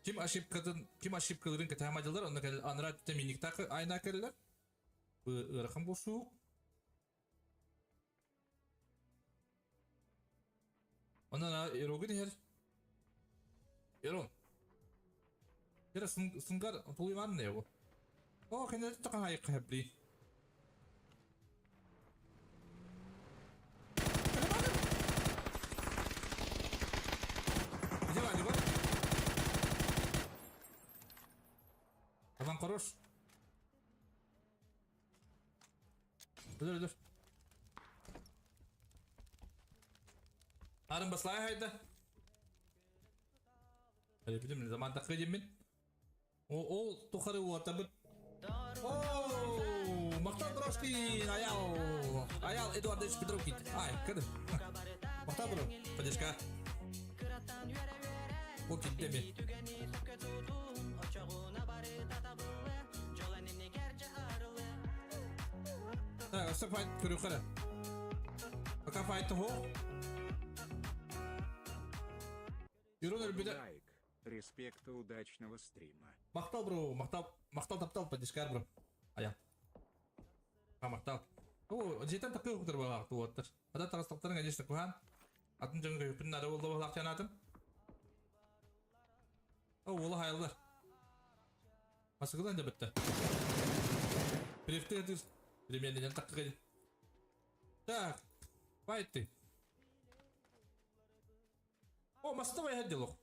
Ким ошибкатын, ким ошибкаларын катамадылар, онда анра түтә тақы айна керлер. Бу ырахым болсу. Ондан эрогы дер. Эрон. Эра сынгар тулыман не бу. О, кенде тақан аяқ хәбли. Adam хорош. Dur dur. Arın baslay hayda. Hadi bilim zaman takı min. O o tukarı o tabi. Oh, Махтал Брошкин, аял. Аял Эдуардович Петровкин. Ай, кады. Махтал бро, поддержка. О, киттеми. Так, осы файт көру қара. Пока файт хо. Юрон өлбеде. Лайк. Респекта удачного стрима. Мақтал бро, мақтал, мақтал таптал поддержка бро. Ая. А мақтал. О, жетен такой құтыр баға туаттыр. Ада тағыстықтарын, конечно, кухан. Атын жаңғы көпін ары болды бағлақ жанатым. О, ола хайылдар. Масығыдан да бітті. Префті әдір. Примерно таққы. Так, файты. О, мастовай хәдделох.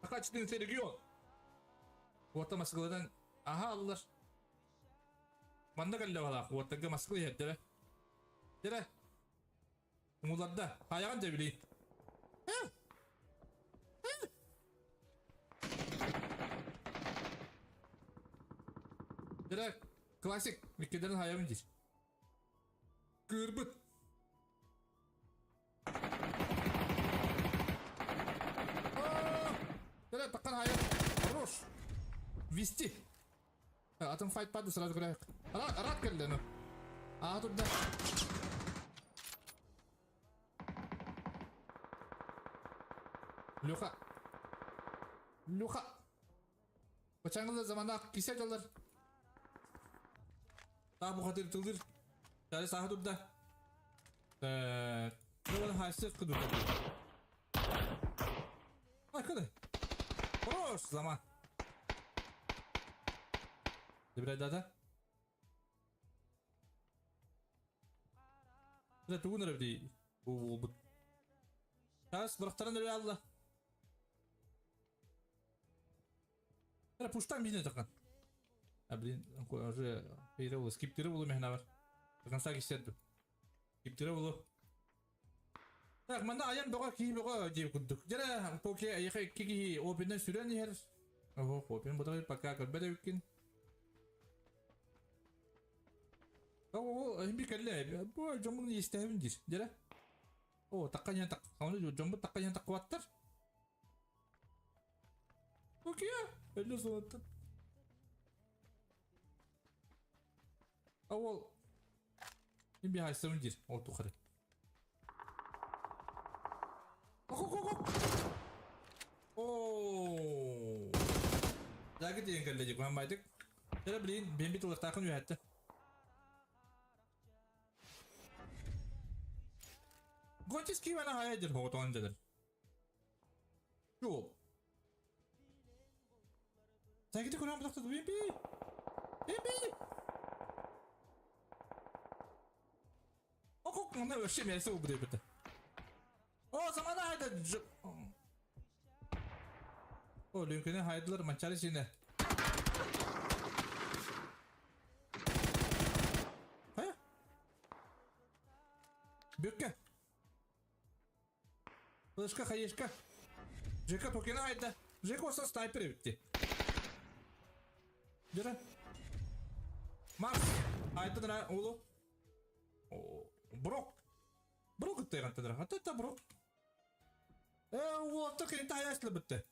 Ака 14 регион. Уотта масқылыдан аха аллар. Манна кәлле бала, уоттага масқылы хәдделе. Дере. Умуларда аяғын да билей. Дере, классик, миккедерин хаябын дир. Кыырбыт. Кэлэ, таққан хайа. Хорош. Вести. Атын файт пады сразу көрәйік. Рад келді, ну. А, тут да. Леха. Леха. Бачаңгылар заманда кисе жолдар. Таа бухатыр тылдыр. Тары саха турда. Так. Ну, хайсы кыдыр. Ай, кыды. Хорош, заман. Добрый дата. Это тугун рабди. Бу бу. Тас бырахтаран өрө алла. Эра пуштан бинэ такан. А блин, уже хейре болу, скиптері болу мехна бар. До конца кисерду. Скиптері болу. Так, манда аян бөҕө киһи бөҕө диир курдук. Дьэрэ, поке эйиэхэ икки киһи опиннан сүрэн иһэр. Оһо, опин бутары пока көрбөт эбиккин. Оо, иһин кэллэ. Бу дьоммун иистэһэбин диир. Дьэрэ. Оо, такка иһэн так. Ону дьоммут такка иһэн таккыбаттар. Окей, өлө суоттан. Ол Мин бихайсабын диир, ол тухары. Оо. Жагы диэн кэллэ дии куһан Дьэ блин, бэйэм бит ылыахтаахын үөһэттэ. Гонтис киимэне хайа дир хоҕотоон дьэлэр. Жол. Сәгити көрөн бутахта бимби. Бимби. Окок, мына вообще мясо убудай бит. О, замана хайда. О, лүнкүнү хайдылар манчары сине. Хайа? Бүккэ. Лышка, хаешка. Жека токена хайда. Жека olsa снайпер эбитти. Дера. Макс, айта улу. Брок. Брок ыттайган Ата Брок. Э, уолаттар кенетте хайасылы бітті.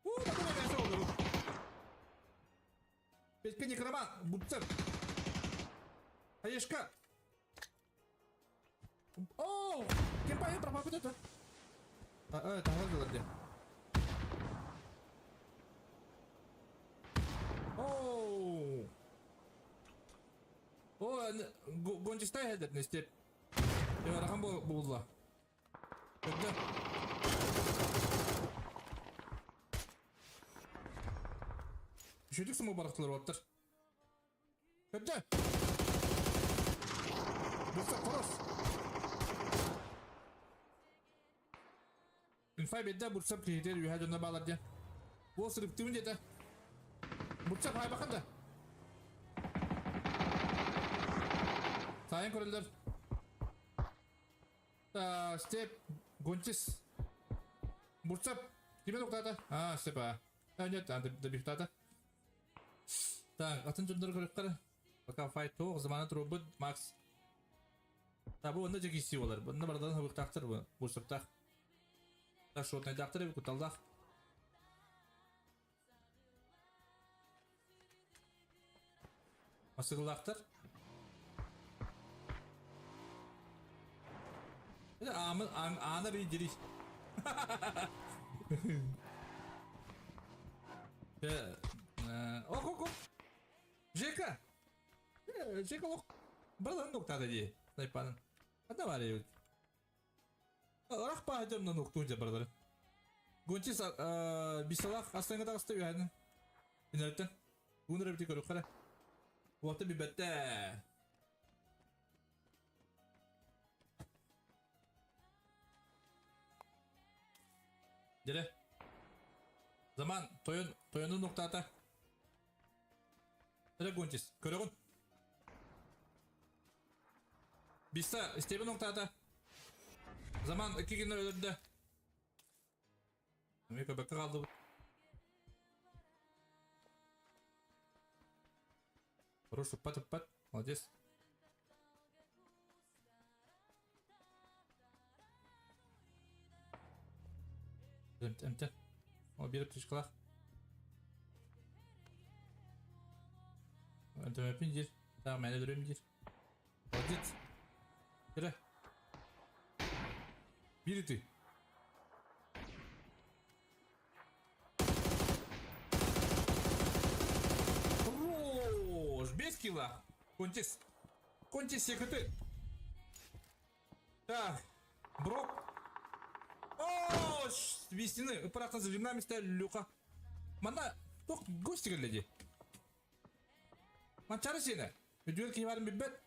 О, такой мясо oldu. Петька некроман, бутсер. Хаешка. О, кем пропал куда-то? А, это где? О, О, гончистай хедет не степ. Я рахам булла. Когда? Үшөдүк сымы барактылар баптыр. Когда? Бурса корос. Инфай бедде бурсап кейдер үйә жонна балар ден. Ол сырып деді. Бурсап хай бақында. Сайын көрілдер. Степ, Гончис. Бурсап, киме тоқтады? А, Степ, а. А, нет, добихтады. Так, атын жондар көріп қара. Пока файт тоқ, замана тұру Макс. Та, бұл онда жеке істей олар. Бұнда бардан хабықтақтыр бұл. Бурсаптақ. Та шотный дақтыр, куталдақ. Масығылақтыр. Амын, аны bir diri. Ок, ок, ок. Жека. Жека ок. Барлан ноктада ди. Снайпанын. Ата бар ебит. Рах па хадем на нокту же барлары. Гончис бисалах астаңга тагысты үйәні. Инерттен. Уныр бити көрүк кара. Уақты бибетте. Дере. Заман тойон тойонун ноктата. Дере гончис. Көрөгүн. Биса истеби ноктата. Заман iki gün öldü. Америка бәкке қалды. Хорош, упат, упат. Молодец. Эмтэ. О, бир птичкалах. Эмтемеппин диир. Тағы мәне өлөрөм диир. Молодец. Кere. Бир ити. Хорош! Без килла. Контекст. Контекст секреты. Так. Брок. О, вестины. Ипарактан зажимна места Люка. Мана, тох гости келледи. Манчары сені. Үдүөр киһи барын билбэт.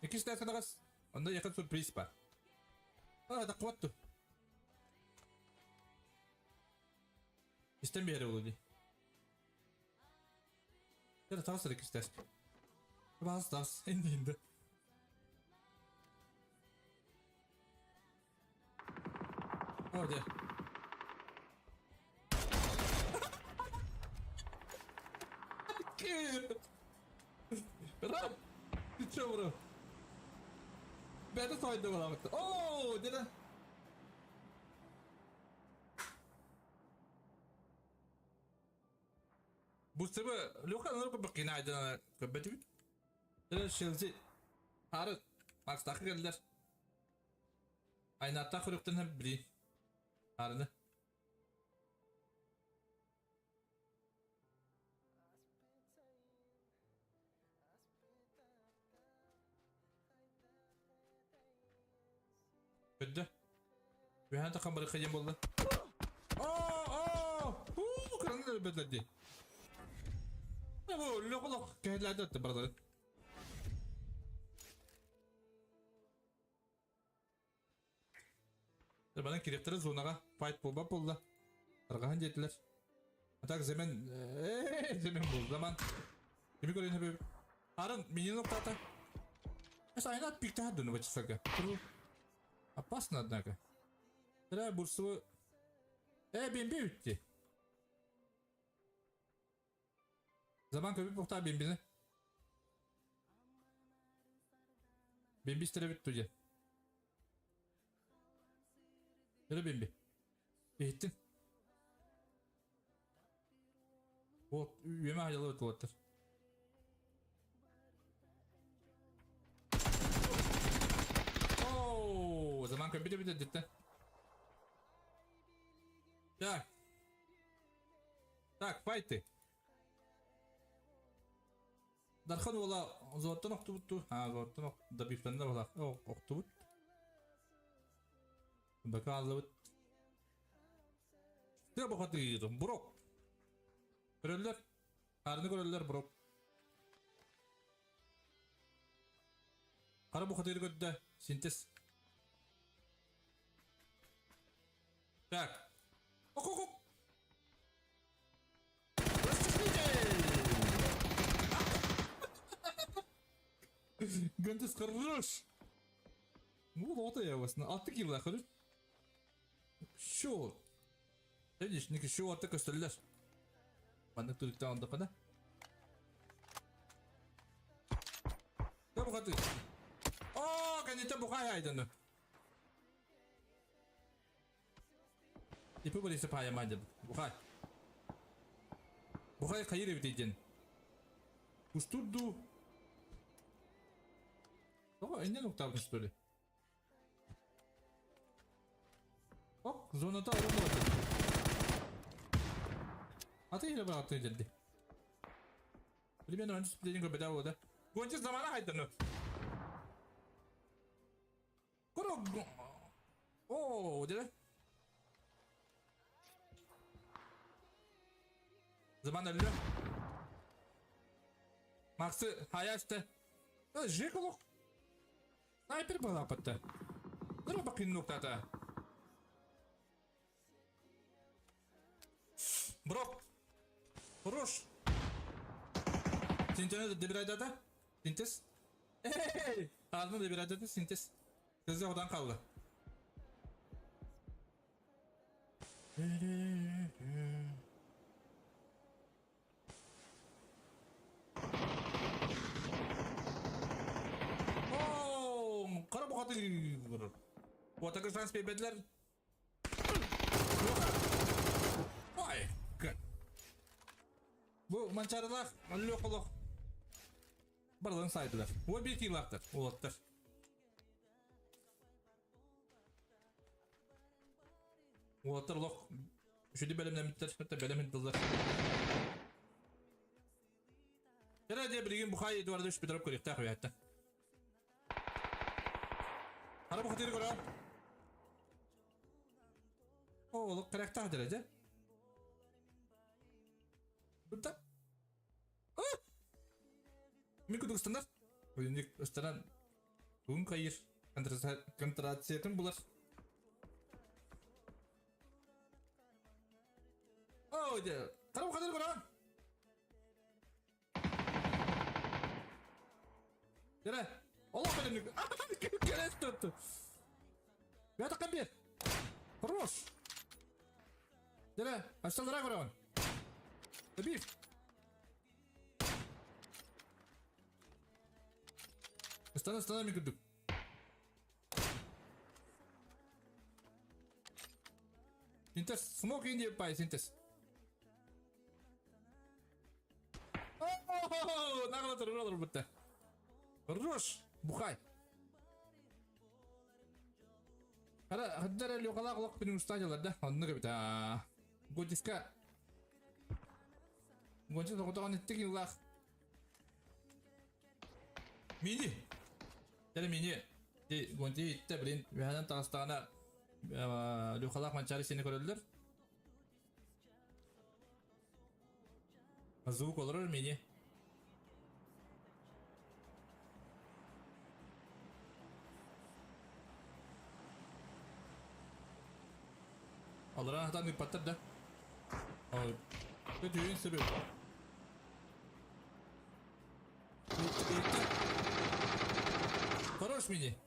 Иккис тааскадаҕас. Онно якын сюрприз бар. А, да кубатту. Истен биэрэ буолуо дии. Дьэ, таҕыс эрэ иккис тааска. Баас таас, инниинде. О, дьэ. Раб! Ты чё, бро? Бэйэтэ сойдо буолаабыт. Оо, дьэ. Бу сыбы Леха нөр көбө кинайдана көбөтүбүт. Дьэ, шелзи. Ары, Макстахы келдер. Айнатта хүрүктен hem били. Арыны. Көдді. Бүйән таққан бір қайын болды. О, о, у, кыраны бетлерди. Бу лоқлоқ кәйләді өтті бардары. Бана керектері зонаға файт болба болды. Арғахан жетілер. А так zemen, zemen бұл zaman. Kimi көрейін хөбе. Арын, мини ноктата. Эс айнат пикта дүні бачысага. Опасно, однако. Тра бурсу. Бембе үтті. Zaman köpük бухта бембені. Бемби истere бит туже. Öyle бемби. Ehittin. Вот, үйеме айылы өтіп отыр. Ооо, zaman köpük de bitti gitti. Так. Так, файты. Дархан ола зоттан оқтубутту. Ha, зоттан ок добивтан да бола. Оқтубут. Бака алыбыт. Тө бохатыр, брок. Көрөллөр. Арны көрөллөр, брок. Кара бохатыр көддө. Синтез. Так. Ок, ок, ок. Гантес хорош. Ну, вот я вас на 6 кило хорош. Шо? Видишь, не шо атты көстөллөр. Маннык түрүктен алдық да. Да бухаты. О, конечно, бухай айданы. Ипи болесе пая мадыр. Бухай. Бухай кайыр битейден. Устурду. О, инне ноктабын что ли? Ок, зоната olmadı. Аты или бар аты geldi. Примерно önce splitting bedava da. Gonca zamana haydanı. Koro. О, dedi. Zaman öldü. Максы хаясты. Жеколок. Снайпер была патта. Нұры бақин ноктата. Брок. Хорош. Синтез дебирайдада. Синтез. Эй! Ağzını дебирайдада синтез. Kızı oradan kaldı. Оо, кара бухаты. Уотага шанс биэрбэтилэр. Ой, Бу манчаарылаах өллөөх олох барыларын сайдылар. Уо биир киилаахтар, уолаттар. Уолаттар олох үчүгэй бэлэмнэммиттэр, өттө бэлэм ыдыллар. Кэрэ дьэ билигин Бухай Эдуардович Петров көрүөхтээх үөһэттэн. Хара бухатыыры көрөҕүн. О, олох кэрэхтээх дьэрэ дьэ. Бутта. Мин кудук стандар. Ойунник ыстанан тугун кайыр контрациятын булар. О, дьэ, хара бухатыыры көрөҕүн. Кere. Allah benim. Kere tuttu. Ya takkan bir. Хорош. Kere. Aşağılara көрөҕүн. Табив. Ыстана ыстана мин күрдүк. Синтез. Смок инди пай синтез. Нагло турар бутта. Хорош. Бухай. Хара хаддара лёкалаах олох күнүн устаадьалар да оннук эбит аа. Годиска Гонча тоҕотоҕон иттик ыллаах. Мини. Дьэ мини. Ди Гонти иттэ блин үһэнэн таҕыстаҕына Люхалаах Манчаары сини көрөллөр. Звук олорор мини. Аларан хатан ыыппаттар да. Ой. Түүн сөбү. Хорош мини.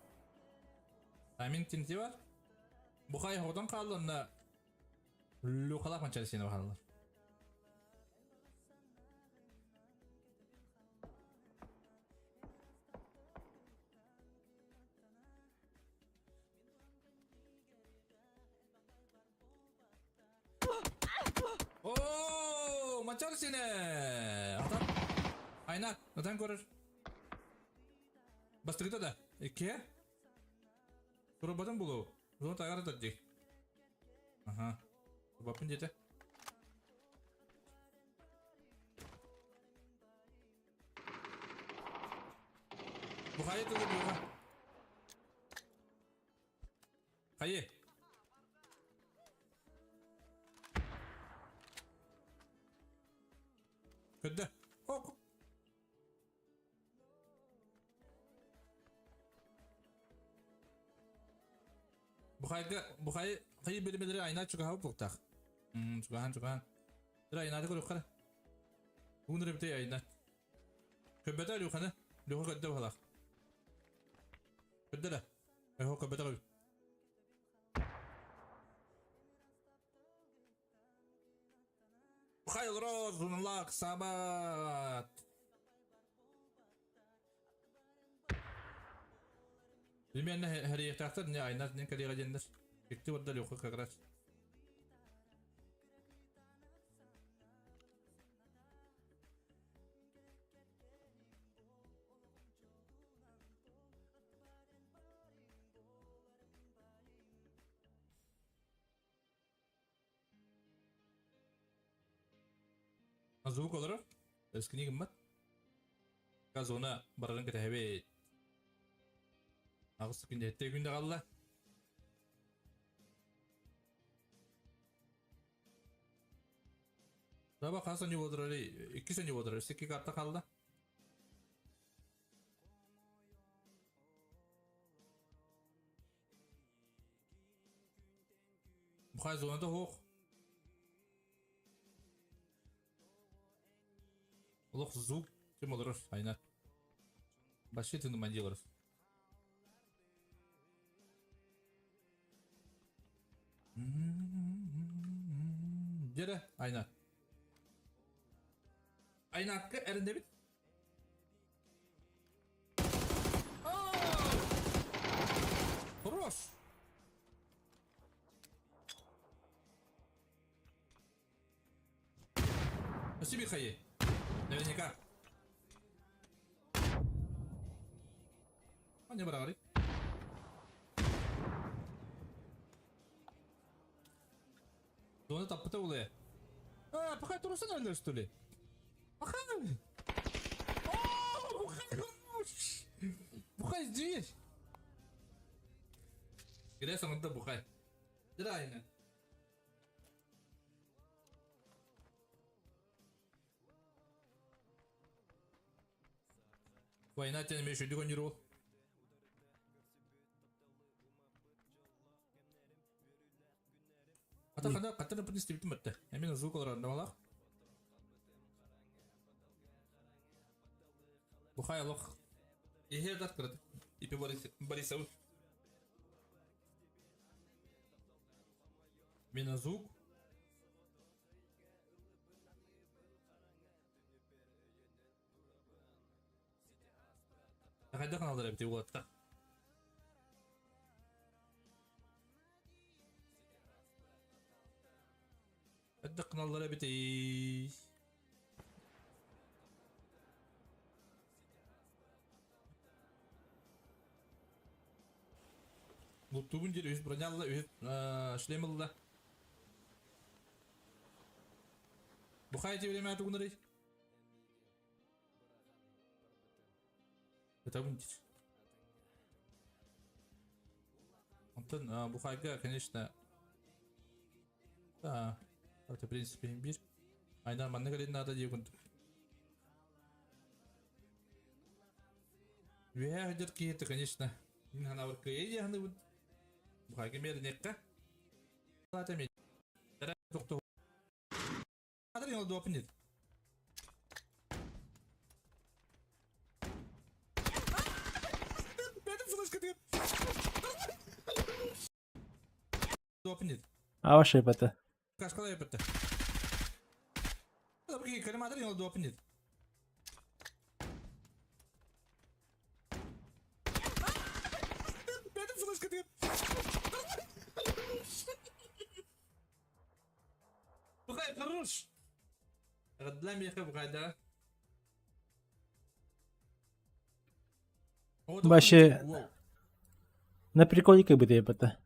Амин тинти бар. Бухай хоҕотон хаалла онно Люхалаах манчары сиэнэ баһаллар. Оо, манчары сиэнэ! Атан. Айнат, атан көрөр. Бастыгыта да. Иккиэ. Турбатын булуу. Зона тагара дии. Аха. Турбаппын диэтэ. Бу хайы тылы буга. Хайы. Көддө. Ок. Бухайга бухай хайы билимелери айна чугаһа буктах. Чугаһан чугаһан. Тыра айнааты көрүөххэ. Уунур эбитей айна. Көббөтө Люханы. Люха көддө баһалах. Көддө да. Эхо көббөтө көбүт. Михаил Розунлак Сабат. Примерно хәрияктахтар не айнар не коллега дендер. Икти барда Леха как раз. Звук олорор. Өскүнү гыммат. Зона барарын кэтэһэбит. Аҕыс күн этте күндэ қалла. Раба хас они болдырар, икки они болдырар, секки карта қалды. Бухай зонада хоқ. Олох звук ким олорор айнар. Вообще ты на олорор. Дьэрэ айнар. Айнакка эрэнэбит. Хорош! Спасибо, Хаи. Наверняка. А не бараҕарый? Зона таппыта улая. А, пока турусан өлөр что ли? Пока. О, бухай хорош. Бухай здесь. Грязь да бухай. Реально. Война тебя имеешь в виду, Ата хана каттан ыппытын истибитим этте. Эмин звук олорор намалах. Бухай олох. Иһэ дат кырат. Ипи Борисов. Мина звук. Хайдах аналар эбити уолаттар. Хайдах аналар эбити. Луттубун дир үс бронялла үс шлем ылла. Бухай тебе время тугунарый. Это дир. Онтон Бухайга, конечно, да, это в принципе имбирь. Айна манна кэлин надо диэн Үөһээ сылдьар киһи это, конечно, мин санаабар кыайа диэхныбын. Бухайга мернекка. Тохто. Адыр Допнет. А ваша ипата. Кашкалай ипата. Допнет. Бухай, хорош! Гадлам яхы бухайда. Вообще, на приколе как бы ипата.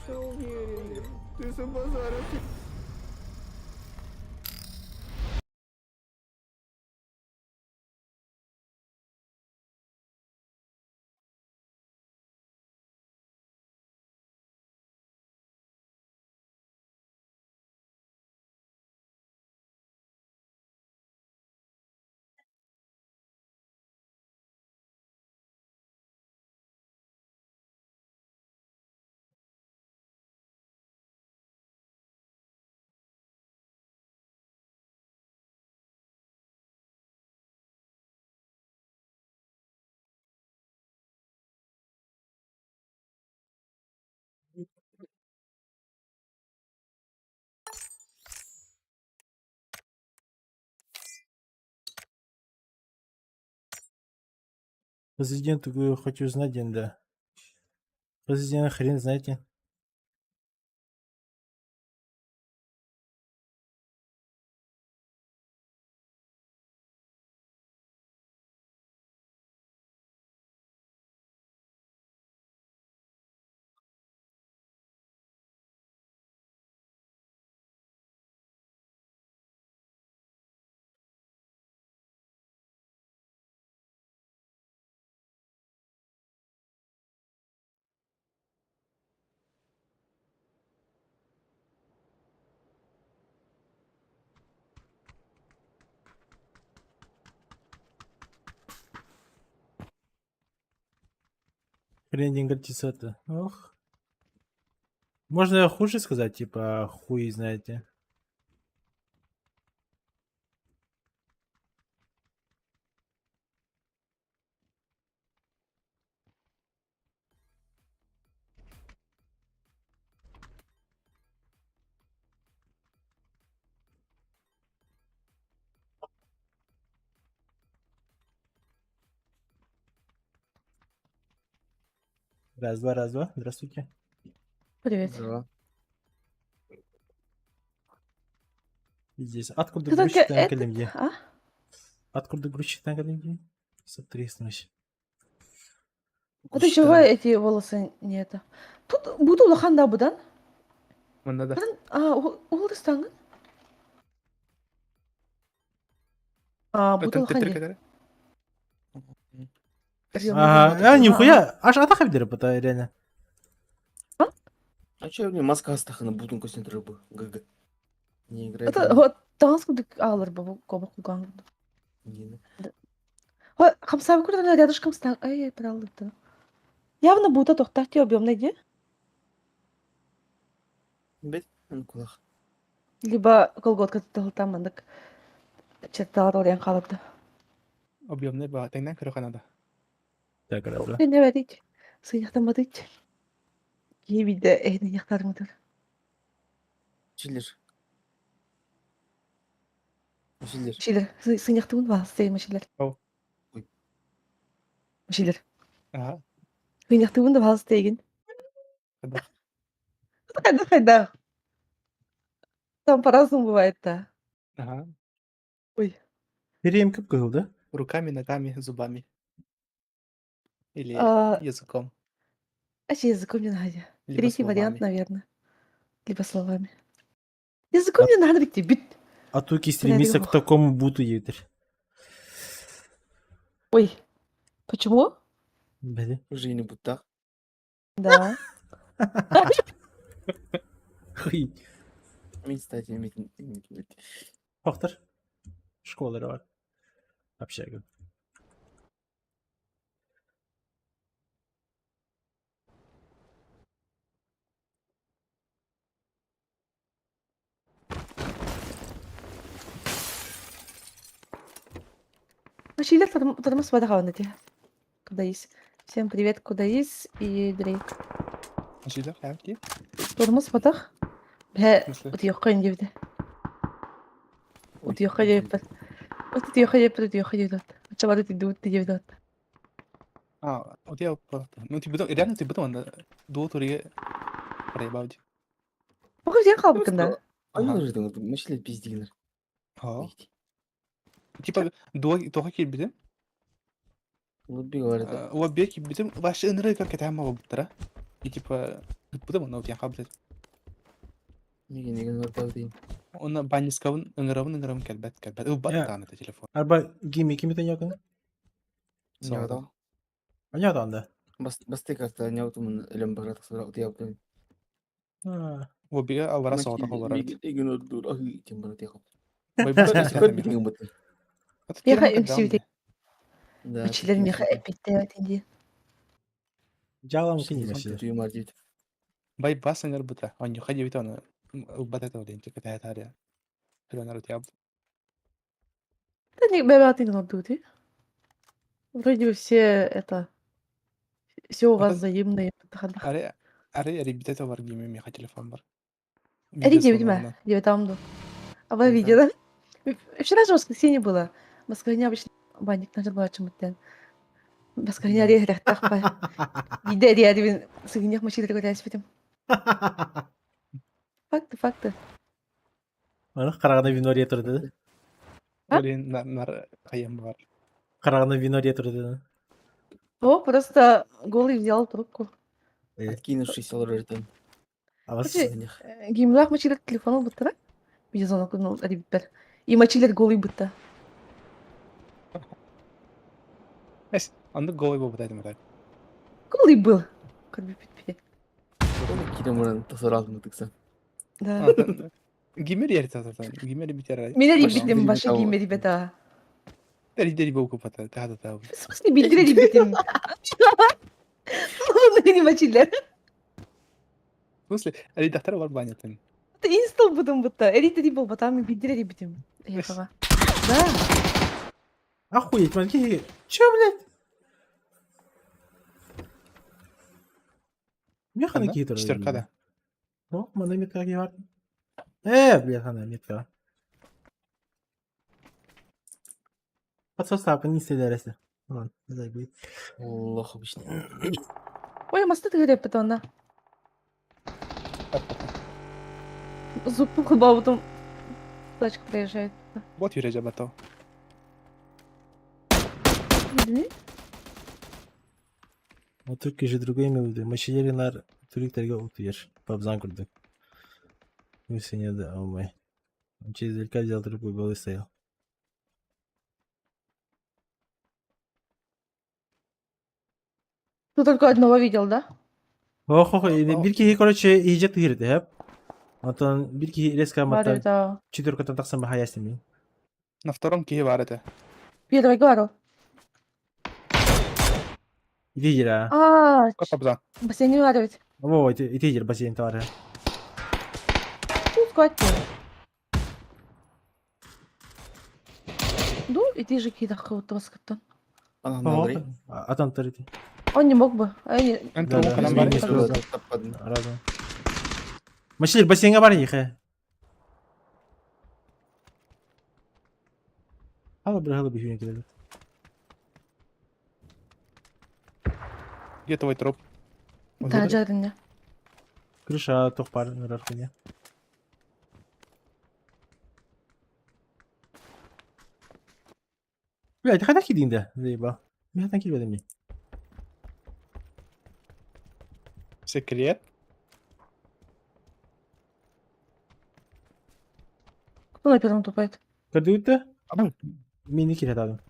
Уверен, ты за базаром. Президент говорю, хочу знать, день, да. Президент хрен знаете. Хрен деньги это. Ох. Можно хуже сказать, типа, хуй знаете. Раз, два, раз, два. Здравствуйте. Привет. Здесь. Откуда Ты только грузчик на этот, кадемге? а? Откуда грузчик на кадемге? Сотряснулась. А ты чего эти волосы не это? Тут буду лоханда будан. Манна да. А, ол дыстаңын? А, буду Өтөн лоханди. тетер кетер. Ага, а, нихуя, аж атака это реально. А че мне маска астахана бутун көстен рыбы? ГГ. Не играет. Это вот танс кудык алыр бу коба куган. Не. Хамсабы күрден рядышком стан. Ай, правда. Явно будто тохтати объем найди. Бет, кулах. Либо колготка там андык. Черталар орен қалыпты. Объемный ба, теңнен көрө канада. Так, правда. Не верить. Сыяқтан бадыть. Кейбиде эйден яқтарыңдыр. Чиллер. Чиллер. Шилер, сыяқтығын баласы машилер. Ау. Машилер. Ага. Сыяқтығын да баласы деген. Хайда. Хайда, хайда. Там по-разному бывает-то. Ага. Ой. Переем как был, да? Руками, ногами, зубами. Или А, языком. А че языком не надо? Либо Третий вариант, словами. наверное. Либо словами. Языком не надо бить, бит. А туки стремится к такому буту едер. Ой. Почему? Бля. Уже не будто. Да. Хуй. Мен, кстати, мен. Доктор. Школа бар. Общага. Машилер тормоз вода Куда есть. Всем привет, куда есть и Дрейк. Машилер, хәмки. Тормоз ватах. Бә, Смысле? утыяққа индивде. Утыяққа жеппер. Утыяққа жеппер, утыяққа жеппер. Чабары тиді утты жеппер. А, вот я просто. Ну, ты потом, реально ты потом, анда дуо туриге проебал. Бұғы жен қалбыкын да. Ага. Машилер пиздилер. Ха. Типа дуо тоха килбитим. Лобби говорит. Лобби килбитим. Вообще ыныры как это мало буттара. И типа бутым аны утян кабыл. Неге неге нортау дейін. Оны банискабын ыңырабын ыңырабын кәлбәт кәлбәт. Ыл бат таны телефон. Арба гими кими тен якын? Няутау. Понятно, да. Бас басты карта няутумун элем барат сыра утяп. Лоббиге алара соғата холлар. Еген ордур ахы тем барат яхап. Меха үксүбүтэ. Да. Машилер меха эпитте тинди. Жалам кини машилер. Бай бас ыңыр бута. Оню хади бит аны ылбат это олен тик это тария. Хренар утяп. Да не бәбәтин ордуты. Вроде бы все это все у вас взаимное. Аре аре ребята бар гими меха телефон бар. Эри Видео диэбитим ээ, звоногунан. диэбэтэҕим дуу. Аба видеода. Вчера же воскресенье было. Воскресенье обычно банниктан дьарбааччыммыт Воскресенье эриэхтэхпэ. Биирдэ эриэрибин сыгынньах мачыытыгар көрөөспүтүм. Факты, факты. Аны хараҕына вино ретро А? Блин, нар хайам бар. Хараҕына вино ретро О, просто голый взял трубку. Откинувшись олорор там. Короче, гимлах мачилер телефон ылбыттара. Видеозвонок эрийбиппэр. И мачилер голый бытта. Эс, оннук голый буолбута этим так. Голый был. Көрбүппүт Киирэн баран тосоралым ытыксан. Да. Гимер ерте Гимер битер. Мен эрийбитим, баша гимер бета. Эрийдери боку пата, та та. В смысле билдир эрийбитим? Ну, не мачилер. В смысле, эрийдахтар бар банятын. Ты инстал будем будто. Эрийдери болбатам, мен билдир эрийбитим. Ехала. Да. Охуеть, мальки. Че, блядь? Меха на китер. Четверка, да. О, мана метка бар. Э, бля, ана метка. Под состав не стреляйся. Ладно, забей. Лох обычно. Ой, масты тыгыреп онна. Зуб потом тачка проезжает. Вот Юрий Жабатов. Билмейм. Вот только же другой имел в виду. Мачилеринар туриктерге утуер. Пабзан курдук. Үсене да алмай. Он через издалека взял трубку и голый стоял. Ты только одного видел, да? Ох, ох, бир киһи, короче, иһдьэ тыһырды, хэп. Онтон бир киһи резко Бар маттан да. четверкаттан тахсан бахаястым мин. На втором киһи бар это. Первый говорю. Ити дира. А, Капабзан. бассейн бар ведь. Во, ити ити дир бассейн товары. Тут сквать. Ну, иди же кида кого-то воскоттан. Атан тарити. Он не мог бы. А я не... Да, да, Разом. Машилер бассейнге бар ехе. Хала бір хала бүйін келеді. Где твой труп? Да, жарыня. Крыша тоқпар нұрар хуйня. Блядь, хайда кидин да, заебал. Мен хатан килбедим мен. Секрет. Кто на первом тупает? Көрдүгүттэ? Мени кирет адам.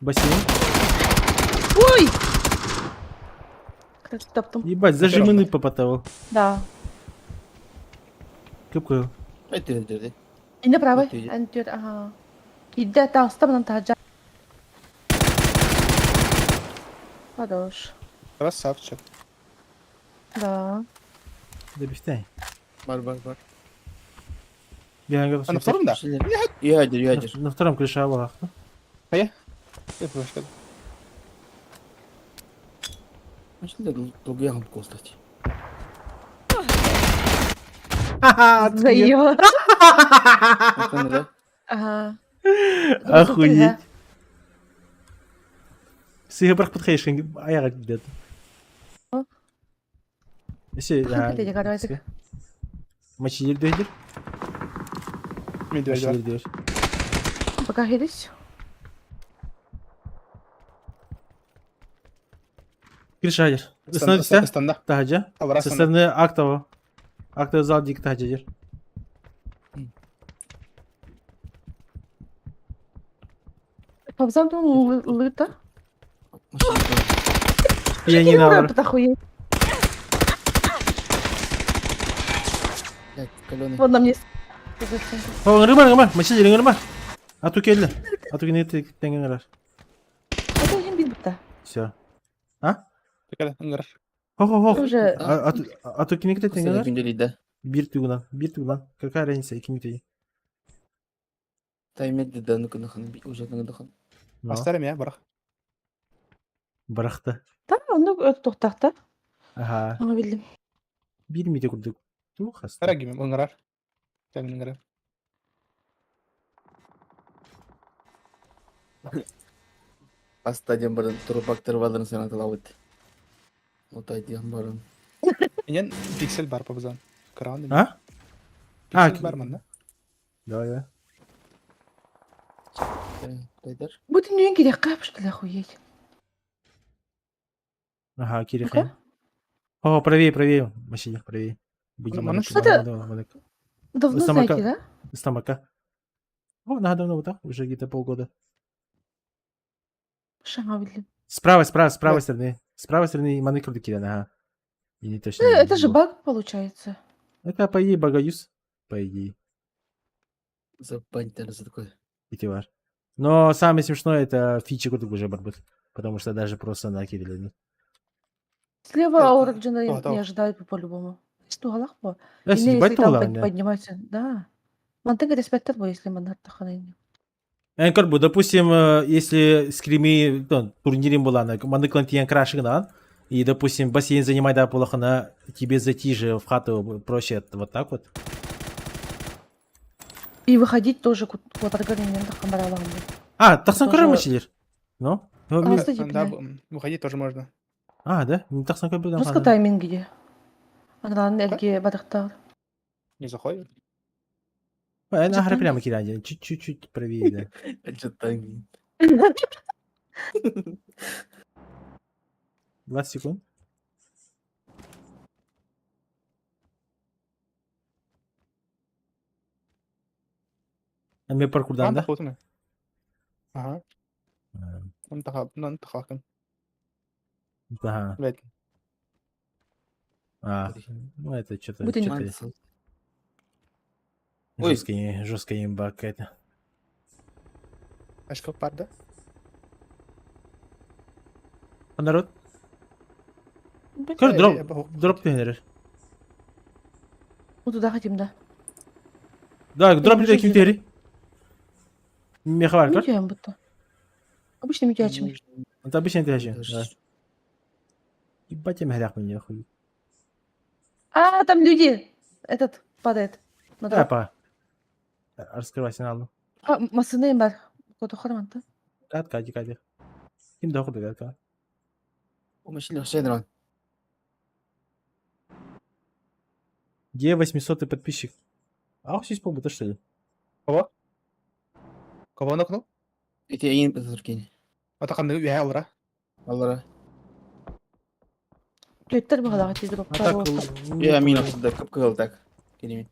Бассейн. Ой! Как таптым. Ебать, зажиманы попотовал. Да. Көп Это И направо. Антер, ага. Иди там, стаб таджа. Хорош. Красавчик. Да. Добивтай. Бар, бар, бар. А на втором, да? Ядер, ядер. На втором крыша была. А я? Я просто. Машина долгуян костать. Заела. Ага. Охуеть. Сыга бірақ подходишь, аяға где-то. Если, Мачилер дөйдер. Мачилер дөйдер. Пока херись. Крыша ядер. Становится? Тахаджа. Со стороны актового. Актовый зал дик тахаджа. Пабзам лыта. Я не навар. Вон на мне. О, рыба, рыба, мачилер, рыба. А ту келді. А ту келді теңгеңер. Это не бит Все. А? Хо хо хо. Уже. А то кинекте теңгеңер. да. Бир тугунан, бир тугунан. Какая разница, икимите. Таймет да ну-ка нахан, уже нахан. Астарым я, барах. Барахта. Да, Оннук туохтаахтар. Аха. Аңа биллим. Биир мите курдук. Туох хаста? Арагим ыҥырар. Тэмин ыҥырар. Аста диэн баран турбактар баларын санатылабыт. Отай диэн баран. Инен пиксель бар побызан. Кран. А? А, Пиксель бар манна. Давай, давай. Кайдар. Бу түннүгүн кириэххэ пушкала охуеть. Ага, кириэххэ. О, правее, правее, машине, правее. Будем Мана Что-то давно знаете, да? Стамака. О, надо давно вот так, уже где-то полгода. Шаҥа биллим. Справа, справа, с правой стороны. С правой стороны маны курдук киирэн, ага. И не точно. Э, это же баг получается. Это по идее багаюз. По идее. Забанить, наверное, за такое. Ити баар. Но самое смешное это фичи курдук уже барбыт. Потому что даже просто накидали. Слева аурок дьоно О, не ожидают по-любому. Туһалаах бо. Э, Инне ебать если там туһалаах, да. поднимаются, да. Мантан респектор бо, если маннаттахана. Эн как бы, допустим, если скрими, ну, турнирим была, на маннык тиийэн крашигынан, и, допустим, бассейн занимать да буоллаххына, тебе зайти же в хату проще вот так вот. И выходить тоже куотаргар иннен таххан баралаҕын А, тахсан Тоже- көрөр мочилер. Ну? Ну, А, кстати, Да, бля. выходить тоже можно. А, да? Не тахсан көрбөтөм Жестко ханна. тайминг где. Анараан эрге барыхтаар. Не заходит. Эн ахара прямо киирэн, чуть-чуть правее, да. Что тайминг? 20 секунд. Эми паркурдан да? Ага. Онтахакын. Ага. Блядь. А, ну это что-то... Будто не- что-то Ой. Жесткая, жесткая имба какая-то. Ашка пар, да? А народ? Блин. Көр, дроп, дроп түһэнэр. Ну туда хотим, да. Да, дроп Я людей вижу ким түһэри? Меха бар, көр? Митяем будто. Обычно митячим. Это обычно түһэчи. Да. Ебать, я мягрях мне хуй. А, там люди! Этот падает. На Да, дроп. па. Раскрывайся на А, масыны бар. Кото харманта. Кат, кати, кати. Ким да хуй, кат. Машина шайнран. Где 800 подписчик? А, здесь полбута, что ли? Кого? Кого нокнул? Эти эйин патыркин. Атаканды үһә алра. Аллара. Төттер баҕалаах ти дроп. А так, Я минус да кып так. Келемен.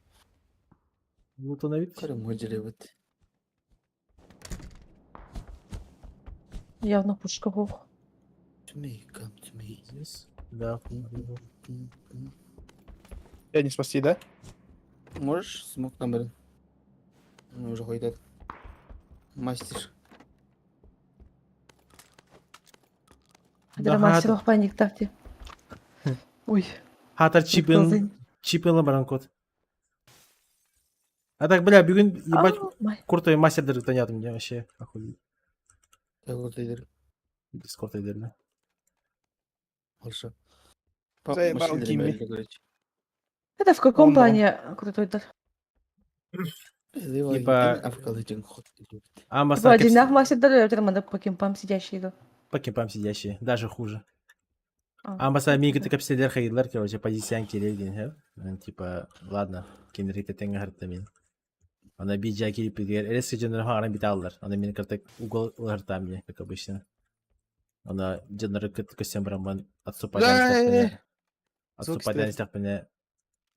Ну, то на вид. Көрім өжіре бит. Явно пушка бог. To me, come to me. Здесь? Да. Я не спасти, да? Можешь смог там, блин? Ну, уже ходит. Мастер. Да, мастер ох паник тафти. Ой. Хатар чипин, чипин лабаранкот. А так, бля, бүгүн, ебать, крутой мастер тонят мне вообще, охуеть. Дискорд Дискорд да. Хорошо. Заебал Кимми. Это в каком плане крутой дар? Типа... А, Типа одинак мастер дар, я по кемпам сидящие. да. По кемпам сидящие, даже хуже. Амбаса мига ты капселер хайдлар, короче, позициያን келер Типа, ладно, кенрите теңге хартамин. Она биджа кирип бигер, эресе жонор харан биталлар. Она мен картак угол хартамин, как обычно. Она жонор кыт көсем браман отступать. Отступать истахпене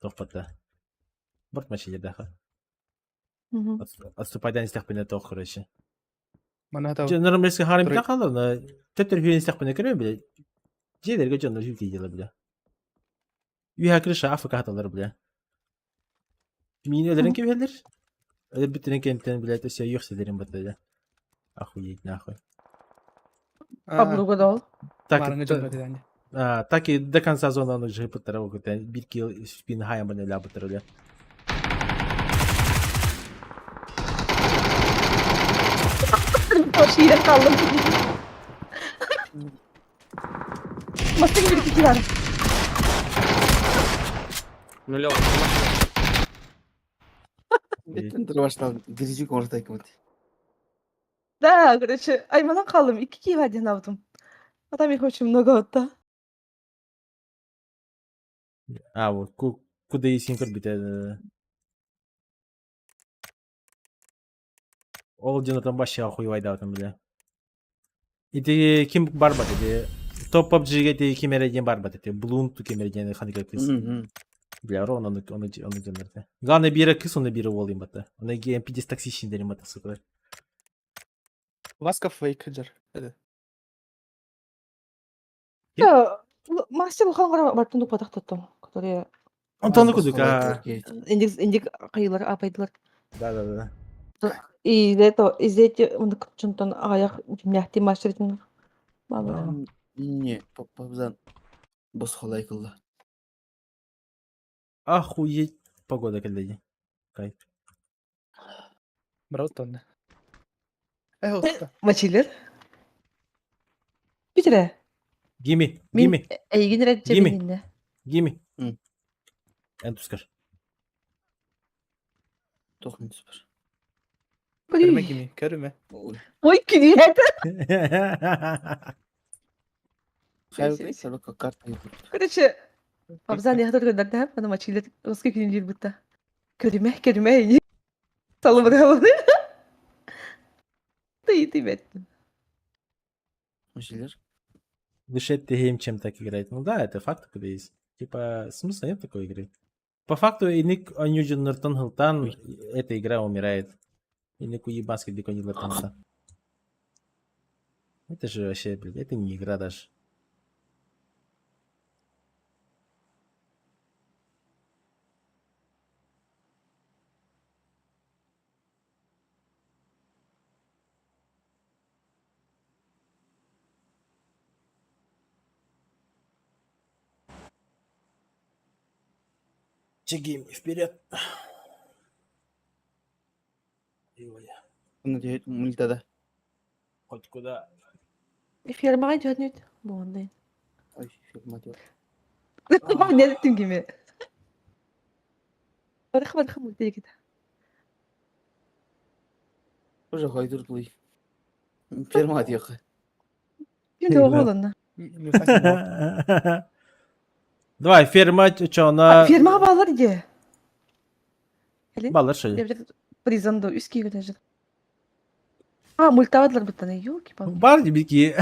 тохпата. Борт мачили даха. Отступать истахпене тох, короче. Жонор мреске харан биталлар, но төттөр хүрен истахпене көрөм, бля. Дьиэлэргэ дьоннор хүлтийдилэр, бля. Үһэ крыша афыка хаталар, бля. Мин өлөрөн кэбиһэллэр. Өлөр бүтүнэн кэнтэн, блядь, өссө үөхсэлэрин батта, бля. Охуеть, нахуй. Пабруга дол. Так, а, так и до конца зоны он уже пытара, бир килл спин хайм бля бытара, бля. Баш ире калдым. Мастык bir iki var. Нулев. Беттен турбаштан бирижик орта кимит. Да, короче, айманан қалдым. Iki киев один алдым. А там их очень много вот, да. А, вот, куда и син көрбүтэ. Ол дьонотон вообще охуевайдаабытым бile. Ити ким барбат ити топ PUBG-ге ити ким эрэ диэн барбат ити Блум ту ким эрэ диэн ханыга кыс. Бля, ровно ону ону ону дьоннорто. Главное биирэ кыс, оны биирэ уол им бата. Оны МПД токсичный дэрим бата сука. Васка фейк жар. Это. Мастер улахан бартын тупатахтаттым, которые Онтон кудук а. Индекс индик кайылар апайдылар. Да, да, да. И из-за этого, из-за этих, чонтон аяк мягкий мастер мало. Не, папабзан босхолай кылла. Охуеть погода кэллэди. Кайф. Браво тонна. Э, оста. Мачилер. Питере. Гими, Мин гими, эйгин рәтче Гими. минне. гими. Эн тускар. Тохмин супер. Көрүмэ гими, көрүмэ. Ой, күнү Хайы карта. Короче, Абзан я только да, аны мачилер русский күнү бутта. Көрүмэ, көрүмэ. Салым Ты ты бет. Мачилер. Выше ты чем так играть. Ну да, это факт когда есть. Типа, смысла нет такой игры. По факту, иник Анюджин Нортон Хилтан, эта игра умирает. Иник уебанский дикони Нортон Это же вообще, блядь, это не игра даже. Чигим, вперед. Надеюсь, мультада. Хоть куда. Фермага жөнүт. Бондай. Ой, фирма диyor. Не түнгеме. Барых барых мультик. Уже хайдырдылый. Фирма диyor. Күн оғолонна. Давай, ферма, чё, она... Фермага балар иде. Балар шо ли? Призанду үски көтәжер. А, мультавадлар буттаны, ёлки-палки. Бар бики.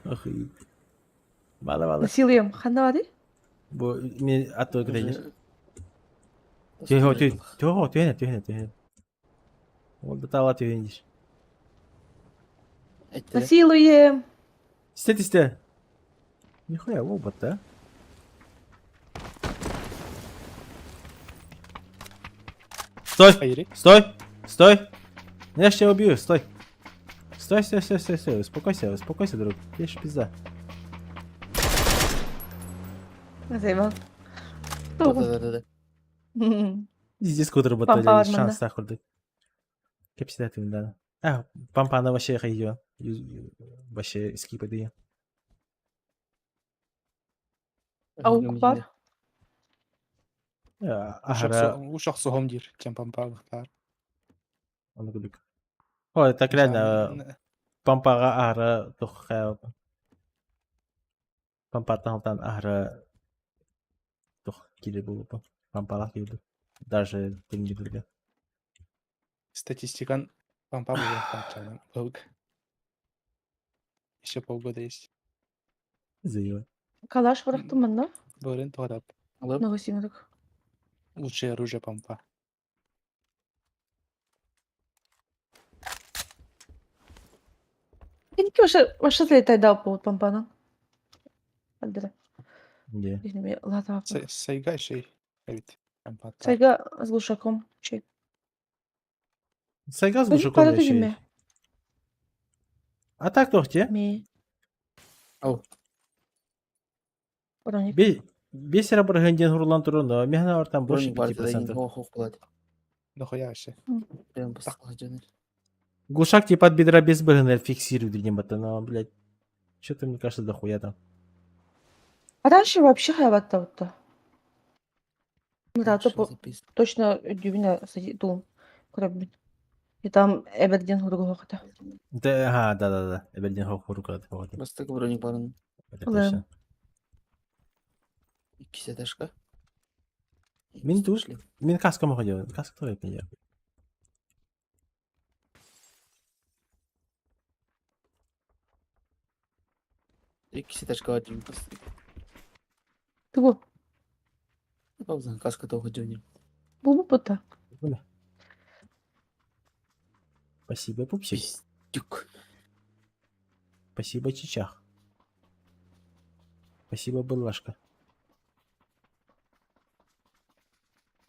Охуеть. Бала бала. Насилуем. Ханда бары? Бу мен аттоо кирейдер. Тихо, тихо, тихо, тихо, тихо, тихо. Ол да тала тихо диш. Насилуем. Сте сте. Нихуя, ол да. Стой! Стой! Стой! Ну я ж тебя убью, стой! Стой, стой, стой, стой, стой, успокойся, успокойся, друг. Тебе ж пизда. Назайма. Да, да, да, да. Здесь скутер Пампа батальон, бармын шанс да. тахурдык. Кепсидатым, да. А, пампана вообще хайдё. Вообще скипады. Аук бар. Ахара. Ушах сохом дир, чем пампа Оны күдүк. О, так реально пампага ахара тухха. Пампа тахтан ахара тух кире булып. Пампала кире. Даже теңгедерге. Статистикан пампа был. Еще полгода есть. Заебать. Калаш барахтым манна. Бөрен тоғдап. Много синрик. Лучшее оружие пампа. Меники вообще вообще залетай дал по пампана. Алдыра. Где? Ладно. Сайга шей. Эвит. Пампа. Сайга с глушаком. Чей. Сайга с глушаком еще. А так тохте? Ми. Ау. Бе Бесера барганден хурлан турун, мехна ортан больше 5%. Нахуя вообще? Прям басқаға жөнел. Глушак типа от бедра без БГН фиксирует, видимо, но, блядь. Что-то, мне кажется, дохуя там. А раньше вообще хайваттабытта. Ну да, то точно дюбина дум көрөбүн. И там Эбердин хуругуохата. Да, ага, да-да-да. Эбердин хуругуохата. Бастакы броник барын. Это точно. Иккис этажка. Мин туш, мин каскам ходил. Каска тоже не Иккис этажка бар дим. Тугу? Пауза, каска того ходил. Бу бута. Спасибо, пупсик. Пиздюк. Спасибо, чичах. Спасибо, быллашка.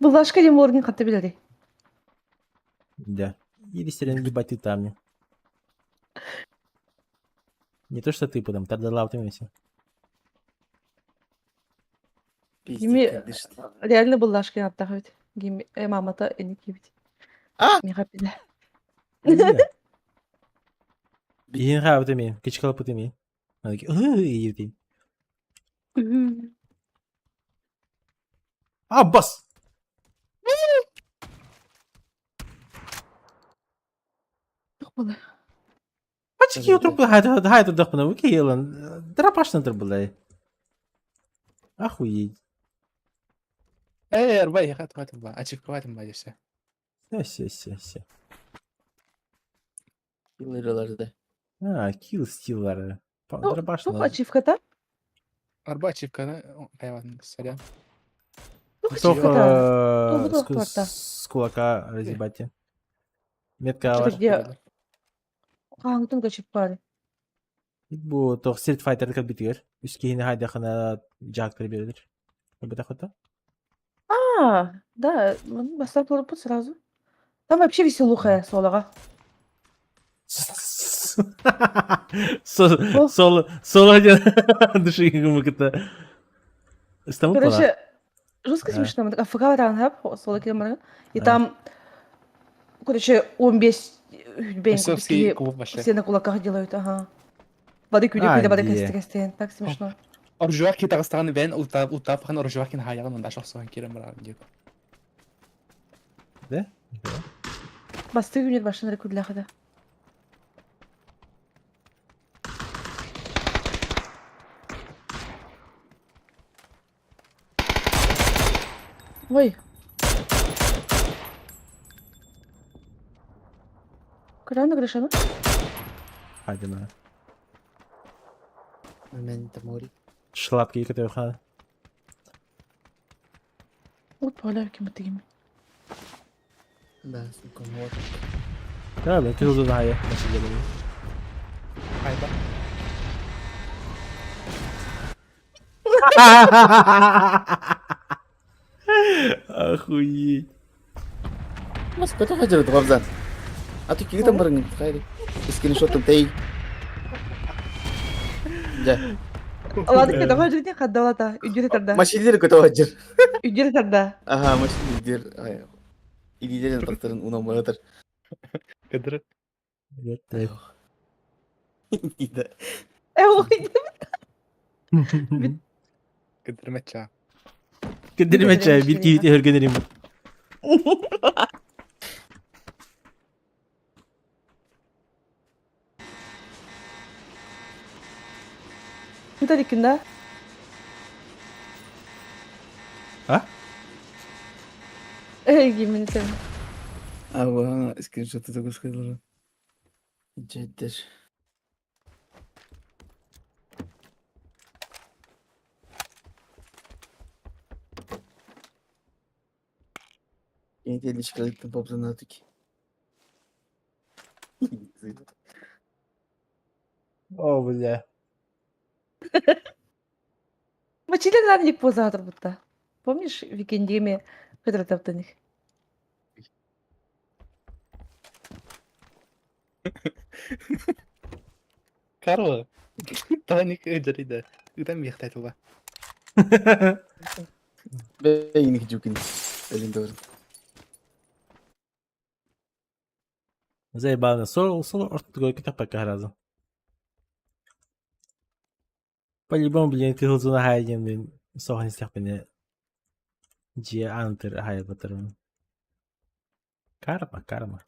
Быллашка диэн буоларын хатта билэрий. Да. Или сирен ебать ты там. Не Не то, что ты потом, тогда ты все. Гими реально быллашка диэн аттаах эбит. Гими мамата эник киибит. Миэхэ эппитэ. Иһин хаабыт эмиэ, кычкалаппыт эмиэ. Иитин. Аббас! Ачки трупы хай турдахпына укейлан. Драпашна турбулай. Охуеть. Эй, арбай, хат хат ба, ачивка ба десе. Все, все, все, все. Киллерларды. А, килл стиллары. Драпашна. Тух ачивката? Арба ачивканы хайван сорян. Только с кулака разъебать. Метка бар. Хааңытын ачивкары. Бу тох Street Fighter кэлбитигэр. Үс киһини хайдахына дьаактар биэрэлэр. Көрбөтөххүт А, да, бастаан туоруппут сразу. Там вообще веселуха суолаҕа. Соло соло диэн души кытта. Ыстамыт Короче, жестко смешно. Мы так АФК бараан соло киирэн баран. И там, короче, он весь Бойцовский клуб вообще. Все на кулаках делают, ага. Бары күлэ-күлэ, бары кэсти-кэстиэн. Так смешно. Оржуах ки тагыстаган бен утап утап хан оржуах кин хаягын мында шохсуан кирен баран дип. Да? Бастыы күнүр башын эрэ күллэхэ да. Ой. Көрөөн Гришаны? Хайдына. Момента мори. Шлапки көтөр Вот поля ким тигим. Да, сука, вот. Да, мен кызылды хайа. Хайда. Охуеть. Mas көтө хажыр Габзан. А ты киги там барың хайри. Скриншотом тей. Да. Ладно, көтө хажыр хаддалата. Үдүр тарда. Машинелер көтө хажыр. Үдүр тарда. Ага, машинелер. Илилерин тактарын унамаратар. Кыдыр. Да. Э, ой. Кыдырмача. Кыдырмача, бир киһи өргөнөрүм. Бүтэр иккин да? А? Эй, гимин сен. Ага, скриншоты такой сказал. Жеттер. Yeni popzan artık. О, бля. Мачилер наадник позаатыр бутта. Помнишь, викендеме кыдыртаптыных? Карло. Таник ыдырыда. Ыдан мехтайтыла. Бейник жукин. Элин doğru. Заебано. Сол сол ортого кетеп пока разу. По-любому, блин, кыһыл зона хаайа диэн мин соһон истэхпинэ дьиэ аанытыр аһайбатарым. Карма, карма.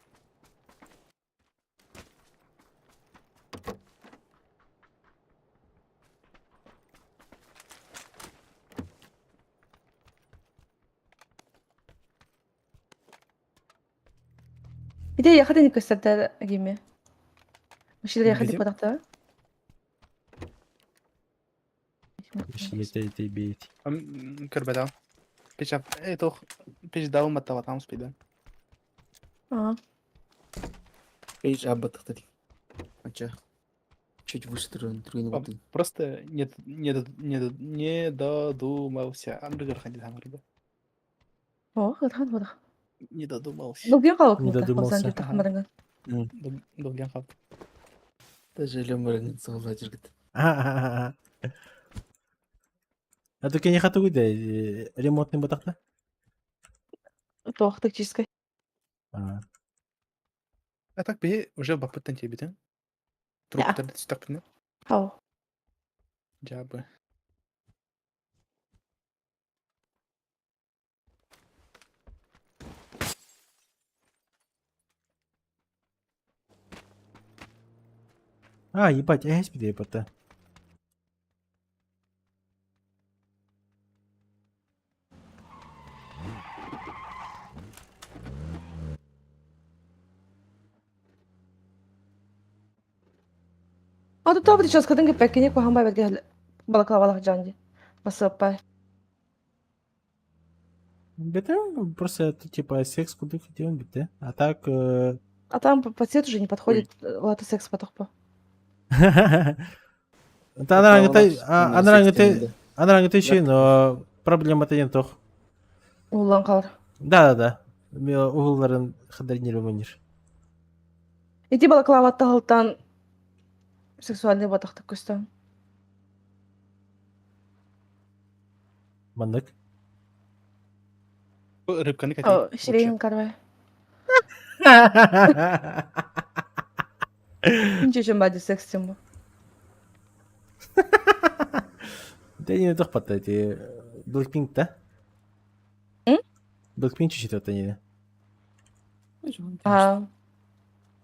Ити эйиэхэ да көстөрдөр гиме. Мужчина эйиэхэ Где? диппатахтара. Ити бейт. Көрбөтөм. Печап, э, тох, печ даун маттаватам спида. Ага. Пейдж аббатахта Ача. Чуть выше другой вот. Просто не, не, не, не додумался. Амбрыгар ходит амбрыгар. О, ырхан бодах. Не додумался. Долгиан қалып Не додумался. Долгиан қалып. Даже лемберген соғыла жүргіт. А то кені хатугу да ремонтный батақта? Тоқ тактической. А А так би уже бапыттан тебитин. Труптарды түстәкпін. Ау. Жабы. А, ебать, я спиде ебать. А тут табы сейчас кадынга пәккене куһамбай бәрге балаклавалах жанди. Басыппай. Бете, просто это типа секс куда хотел, бете. А так... А там по цвету уже не подходит, лата секс потохпа. Она ты но проблема-то не тох. Улан қалар. Да-да-да. Угулларын хадарнир мунир. Ити балаклава тахылтан сексуальный батахта көстөн. Маннык. Рыбканы О, ширейін карбай. Ничего бади секс тему. Да не тох патта эти Blackpink да? М? Blackpink чуть-чуть это не. А,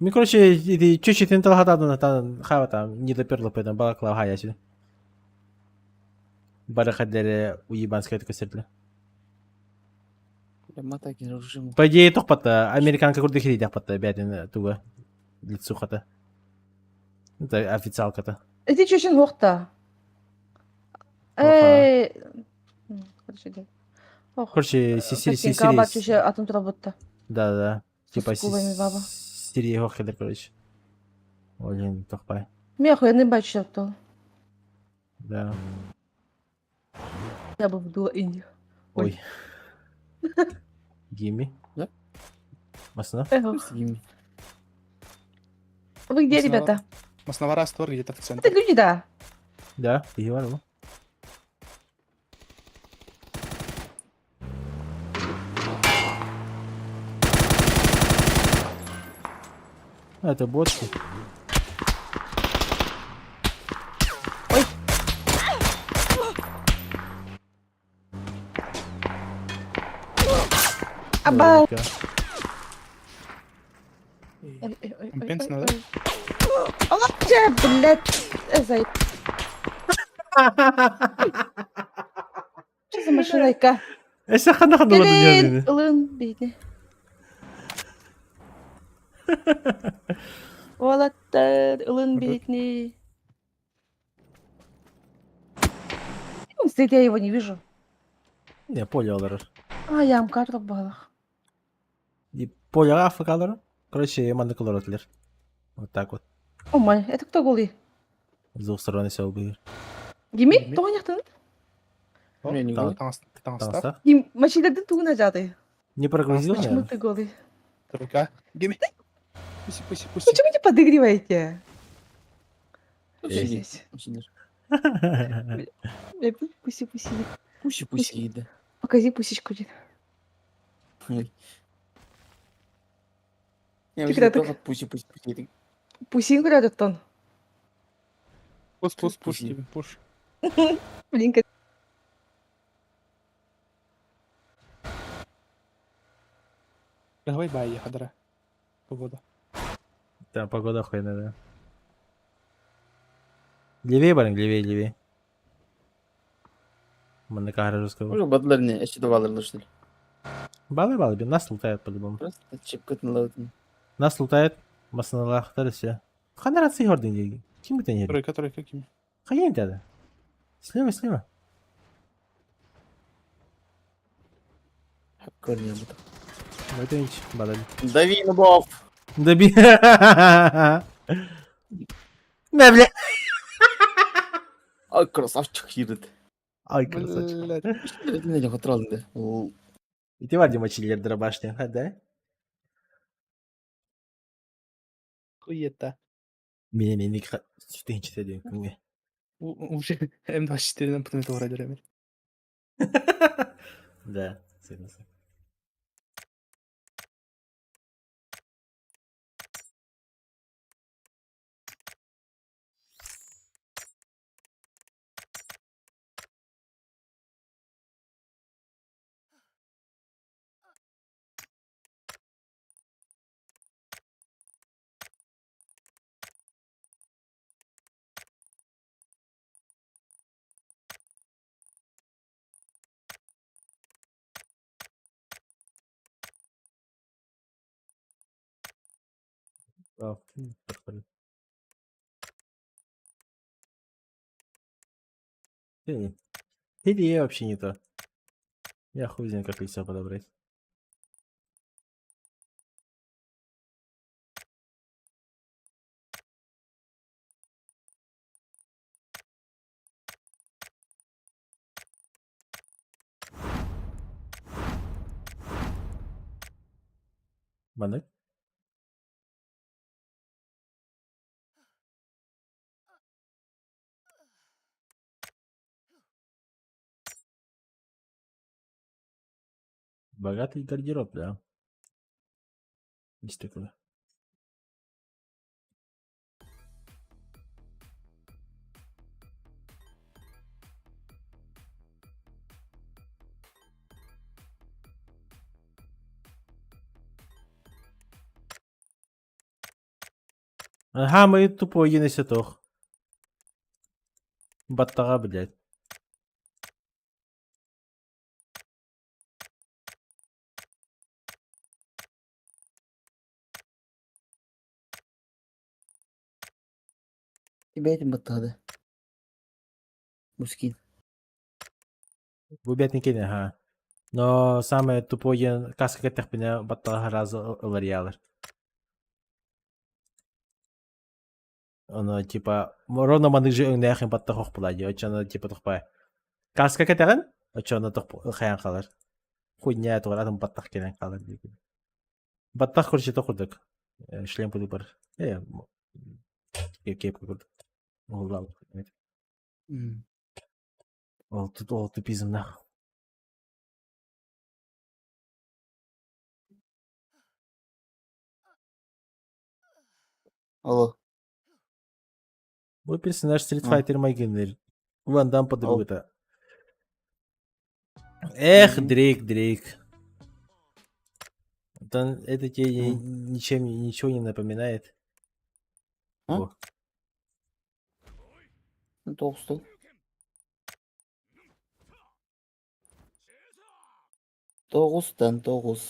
Ну, короче, эти чуть-чуть интелхата там хава там не доперла поэтому балаклава хая сюда. Барахадере уебанская такой сердце. По идее, тох патта американка курды хири патта бядин туга лицухата. Это официалка-то. Ити чөчүн хуохта. Эй, короче, да. Ох, Короче, си си Картинка баба чөчө атын тура бутта. Да, да. Типа скулами баба. Сирия хохедер, короче. Блин, тохпай. Мен охуенный бачы то. Да. Я бы вдула Индию. Ой. Гимми. Да? Масна? Эх. Вы где, ребята? Основа Растор где-то в центре. Это люди, да. Да, ты говорил. А, это ботки. Ой. Аба. Компенс надо. Allah блядь, зай. Что за машинайка? Эсе хана хана Кэлин, ылын, бейне. Уолаттар, ылын бейне. Он стоит, я его не вижу. Не, поле олар. А, я амкар балах. И поле афыкалар. Короче, манды колор Вот так вот. О май, это кто голый? С двух сторон все убили. Гими? Тоҕо Таҥастар. Гим, машинадын тугуна жады. Не прогрузил, Почему наверное? ты голый? Рука. Гимми. Пуси, пуси, пуси. Почему не подыгрываете? Пуси. Пуси, пуси. Пуси, пуси, да. Покажи пусечку. Дин. Я Ты уже когда так- тоже пуси, пуси, пуси. Пусин куда тон. Пуш, пуш, пуш, тебе, пуш. Блин, Давай бай, хадара. Погода. Да, погода охуенная, да. Левее, барин, левее, левее. Манна кахара русского. Уже бадлар не, эчи давалар что ли? Балы, балы, нас лутают по-любому. Просто чипкатын лаутын. Нас лутают, масыналаахтар все. Ханна рации хордын диги. Ким бутен ери? Тройка, тройка ким. Хайын деді. Слева, слева. Көрмей бұта. Байтынч, бадали. Дави нубов! Доби. Да, бля. Ай, красавчик хирит. Ай, красавчик. Не хотралды. Ол И ты варди мочили дробашня, да? Хуета. Меня меня четыре один. Уже М24-ден путун тура дерemir. Да, согласен. Вау, подходит. Или, или я вообще не то. Я хуй знает, как лицо подобрать. Маннык. Богатый гардероб, да. Есть такое. Ага, мы тупо енесетох. Баттаға, блядь. Бәйтин баттады. Мускин. Бу бэтин ага. Но самое тупое каска кэттэхпинэ баттаға разы ыларыялар. Оно типа ровно маннык же өҥнөөх баттах ох була дии, оччоно типа тухпай. Каска кэтэҕин, оччоно хайан хаалар. Хуйня тугар атын баттах кэлэн хаалар диэки. Баттах короче курдук. Шлем курдук бар. Кеп курдук. Ол Ол ол тупизм нах. Алло. Бу персонаж Street Fighter майгынныр. Ван Дам подруга. Эх, Дрейк, Дрейк. Там это тебе ничем ничего не напоминает. Во. Толстый. Тоғыздан тоғыз.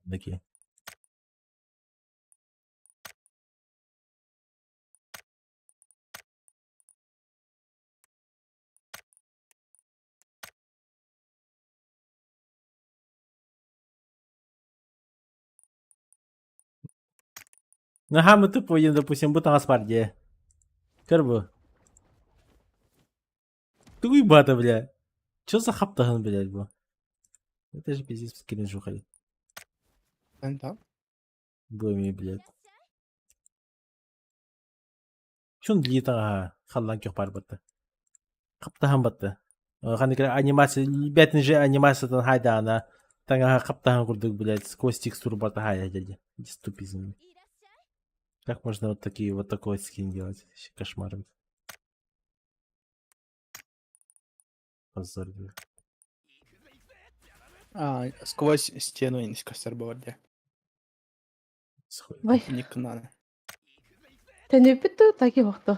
Такие. Наха мы тупо допустим, бу таҥас баар дии. Көр бу. Тугуй бата, бля. Чё за хаптаһын, блядь, бу? Это же пиздец кринжуха. Там? Бу эми, блядь. Чун длии таҥаһа халлаан көх баар батта. Хаптаһын батта. Ханнык анимация, бэтин же анимациятын хайдаана таҥаһа хаптаһын курдук, блядь, сквозь текстуру барта хайа дядя. Диступизм. Как можно вот такие вот такой скин делать? Вообще кошмар. Позор. блин. А, сквозь стену көстөр буолар дии. Вай. Никнаны. Төнүппүт да таки бохто.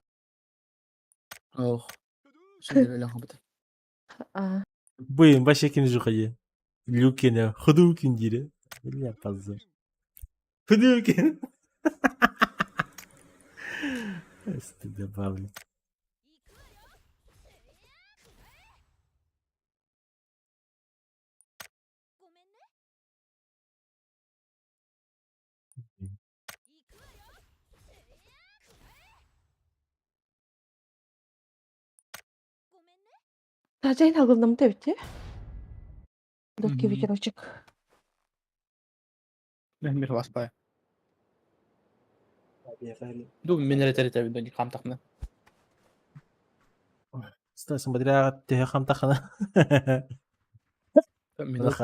Ох. Шүндер өлөн хабыта. А. Блин, вообще ким жухади. Люкина, Худукин дири. Бля, позор. Худукин. Стыдоба, блин. Тажайын алгылнамыта эбит Легкий ветерочек. Мир ласпай. Ду мен эрэ би хамтахна. Стой, смотря төһө хамтахана. Минут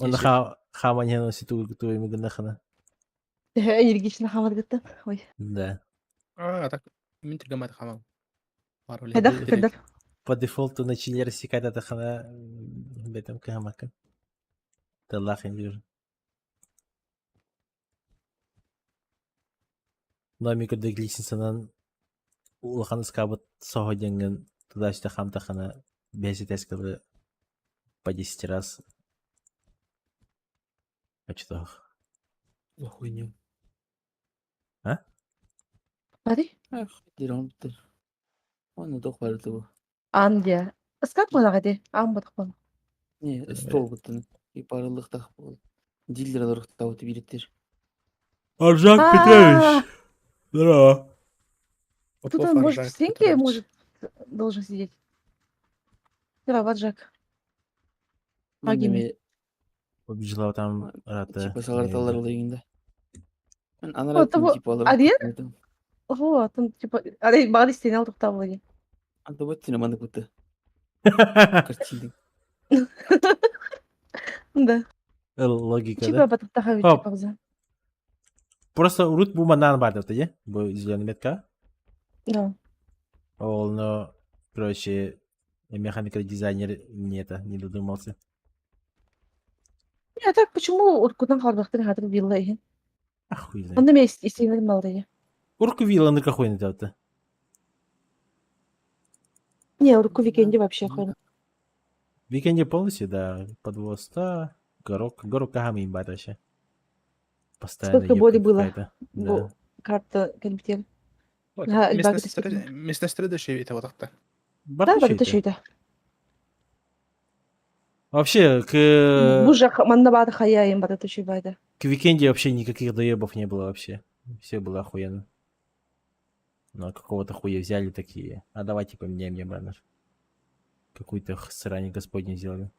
Онна хаманьян ситу гынахана. Энергично хамаргыттан. Ой. Да. А, так мин тиргамат хамам. Хайдах хайдах. По дефолту начали рассекать это хана бетем кахамака. Таллах индир. Номи курдук личницанан улахан ыскаабыт соһо диэҥҥин туда-сюда хамтахана бэһиситэскалы по 10 раз очтоох. Хуйню. А? Бari? Диром битер. Оны тох бар тубу. Ан дия. Ыскап буолаҕа дии. Аан ботох буолла. Не, стол буттан. И парылыктах бол. Дилер алырыктабыт бириттер. Аржак Петрович! Здорово! Тут он может в стенке, может, должен сидеть. Здорово, Джек. Помоги мне. Побежала там рата. Типа саларталар дегенде. Мен Вот анаратын того, типа алыр. Ариен? Вот, он типа, арай баҕар истиэнэ олохтоох дии. Анда вот тине маны бутты. Картина. Да. Логика, Типа да? батыктаха Хоп. пауза. Просто урут бу манан баар да, бу зеленый метка. Да. Ол, но, короче, механика дизайнер не это, не додумался. Не, а так почему уркутан халбахтын хатыр вилла иһин? А хуй знает. Онда мен истиэнэ малдайы. Урку вилла ну какой на это? Не, урку викенди вообще хуйна. В Викенде полностью, да, подвоз, да, горок, горок кахами им вообще. Постоянно Сколько боли ёбка было. какая-то. Бу Да. карта кэлбитер. Наһаа элбэх кэтэспитим. Местностері да шеви это вот так. Да, Барта барыта чё это? шүйдэ. Вообще, к, Бу жак манна баары хаяйын барыта шүйбайды. к Викенде вообще никаких доебов не было вообще. Все было охуенно. Но какого-то хуя взяли такие. А давайте поменяем ебанер. Какую-то срань господню сделали.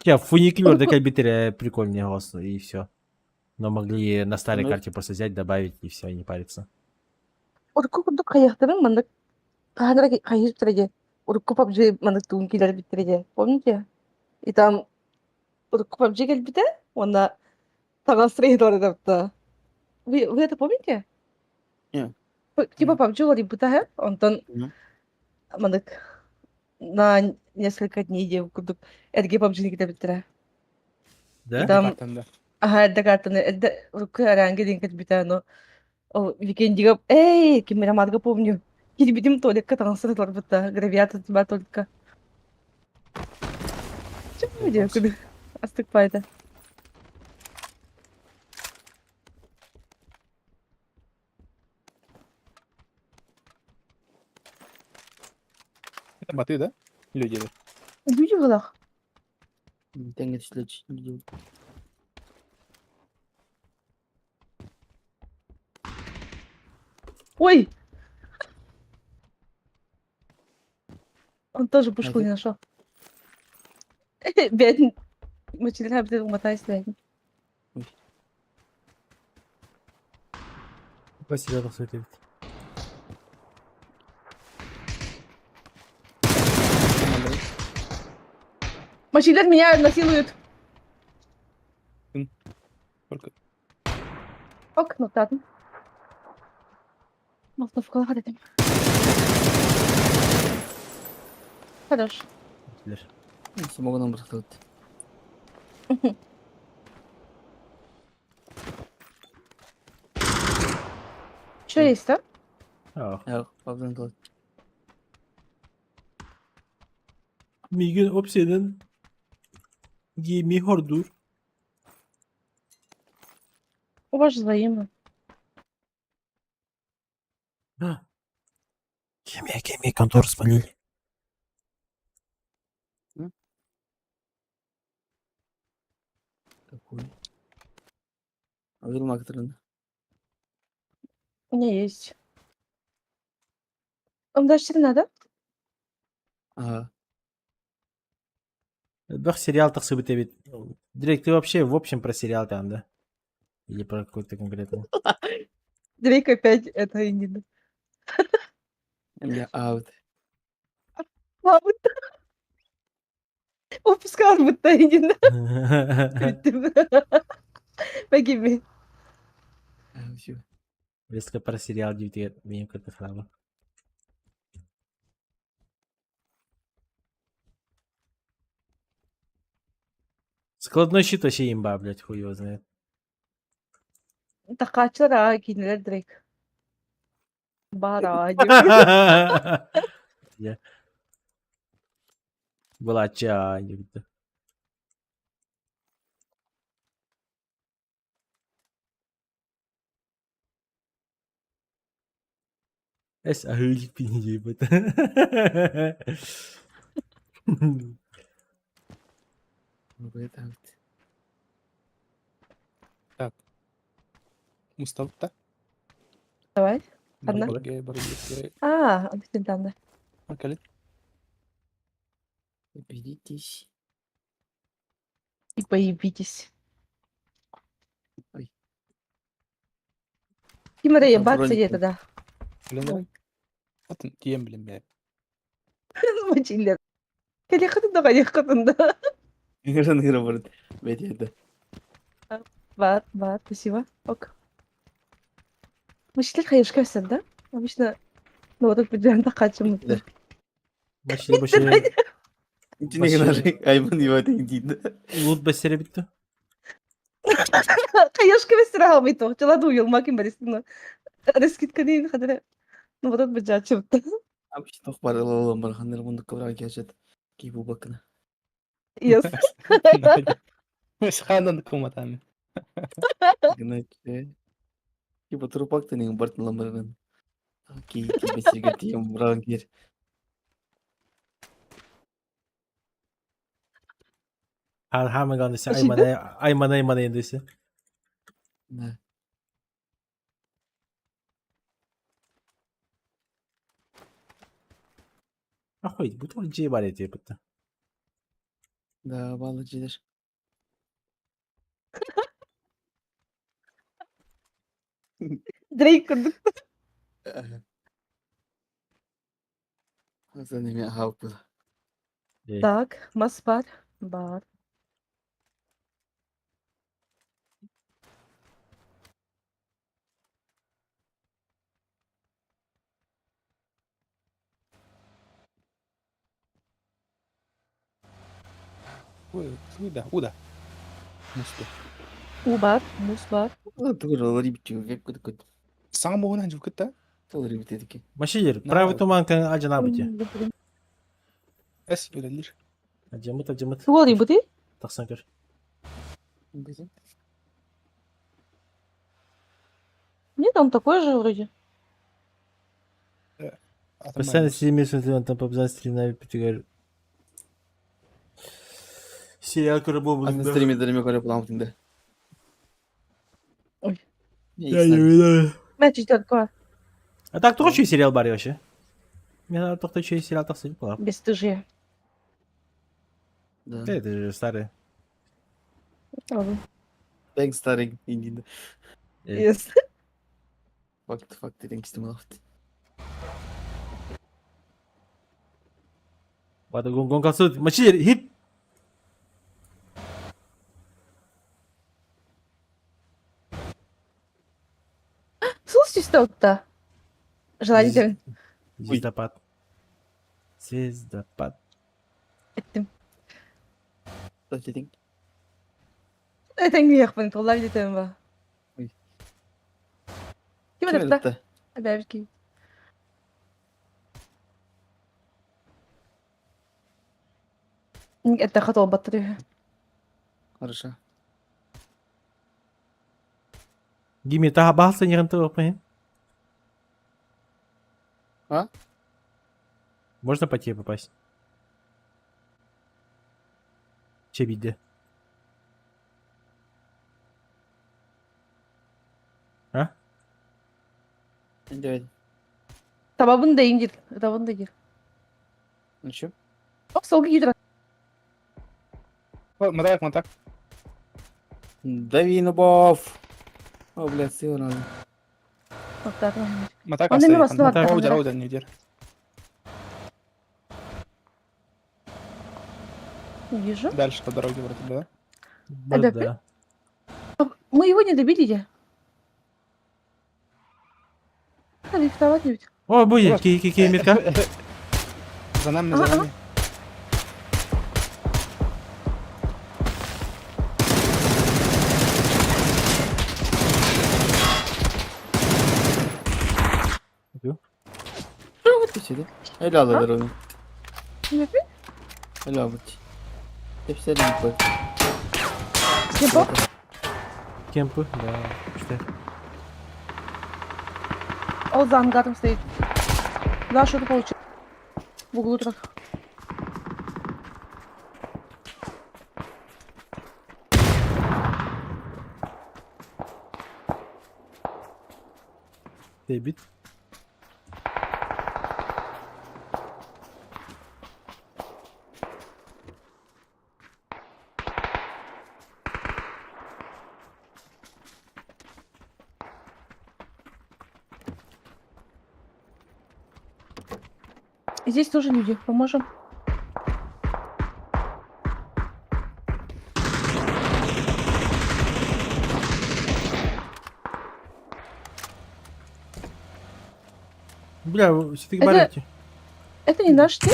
Я фуникулер до кальбитеря прикольный голос, и все. Но могли на старой Ну, карте просто взять, добавить, и все, и не париться. Урку курдук хайахтарын маннык хаһан эрэ хайыыр Урукку PUBG маннык тугун киирэр эбиттэр Помните? И там урукку PUBG кэлбитэ уонна таҥас да. Вы это помните? Не. Типа PUBG уларыйбыта һэ, онтон маннык на несколько дней диэн курдук эргэ PUBG-ни китэбиттэрэ. Да? И там аха эрдэ картаны эрдэ урукку араанга диэн кэлбитэ, но ол викендига эй, кимерамарга помню. Кирбитим туалекка таҥастары турбута, гравиата тиба только. Чего диэн курдук астык пайда. Это боты, да? Люди. Люди булах. Теңге түшлөч. Люди. Ой! Он тоже пушку не нашел. Бедный. Мочилер бит умотайся бедный. Спасибо, посмотреть. Мочилер меня насилуют. Только. Ок, ну ладно. Молотовкалаах этим. Хорош. Смогу бырахтыбыт. Что есть там? Yok, pardon kal. Мигин опсенен гейми хордур. У вас же взаимно. Кеме, кеме, контору спалили. Какой? Авил Мактырын. У меня есть. Вам даже надо? Ага. Бөх сериал тахсыбыт эбит. Дрейк, ты вообще в общем про сериал там, да? Или про какой-то конкретный? Дрейк опять это и не Я аут. Мабуть, Опускал будто и не Погиби. Резко про сериал диэбитигэр миигин кытта хараба. Складной щит вообще имба, блядь, хуй его знает. Такачылар аа кинилэр Дрейк. Баар аа Я. Былааччы диэбитэ. Эс аһыы иликпин диэбит. Так. Муставта. Давай. Одна. А, недавно. Окей. Беритесь. И поебитесь. Ой. Ким это ебаться где-то, да. Блин, Атын тием блин бе. Мочилер. Кэлиэххитин да хайыаххытын да. Ыҥыран ыҥыра барыт. Бэтиэтэ. Бар, бар, спасибо. Ок. Мочилер хайышка өссөр да? Обычно, ну вот тут такачым. Баши баши. Итини гынар айман ебать диин. Лут бассере бүттэ. Хайышка өссөр аҕамый Чала дуйул макин баристина. Раскидка дейін хадара. Ну вот тут быжачым. Обычно тох бар ылалан бар ханнар мундук кыбран кешет. Кибу бакына. Yes. Хандан куматами. Гыначы. Киба трупак тенең бартын ламырын. Ки ки бесерге тием бран кер. Хамаган десе аймана аймана аймана десе. Да. Охуеть, бу туох дьиэ баар этэ бытта. Да, баалы дьиэлэр. Дрейк курдук. Хасан эме аһааппыт. Так, мас бар. Бар. Уда, уда. Мусто. У бар, мус бар. Тугур рибитю кут. Саҥа муһунан дьуккута. Тыл рибитетики. Машилер, правый туман кан ажана бути. Эс үлэлиир. Ажамыт, ажамыт. Тугул рибути? Тахсан көр. Нет, он такой же вроде. Постоянно сидим, смотрим, там по стрим на бүтүгэр. Сериал көрө болбут. Атын стриме дреме көрө буламытын да. Ой. Я не знаю. Мен чуть бар. А так тоҕо үчүгэй сериал бар вообще. Мен тохто үчүгэй сериал тахсыбыт буолар. Бесстыжие. Да. Это же старый. Ладно. Thanks старый индин. Yes. Факт факт деген кистем алапты. Бата гон гон калсыт. Машилер хит. Сул чисто отта. Желание тебин. Звездопад. Звездопад. Эттим. Этиң. Этэҥниэхпин, туллар диэтим ба. Ой. Ким Ким ытта? ытта? Эбээбит киһи. Эттэххэ туолбаттар үһү. Хорошо. Гими таha баалса ньыгын тыл А? Можно по тебе попасть? Чебиде. А? Давай. Табабын да иҥдир, ытабын да диир. Ничего. Ох, солга киирэр. Мотак, мотак. Дави Нубов. О, блядь, сила надо. Мотак Онно эмиэ баста Мотак. барда. Оудер, оудер, не дер. Не вижу. Дальше по дороге вроде бы, да? Это Да. Мы его не добили, де? Надо их вставать ведь. О, будет, ки ки ки метка. За нами, за Ага, нами. Helal olur onu. Ne Helal olur. Hepsi elini koy. Кемпо? Кемпы, да. Что? Ол за ангаром стоит. Да, что-то получил. В углу трак. Дебит. Здесь тоже люди. Поможем. Бля, все-таки Это- барите. Это не наш ты?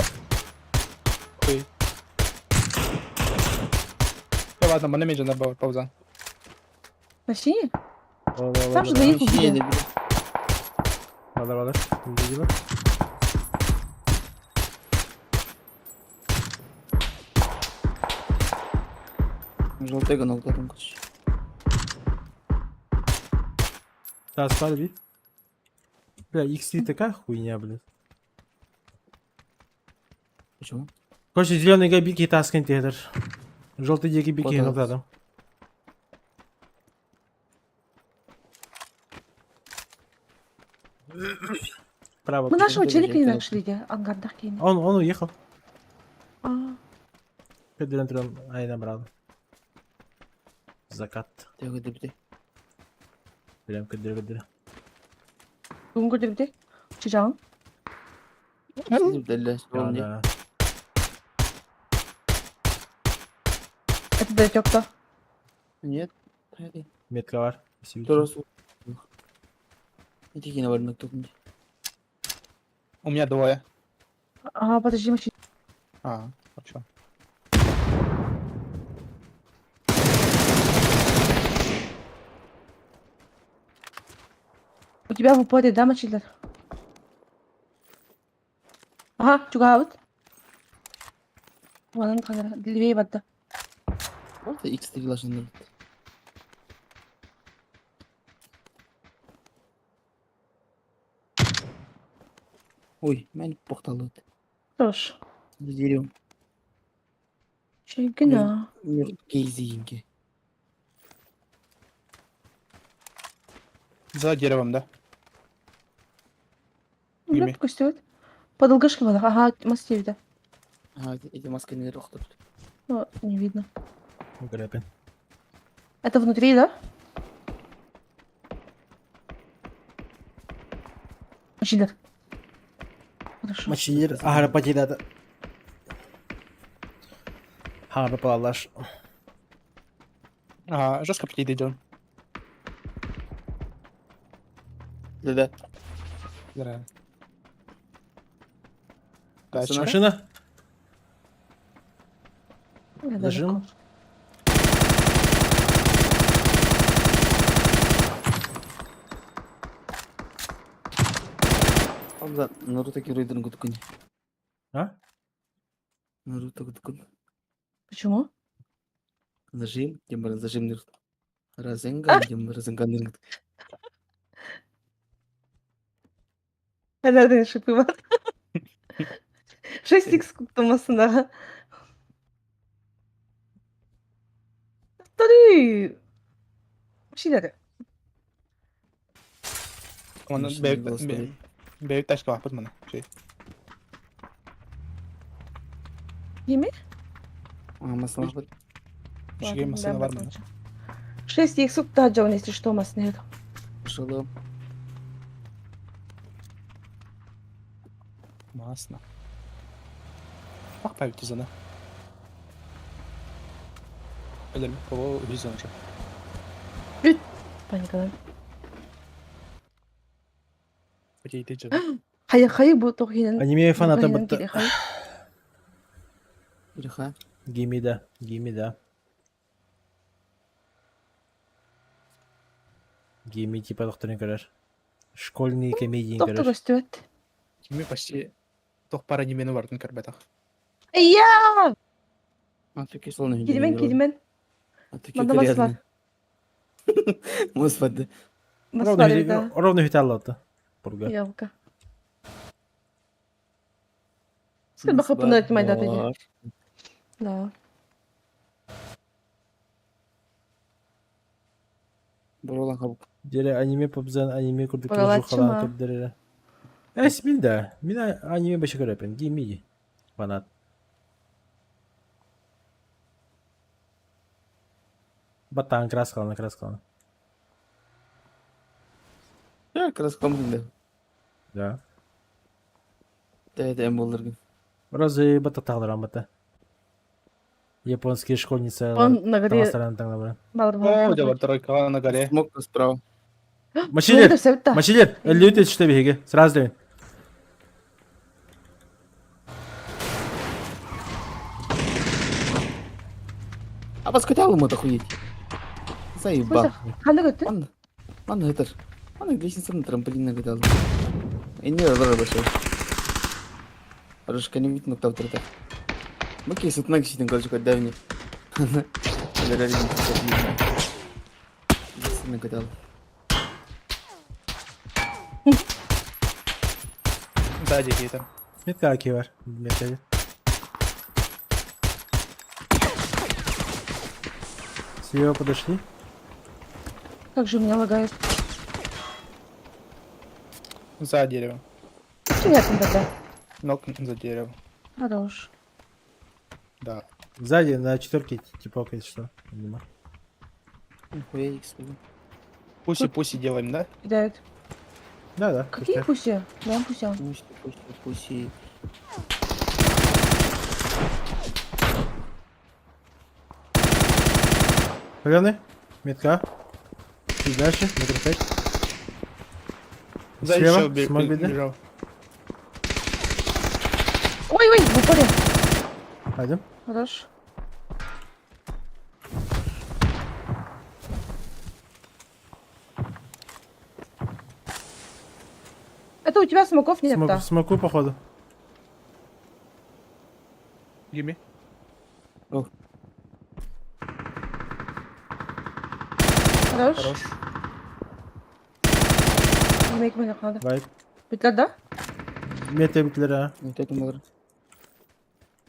Ой. Да ладно, мы на меже на пауза. На синий? Там же двоих убили. Ладно, ладно. Видела. Желтый noktadan kaç. Да, спали, бит. Бля, XT такая хуйня, блядь. Почему? Короче, зеленый габики таскан театр. Желтый дикий бики, Вот ну да, Право. Мы нашего пошел. челика не нашли, де? Ангардах кейни. Он уехал. А, Педрен ай набрал. Закат. Прям кыдыр кыдыр. бүгін көрдік де? Чижағын. Да, да. Это датёк-то. Нет. Метка var. Doğrusu. İki yine var nokta. У меня двое. Ага, подожди, мы А, хорошо. У тебя в упоре, да, мочилер? Ага, чугаут. Вон он, левее вода. Var da X değil Ой, мен тоқталды. Хорошо. За деревом. Чигина. Гейзинги. За деревом, да? Бля, костюм. Подолгашки было. Ага, маски да. Ага, эти маски не рохтут. Ну, не видно. Грэппин. Это внутри, да? Мочилер. Хорошо. Мочилер. Ага, потерята. Ага, попалаш. Ага, жестко птицы идем. Да-да. Да. Тачка. Машина. Я Зажим. далеко. Hamza Naruto геройдарын күткүн. А? Наруто күткүн. Почему? Зажим, тем более зажим Наруто. Розенган, тем Розенган. Nereden шипы бар? 6х куттамасына. Второй. Машина. Оны бэйб тачка баппыт мана. Şey. Еме? Масына баппыт. Үшіге масына бар мана. 6х кутта жауын, если что, масына еді. Шалом. Масына. Бак пабит зона. Өлөрмө кого үз зона же. Паникалан. Хотя и жана. Хайы хайы бу тоқинен. Аниме фанаты бітті. Иха. Гими да, гими да. Гими типа докторын көрөр. Школьные комедии Доктор көрөр. көстүбөт. Кими почти тох пара немени бардын көрбөтөх. Ия! Атыки солны. Кидимен, кидимен. Атыки Манда мас бар. Господи. Мас бар еді. Ровно хиталлы Бурга. Ялка. Сколько бахапына айтмайды аты. Да. Боролан хабык. Дере аниме попзан аниме курдук Боролатчы жухалан ма? көпдере. Эс мин да. Мин аниме башы көрөпен. Гими фанат. Батан краскалана краскалана. Я краскам да. Да. Да, это болдыргын. Разве бататалар бата. Японские школьницы. Он на горе- О, дела тройка на горе. Смок справа. Машинер! Машинер! 53 что беги. Сразу даю. А паскотялы мы охуеть. Заебал. Қандай көттің? Ан это. Ан лестница на трамплин налетал. И не разрыв большой. Рожка не видно, кто авторитет. Баки сытнак сидим, короче, хоть давний. Накатал. Сзади какие-то. Метка аки бар. Метка. Слева подошли. Как же у меня лагает. За деревом. Приятно тогда. Ног за деревом. Хорош. Да. Сзади на четверке типа если что. Видимо. Нихуя их свою. Пуси-пуси делаем, да? Кидают. Да, да. Какие пуси? Да, пуси. Пуси, пуси, пуси. Паленый. Метка. И дальше. Метр пять. Сзади Слева. еще Смог беды. бежал. Ой, ой, в упоре. Пойдем. Хорош. Это у тебя смоков нет, да? Смоку, походу. Гими. Хорош. Хорош. Yemek mi надо? Вайп. Битлер, да? Метка битлер, а. Вот это модер.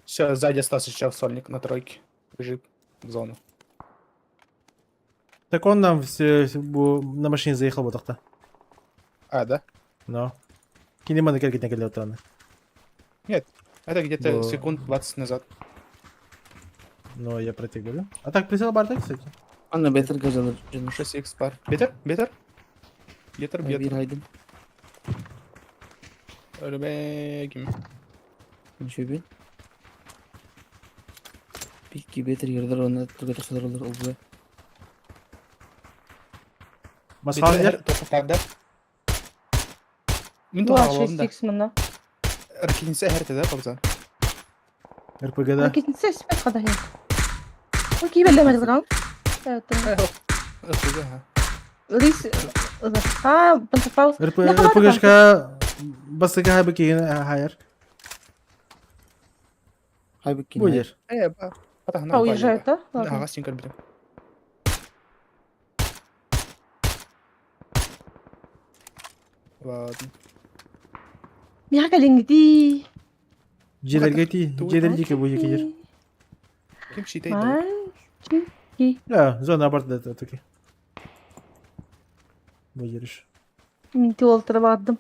Все, сзади остался сейчас сольник на тройке. Бежит в зону. Так он нам все на машине заехал вот так-то. А, да? Но. Кинеманы келген келе отыраны. Нет, это где-то Было. секунд 20 назад. Но я про тебя говорю. А так прицел бардак, кстати. Анна бетер газалар. 6х пар. Бетер? Бетер? Бетер, Bir бетер. haydım. Өлбегим. Ничего Пики бетер yerler ona тугата сылар олбу. Москва Бетер тоқтарды. Мен Була тоқталдым да. 6х мына. Ракетница эһэртэ да, папзан? РПГ да. Ракетница спят хада хэ. Ой, кибелле мадырган. РПГ, ха. Рис а, пантафал. РПГшка басыга хабы киген хайыр. Хайбы Будешь. Э, ба. Атахна. А, уезжает, да? Ладно. Ага, син көрбүтүм. Ладно. Миха калингди. Жедерге ти, жедерге ки будет кидер. Ким считает? Мальчики. Да, зона аборт это таки. Будешь. Мин олтырып бардым.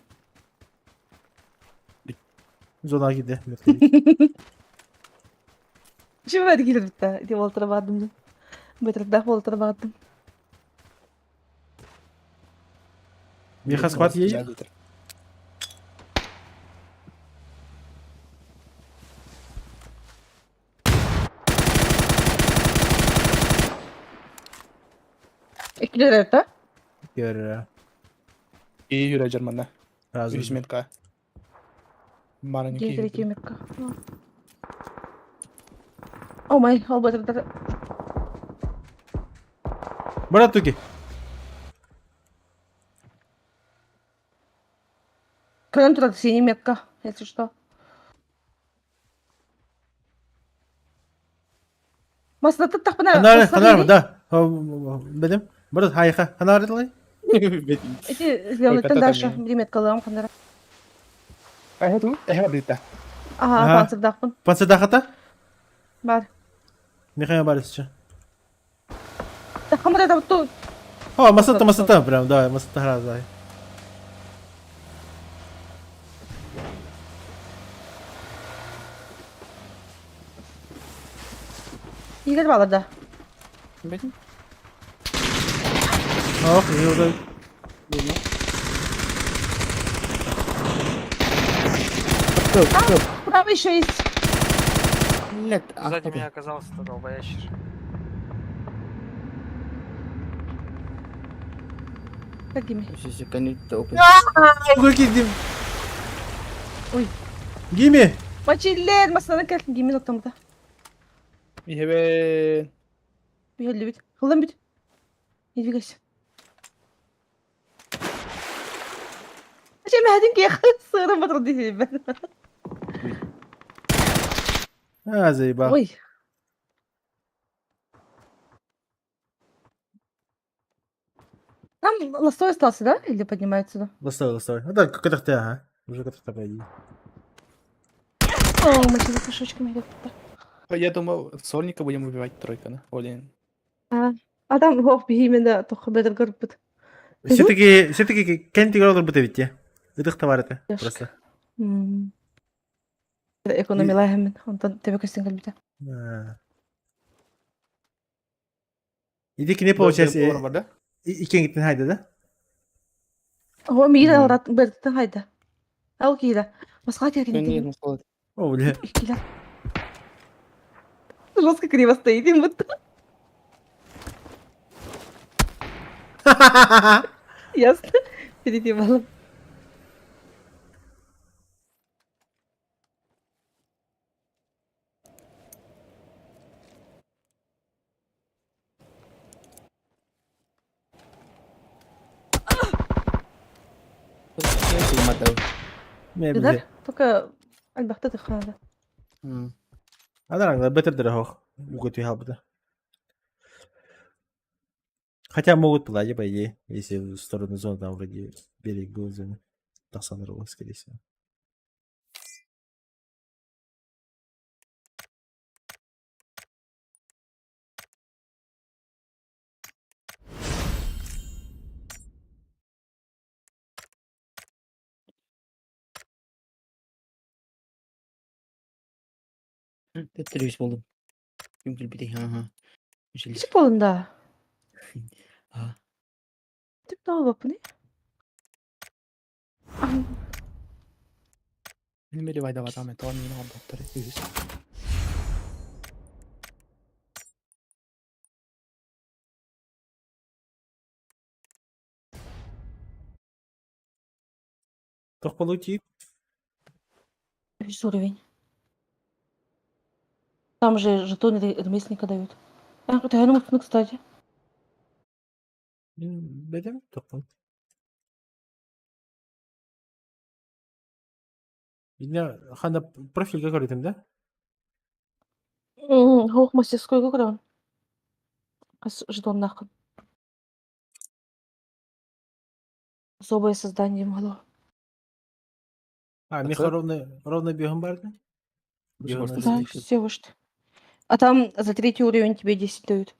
Зона киде. Şimdi hadi gelin bitti. Diye олтырып бардым. Бөтірдақ олтырып бардым. Миха схват едет? Экилер это? Көрө. И юра жерманда. Разы. Юзметка. Маленький. Гейтер кемекка. О май, ол бөтірдақ. Брат туки. Көрін тұрады синий метка, если что. Масына тақпына. Ханар, ханар, да. Бедем. Брат, хайха. Ханар дылай. Эти зеленый дальше меткаларым қандара. Эхе ту, эхе брита. Ага, панцирдақпын. Панцирдақата? Бар. Михаил Борисович. Хамыр это ту. О, масата, масата, прям, да, масата разай. Игорь балада. Ох, yılda. Право еще есть. Нет, Сзади меня оказался долбоящер. Как гими? Какие Ой. Гими! Мачиллер, масана кел гими ноктамда. Ехебе. Бүйөллү бит. Хылдан бит. Не двигайся. Чем один кех сырым батырды ben. А, заебал. Ой. Там ластой остался, да? Или поднимается сюда? Ластой, ластой. Ну да, как ты, ага. Уже как то пойди. О, мы за кошечками идет. Я думал, сольника будем убивать тройка, да? Блин. А, а там ох, именно только бедер горбут. Все-таки, все-таки Кенти Гроллер будет ведь. Ыдых товар это. Просто. Экономила hemen. Онтон тебе көстөн кэлбитэ. Иди к ней, получается, и кенгиттен хайда, да? О, миир алрат бэртэн хайда. Ал киира. Москва терин. О, бля. Киира. Жестко криво стоит им будто. Ясно? Переебала. Не, Только альбахта тыхада. Адараңда бетер дорогох. Могут и да. Хотя могут платить, по идее, если в сторону зоны там вроде берег был зоны. Тасанрова, скорее всего. Тетрис болдум. Ким билбити, ага. Кичип болдум да. А. Тип болуп не? Билмери вайда ватаме, то мин ордоттор. Тох получи. Үһүс уровень. Там же жетоны ремесленника дают. Төһөнү мустуну, кстати? Бэдем тоқпун. Бина хана профильга көрдүм да? Хоох мастерскойга көрөҕүн. Хас жетоннааххын. Особое создание могло. А, миха ровно, ровно бегом барды? Да, все вот. А там за третий уровень тебе 10 дают.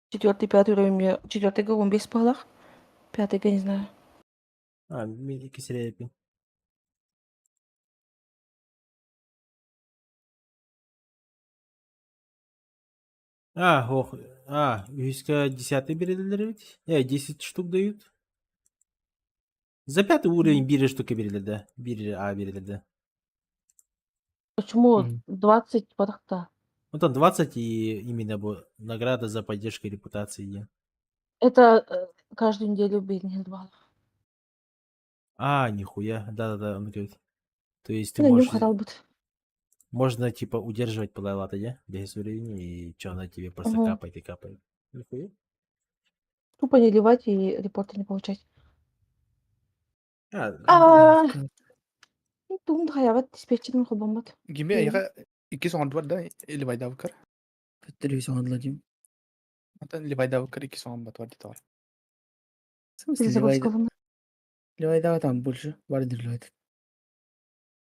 Четвертый, пятый уровень мне... Четвертый гон без палах. Пятый, я не знаю. А, мен кисерепин. А, ох, а, үһүскэ десятый берилер ведь? 10 штук дают. За пятый уровень биир штука берилер да. Биир А берилер да. Почему 20 падахта? Ну там 20 и именно награда за поддержку репутации. Это каждую неделю бейнил баллов. А, нихуя. Да-да-да, он говорит. То есть ты Ну, можешь... харалбыт. Можно, типа, удерживать пылайлата, да? Без времени, и что она тебе просто Мгм. капает и капает. Нихуя. Тупо не ливать и репорты не получать. А, А, Тум хаябат диспетчерин холбоммот. Гиме яга икки соңордубар да или байдабыкар. Телевизор дим. Антон Левайдабыкар икки соңорбат бар дейт. В смысле Перезагрузка. Левайдава там больше. Бар Левайда.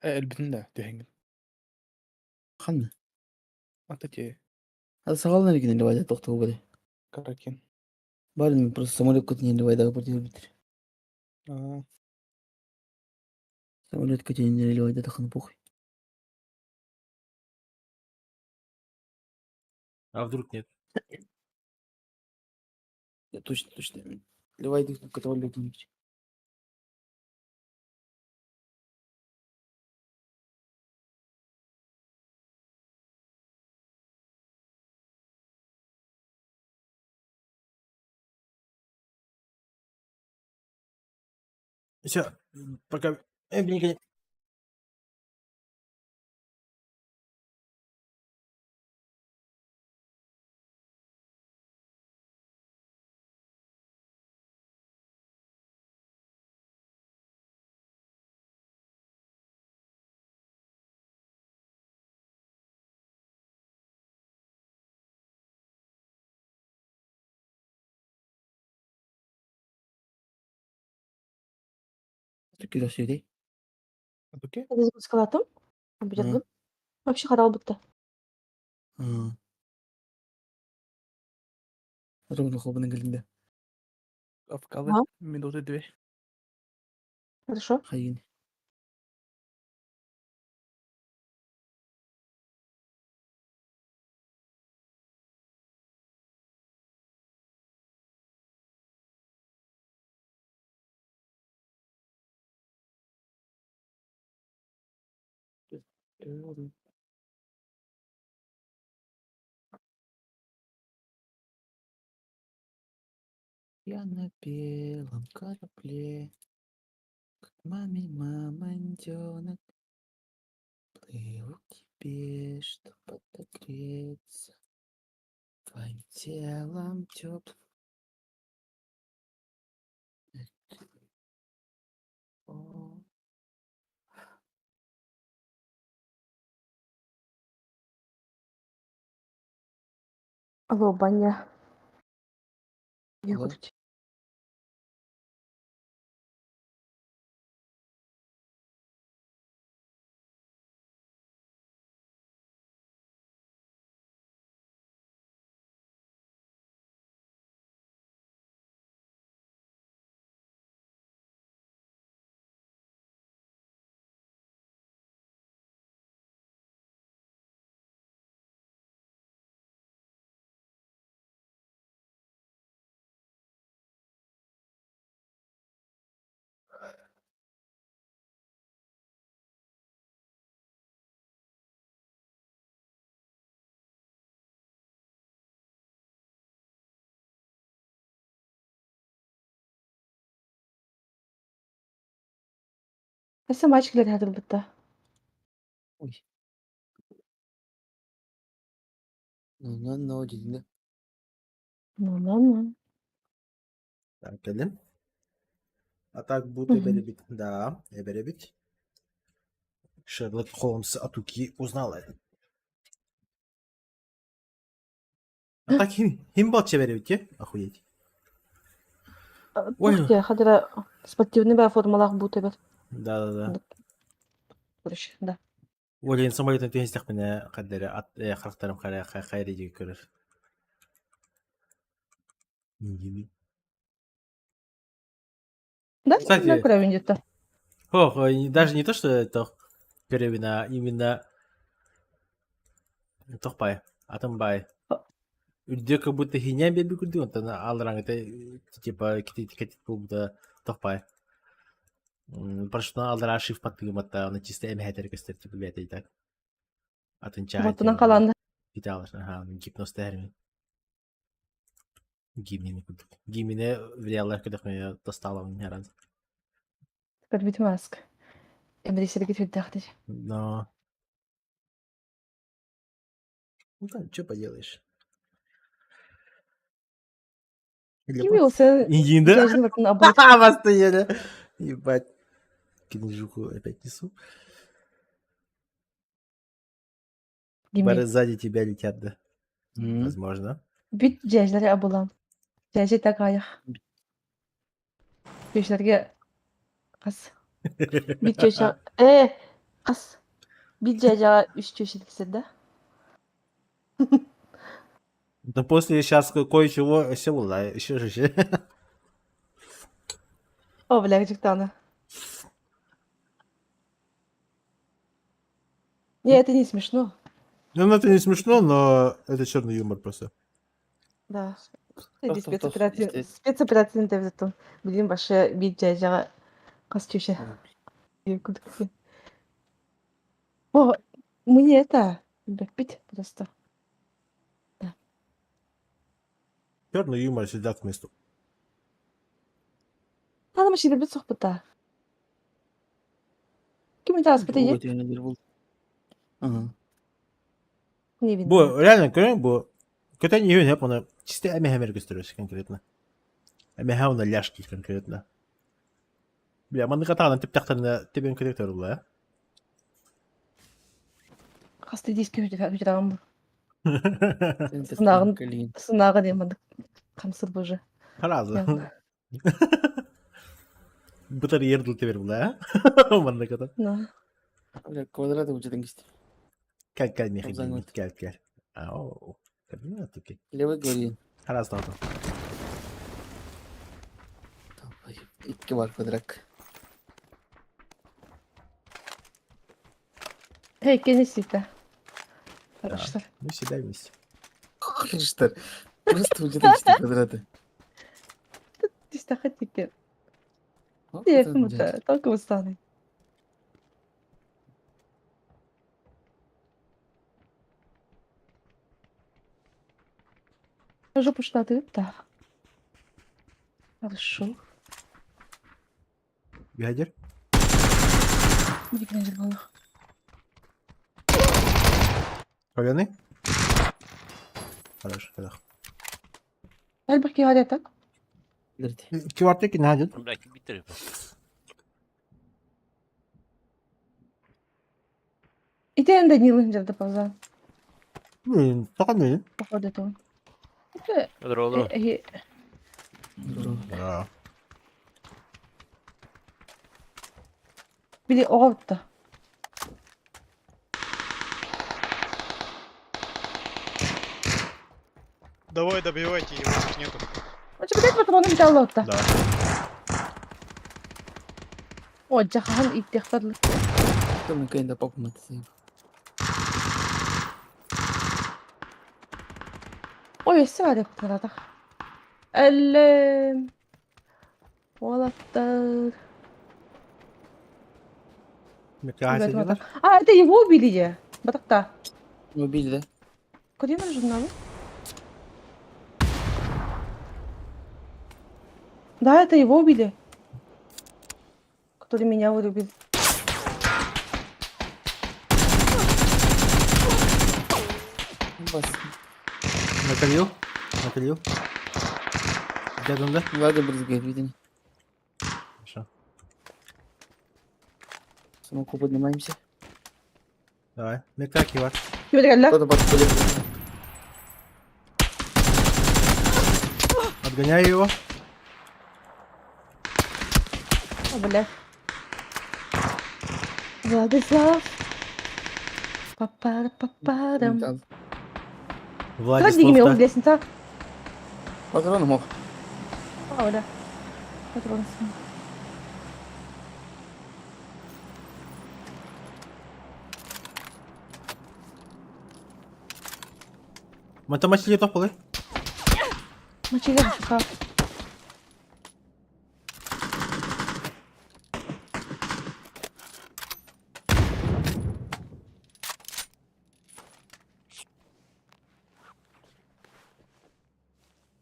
Элбитин да түһэҥин. Ханна. Ата те Ада сагална регин Левайда тоқтоо бары. каракен. Бар мен просто самолет көтүнен Левайдага бар деп битир. А, Самолет көтүнен Левайда тахын похуй. А вдруг нет? Я точно, точно. Левайда көтү бар Все, пока. Блин, Кирасири. Окей. Перезагрузкалатым. Компьютердин. Вообще харалбытты. Ровно хобының килдинде. Авкалы Ага. минуты две. Хорошо. Хайын. Я на белом корабле, к маме мамонтенок, плыву к тебе, чтоб отогреться твоим телом теплым. О, Алло, баня. Я Алло. хочу. Кайсы матч килер хәзер битте. Ой. Ну, ну, дьиҥэ. Ну-ну-ну. Так, кэлин. А так будто эбэрибит. Да, эбэрибит. Шерлок Холмс Атуки узнал это. А так хим, хим был чеберебит, Охуеть. Ой. Туох диэ, хадара спортивный баа формалаах буут эбэр. Да-да-да. Короче, да. Олен самолетын түһэстэхпинэ хаддары ат харахтарым хайа хайа диэки көрөр. Да, Кстати, да, көрөбүн дьүттэ. Ох, даже не то, что это көрөбүн, а именно тохпай, атын бай. Үрдүө как будто хиньян биэрбит курдук, онтон аллараҥыта типа китит буолбута тохпай. Парашютынан аллараа шиф паттыгыматта, оны чисто эмэһэтэр көстөр типа бэйэтэ так. Атын чаай Оттунан халаанда. Киталар, аха, гипноз тэһэрмин. Гимини курдук. Гимини влиялар көдөхмө тостаалабын яран. Көрбүтүм аск. Эмрисерге түрдэхтир. Но... Ну там, что поделаешь? Кими ол сен Индин, да? дьээдьин бартын абылат. Постоянно. Ебать. Кинжуху опять несу. Гими. Бары сзади тебя летят, да? Возможно. Бүт дьээдьилэри абылан. Дьээдьи такаях. Күшлэргэ хас. Бит чөчө э хас. Бит дьээдьэҕэ үс чөчө тиксэр да? Да после сейчас кое-чего все было, еще же еще. О, бля, дьыктаана. Не, это не смешно. Ну, это не смешно, но это черный юмор просто. Да. Тох, Эти тох, тох, спецоперация исти. спецоперацияны тэбитэн. Билин башы бит дьээдьэҕэ хас чөчө. О, мне это бэппит просто. Да. Черный юмор всегда к месту. Ана машина сохпута. Ким это аспыты Ого, диэн бул. Ага. Не видно. Бу реально көрөн бу көтөн иһин хеп оны чисто эмэхэмэр көстөрөс конкретно. Эмэхэ оны ляжки конкретно. Бля, маннык атаҕынан түптахтарына тебен көтөр була. Хаста диски хүтүраган бу. Центр Сынагын кэлиин. сынагы диэн маннык хамсыр боже. Харазы. Бытар ер дыл тебер була. Маннык ата. На. Бля, квадрат учетын кисти. Кел кел мехи Абзаң кел кел. Ау. Кабина туки. Левый говори. Хараз таута. Икки бар квадрат. Эй, кенесита. Хорошо. Мы всегда вместе. Хорошо. Просто учетын кисти квадраты. Тистахат тикен. О, Тиэх это мута, только устаны. Жопу штаты, да. Хорошо. Ядер. Дикнер было. Военный? Хорошо, хорошо. Элбэх киһи так. Кивартыки надет. Бля, кибитеры. Итен Данилын жерде пауза. Блин, пока не. Походу этого. Здорово, здорово. Да. Били оҕобутта. Давай добивайте его, их нету. Очо бит патроны металлоотта. Да. О, жахахан иттехтарлы. Там кэнда папа Ой, өссө баар кутаратах. Эллем. Уолаттар. А, это его убили же. Батакта. Убили, да? Куда журналы? Да, это его убили. Который меня вырубил. Бас. Накалил. Накалил. Рядом, да? Ладно, брызгает, видимо. Хорошо. Самоку поднимаемся. Давай. Мекак его. Кто-то подходит. Отгоняю его. О, бля. Владислав. Папара-папарам. Владислав, да. лестница. Патрон мог. А, бля. Патрон. Математики тополы. Мочили, сука.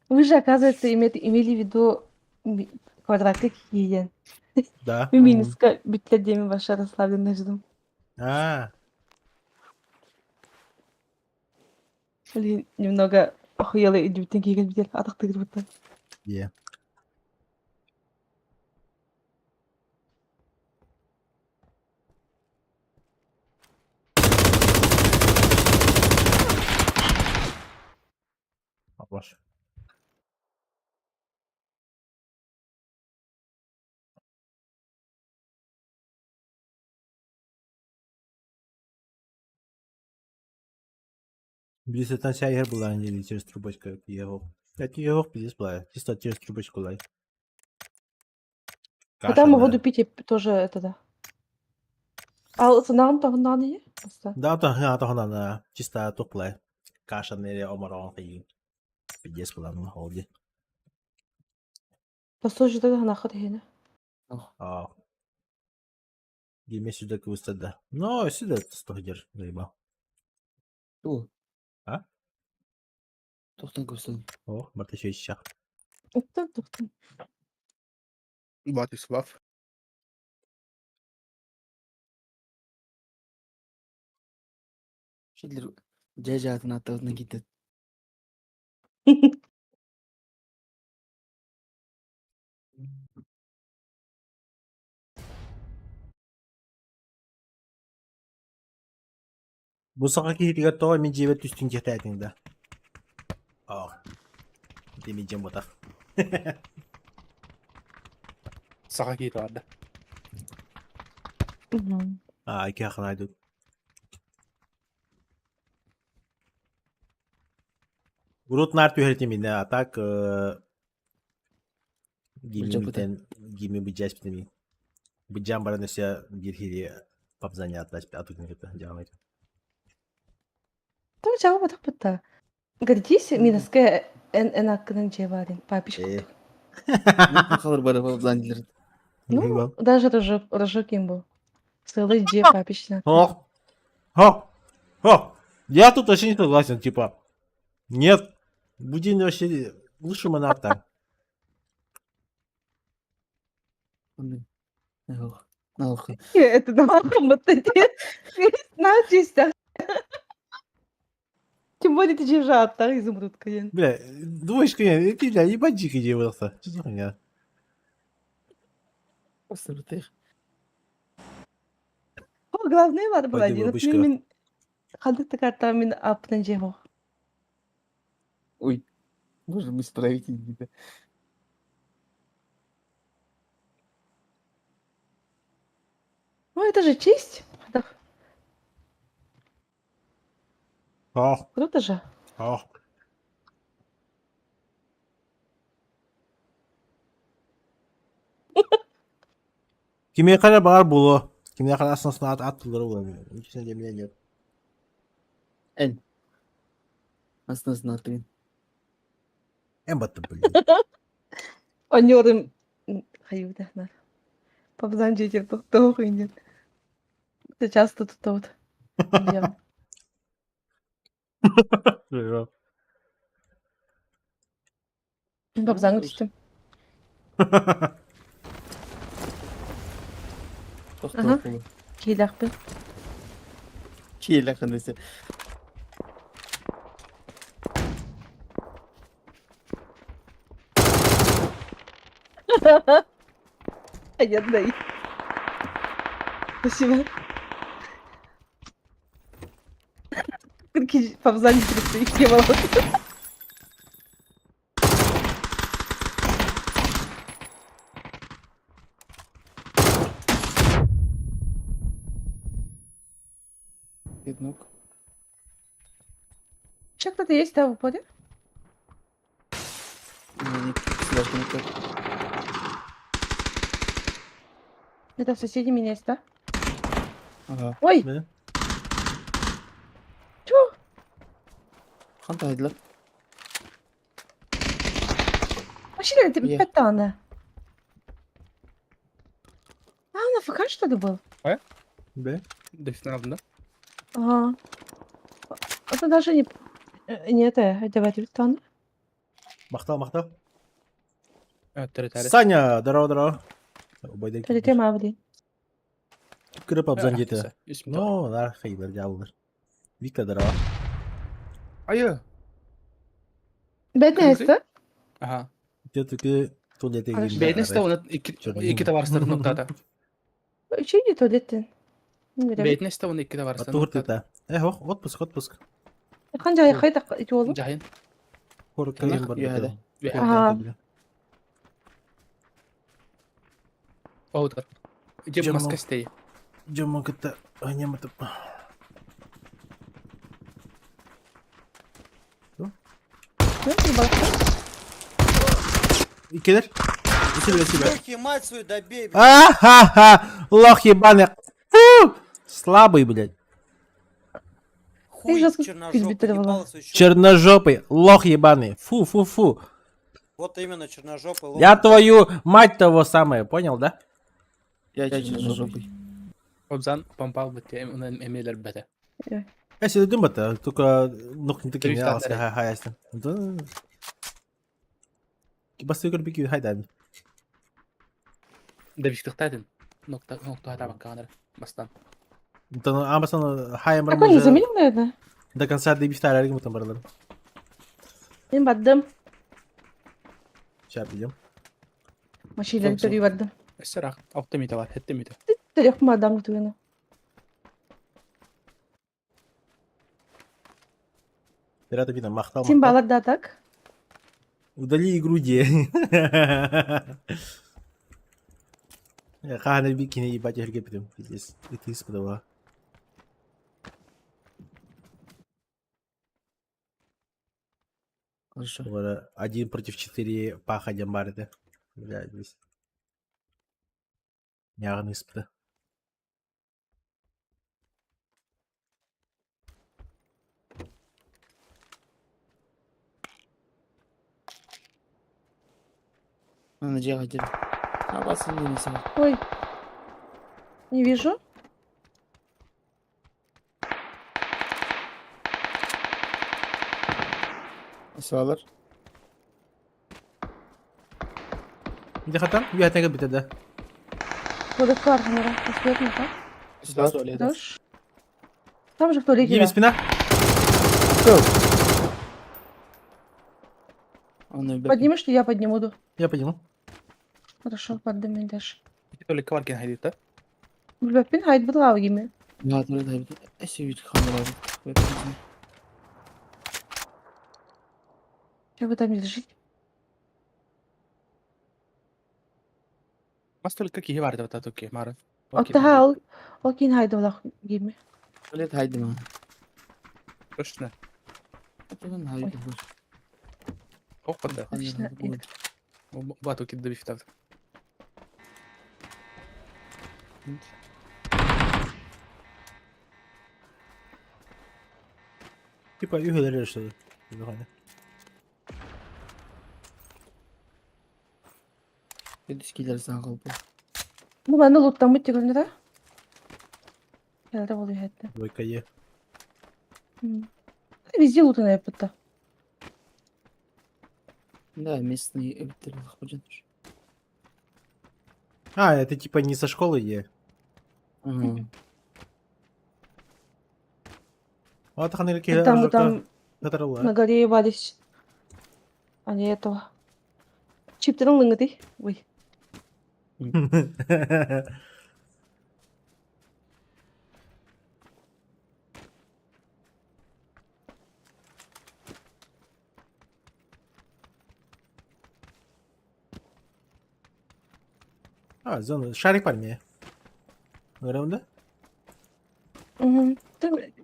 Вы же, оказывается, имели в виду квадратик киен. Да. Минуска бүтләдеме ваша расслабленная ждум. А, Блин, немного охуела и бүтән кигән бит атак будто. Е. Ваш. Билисеттан сәйһер булан или через трубочку его. Это его пиздец была. Чисто через трубочку лай. А там воду пить тоже это да. А сынағын тоғыннан не? Просто. Да, то на чисто туплай. Каша нере омарон кайын. Пиздец была ну холди. Просто жида да нахад хене. А. Гиме сюда квыстада. Но сюда стогдер заебал. Ту. А? Тохтан көстөн. О, барта еще Уктан тоқтан. Владислав. Шидлер жай-жаатын аттабытына китет. Бу саха киһитигэр тоҕо мин дьиэбэр түстүн диэхтээтиҥ да? Оо, ити мин дьиэм буотах. Саха киһитэ барда. Аа, икки хаханайдут. Урут наар түһэртим иннэ, а так гиммитэн гимми быдьааспытым быдьаан баран өссө биир хири папзаня атыгын кытта дьаамайт. Там жауап атақ бұтта. Гордись, минуске эн эн аккынан жебарин, папиш Э. Халыр бары папзан дилер. Ну, даже рожок, рожок им был. Целый же папиш на. Ох, ох, ох. Я тут вообще не согласен, типа. Нет, Будин вообще лучше монарта. Это нахуй вот эти. Начисто. Тем более ты же так изумруд, конечно. Бля, двоечка, не, ты, бля, ебать дикий где выросла. Что за хуйня? О, главное бар была Пойду один. бабочка. Мен ханды такарта мен аптан жего. Ой, боже, мы справитесь, да. Ну, это же честь. Да, Ох, Круто же. ох. Кимиэхэ эрэ баҕар буолуо, кимиэхэ эрэ астына ат тыллара буолуо, лично для меня нет. Эн. Астына аттыгын. Эн баттым блин. Онёрым хаюда нар. Папзан жетер тоқтоо хуйнет. Это часто тут вот. Бьем. Папзан түстүм. Ага. Кийләхпин. Кийләхпин десе. Понятно. Спасибо. Павзани не было. Еднок. Че кто-то есть там в упоре? Это в соседнем меня есть, да? Ага. Ой! Да. Чё? Ханта айдылар. Вообще, это Е. пятана. А, он АФК, что ли, был? А? Да. Дефинал, да? Ага. Это даже не... Не это, давайте пятана. Махтал, махтал. Территория. Саня, здорово, здорово. Убайда Территория блин. Кырып абзан Э, жеті. Ну, нар хайдар жалдыр. Вика, здорово. Айы. Бедная есть, да? Ага. Те туалете Хорошо. Бәйтнес та оны ике товарыстар ноктата. Че не туалеттен? Бәйтнес та оны ике товарыстар Тугуртыта. Э, ох, отпуск, отпуск. Хан жай хайда жолу. Жайын. Хор кайын бар. Юхада. Ага. Оутар. Жем маска стей. Жемон кытта аняматып. Икелер. Спасибо, спасибо. Лёхи, мать свою добей, блядь. А-ха-ха! Лох ебаный. Фу! Слабый, блядь. Хуй жестко черножопый, пизбитировала. ебало свою щёку. Черножопый, лох ебаный. Фу, фу, фу. Вот именно черножопый лох. Я твою мать того самое, понял, да? Я черножопый. Обзан помпал бит эмелер бете. Я себе думаю, это только ног не такие, Три не штата. хай, ясно. Да. Басты көрбеки хайдан. Дебиштыктадын. Нокта нокта хата бакканыр. Бастан. Да, амасан хай Так он не заменил, наверное? До конца дебифтар аргим там барлар. Мен бардым. Сейчас идем. Машина төрүй бардым. Сырак. Алты метр бар, хетте метр. Төрек мадам түгені. Пираты видно, махтал. Сен махтал. балар да так? Удали игру де. Хана бикини ебать я прям пиздец. И ты исподала. Хорошо. Один против четыре паха дембарды. Блядь, здесь. Нягны испода. Аны жеға жер. Абасын немесе. Ой. Не вижу. Салар. Где хатан? Я так бит да. Кодекка арханара. Последний, да? Хорош. Там же в туалете. Еми да. спина. Поднимешь ли я подниму? ду? Я подниму. Хорошо, поднимай дальше. Только варкин хайдит, да? Билбеппин хайт быдлау гиме. Да, да, да. Эси бит хамырады. Че вы там лежите? Мас только кихи бар деп атат оке, мары. Оттаха ол ол кин хайд булах гиме. Туалет хайды ма. Точно. Атаган хайды. Ох, да. Точно. Бату кит дебифтав. Типа юхелер что ли? Нормально. Эдискилер сан қалпы. Бу маны луттамыт дегенде да? Келді ол үйәтті. Двойка Е. Везде лутана япытта. Да, местный эбиттер бу А, это типа не со школы Е. Ага. Вот ханырки Там там на горе ебались. А не этого. Чиптерің лыңыды. Ой. А, зона. Шарик бар мне. Гырамда? Угу. Ты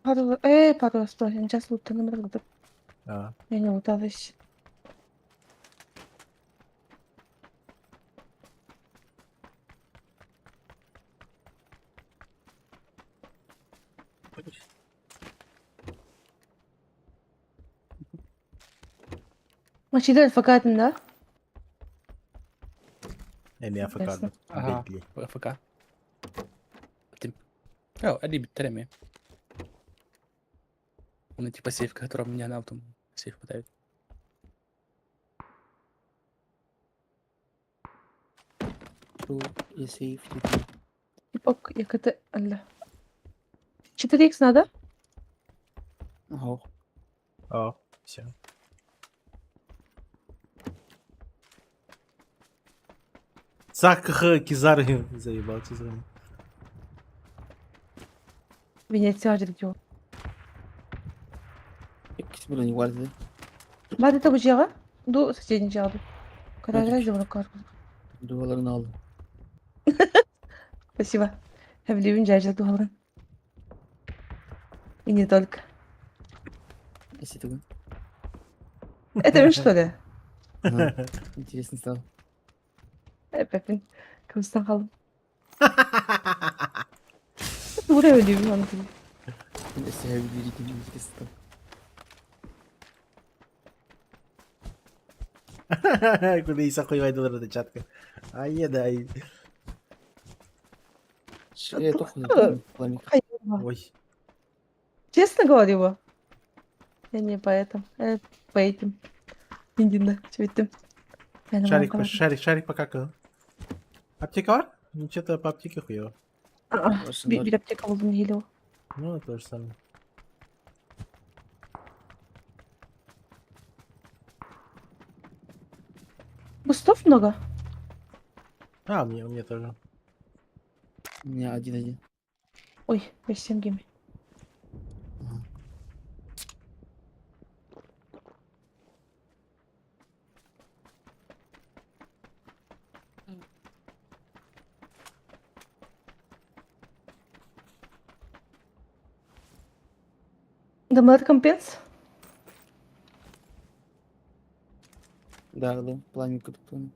пару, пару, стой, я сейчас лутаным разгадал. А. Я не луталась. Машина факатын, да? Эми АФК. Ага, АФК. О, Али биттереми. Он типа сейф, который у меня на автом сейф подает. И сейф, типа. Типа, як это... Алла. 4х надо? Ага. О, все. Сак Кизар заебал, честно. Венеция жиргио. Иккис блин, гвардия. Бады табу жига? Ду соседний жига. Каражай жибру кар. Дуаларын алdım. Спасибо. Хәблибин жайжа дуаларын. И не только. Если такой. Это вы что ли? Ага. Интересно стало. Эпепин. Кымыстан қалдым. Buraya öldüğüm anladım. Если я видел, интересно стало. Куда хуй чатка. Ай, да. Э, тохуй, пламя. Ой. Честно говорю, я не по этому, по этим. Индина, чувиттим. Шарик, шарик, шарик покакал. Аптека бар? Ну, что-то по аптеке хуево. Bir аптека булдым хило. Ну, то же самое. Кустов много? А, мне тоже. У меня один-один. Ой, 8 геми. Дамлат компенс? Да, да, пламя как пламя.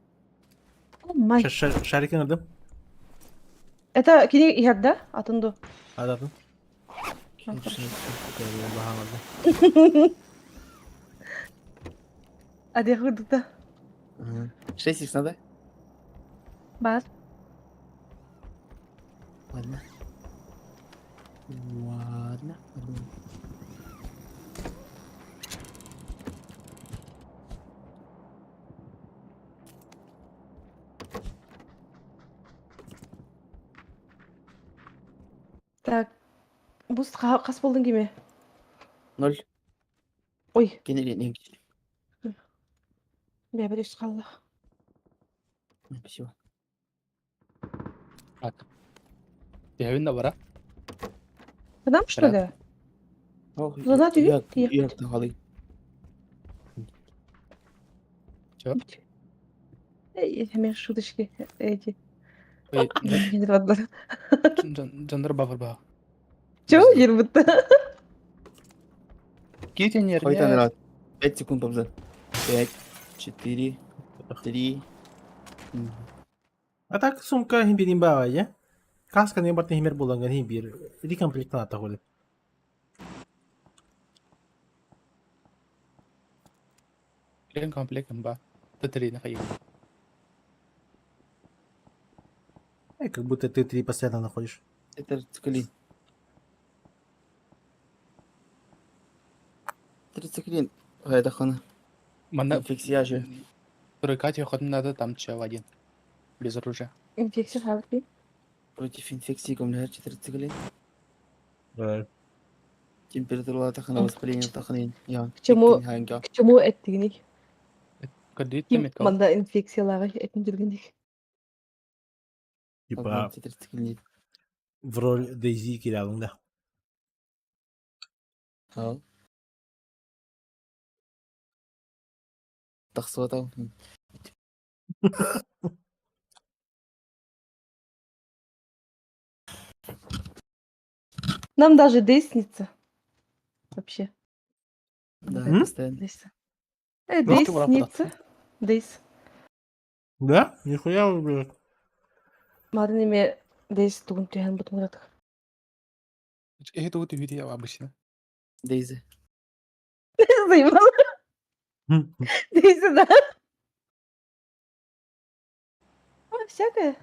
О май. Шарик надо? Это кини иһэрдэ атын ду. А, да, да. А, хорошо. Аде хурдукта. 6 икс надо? Бар. Ладно. Ладно. Ладно. Так. Буст қас болдың кеме? Ноль. Ой. Генерирование. Бә бір еш қалды. Спасибо. Так. Дәвин да бара. К нам, что ли? Зона түйі? Ияк тағалы. Чё? Эй, мен шуточки эти. Ой, Генераторлар. Жандар бабыр ба. Чё, ербітті? Китенер. Хватит, рад. 5 секунд обзор. 5, 4, 3. А так сумка химбирин баа, я? Каска не бартын химер буланган химбир. Рекомплект на тахули. Лен комплект ба. Т3 на хайы. Как будто ты три постоянно находишь. Это циклин. Трициклин. Это хана. Мана Инфекция же. Тройкать хоть надо там чел один. Без оружия. Инфекция хабби. Против инфекции комляр четырециклин. Да. Температура тахана воспаление тахана. Я. К чему, к чему эттигник? Кредит Ким манда инфекциялары этин жүргендик. Типа в роль Дейзи киирээҕиҥ да? Ол. Тахсыбатам. Нам даже Дэй снится. Вообще. Да, М? постоянно. Дейс. Дейс снится. Дейс. Да? Нихуя вы, блядь. Марын эме Дейс тугун түһэн бутумуратык. Это вот видео обычно. Дейзи. Заебал. Дейзи, да. Ой, Всякое.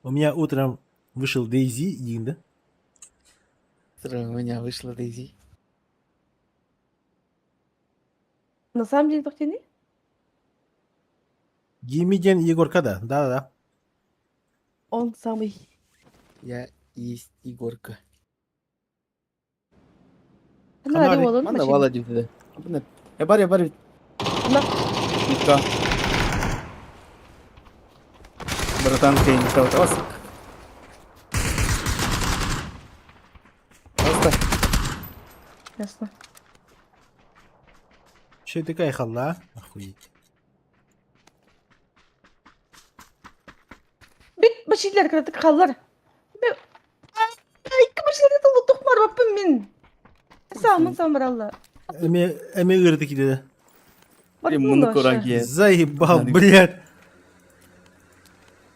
У меня утром вышел Дейзи Дин, да? У меня вышла Дейзи. На самом деле, тохтени? Гимиден Егорка, да. Да-да-да. Он самый. Я есть Егорка. Ханари олон Манна машина. вала диде. Бу Э бар бар. На. Никто. Братан, ты не стал вас. Просто. Ясно. Че такая халла? Охуеть. Бит машиналар кыратык халлар. Икки машинаны толуттук барбаппын мин. Самын самыралла. Эме эме ырды киде. Муну кораге. Заебал, блядь.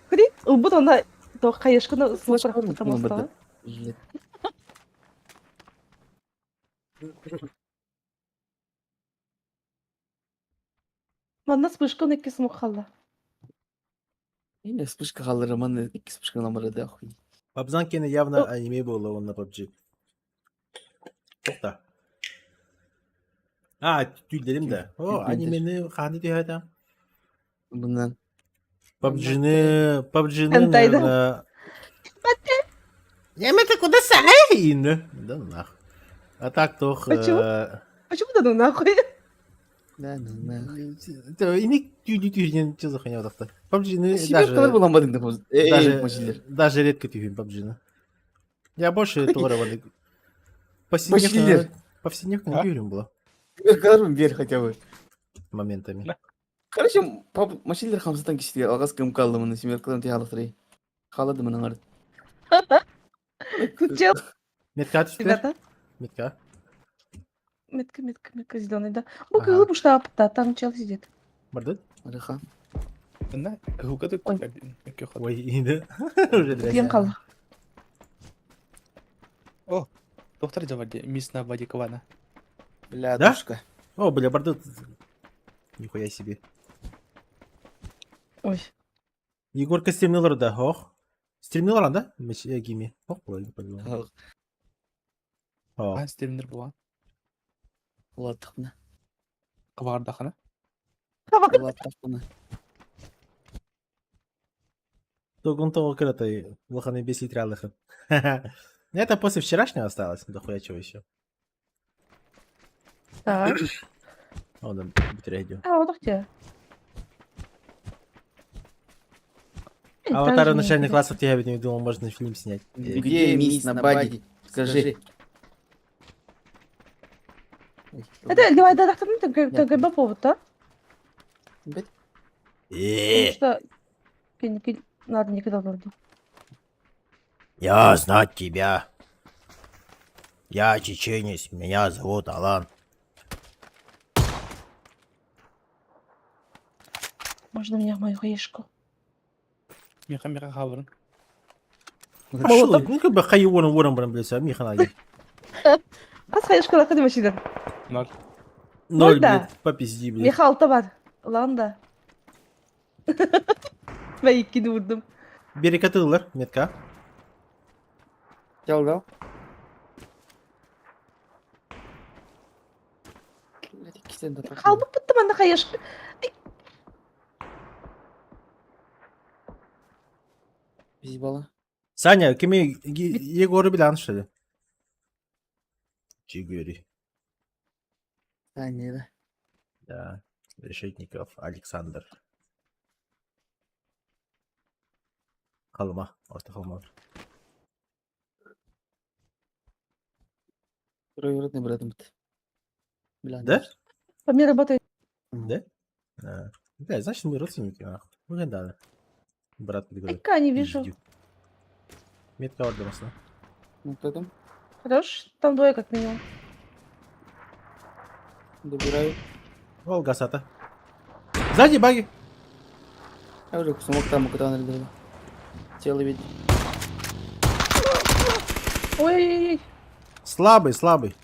Куди? Убут онда то кайышкыны слышыр тамаста. Манна вспышка икки смок халла. Yine вспышка халлары манна икки вспышка номера да охуеть. Пабзанкина явно аниме было он на PUBG. Тоқта. А, түйдерім да. О, анимені қаны түйеді. Bundan. PUBG'ni, PUBG'ni, Хентайда. наверное... Я это куда сай? Да нах. А так тох... Почему? Почему да ну нахуй? Да ну нахуй. Иник түйді түйден че за хуйня вот PUBG'ni Сибир даже... kadar bulanmadın da. Даже, Даже. даже редко тюхим PUBG-ны. Я больше этого воды. Башилер. Повседневно не тюрем было Бер kadar mı? Бер хотя бы. моментами. Короче, пап, машинлер хамсатан кишти. Алгас кым калды мына семер кылым ти халыктыры. Халады мына аңар. Тут чел, Метка түстер? ребята. Метка. Метка, метка, метка зеленый, да. Бу Ага. кызыл буштап, да, там чел сидит. Бардыт? Араха. Мына хука Ой. Ой, инде. Уже Тиен здрасте. калды. О, доктор Джавади, мисс на Вадикована. Бля, Да? душка. О, бля, бардыт. Нихуя себе. Ой. Егорка стремнилар да, ох. Стремнилар, да? Меч гими. Ох, бля, не понял. Ох. А, стремнер була. Улаттықны. Квардахана. Улаттықны. Тогон того крата лоханы без литралыха. Это после вчерашнего осталось, дохуя чего еще. Так. Он там бутыря А, вот где. Аватары начальных классов я ведь не думал, можно фильм снять. Где мисс на баде? Скажи. Это давай, да, да, да, да, повод, да? Потому что надо никогда вроде. Я знать тебя. Я чеченец, меня зовут Алан. Можно мне мою хаешку? Миха миха хабрын. Молотов. Ну как бы хай ворон ворон брам блядь, Миха надо. Аз хаешку лаха машина. Ноль. Ноль, да. блядь, попизди, блядь. Миха алта бар. Ланда. Ben ikkini vurdum. Берекатылар, метка. Gel gel. Kalbım bitti bende хаешка. Ебала. Саня, кими Егору Белян, что ли? Чигури. Саня, да. Да. Решетников Александр. Халыма. Орто Халыма. Троюродный братым. Да? По мне работает. Да? А, бля, значит, мы родственники, нахуй. Ну, да. Брат говорит. Айка, не вижу. Метка ордеросна. Ну кто там? Хорош, там двое как минимум. Добираю. Ол гасата. Сзади баги. Я уже смог там, куда он ребята. Тело ведь. Ой-ой-ой. Слабый, слабый.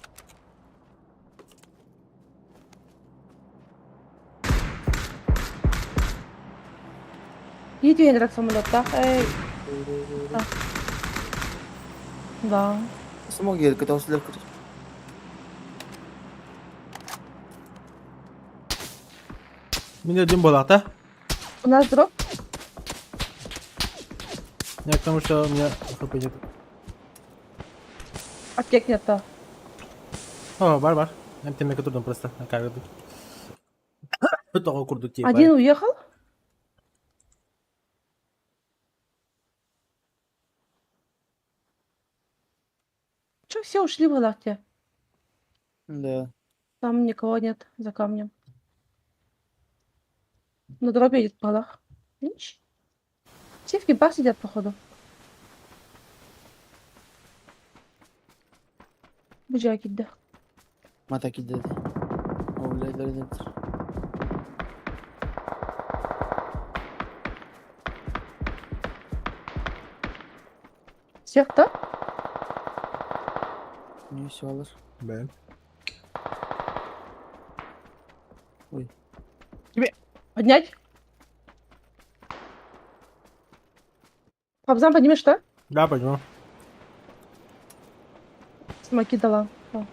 Едет этот самолет, да? Эй. А. Да. Смог я, когда он легко. Меня один был, да? У нас дроп? Нет, потому что у меня хп нет. Аптек нет, да. О, бар, бар. Мен темекі турдум просто. Как Тоҕо курдук типа. Один уехал? Че, все ушли в Галакте? Да. Там никого нет за камнем. На дропе едет по Галах. Видишь? Все в кемпах сидят, походу. Буджаки, да. Матаки dedi. O блядь, nedir? Всех, да? Не все alır. Ben. Ой. Поднять? Папзам поднимешь, да? Да, подниму. Смоки дала. О.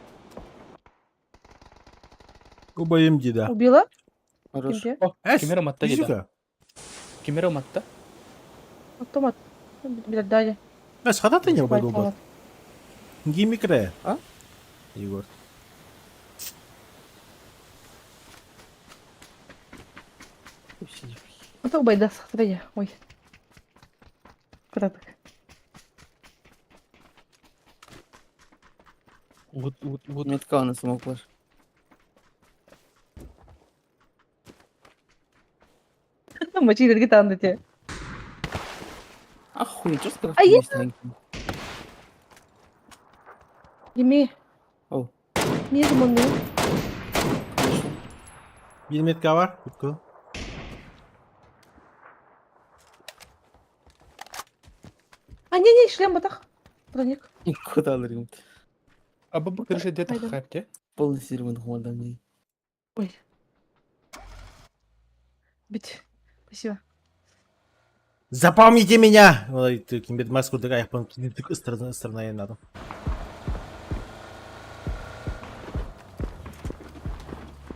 Куба МД, да. Убила? Хорош. Кемпе? О, Эс, кемер матта деді. физика. Кемер матта. Автомат. Блядь, дали. Эс, хата ты не Спать убил палат. Гимикре. А? Егор. Это убайда, смотри. Ой. Куда так? Вот, вот, вот. Метка она смог var. Мочили там те. Охуеть, что сказал? А я- Еми. О. Niye zamanlıyor? Bir metka var. Utku. А, не, не, шлем батах. Броник. Куда alırım? Аба bu крыша где-то Пойдем. хапте. Полностью adam değil. Ой. Бить. Спасибо. Запомните меня! Ой, ты кимбет маску дыгай, страна страна надо.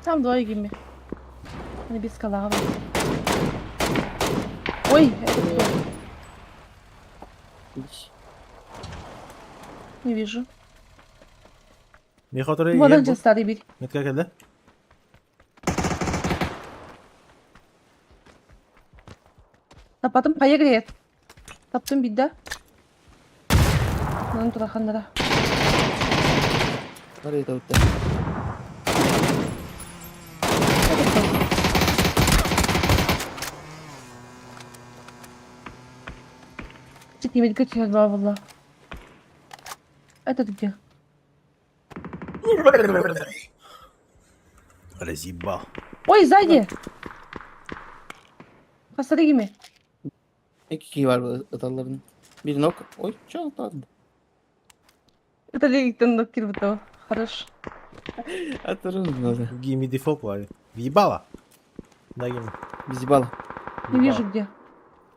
Там двое гимми. На без скала. Ой, это кто? Не вижу. Мехоторы Вон он старый бить. Метка келdi. А потом поиграет. Таптым бит, да? Нан тураханнара. Nereye tavukta? Чуть не медик два валла. Это где? Разъебал. Ой, сзади! Посмотри, İki kişi var bu adamların. Bir nok. Oy çok tatlı. Это ли нок кирбито. Хорош. Atarım bunu. Гими дефолт лови. Въебало. Да, Гими. Bizi bal. Не вижу где.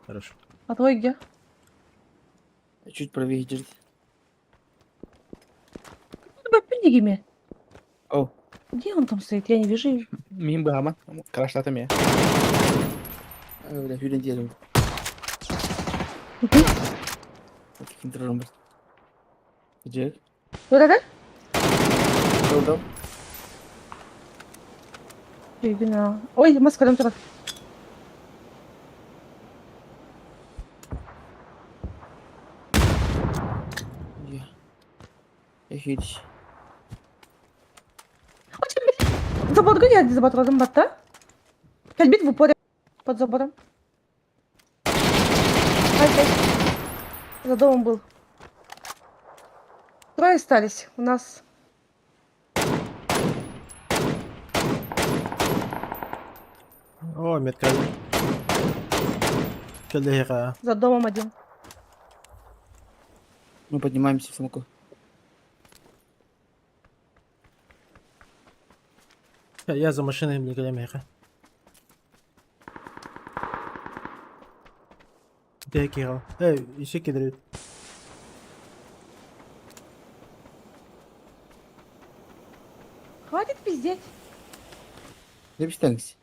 Хорошо. А твой где? Чуть правее держит. Гими. О. Где он там стоит? Я не вижу его. Мин бахама. Крашлатым я. Öyle hürün diyelim. Контролем. Где? Вот это? Долго. Ой, маска там. Хич. Заборга я забатрадым батта. Кэлбит в упоре под забором. Опять. За домом был. Трое остались у нас. О, метка. Кэллэһиэхэ. За домом один. Мы поднимаемся в самоку. Я за машиной не кэлэмиэхэ. Дэкиҕэ. Эй, еще кедерит. Хватит пиздеть. Не бистеңс.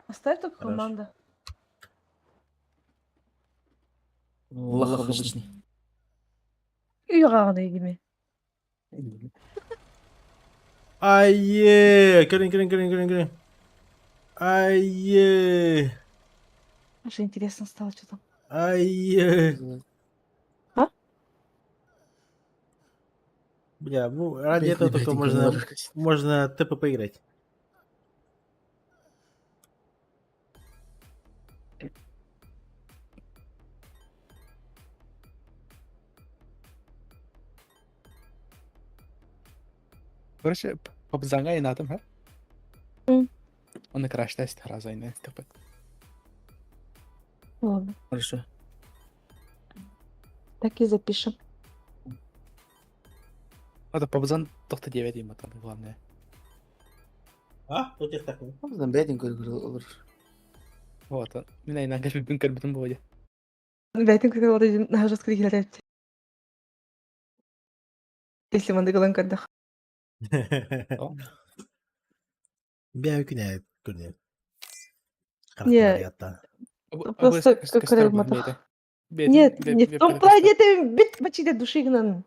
Оставь только Хорошо. команда. Лох обычный. Үйҕаҕын игими. Айе! Кэлин, кэлин, кэлин, кэлин, кэлин. Айе! Аж интересно стало, что там. Айе! А? Бля, ну ради Бедный, этого только бедненький можно, Лешка. можно ТП поиграть. Короче, попзаңа инатым, ха? М. Он краш тест разайны, типа. Ладно, Хорошо. так и запишем. Это попзан тоқта 9 им там главное. А? Тут их так. Попзан бедненький olur. Вот он. Мен айнан кәлбін кәрбітін болды. Бәйтин күргә на жестко киләләр. Если манды галан кадах. Бя күнә күнә. Не, просто как регматах. Нет, не в том плане, это бит почти души гнан.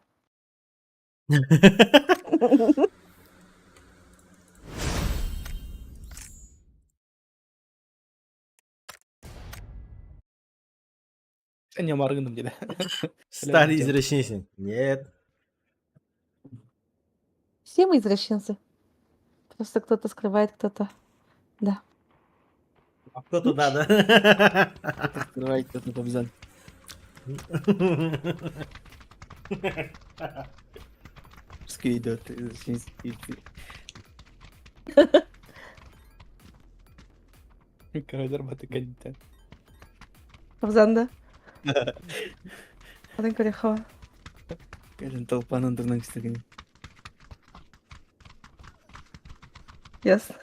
Сен не маргыным деді. Старый извращенец. Нет. Все мы извращенцы. Просто кто-то скрывает, кто-то. Да. А кто-то да, да. Открывает кто-то попзан. Пускай идет. Короче, баты кәдіттен. Абзан, да? Адан көрехова. Кэлен толпанын дурнан кистеген. Ясно.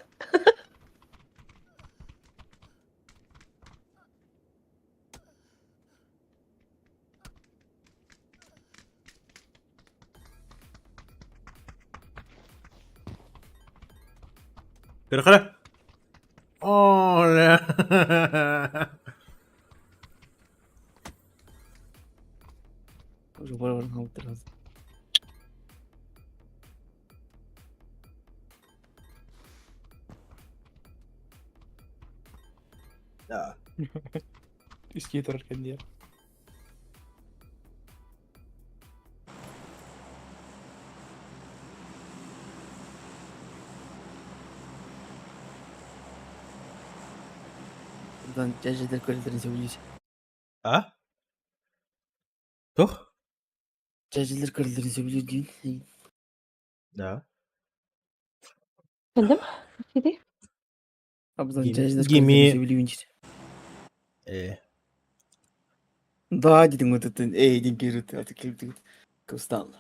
Көрхөрө. Оля. Уже бар бар алып Да. Үске тұрар кәдінде. Buradan cacıdır kölelerin sevgilisi. А? Тух? Cacıdır kölelerin sevgilisi değil. Да. Кэлдим? Кири? Абзан Гими- cacıdır гими- kölelerin sevgilisi. Э. Да, дедин вот это, эй, дин керүт, аты келди. Кыстал.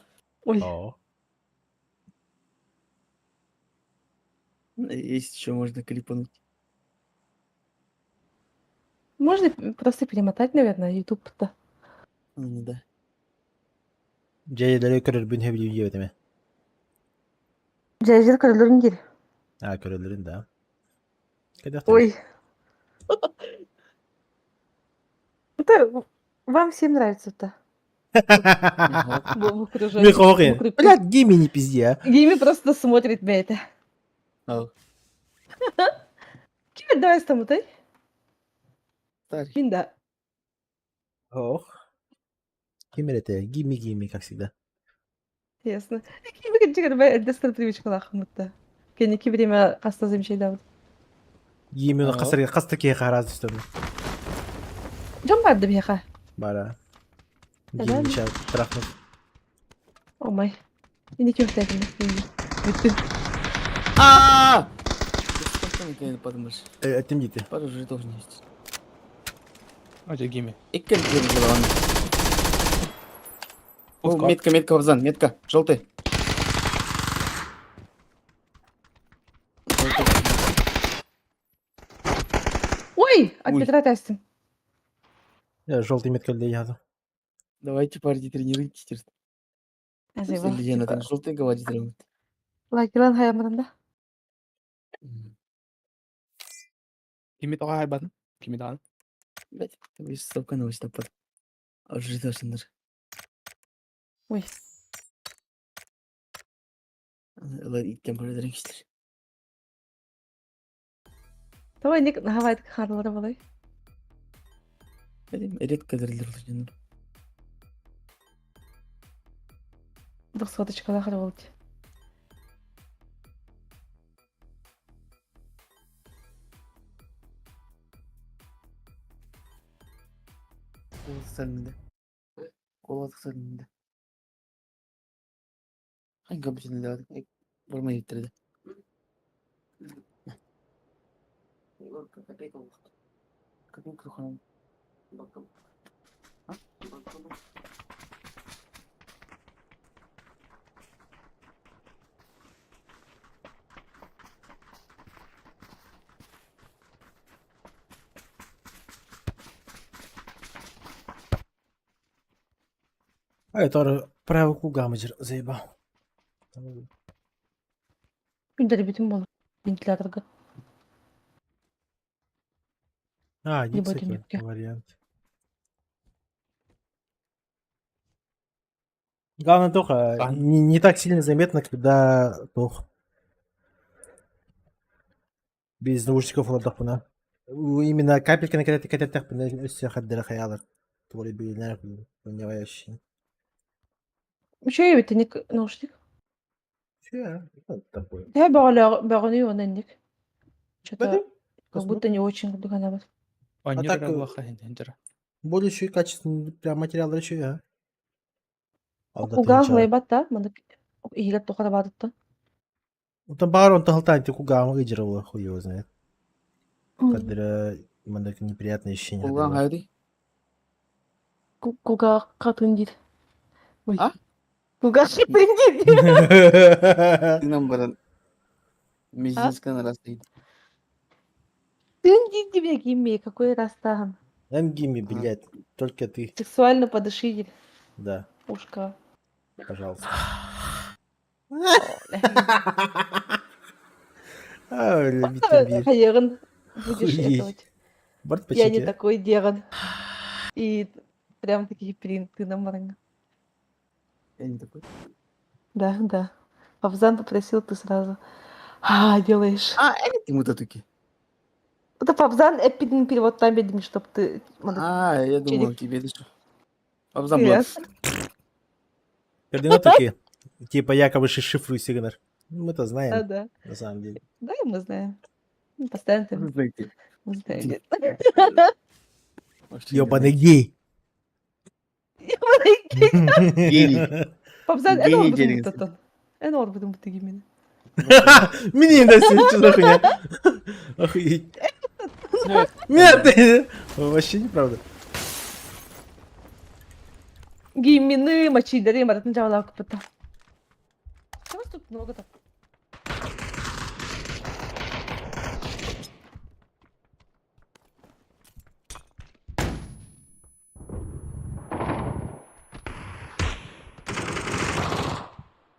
Ой. О. Есть еще можно клипануть. Можно просто перемотать, наверное, YouTube-то. Ну да. Жайдары көрөр бүн хөбүлүн жебетеме. Жайжер көрөлөрүн кир. А, көрөлөрүн да. Кайда Ой. Это вам всем нравится-то. В окружении. Михохин. Вокруг. Блядь, гими не пизди, а. Гими просто смотрит на это. Ау. Ким давай стамутай? Старый. Мин да. Ох. Ким эрэ Гимми-гимми, как всегда. Ясно. Кими кырдьык эрдэ привычкалаахмытта. Кэнники время хаста замечайдаабыт. Гимми оны хас хаста киһи хараас түстөм. Дьон барды биһиэхэ. Бара. Гимми сейчас трахнут. О май. Инники өттәкин. Бүттүм. А! Подумаешь. Этим дети. Пару же должен есть. Ача Гимми. Икки держала. О, метка, метка, Бабзан, метка. Желтый. Ой, от Петра тестим. Желтый метка для яда. Давайте, парни, тренируйтесь. Лена, желтый говорит. Лайкилан хаямырында. Кими тоҕо хайбатын? Кими даҕаны? Блять, выставка на выставка. Ожидашындар. Ой. Ылар иттен барадар киштер. Давай ник хавайт харлары болай. Редко дерлер. Двухсоточка хар болт. Кол сәлмінде. Кол сәлмінде. Hangi kapıcını Бармай иттерде. А это правый кугамыжыр заебал. Күндері бүтін болу. Вентиляторга. А, Не не, кстати, будет вариант. Главное только не так сильно заметно, когда тох. Без наушников ладахпына. Именно капелька на когда ты все хаддера хаялар. Твори билинер, понимающий. Үчүгэй эбит ник наушник. Че, такое? Төһө бөҕөнүй уонна инник. Что-то как будто не очень курдук анабыт. А так, более еще и качественный прям материал еще, а? Кулгаах лайбат да, маннык иһигэр тухара баатыттан. Там бар он тахалтан ты кугам выдержал, хуй его знает. Когда мандак неприятное ощущение. Кулгаах хайды? Кулгаах хатын диир. Ой. Кулгаах хатын диир. Тынан баран. Мизинскан растайд. Тын диир тебе гимми, какой растахан. Эм гимми, блядь, только ты. Сексуально подыши диир. Да. Ушка. Пожалуйста. А, любитель. Хайыгын будешь Охуеть. это вот. Барт Я не почеки. такой деган. И прям такие принты на маранга. Я не такой. Да, да. Павзан попросил, ты сразу. А, делаешь. А, ему татуки. Это Павзан эпидин перевод там бедин, чтоб ты... А, я думал, тебе это что? Павзан был. Координаты Типа якобы шифруй сигнал. Мы-то знаем. Да, да. На самом деле. Да, и мы знаем. Мы постоянно там... Мы знаем. Ёбаный гей. Ёбаный гей. Павзан, эн Гений ол будун дерин. бутатан. Эн ол будун бутыги мени. Мне не что за хуйня? Охуеть. Нет, вообще неправда. Гиммины, мачидари, маратын жабалап купыта. Чего тут много так?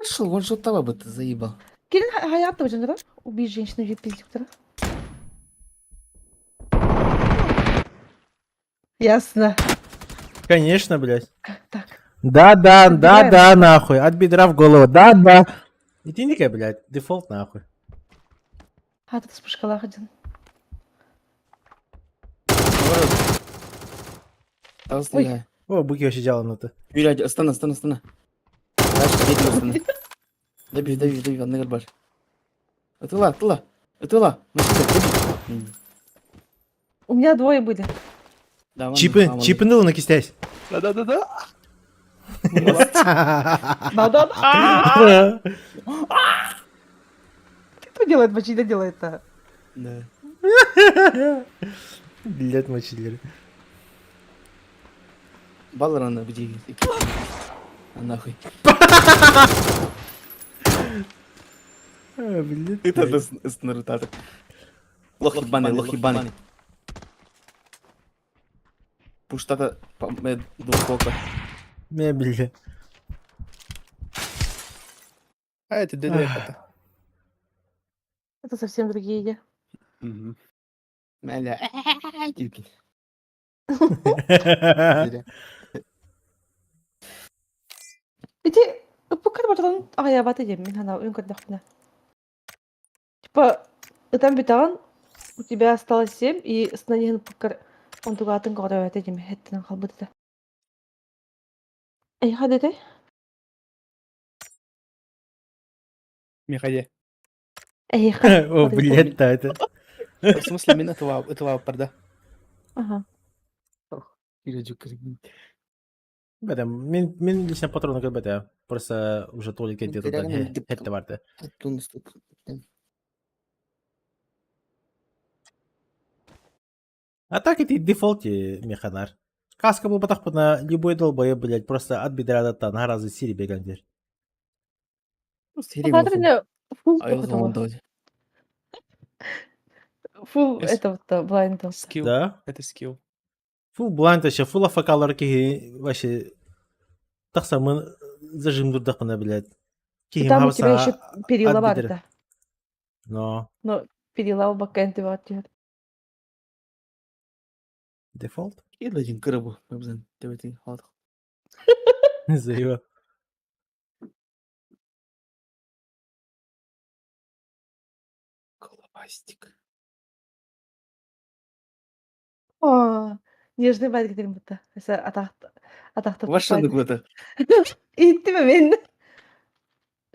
Шел, вон что того бы ты заебал. Келин хаятта бажанара. Убей женщину, же пиздюктара. Ясно. Конечно, блядь. Так. Да, да, да, Отбираем. да, нахуй. От бедра в голову. Да, да. И ты никакая, блядь, дефолт нахуй. А, тут спушкалах один. Ой. О, быки вообще жаланаты. Юрий, ыстана, ыстана, ыстана. Дальше едем, ыстана. Добей, добей, добей, анныгар бар. Ытыла, ытыла. Ытыла. Машина, добей. У меня двое были. Да, вон, Чипы, а, вон. чипы на кистясь. Да-да-да-да. Да-да. Кто делает, мочили делает-то? Да. Блять, мочили. Баллар где? А нахуй. А, блядь. Это снарутата. Лох ебаный, лох ебаный. Пуштата двухстволка. Не, блядь. А это ДД это. Это совсем другие идеи. Бля. Типи. Ити ыппыккар барытын аҕыйаабата диэн мин санаа өн көрдөхпүнэ. Типа ытан бүтэҕин, у тебя осталось семь и ыстынан иһэн ыппыккар онтугаатын көҕүрээбэтэ диэн эттэнэн хаалбыт этэ. Эйиэхэ диэтэй? Михаил. Эйиэхэ. О, блядь, да, это. В смысле, мен этого парда. Ага. Бәдем, мин мин лично патроны көрбөтө. Просто уже толик где-то хетте барды. А так это дефолте механар. Каска был потах на любой долбоеб, блядь, просто от бедра до та на разы сири бегандер. Фул Фул этого блайнда. Скилл. Да? Это скилл. Фул блайнд вообще, фул афакалар кихи вообще. Тахса мы зажим дурдахпына, блядь. И там у тебя еще перила бар да. Но. Но перила бакенты вот. Дефолт? Кидладин кырыбу, мыбзан, тебетин халат. Заеба. Головастик. О, нежный бат будто. Атахта. Ваша нугута. Итти мен.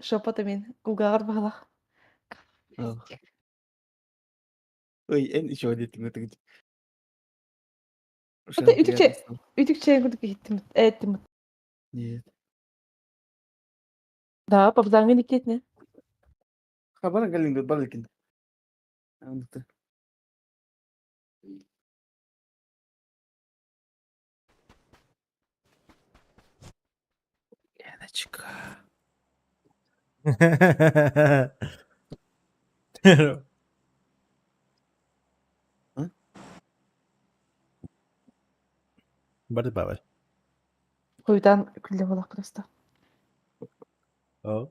Шопота мен. Кулгагар бағалақ. Ой, эн еще один ты. Это үтүкче үтүкче курдук иһиттим эттим. Нет. Да, пабзаңы никетне. Хабар галин балыкин. Андыта. Леночка. Барды бабар. Хуйтан күлле болақ просто. О.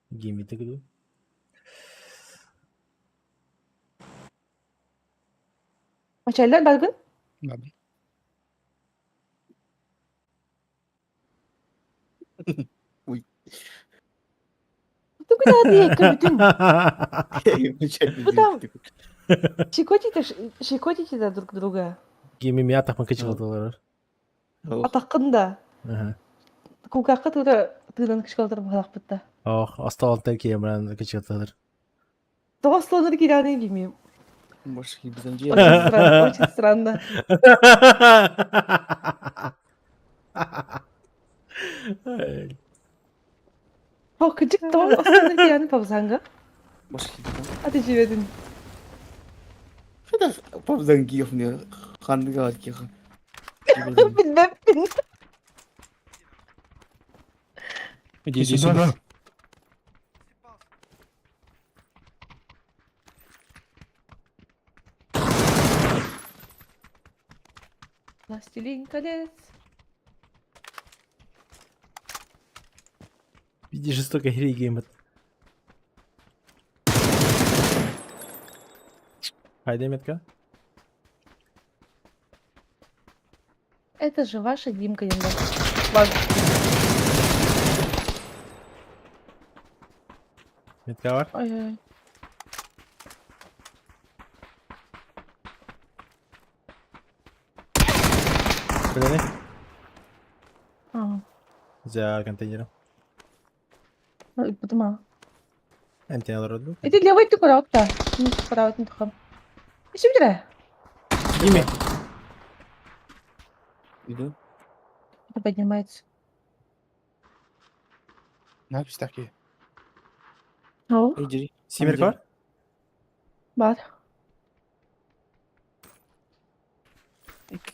Гимми тыгду. Мачайлар баргын? Бабын. Ой. Ты куда ты бүтүн? Вы там щекотите, щекотите да друг друга. Гимми мятах макачылдылар. Атаққын да. Ага. Кулгаққа тура тыынан кышкалтыр бағалақ бітті. Ох, осталын тәки емран кычылдылар. Тоғыз слоныр кираны гимми. Может, Очень странно, очень странно. О, кыжык тоғыз слоныр кираны пабзанга. Может, А ты жебедің. Хада пабзан киев мне хандыга киха. Билмеппин. Иди, иди сюда. Властелин колец. Иди жестоко геймет. Хайда метка. Это же ваша Димка немного. Ладно. Метка бар. Ой-ой. Блин. За контейнером. Ыппытым аа. Эмтэн олорор Ити левый ты кураутта. Кураутын тухам. Ишим дирэ. Дими. Иду. Это поднимается. На пистаки. Ау. Иди. Симерка бар? Бар.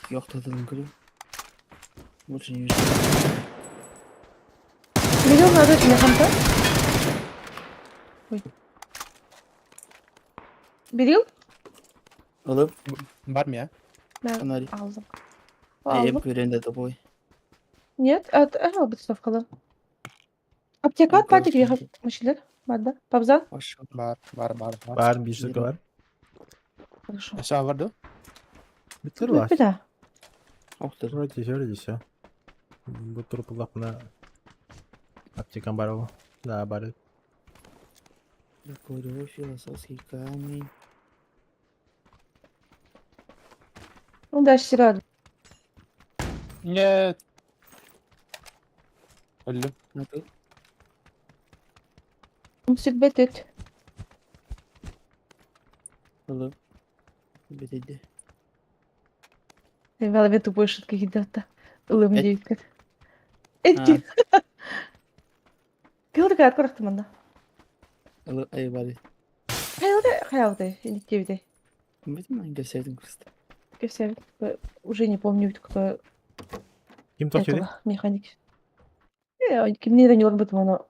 Yok tadını көрүм. Больше не вижу. Видел надо механта? Ой. Берил? Алып. Бар мия. Да, Фонарик. алдым. Эй, Алдым. көрен да тобой. Нет, от бытовкалы. Аптека от патик мешилер. Бар да. Пабза? Бар, бар, бар, бар. Бар, bir штука бар. Хорошо. Эсэ бар да? Битер бар. Бит Вроде все, вроде все. Бу туруп лапына аптекам бар ол. Да, бар. Такой философский камень. Ну дальше сирад. Нет. Өллүм. Сүлбет Алып. Бетеди. Вела тупой шутка кидата. Улым дейт. Этти. Кылды кат корактым анда. Алып, ай бары. Хаялды, хаялды, инектебиде. Бит мен көрсөтүм просто. Кесер, уже не помню, кто Ким тохтуйду? этого механик. Кимни да ньор бут моно.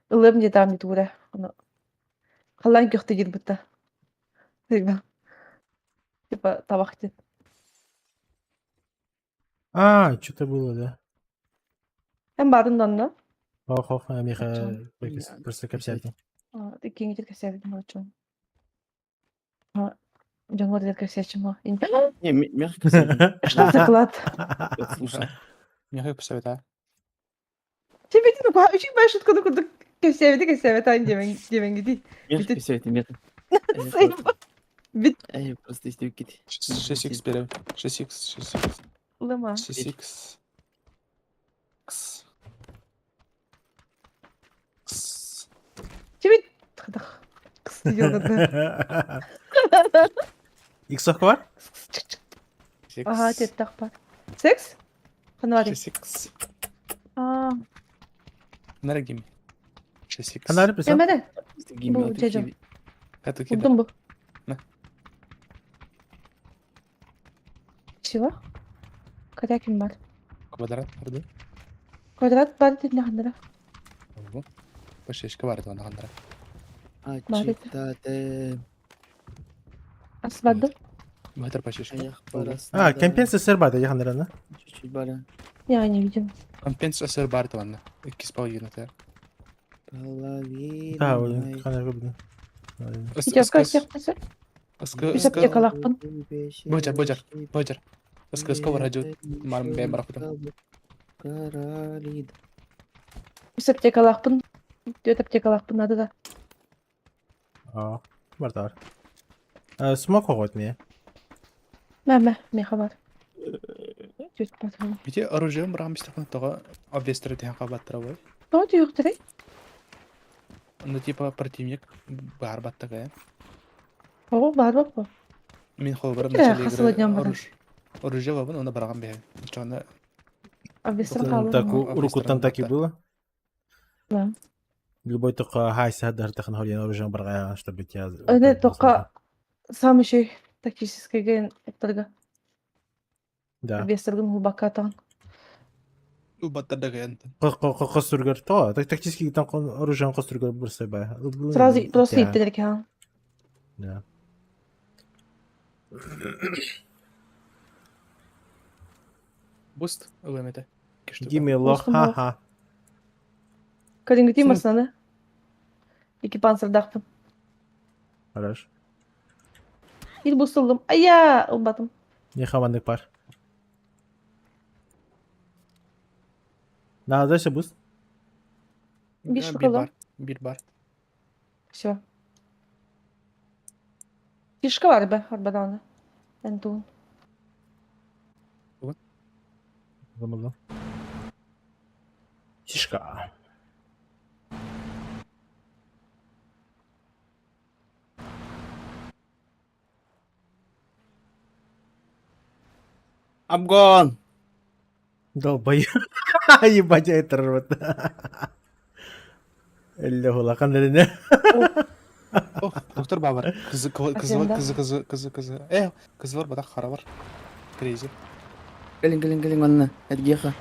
Ылым де там не тура. Оно. Халан көхтө дир бутта. Типа табакты. А, что-то было, да. Эм барын данна. Ох, ох, меха просто кепсәтин. Кеңетер кесәбит молчон. Жонгор дер кесәчим. Не, мягко кесәбит. Что за клад? Слушай. Мягко кесәбит, а? Тебе ну очень большая шутка, ну кесәбит, кесәбит, ан демен, демен гиди. Мягко кесәбит, мягко. Бит. Эй, просто истеп кит. 6x берем. 6x, 6x. Лыма. 6x. X. X. Тебе хадах. Кс делгада. Иксох бар? Ага, теттах бар. Секс? Ханвари. 6x. А, Нара гими. 6x. Ханвари присам? эмеде. Бу жежо. Это кида. Удум бу. На. Чего? Кадакин бар. Квадрат барды. Квадрат бар дедин хандара. Бу. Башешке бар edi анда. Ачитате. Асбады. Метр пашешке. А, компенсация бар да яхандарана. Чуть-чуть бара. Я не видел. Компенсация бар edi анда. Икки половина та. Половина. Да, ой, ханар көбүн. Пятерка всех несет. Ыск Аптекалахпын. Божар, божар, божар. Ыск ыск бар хажу. Марм бэм бар кутум. Каралид. Үс аптекалахпын. Төрт аптекалахпын надо да. А, бар да бар. Смок огот ме. Мә, мә, меха бар. Төрт патрон. Бите оружием брам бистакны тага обвестер дигән кабаттыра бой. Ну, түйіктірей. Ну типа противник бар баттага. О, бар бак бу. Мин хол бар Бите хасыл днем бар. Оружие бабын, оны барган бе. Чона Обвестер қалды. Так, урукуттан так и было. Да. Любой только хайса дартахан холен оружием барга, чтобы тебя... Это только сам еще тактический ген эптарга. Да. Обвестерген глубоко Убаттарда ген. Костургар то, тактический там оружием костургар бурса ба. Сразу просто иттелер ха. Да. Буст ылымете. Гиме лох, ха-ха. Кадимги масаны. Iki панцирдахпын. Хорош. Ил бустулдум. Ая, улбатым. Не хамандык бар. На, дальше буст. Биш Бир шоколад. бар, бир бар. Все. Фишка бар бе, арбаданы. Энтун. Замылды. Тишка. Обгон! Долбоёб. Ебать, это рот. Элле улахан эрине. Ох, доктор бабар. Кызы кызы кызы кызы кызы кызы. Э, кызы бар, батак хара бар. Крейзи. Кэлин, кэлин, кэлин манна. Эргиэхэ.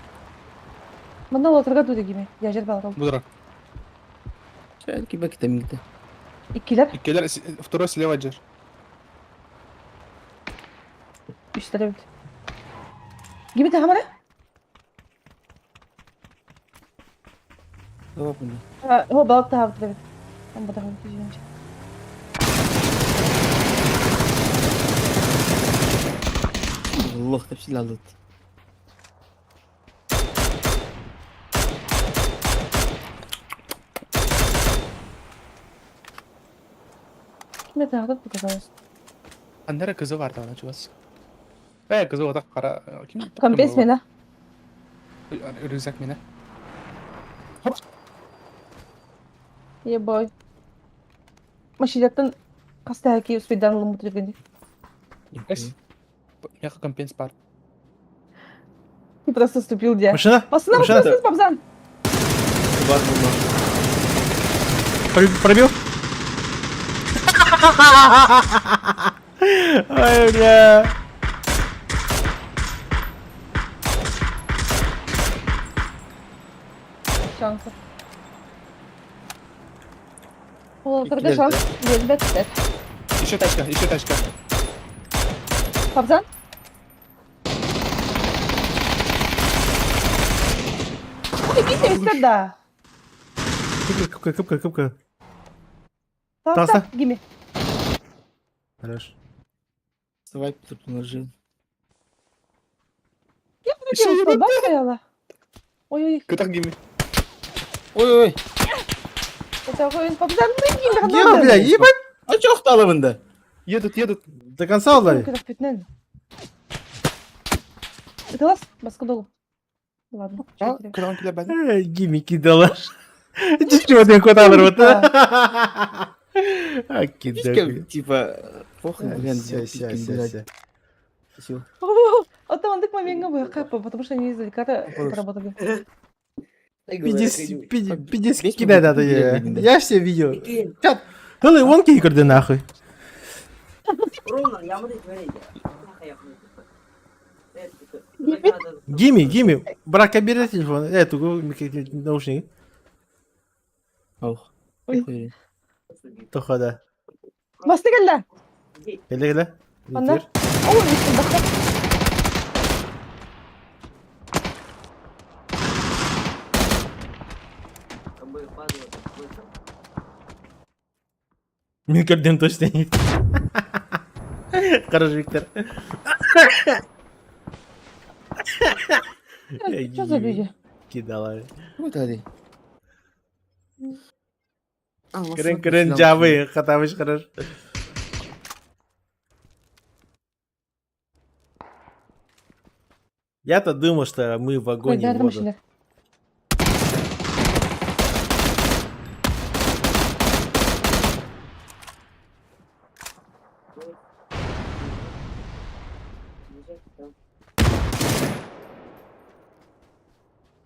Манна олоторга дуу дегими. Яжер балар. Будра. Кибек темигде. Иккилер. Иккилер, второй слева жер. Үстер эбит. Гими тахамара? Хо балык таһабыт эбит. Амбатаҕын түзүнчэ. Лох деп силалыт. Ким это показалось? Андера кызы бар даҕаны чугас. Э, кызы отак кара ким? Компес мена. Рюкзак мена. Ебой. Машинаттан хастаки успейдан ылыммыт үргени. Эс. Меха компенс бар. Ты просто ступил где? Машина? Машина, Машина. машина, бабзан. Бар булма. Пробил? Ай, бля. Шансы. Оларга шанс бербеттер. Еще тачка, еще тачка. Бабзан? Ой, битер да. Кыпка, кыпка, кыпка. Таса. Гими. Хорош. Свайп тут нажил. Я буду стояла. Ой-ой. Кытак гими. Ой-ой. Это ой, бабзан, ну гими. Е, бля, ебать. А чё ахталымында? Едут, едут. До конца ударили? Глаз, баска долу. Ладно. Гими кидала. Чего куда вот. А кидал. Типа, похуй, блин. Все, все, все, все. А там он момент был потому что они издалека работали. Пиздец, кидай, да, я все видел. Чат, Голый вон кикерды нахуй. Гими, Гими, брака бери телефон, эту наушники. Ох. Тоха, да. Басты келді. Келді, келді. Анда. Ой, бақты. Мен точно не. Хорош, Виктор. Что за люди? Кидала. Вот они. Кырын кырын жабы, хатабыш хорош. Я-то думал, что мы в огонь и в воду.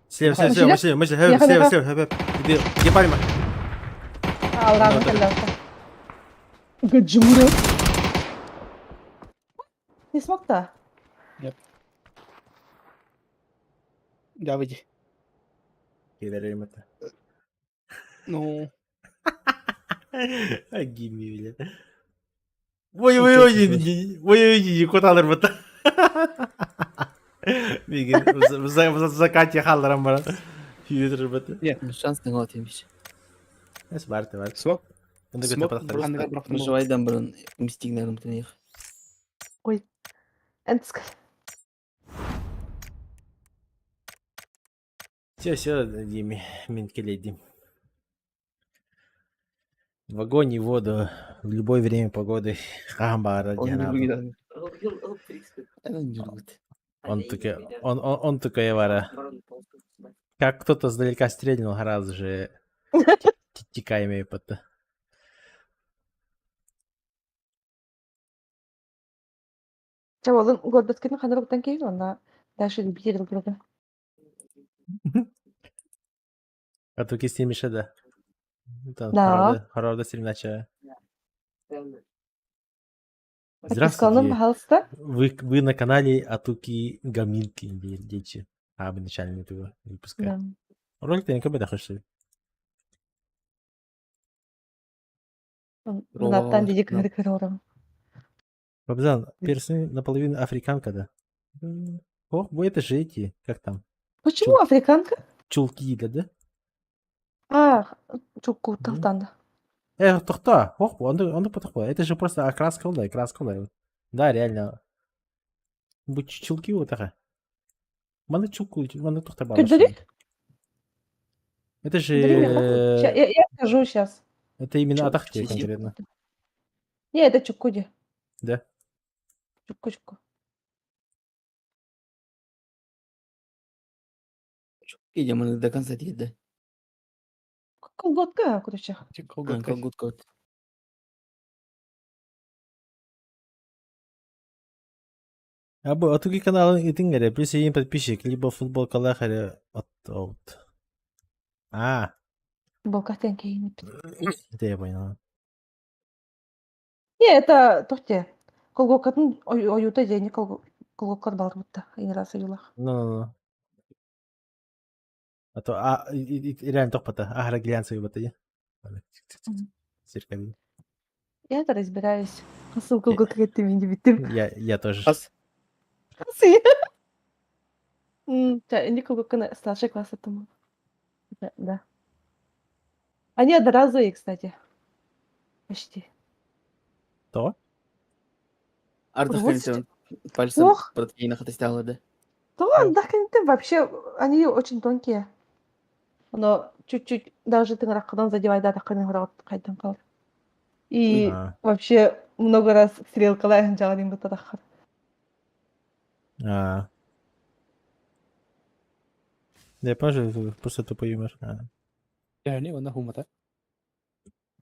Слева, слева, слева, слева, слева, слева, слева, слева, Где, где пальма? А, ладно, тогда. Гаджура. Не смог-то? Нет. Да, выйди. Кидарим это. Ну. А гимми, блядь. Ой, ой, ой, ой, ой, куда вот. Мигин, в закате халларам бар. Хүйетір бат. Нет. Шанс не гот емиш. Эс барты бар. Смок. Мыжывайдан бұрын мистигнерім тінех. Ой. Энтск. Все, все, Диме, мен келедим. В огонь и воду, в любое время погоды. Хамбара, Он таки, он, он, он такой вара. Как кто-то сдалека стрельнул, сразу же тикаемые потом. Чэ, уолун гордоскитин ханарыттан киһин уонна дальше любитель друг друга. А то кисти да. Там Да. Хорорда стримнача. Подпискалным, Здравствуйте. пожалуйста. Вы на канале Атуки Гамилки, дети. А, вы начальный этого выпуска. Да. Ролик ты никогда хочешь. Мынаттан диди кыһыры кырором. Бабзан, персы наполовину африканка, да? Ох, бу это же эти, как там? Почему африканка? Чулки, да, да? А, чукку талтанда. Тохта, ох, он потохла. Это же просто окраска, да, краска, да. Да, реально. Бу чулки вот такая. Маны чулку, маны тохта Көрдөрү? Это же... Я скажу сейчас. Это именно Атахте конкретно. Не, это чуккуди. Да? Чукку чукку. Идем до конца да. Колготка, короче. Колготка. Колготка. Абы атуги каналын итингере плюс один подписчик, либо футбол калахаре от от. А, Футболка кейин. это я понял. Не, это тохте. Колготкатын оюта дени колготкар бар бутта. Инрасы юлах. Ну, ну, ну. А то, а, и реально тохпата, ахра глянцевый бата, Зеркали. Я это разбираюсь. Асыл колготка ты меня биттим. Я тоже. Сы. Не колготканы старший класс этому. Да. Они одноразовые, кстати. Почти. То? Ардах Вот. пальцем Ох. протеина хатастяла, да. То, да, вообще, они очень тонкие. Но чуть-чуть даже ты ракадан задевай, да, так қайдан қалар. И А. вообще много раз стрелкалар жағадин бутадахар. А. Я понял, просто тупой юмор. А. Yani онна хумата.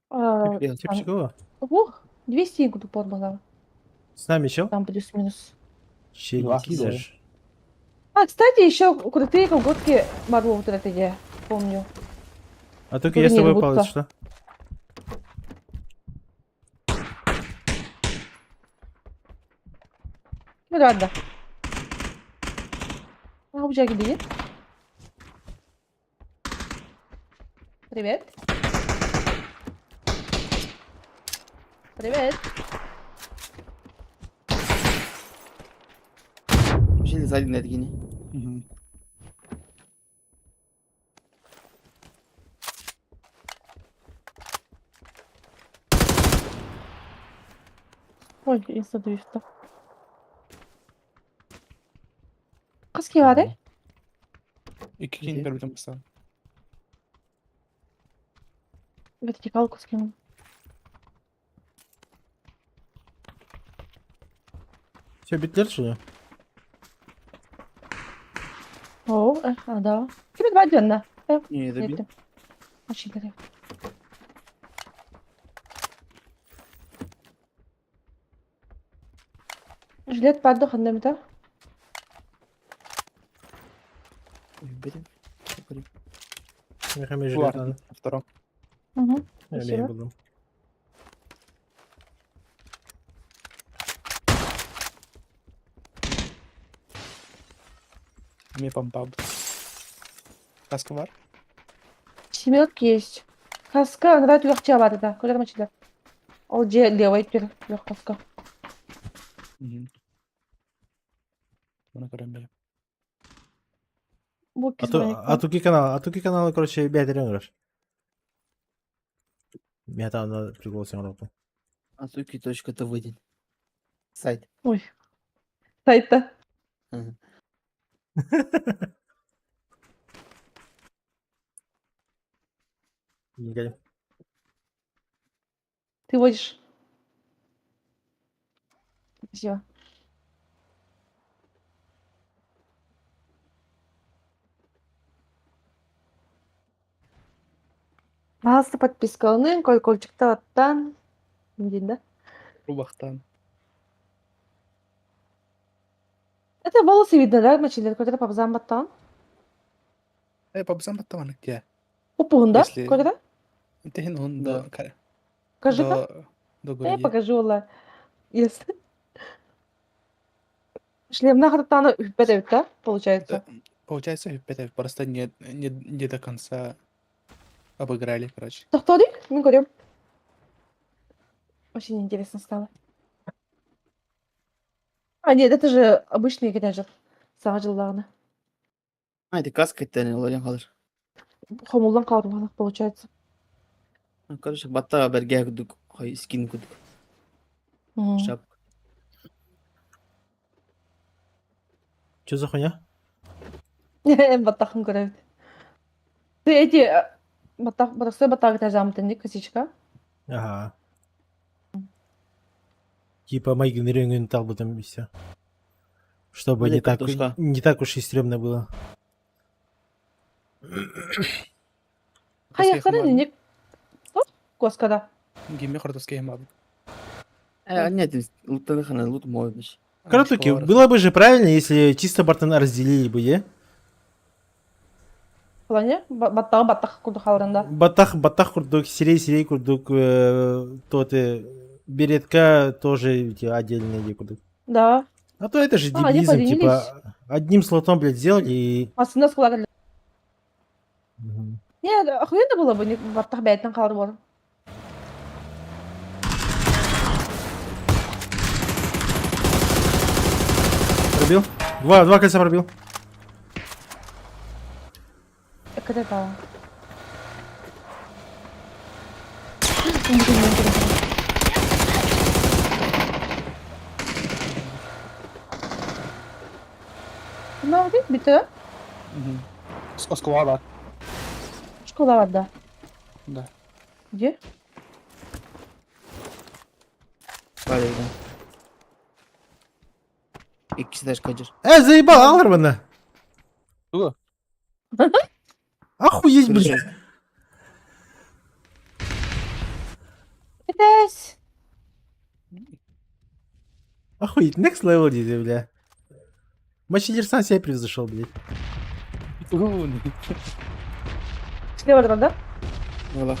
Типа чего? Ух, 200 куду была. С нами чел? Там плюс-минус. Челики даже. А, кстати, еще крутые колготки Марвел вот это я помню. А только я с тобой упал, что? Ну ладно. А, уже где? Привет. Привет. Вообще сзади на это Ой, инста-дрифта. Қыз бар, э? Икки кин көрбүтүм бастан. Вертикалку скинул. Все, битлер, что ли? О, а, да. Ким это бадьонна? Не, это бил. Очень горел. Жилет падду ханнамита. Блин. Мехами жилет надо. Втором. Угу. Я лень буду. Мне помпаб. Каска бар? Семерки есть. Каска, нрат легче бар, да. Куда мочили? Ол же левый теперь лег каска. Угу. Мына көрөм бе. Бу А то, а туки канал, короче, бәдерен көрөр. Мен там на прикол сен работал. Атуки.тв день. Сайт. Ой. Сайтта. Ага. Никогда. Ты водишь. Спасибо. Пожалуйста, подпискаланыҥ, колокольчикта баттаан диэн да. Рубахтан. Это волосы видно, да, мочилер, который пабзам баттаан? Пабзам баттаан где? Упуһун да, Если... когда? Тehen он до... Покажи-ка. До, до Эй, груди. покажу, Ола. Yes. Шлемна хатана үппэт эбит, да, получается? Да, получается, это просто не до конца обыграли, короче. Тохтоодуй, мин көрүөм. Очень интересно стало. А, нет, это же обычный кэтээжер. Саҥа дьыллааҕына. Haydi kask etteni olacağım kalır. Хомуллан хаалбатах получается. Короче, батта берге кудук, хай скин кудук. Шапка. Че за хуйня? Баттахын көрөбүт. Ты эти баттах баттахсы баттах кэтээжамтынник косичка. Ага. Типа майгын талбытым и все. Чтобы Или не так, картошка. не так уж и стрёмно было. Хайахтарын инник Коскада. Гимме хортоскей мабы. Нет, лут хана лут мой биш. Коротуки, было бы же правильно, если чисто бартона разделили бы, е? Плане баттагы баттах курдук халарында. Батах, батах курдук, сирей, сирей курдук, тот беретка тоже эти отдельные де курдук. Да. А то это же А, они дебилизм, типа, поделились. одним слотом, блядь, сделали и... Астында скулар. Не, охуенно было бы, баттах бәйтен калыр болар. Пробил? Два кольца пробил. Это да. Ну, бит, Оскола бар. Школа бар, да. Да. Где? Правильно. İkisi de kaçır. Заебал, Алрвана! Что? Охуеть, блядь. Блядь. Охуеть, next level, диди, бля. Мочилер сам себя превзошел, блядь. Слева да? Valla.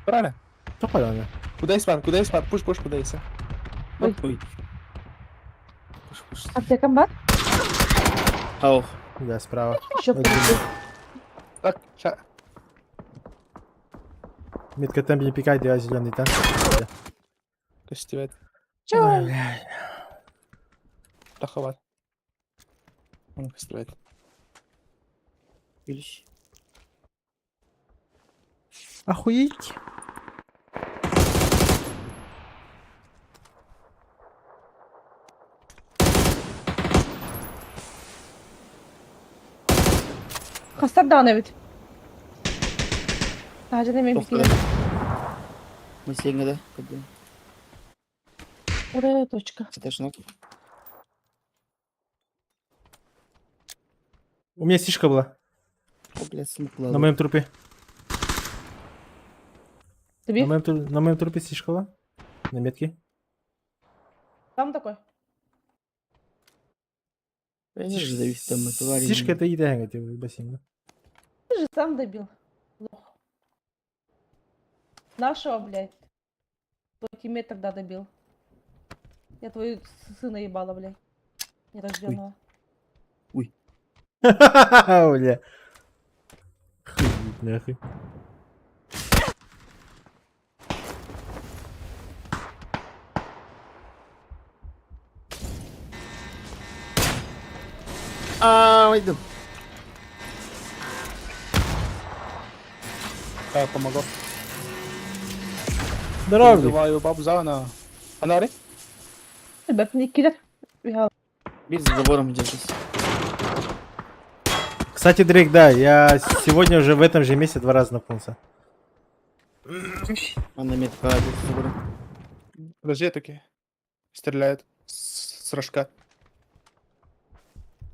Правильно? Что правильно? Куда есть пар? Куда есть пар? Пуш, пуш, куда есть? Ой. Ой. Аптекам бар? Аух. Да, справа. Еще Так, ща. Метка там не пикай, да, зеленый там. Костевет. Чё? Таховат. Он костевет. Gülüş. Охуеть. Хастар даҕаны эбит. Таһырдьа эмиэ Тохтоо. бикигэ. Мыслиңе да. Кыды. Ура, точка. Сеташнок. У меня стишка была. О, блядь, смукла. На моем трупе. Тебе? На моем трупе стишка была. На метке. Там такой. Я же зависит там, твари. Стишка это еда, это бассейн. да? Ты же сам добил. Лох. Нашего, блядь. Твой тиммейт тогда добил. Я твою сына ебала, блядь. Нерожденного. Ой. Бля. Хуй нахуй. А, выйду. Да, помогу. Здорово, блядь. Вызываю бабзана. Анари? Ребят, не кидер. Bir за забором держись. Кстати, Дрейк, да, я сегодня уже в этом же месте два раза напнулся. Она метка за забором. Подожди, такие. Стреляют с рожка.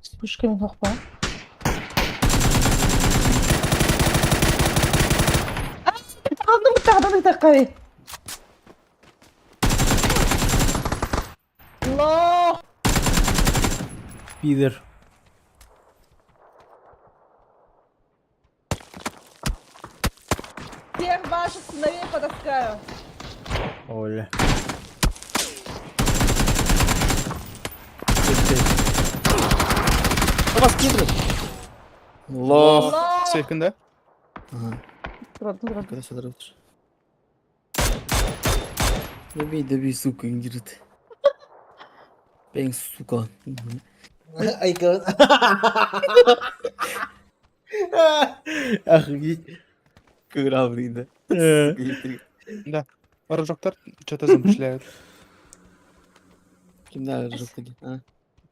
С пушками плохо. Тахадан такай. Лох! Пидор. Всех ваших сыновей потаскаю. Оля. Вас кидают. Лох. Сейфин, да? Ага. Ладно, ладно. Когда сюда лучше. Добей, добей, сука, индирит. Бэнг, сука. Айкон. Охуеть. Кыравный, да. Да. Рожоктар что-то замышляют. Ким да, рожок а?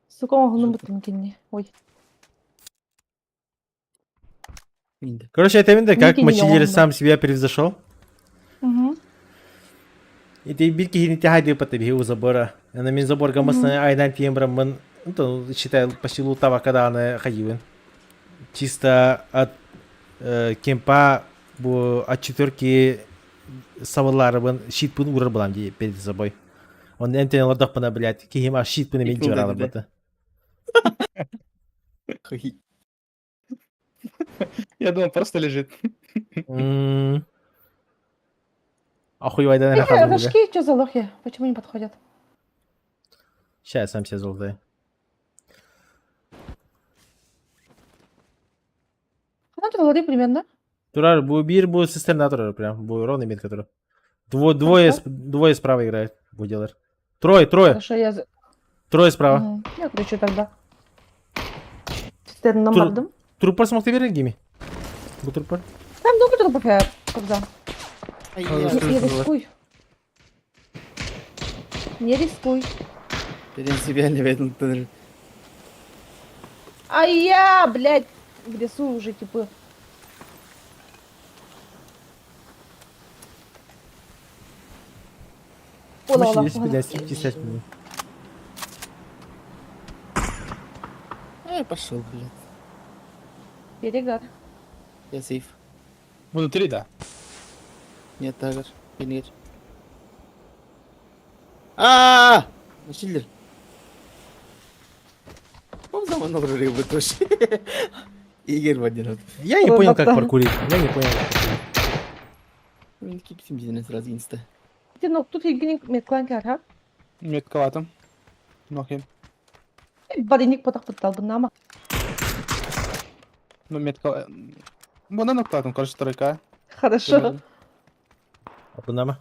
Сука, оғылым бұттым кенне. Ой. Короче, это именно как Никини Мачилер оңды. сам себя превзошел. Угу. И ты бирки не тягай по у забора. На мин забор гамасна айдан тиембрам мын, ну, то, считай, почти лутава, когда она ходила. Чисто от кемпа бу от четверки саваларыбын щит пын урар булам ди перед собой. Он энтен лордах пына, блядь, кихим а щит пын мен Икнул жоралы да. бата. Я думал, просто лежит. Охуевай да Э, рожки, что за лохи? Почему не подходят? Сейчас я сам себе золотаю. Она тут лори примерно. Турар, бу бир бу цистерна турар прям, бу ровный мид который. Двое, двое справа играют, бу делар. Трое, трое, Хорошо, я... трое справа. Мгм. Я кручу тогда. Цистерна Тур- бардым. Трупар смог ты верить, Гими? Бу трупар? Там много трупов я когда. А, Не, не рискуй. Не рискуй. Принципиально в А я, блядь, в лесу уже, типа. Ола, ола, Мужчина, ола. блядь, стриптиз мне. Эй, пошел, блядь. Перегар. Я сейф. Внутри, да. Нет, тагер. Пенир. А! Мачилер. Он заманал рыбу тоже. Игорь Вадимов. Я не понял, как паркурить. Я не понял. как паркурить. Мен кипсим деден сразу инста. Ты, ну, тут Евгений Меткланкер, а? Метковато. Нохи. Бариник потах подтал бы нама. Ну, метко... Вон она там, короче, тройка. Хорошо. Апынама.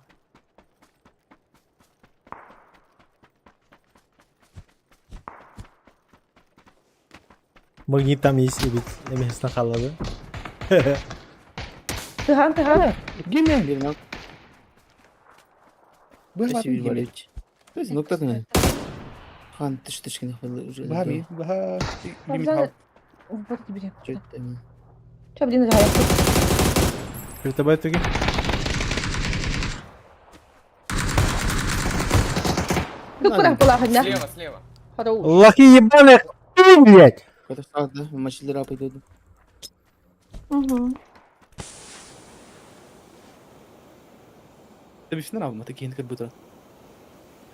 Магнит там есть, ведь эмесна халады. Тыган, тыган. Гиме! Спасибо, Валерьевич. То есть, ну кто знает. Хан, ты что, уже. Баби, баха. Бабзан, вот тебе. Чё это? Чё, блин, играет? Перед тобой туги. Ну, куда была, да? Слева, слева. Хорош. Лохи ебаные, хуй, блядь! Это что, да? Мачилера пойдет. Угу. Ты бишь нравы, такие как будто.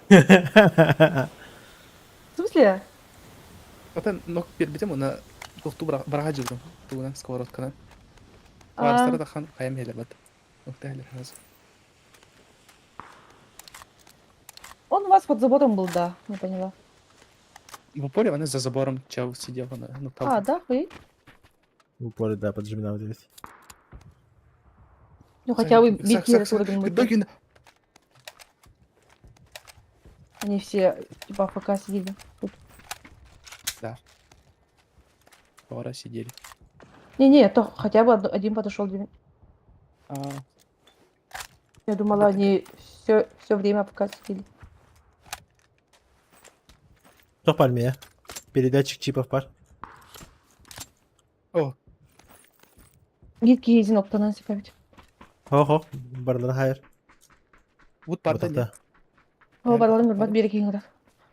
В смысле? Это ног перебитем, на тухту барагаджил, туна сковородка, А. Варстара тахан хаям хелебат. Ухта хелебат. Он у вас под забором был, да, не поняла. В упоре она за забором чел сидел, она, ну там. А, да, вы? В упоре, да, поджимина вот здесь. Ну, хотя бы битки Догин. Они все, типа, АФК сидели. Тут. Да. Пора сидели. Не-не, то хотя бы один подошел. А, Я думала, они все время АФК сидели. Кто пар меня? Передатчик чипов пар. О. Гитки един октанан сипавить. Хо-хо, барлар хайр. Вот пар да. О, барлар бар береке кеңдер.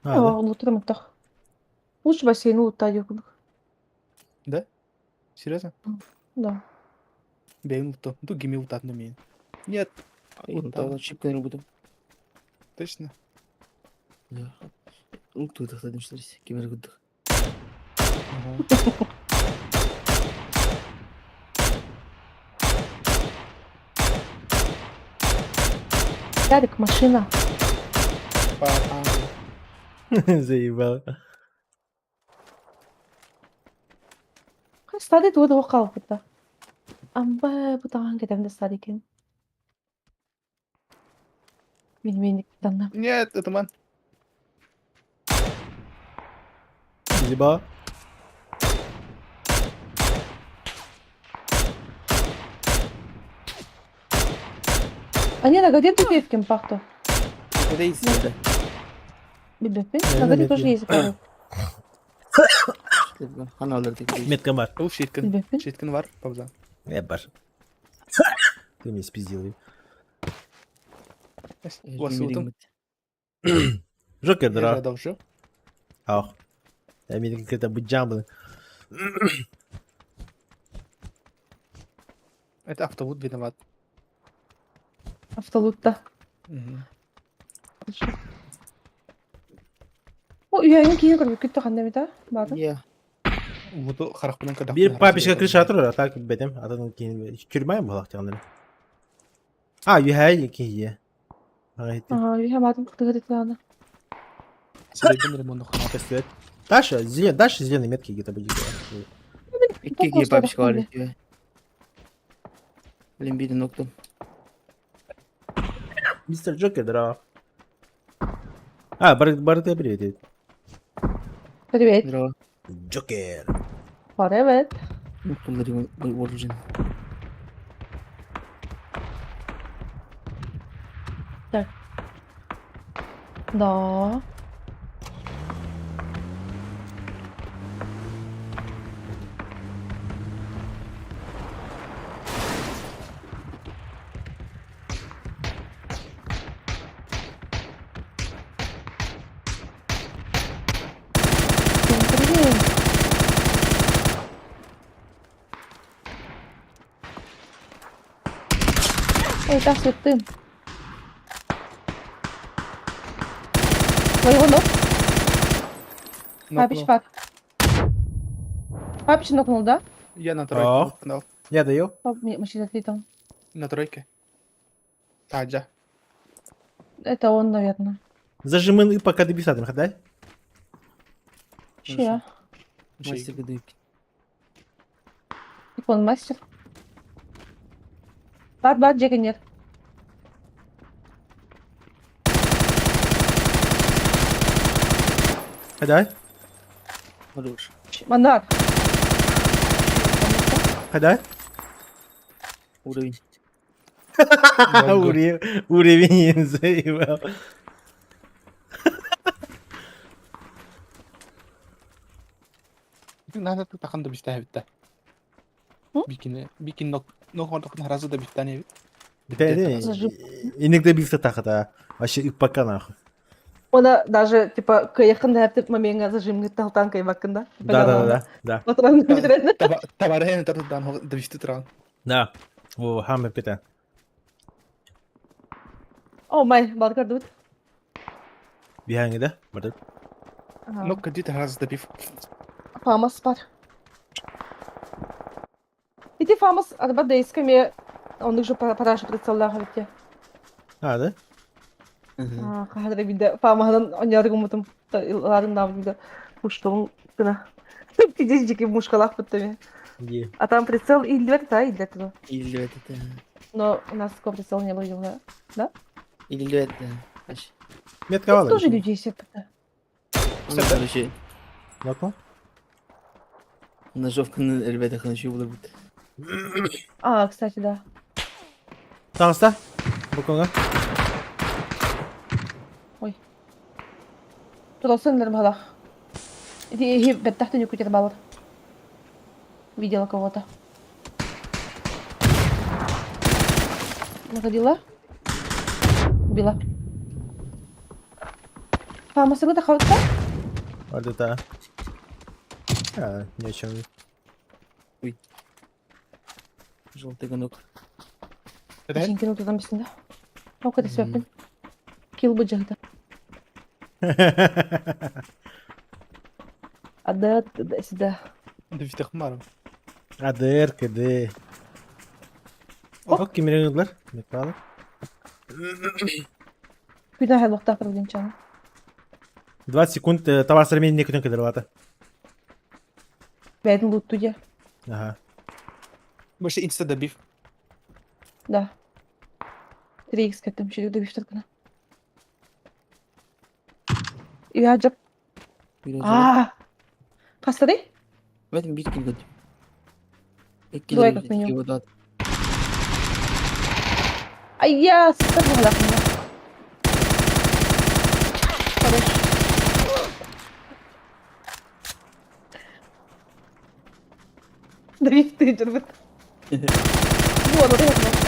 А, да. О, лутыр мыттах. Лучше бассейн лутта деп. Да? Серьезно? Да. Бейн лутто. Ну, гими лутат на меня. Нет. Там чипканы ылбытым. Точно? Ултуутахтадым штырс, кимер курдук. Ярик, машина. Заебал. Стадий тугу да хаалбыта. Амба бу таҕан кэтэмдэ стадикин. Мин мин танна. Нет, это ман. Заебал. А не, на где ты певкин пахту? Куда есть это? Билбеппин. Э, На где метки. тоже есть пару. Хана алыр тек. Метка бар. Ол шеткін. Билбеппин. Шеткін бар, пауза. Э, бар. Ты меня спиздил. Уасутым. Жокер, здорово. Одолжу. Ах. Я меня как-то быджамбы. Это автобут виноват. Автолутта. Мгм. О, үйәңин кийин көрбүт күттө ханна бит а? Баатын. Я. Буду харахпынан кадах. Бир папишка крыша турар, а так бетем. Атын кийин тюрьма булак тягныр. А, юхай кийе. Ага, итти. Ага, үйә баатын кытыгы тетаны. Дальше, зелен, дальше зеленые метки где-то будет. Икки папичка бар. Блин, бейді ноктым. Мистер Джокер, здорово. А, бар, бар, ты привет. Привет. Здорово. Джокер. Привет. Ноктулар origin. Так. Да. Всем привет. Эй, так ты. Моего ног. Папич пак. Папич нокнул, да? Я на Ох. тройке. нокнул. Я даю. Пап, мне машина там. На тройке. Таджа. Это он, наверное. Зажимын и пока добисатым, да? Чья? Мастер гыдык. Он мастер. Бат, бат, Джека нет. Хадай, Хорош. Мандар. хадай. Уровень. Уровень, уровень заебал. Надо тут тахан добистаа битта. Бикини, бикин нок нок мартакын харазы да биттани. Да, да, иногда бился так, это вообще и пока нахуй. Она даже, типа, каяхын да хәптеп моментга зажимны талтан кайбакында. Да, да, да, да. Отуран билет. Табарен тардан добисти туран. Да. О, хамме пита. О, май, балкар дут. Биханги, да? Бардат. Нок кадит харазы добив. Фамас бар. Ити фамас арба дейсками оннук же параша прицеллаах битте. А, да? Аа, хахадра бидде фамаһынан оняргумутум. Ларын да бидде пуштун гына. Пиздец дикий мушкалах битте. Е. А там прицел или да, или это. Или это. Но у нас такого прицела не было, да? Или это. Метка Тут тоже люди есть это. Короче, Нокнул? ножовка на ребятах ночью буду будет. А, кстати, да. Таҥаста? Буконга. Ой. Туласын балах. Иди, беттахты не кутер балар. Видела кого-то. Находила? Убила. А, масыгы да хавытта? Вот это. А, ни о чем. Ой. Желтый гонок. Жинкин утудан бисинде. Ол көтөспөппүн. Кил быдьаһыта. Ада туда сюда. Дөбүтэх марым. АДР, КД. Ок, кимирен ылар? Металл. Күнә хәллохтаах проблемчаны. 20 секунд товар сармен көтөн келер лата. Бәйдин лутту дия. Ага. Больше инста добив. Да. 3x кеттим шүрүк добив гына. Я жап. А! Хастары? Бэтим бир килл көтүм. Эки Двое как минимум. килл Айя, сытар буолах. Хорош. Давид ты жүрбүт. Вот, вот это вот.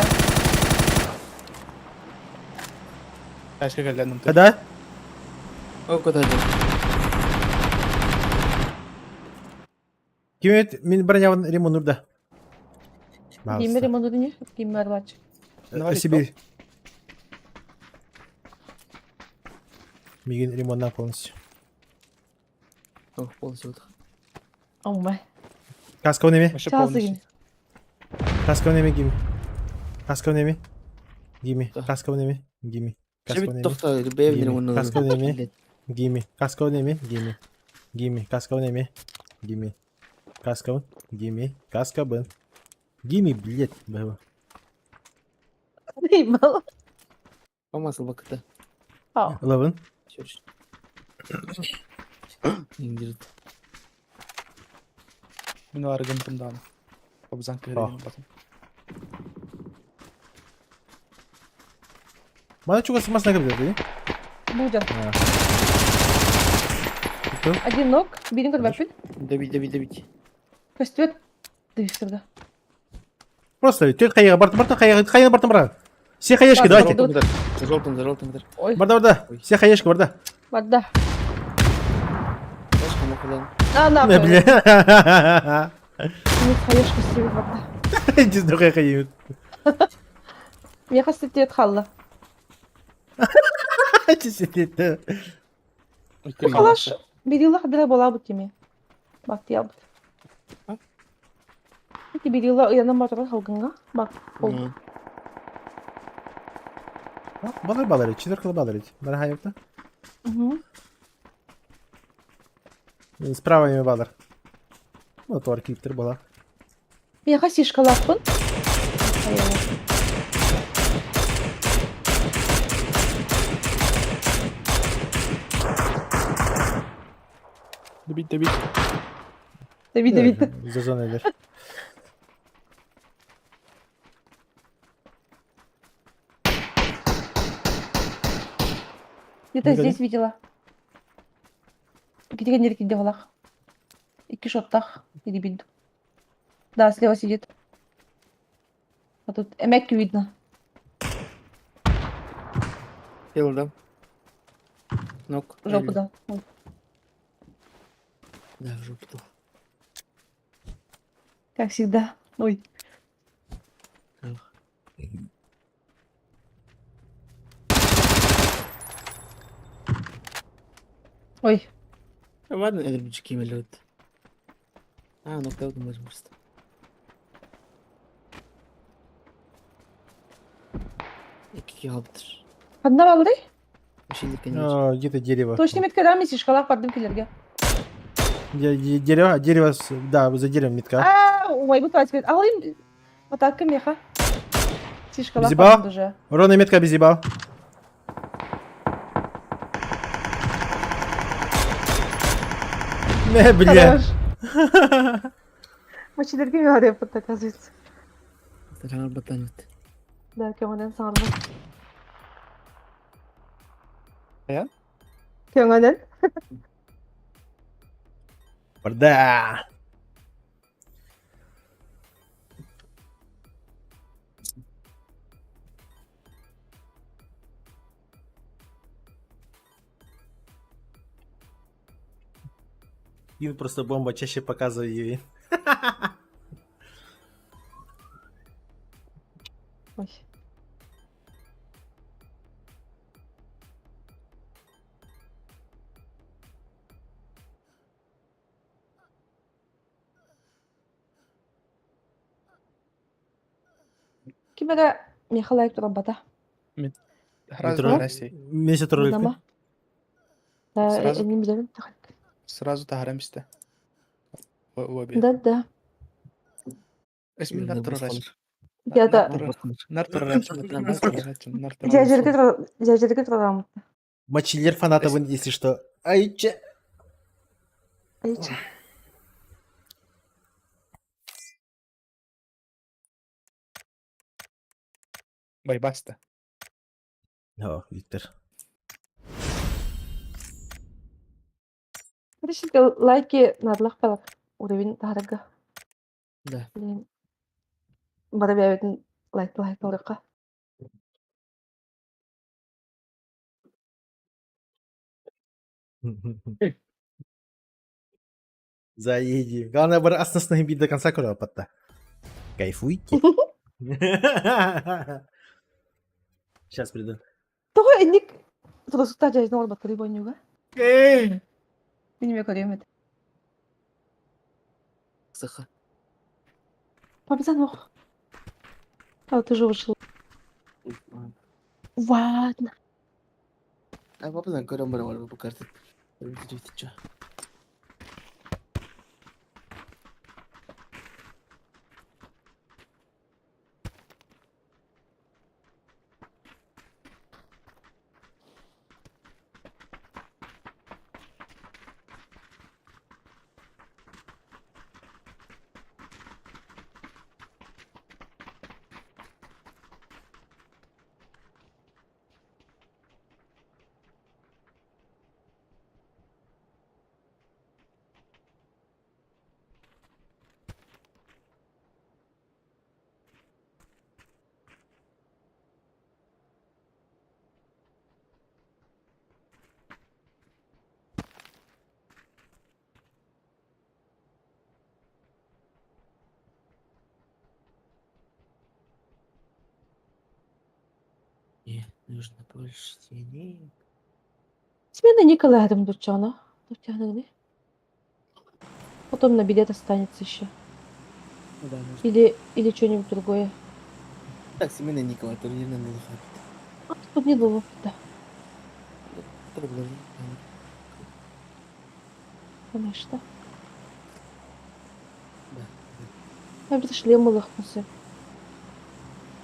Ташка келдім. Когда? О, куда Кимет мин бронявын ремонт да. Киммер ремонт не? Киммер бач. Сибирь. Мигин ремонтна полностью. Ох, полностью. Ома. Каска неме? Часы. Каска неме гими. Каска неме? Гими. Каска неме? Гими. Каска Шебит неме? тохта, бэйбин Гими. ремонт. Каска неме? Гими. Каска неме? Гими. Гими. Каска неме? Гими. Каска Гими. Каска б. Гими, блядь. Б. Ебал. Помазал бакыта. Лавын. Индирт. Мин арыгым тымдан. Обзан кирген батым. Мана чуга сымасына кірді, Будет. Один ног. Бирин көрбөппүн. Добить, добить, добить. Көстүбөт. Добив да. Просто төрт қайға бартым, бартым, қайға, қайға бартым, бара. Все хаешки, давайте. За желтым, за желтым. Ой. Барда, барда. Все хаешки, барда. Барда. Ташка махудан. На, на. Не, бля. Нет, хаешка сибит барда. Дизно қайға емет. Меха сетет халла. Чесетет. Калаш бирилах бира бола бут теме. Бак тиябыт. Ити бирила ыянан батырар халгынга. Бак. Бол. Балар балар, четверка балар. Бара хайыпта. Угу. Справа еме балар. Ну, тор киптер бала. Меха сишкалаппын. Добить, добить. Добить, добить. За зоной дер. Где-то Никогда. здесь видела. Где нерки делах. И кишоттах. Или бид. Да, слева сидит. А тут эмек видно. Тело, да? Ног. Жопу дал. Ой. Да, в жопу дал. Как всегда. Ой. Ой. Ладно, это лед. А, нокдаун можем просто. Эки алыптыр. Ханна балды? Машина, Где-то дерево. Точно метка дам сишкалах бардым келерге. Дерево, дерево, да, за деревом метка. А, ой, бу твать. Алым. Вот так меха. Сишкалах Безебал? бардым уже. Ровная метка безебал. Не, бля. Хорош. Мочилерге мен арып оказывается. Сарар батанет. Да, кемонен сарбы. Я? Кемонен. Барда. Им просто бомба чаще показывай ее. Ой. Ким эрэ миэхэ лайк турарбата. Сразу Меся турар Да, Сразу- эмин билэбин. Сразу таһарам истэ. Обе. Да, да. Эсмин нар турар. Я-то Нар турар. Нар турар. Дьээдьэргэ турар Мочилер фанатовын, если что. Ай, че. Айча. Байбаста. О, Виктор. Решите лайки надлах балак уровень таһарга. Да. Блин. Бары бэйэбитин лайк лайк ылыахха. Заедем. Главное, бар астасына бит до конца көрө апатта. Кайфуйте. Сейчас приду. Тоҕо инник турусуктаах дьайыытын оҥорботторуй бонньуга? Мин эмиэ көрүөм этэ. Саха. Папизан ох. А ты же вышел. Ладно. А папа көрөн барар бу карта. Бүтүчө. Мне нужно больше денег. Смена Николая там дучана. Потом на билет останется еще. Ну да, нужно. Или что-нибудь другое. Так, семейный Николай, турнирный не хватит. А, тут не было. Да, Проблема. конечно. Да. А это шлем ылахмысы.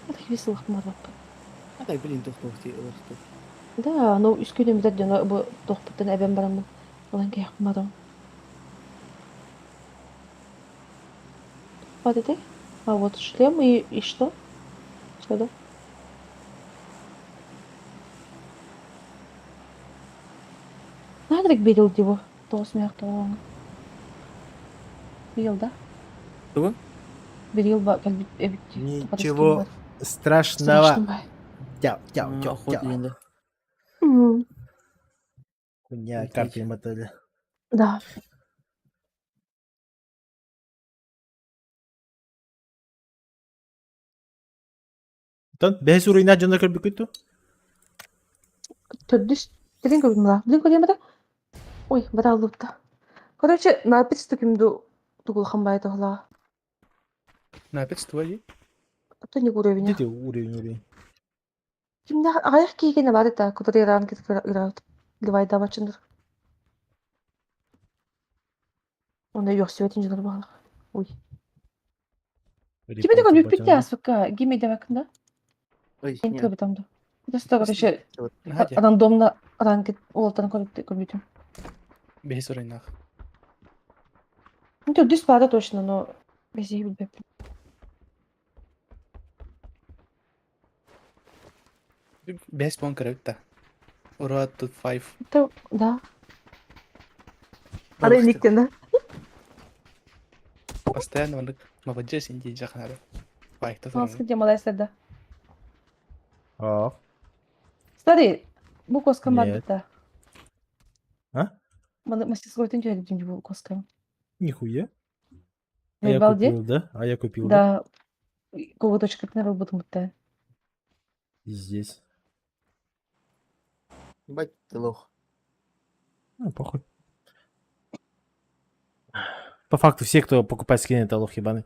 Это веселых мараппа. А так, блин, тохтох ти ылахты. Да, ну үскүнүм битер дьоно бу тохпуттан эбэн бараммын. Ылан киһиэхпин Вот это? А вот шлем и что? Что да? Надрик берил его. Тоос мягкого. Берил, да? Тугу? Берил ба кэлбит эбит. Ничего страшного. Страшного. Тяу, тяу, тяу, Охот тяу. дегенде. Хуйня, карты мотали. Да. Тон, бэс уруйна дьоно көрбүкүт ту? Төрдүс. Билин көрдүм ла. Билин көрдүм да. Ой, бара алыпта. Короче, на приступим до тугулхан бай тохла. На опять твои? А то не уровень. Где ты уровень, уровень? Кимде аяк кийгене бар это, который ранг играют. Левай давачыныр. Оны yok сөйтін жылыр бағалақ. Ой. Киме деген үппетте асыққа, гиме деп акында. Ой, Мен не. көрбі тамды. Просто, короче, Надя. рандомно ранг олтан көрбүтүм. Бес урайнах. Ну, төрдүс бары точно, но без билбеппин. Бес пон көрөбүт да. Ура тут five. Это, да. Ара иниктен, да? Постоянно он молодец инди жахнары. Файта Маска демалайсыз да. А. Смотри, бу коскам бар Нет. да. А? Маны мастерской түн бу коскам. Нихуя. А я Балди? купил, да? А я купил, да? Да. Коготочка на будто. Здесь. Ебать, ты лох. Ну, похуй. По факту все, кто покупает скины, это лох ебаный.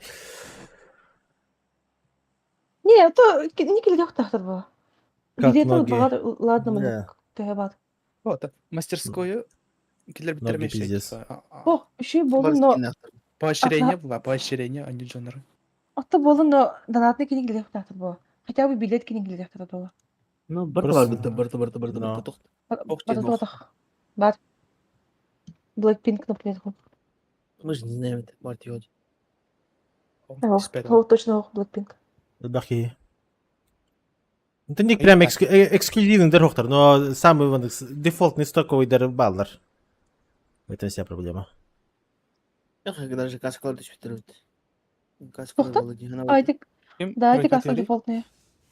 Не, Не, то не килиэхтээхтэр бу. Как Билети ноги? баҕар ладно Да. маннык төһө баар. Вот, мастерскую киллер Ноги пиздец. Ох, үчүгэй буоллун, но Поощрение была, поощрение, а не джонеры. Отто буоллун, но донатный кини килиэхтээхтэр бу. Хотя бы билет кини килиэхтэр буолла. Ну, барта Просто- бар, барта, барта, барта, Но. барта, тохт. Ох, Бата ох. туотах. Бар. Blackpink, например. Мы же не знаем, это Марти Йоди. Ох, ох, точно, ох, Blackpink. Элбэх Это не прям эксклюзивный дорогтар, но самый вон, дефолтный стоковый баллар. В этом вся проблема. Эх, даже каскалар түспүттэр эбит. Каскалар Тохта? буолла дии, хана А, эти... Ким Да, эти тройка каска тери? дефолтные.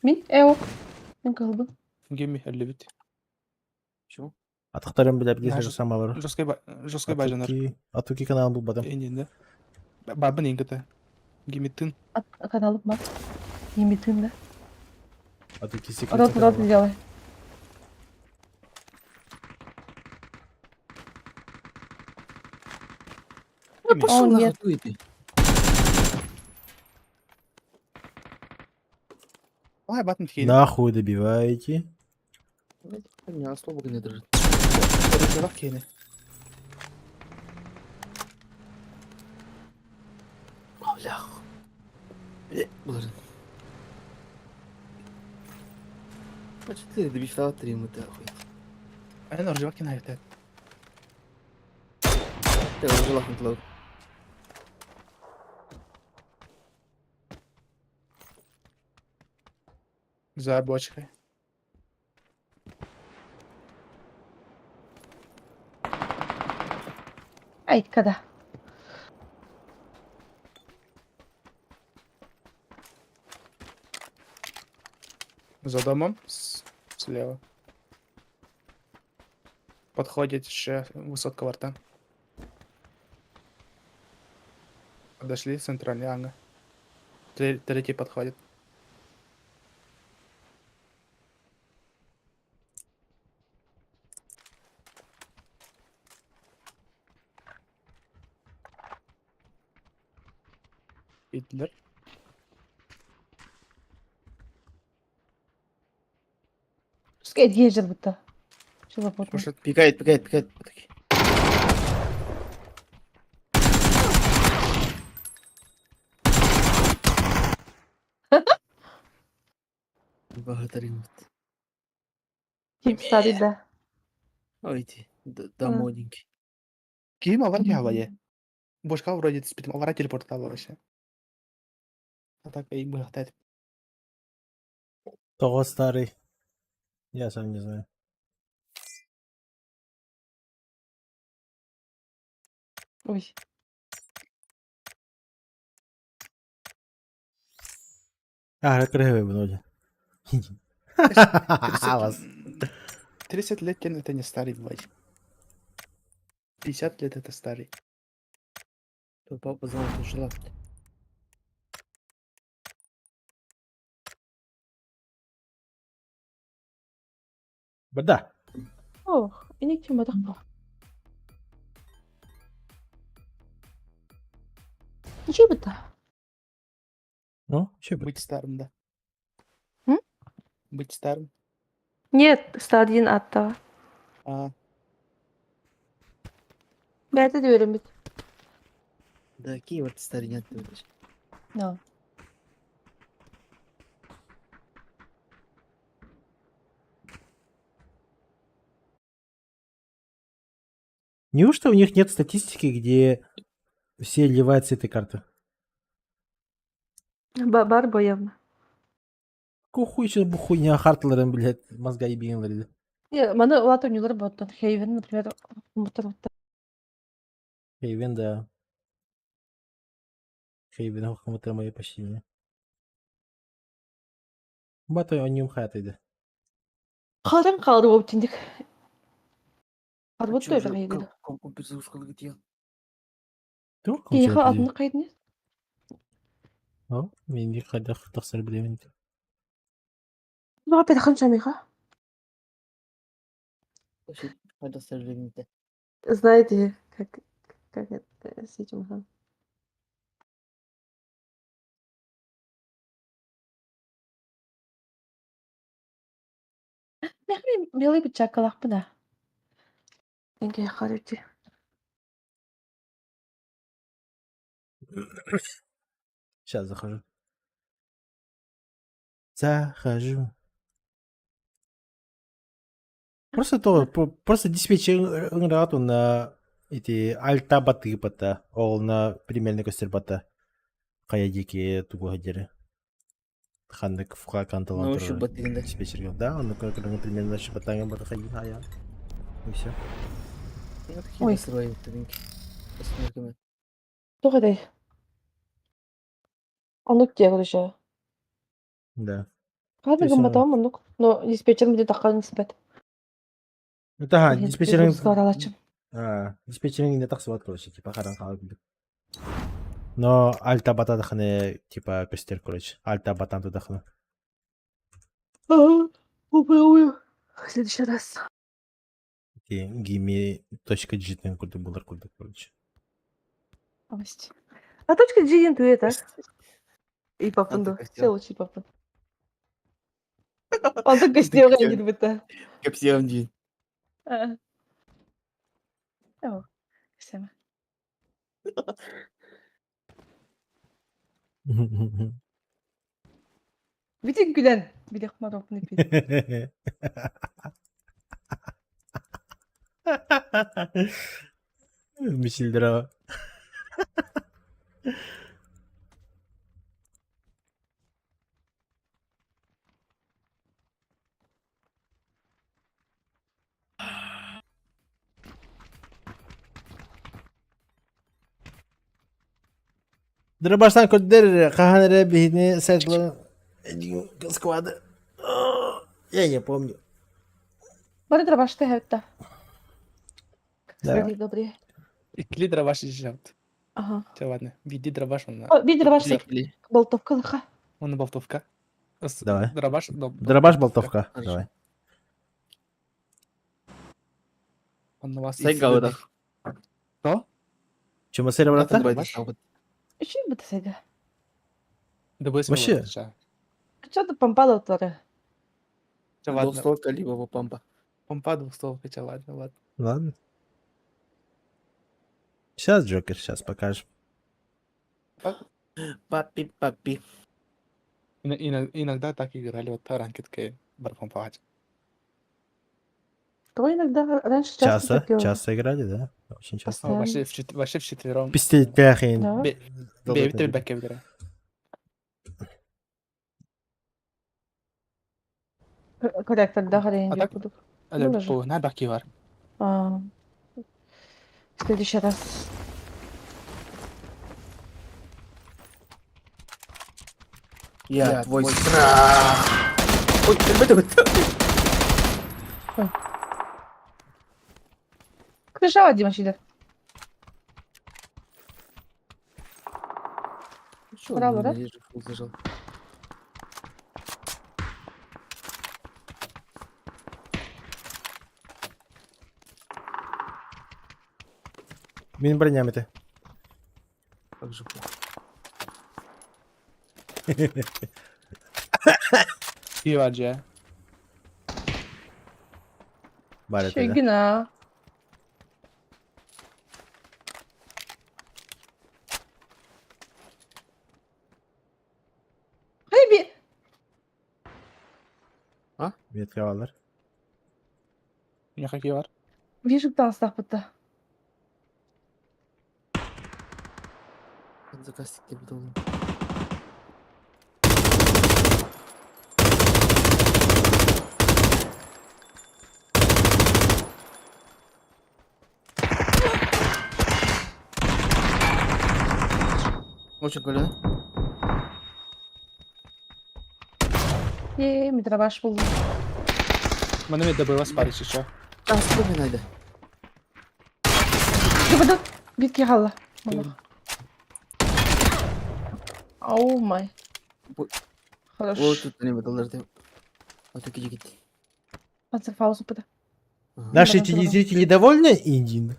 Мин? Ох. Мин кылбын. Гемми эллибит. Почему? Атахтарым бля билесер Наш- самалар. Жесткой бажанар. Атуки каналын булбадым. Энин, да? Бабын ингата. Гемми тын. Каналым бар. Емитин, да? Атуки секрет. Рот, рот не делай. Да пошел О, нахуй, нет. хуй ты. Ой, батын хейн. Нахуй добиваете. Блядь, Меня слабо не держит. Ружевах кейни. О, блях. Бля, блин. А что ты добивал три мы ты охуеть. Эн ружевах кейни айта. Ты уже лахнут лог. За бочкой. Ай, когда? За домом слева. Подходит еще высотка ворта. Подошли, центральный анга. Третий подходит. Гитлер. Пускай ездит будто. Что за потом? Может, Пикает, пикает, пикает. Богатырь. Старый, да. Ой, ты, да, да, модненький. Ким авар я Бошка вроде спит, авара телепортала вообще. А так и бы хватает. Того старый. Я сам не знаю. Ой. А, крыгай вроде. Вас. 30 лет это не старый, блядь. 50 лет это старый. Твой папа знал, что жила. Да. Ох, и никем это. Ничего бы то. Ну, че бы. Быть старым, да. М? Быть старым. Нет, 101 аттава. А, Бәті де беремін. Да, какие вот старый нет, ты блядь. No. Неужто у них нет статистики, где все ливают с этой карты? Бар боявна. Какого хуя сейчас хуйня хартлером, блядь, мозга ебенлер. Не, маны улата нюлар боттан. Хейвен, например, мутар Хейвен, да. Хейвен, хохмота мои почтение. Бата о нем хат иди. Қалдан қалды болып тендік. Арбат Чё той уже бір Компьютер ушкал где? Туох Кейхі компьютер адыны қайдын О, мен хайдах тахсар билемин. Баға петахан шамиха. Вообще, хайда сожалению. Знаете, как это с этим, ага. Мехми белый бычакалаахпын да. Эҥкиэхэ Сейчас захожу. Захожу. Просто то, просто диспетчер ыҥыраат уонна ити альта батыыпата, ол на примерно көстөр бата хайа диэки тугу сылдьары. Ханнык Ну, еще батыгын да. диспетчерге. Да, онно көрө примерно батаҥа бата хайыы хайа. И все. Ну, какие Ой. настрой тубинки. Посмотрим. Туох этэй? Оннук диэ короче. Да. Хата То есть гымматаҕым оннук. Но диспетчерим где таххан испэт. Это ха, диспетчерин Скоралачым. А, диспетчерин не тахсыбат, короче, типа харан хаалар курдук. Но альта батадахны, типа, көстөр, короче. Альта батан тудахны. Ой, В следующий раз. Ити гими точка G курдук булар курдук, короче. Авость. А точка G ты это? И папунду. Все лучше папун. Он только сделал не Капсиам дии. О, Сема. Бүтүн күлэн билэх моропны пи. Мисилдера. Дробаштан көрдөр хаһан эрэ биһини сайтларын склады. Я не помню. Бары дробашты хэвта. Да. Старые добрые. Иккили дробаш ижжабыт. Ага. Чэ ладно. Биди дробаш онна. О, биир дробаш болтовка лыха. Онна болтовка. Давай. Дробаш. Дробаш болтовка. Давай. Онна вас. Сайга да. Что? Чем мы брата? Үчүй быта сайга. Вообще. Что ты помпала утары? Двухстволка либо пампа. Помпа двухстволка, чэ ладно, ладно. Ладно. Сейчас, Джокер, сейчас покажем. Папи, папи. Иногда так играли, вот ранкетка бар помповать. То иногда раньше часто Часто, так делали. часто играли, да? Очень часто. Постоянно. Вообще, вообще вчетвером. Пистолет пяхин. Да. Бэйбит бэкке билэр. Корректор, да, харин А так? кудук. Әле Ну, даже. бу на баки бар. А, В следующий раз. Я твой страх. Ой, это вот. Крышава, Дима, сидит. Чё, Браво, да? я же фул зажал. Мин броням это. Как же плохо. Кие бар же. Бар это, да. Шегина. Хай би. Метка алар. Меха кие бар. Вижу танстах бытта. Заказ тебе должен. Очень колено. Е, метробаш булду. Мана мен добыла спарыш еще. А, вспоминай, да. Кыбыды битке халла. Оу май. Хорош. Вот тут не выдал, да. Вот такие гити. Панцерфаус быта. Наши телезрители довольны, Индин?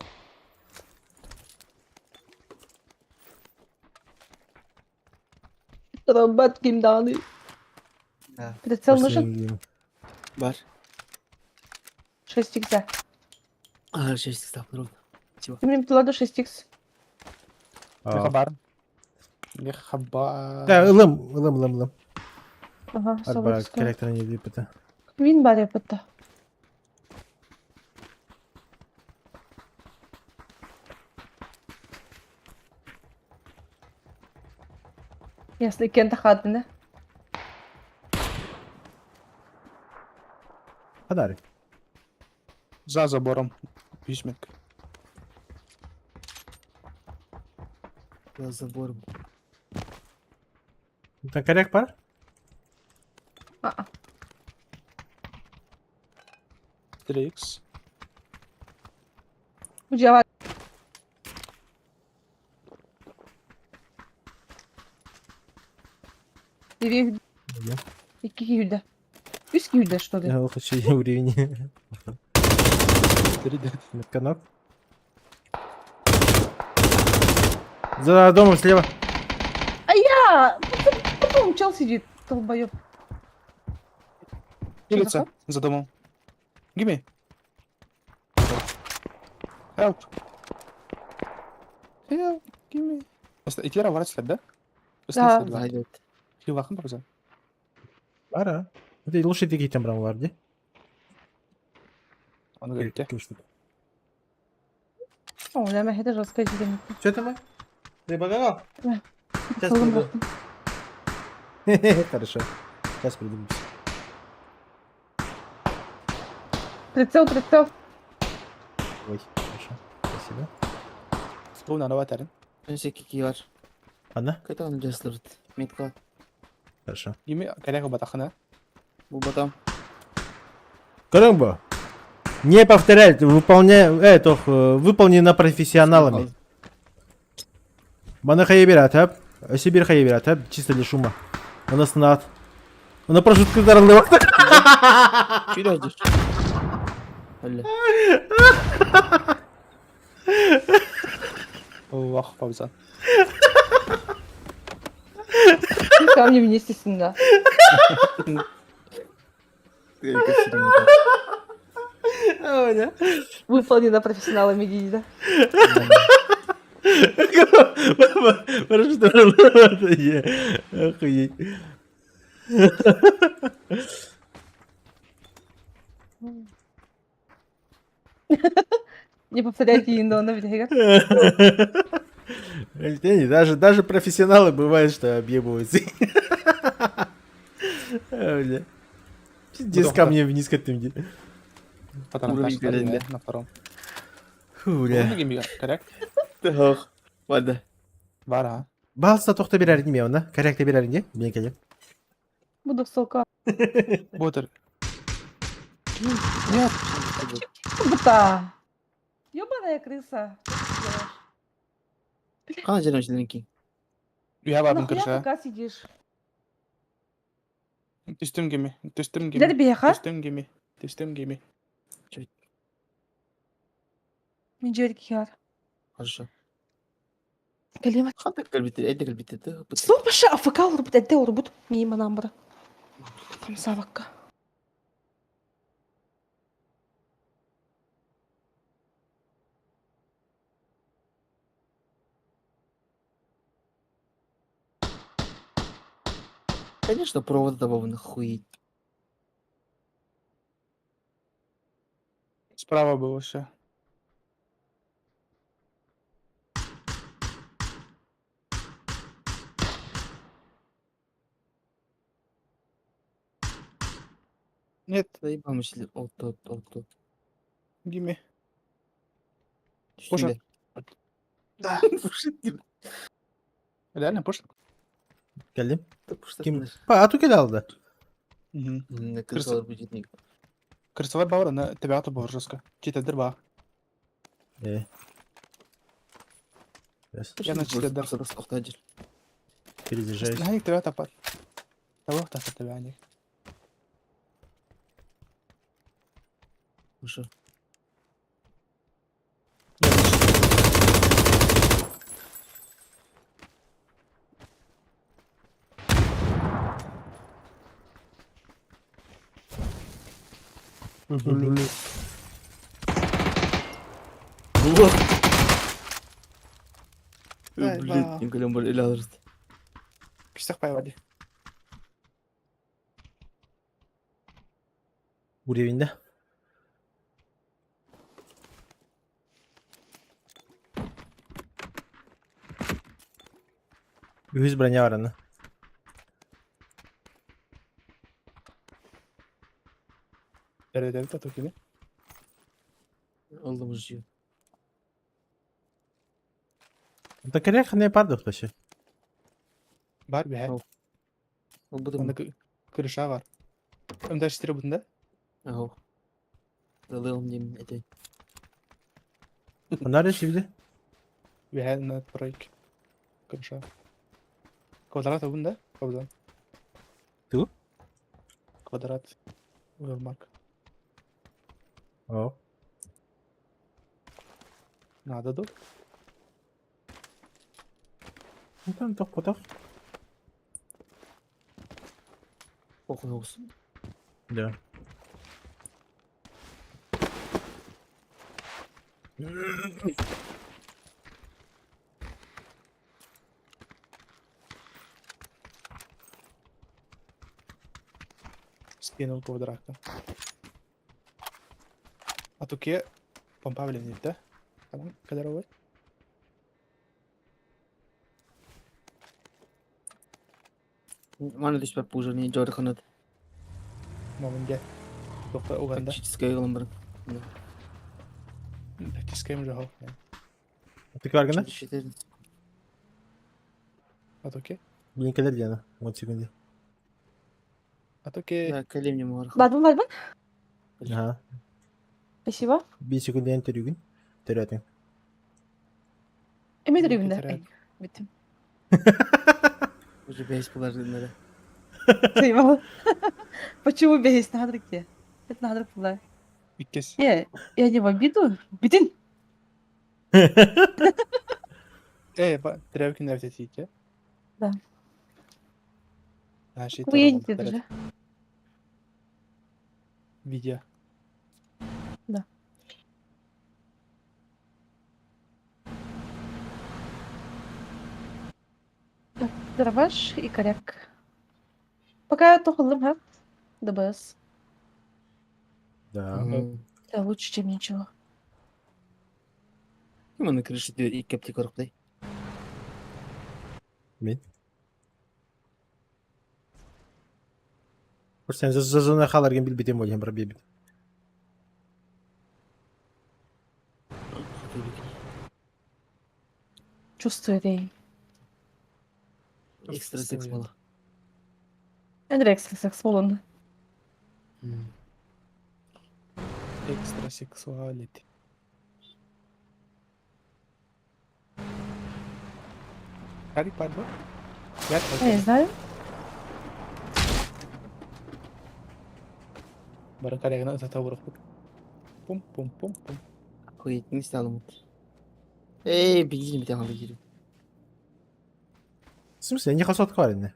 Робот кимданы. Да. Прицел нужен? Бар. 6 икс. А, 6 икс, ровно. Спасибо. Ты мне ладу 6 икс. Хабар. Хабар. Да, ылым, ылым, ылым, ылым. Ага, Арба Советская. корректор не выпыта. Вин бар япытта. Ясно, кента хадны. Подари. За забором. Письменка. За забором. Там коррект пар? А-а. 3х. Удиава. Иви Икки күйді. Үс күйді, что ли? Я хочу уровень. Метканок. За домом слева. А я! Потом чел сидит, долбоёб. Улица. За домом. Gimme. Help. Help. Gimme. Итера варать да? Да. Зайдет. Хилахын барза. Бара. Это лучше ты там брал, где? Он говорит, О, да, это жестко сидит. Что там? Ты багагал? Сейчас Солым приду. Хорошо. Сейчас приду. Прицел, прицел. Ой, хорошо. Спасибо. Вспомнил, новаторин. Всякие var. Анна? Когда он делает? Метка. Хорошо. Gimme, коряга батахана. Бу батам. Карамба. Не повторяй, выполняй, тох, выполнено профессионалами. Мана хайберат, а? Сибирь хайберат, а? Чисто для шума. У нас над. Он на прошутку здоровый. Чуть ждешь? Бля. Вах, пауза. Камни вместе с ним, да. Выполнено профессионалами, да. Охуеть. Не повторяйте Индона, ведь Даже, даже профессионалы бывает, что объебываются. Бля. Пиздец камнем вниз к этим. Уровень на втором. Фу, бля. Коряк? Тох. Ладно. Бара. Балса тохта берер не да? Коряк берер не? Мен келем. Буду в солка. Ботер. Нет. Бута. Ёбаная крыса. Қана жерден өшілден Я бабын Нахуя кырша. пока сидишь? Түстім кеме. Түстім кеме. Дәл бияха. Түстім кеме. Түстім кеме. Мен жерге кияр. Хорошо. Калима. Хата калбите, эйде калбите. Стоп, паша, АФК урбут, әдде урбут. Мимо намбра. Хамсавакка. Конечно, провод добавлен, хуй. Справа было все. Нет. Заебал мысли. О, тот, о, тот. Гиме. Пуша. Да. Реально пуша? Келдим. Ким? Па, а ту кидал да. Крысалар будет не. Крысалар бауыр, на тебя то бауыр жестко. Чита дырба. Э. Я на чита дыр. Перезаряжаюсь. Наник тебя тапат. Того тапат тебя они. Хорошо. Вот. Блин, никогда бар эле алырыз. Кистек пайвади. Уровень, да? Үһүс броня бар аны. Дәрәдәбит ато кини. Олдум уже. Это корректно не падал вообще. Бар бе. Ол Аны крыша бар. Ында четыре бутында. Ау. Ылым дим эти. Onlar şimdi. Бе на тройке. Крыша. Квадрат бunda. Квадрат. Ту? Квадрат. Уэлмарк. О. Надо ду. Ну там тох потох. Похуй olsun. Да. Скинул квадрата. А туке помпа блин, да? Tamam, kadar olur. Маны түспәп уже не жор ханат. Момент. Доктор Уганда. Тактическая ылым бар. Тактическая уже хо. Ты кваргана? А туке? Блин, Диана. Вот секунду. А туке? Да, колемне мар. Барбын барбын. Ага. Спасибо. Bir секунд төрүгүн. Төрөтүң. Эме төрүгүндө. Бүттүм. Уже бейс булар Eyvallah. Почему бейс? Надо где? Это надо было. Иккес. Не, я не в обиду. Бүтүн. Э, ба, трявки на взятие. Да. Наши Вы едете даже. Видео. Да. Так, дробаш и коряк. Пока я только ха? ДБС. Да. Это лучше, чем ничего. Ким аны крыша и кепти корктай. Мен. Сен за зона халарген билбитем болен бар бебит. Чувствую это. Экстра секс була. Андрей секс болон. Экстрасексуалити. Гарри Поттер? Я Я не знаю. Баракарягна татаврах. Пум пум пум пум. Охуеть, не стало. Эй, бензин бит аңа киреп. В смысле, я не сотка бар инде.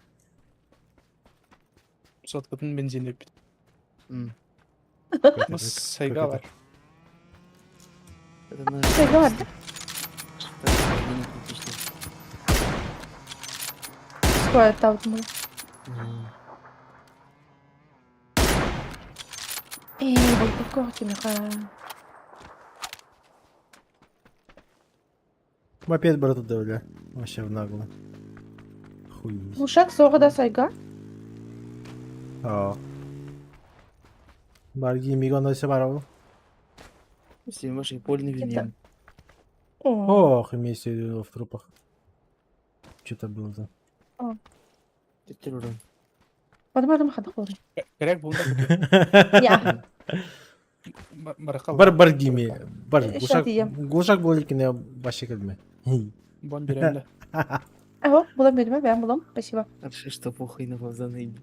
Соткатын бензин деп. Какой-то- Сайга бар. Сайга бар, да? Скоро там мы. Эй, вот такого тебе Мопед брат бля. Вообще в наглую. Хуй. Глушак соға да сайга. А. Барги мигон өсө барабы. Сен вашей польный винен. Ох, имейся в виду в трупах. Что-то было да. Террором. Бадым хадық болды. Керек болды. Я. Бар бар гиме. Бар Э, глушак. ща тием. Глушак был икене башы келме. Бон беремді. Аго, булам берме, бәм булам. Спасибо. Хорошо, что похуй на пацаны.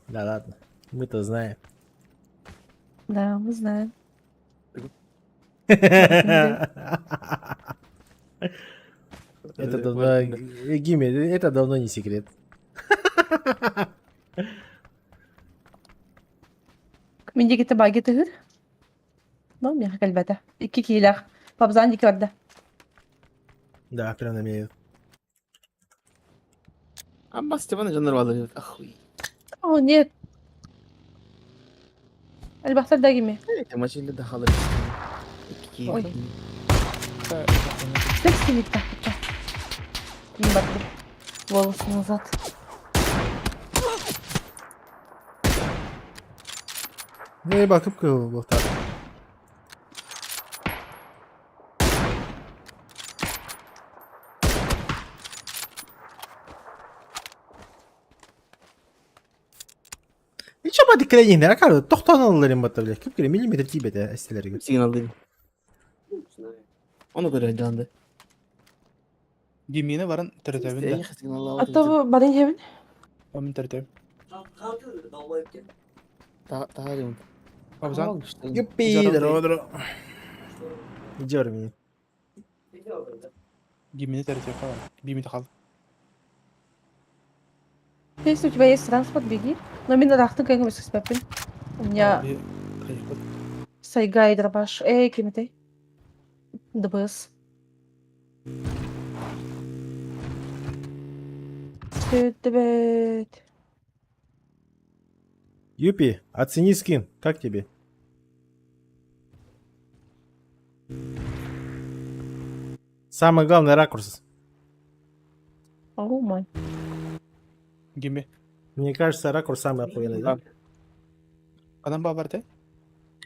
Да ладно. Мы-то знаем. Да, мы знаем. Это давно... э, Гиме, это давно не секрет. Мин диэки баги тыһыр. Но миэхэ кэлбэтэ. Икки киилээх. Пабзан диэки барда. Да, прям на меня. Абба Степан дьоннор баалар Ахуй. О, нет. Элбэхтэр да кими? Машина да халыр. Ой. Секси вид Волосы назад. Не, бакып кыл так. Hiç ama dikkat edin. Rakar tohtan alırım batta bile. Küp kere milimetre tibete esteleri gibi. Сигнал дым. Onu көрөр жанды. Гимини баран төрөтөбүн да. А то барын хебин. Мин төрөтөбүн. Таарым. Абзан. Юппи, здорово, здорово. Иди меня. Гимини төрөтөбүн хал. Бимити хал. Если у тебя есть транспорт, беги. Но мин рахтын кайгым өсөспөппүн. У меня сайга и дробаш. Эй, кимитэй? ДБС. Төттөбөт. Юпи, оцени скин. Как тебе? Самый главный ракурс. О май. Гими. Мне кажется, ракурс самый охуенный, да? Адам бар те?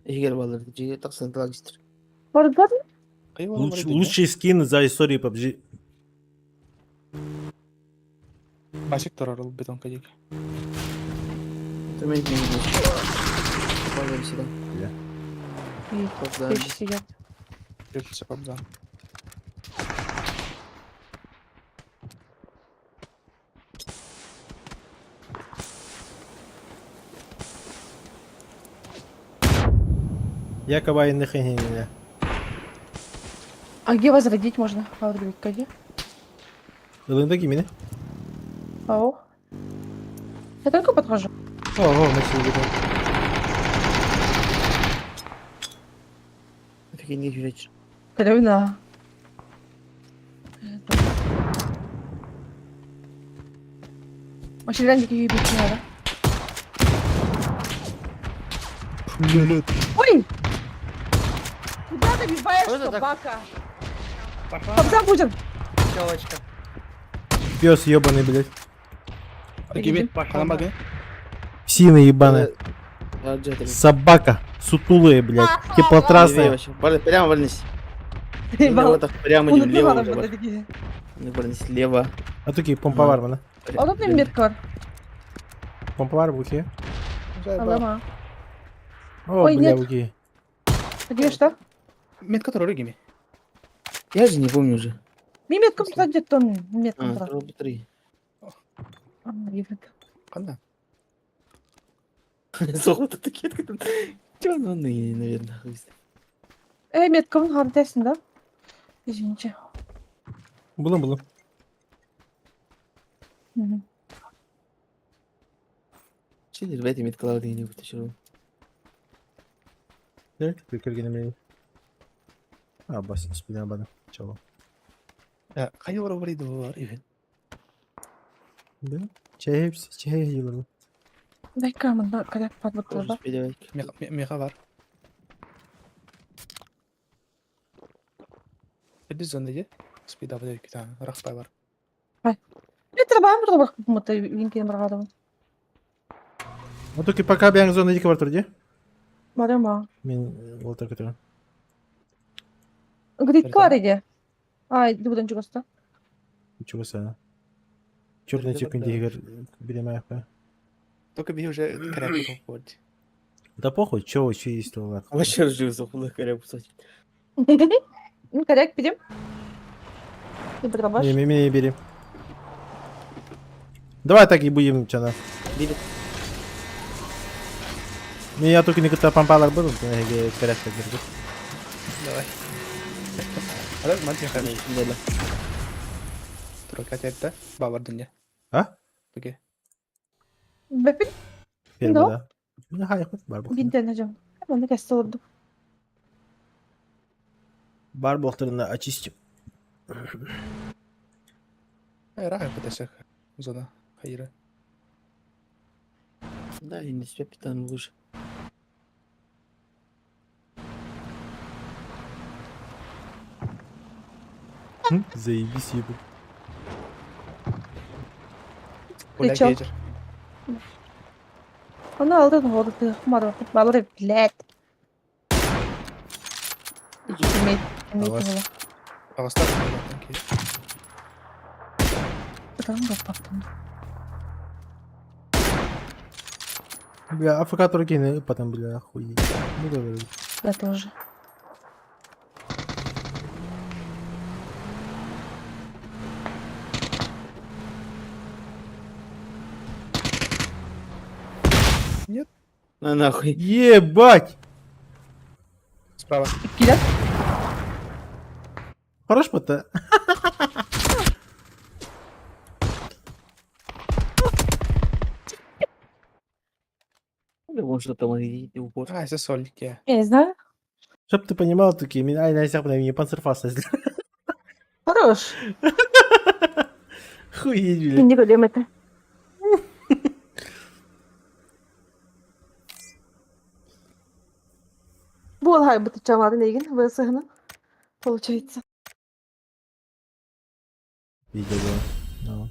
Егер балар. Жиге таксан талагистр. Бар бар. Лучший скин за историю PUBG. Басик турар ол бетонка диэки. Инструмент не Попали сюда. Вещи сидят. Төртүсө Абзан. Якобы не А где возродить можно? Где? Ылында кимини? Ау. Я только подхожу. Ого, мы сидим. Офигенный жүрөчү. Көрөбүн. Машинадан диэки күйбүт Ой! Куда добиваешь, собака? Папзан будет. Телочка. Пес ебаный, блядь. Гими. Адам бар Псина ебаная. Собака. Сутулая, блядь. Теплотрасная. Прямо вольнись. Прямо идем, лево уже. Вольнись, лево. А такие помповар, мана. А тут не метка бар. Помповар бухи. Алама. О, Ой, бля, нет. бухи. Где что? Метка турар гими. Я же не помню уже. Ми меткам туда где-то меткам А, туда. коробка три. Канда? Золото такие. Чё, ну, наверное, хуй знает. Э, меткам хантесин, да? Извините. Булым, булым. Мгм. Че, ребята, меткалар деген не вытащил. Так, прикрыли А, бас, спина бана. Чего? Хайы бар бар иди бар ивен. Да? Чай, чай елы. Дай-ка мында коряк бар да. Меха бар. Биз зонда же. Спида бар ки рахпай бар. Метр бар бір бар мыты винкен бар гадым. А только пока бяң зона дике бар турди. Барама. Мен олтыр көтөрөм. Грид бар иде. Ай, дубдан чугаста. Чего са? Черный типа дигер билемай па. Только би уже коряк вот. Да похуй, чё вообще есть то Вообще ржу захула коряк кусать. Ну, коряк берем. Ты дробаш. Не, не, не бери. Давай так и будем, чана. Бери. Не, я только никогда помпалар был, я коряк так держу. Давай. Ада мантия ханы. Турка тетте бабар дүнье. А? Окей. Бепин? Первый, Да. да. Хайыхпыт бар буолтарына. Биирдэн дьон. Манна кэстэ олордум. Бар буолтарына очистим. Рахай потасах зона хайра. Да, и не спят лучше. Заебись, ебать. Оля Ты чё? гейджер. Оны алдын олды. Мадам, балары, блядь. Имеет, имеет Давай. было. Ағастар. Там был папа. Бля, АФК туркины, потом, бля, охуеть. Ну, давай. Я тоже. Нет. На нахуй. Ебать! Справа. Киля? Хорош пота. Он что там и упор. А, это сольник я. Я не знаю. Чтоб ты понимал, такие, меня, ай, на меня панцерфас Хорош. Хуеть, блядь. Не говорим это. Бу алай бу чамады неген высыгны. Получается. Видео было. Ну.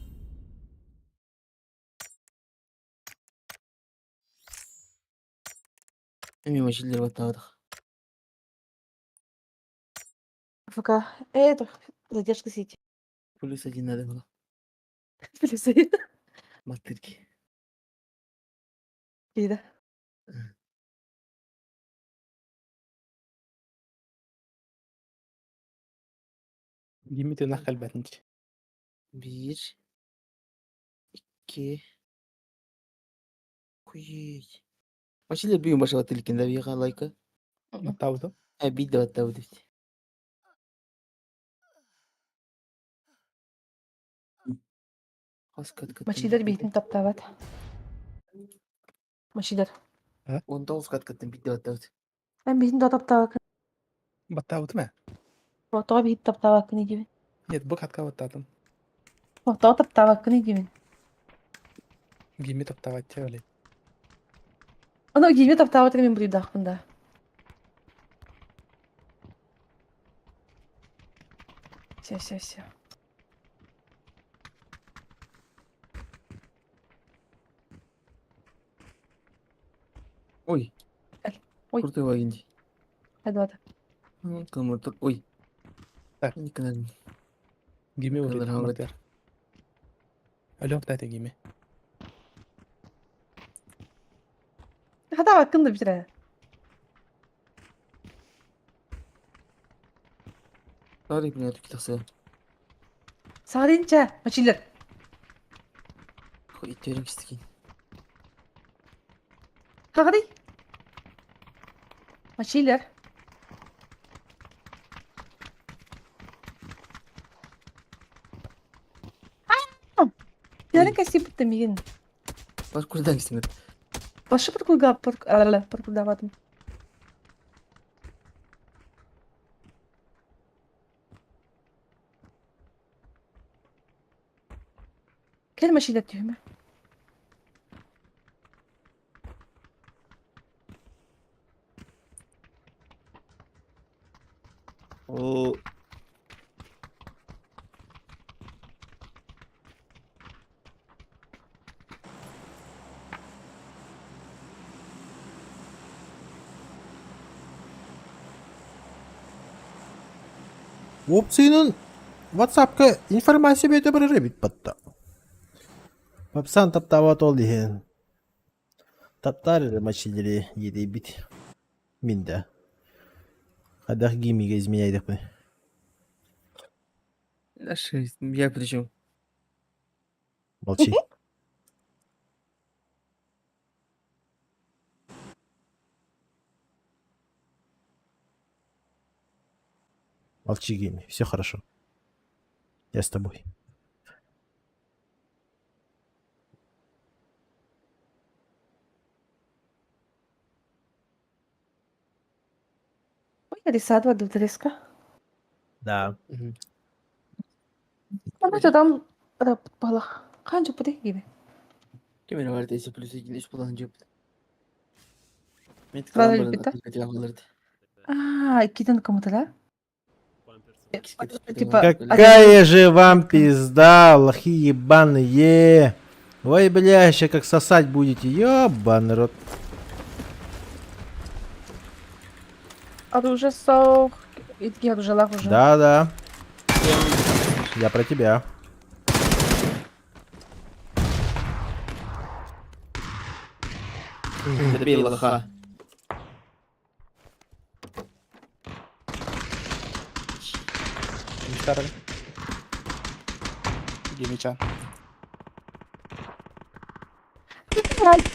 Мимо жиллер баттаадых. ФК. Это задержка сети. Плюс один надо было. Плюс один. Маттырки. Кида. Гимити нахал бәтінч. Bir. İki. Хуеть. Машилер бүгүн башалат экен да бияка лайка. Маттабыты. А бир да баттабы дейт. Мачилер бейтин таптабат. Мачилер. 19 каткаттан бир да баттабыт. Мен бейтин да таптабак. Баттабыты ма? Отоға бейтин таптабак не деймін. Нет, бұл катка баттадым. Отоға таптабак не деймін. Гими таптабат те олей. Аны гейме таптабат мен буридақпын да. Все, все, все. Ой. Ой. Крутой вагинди. Hadi Кымыртыр. Ой. Так. Никогда. Гими Кылыр олей. Алло, дайте гими. Hadi bakın da bir tane. Тарик меня тут китасы. Сағадинча, мачилер. Хуй терем кистикин. Сағади. Мачилер. Ярын кәсіп бітті меген. Баш курдан кистиңер. Башы бір кулга бір кулдаватым. Кел мачилер түйме. О. Опцияның WhatsApp'ка информация бете бір бит батта. Папсан таптабат ол деген. Таптар мачилери еде бит. Минде. Қадақ гимиге изменяйдық мы. Я при чем? Молчи. Молчи, Гейми. Все хорошо. Я с тобой. Рисат Вадутреска. Да. Ана там раппалах. Ханчы пути gibi. Ким эрэ бар десе плюс 2 3 булан жеп. Мен Бара ткалан бит. баран А, иккитен кымытыла. Типа, Какая же вам пизда, лохи ебаные. Ой, бля, еще как сосать будете, ебаный рот. Оружие сох. Итки оружие уже. Да, да. Я про тебя. Добей лоха. Мистер. Гемичан.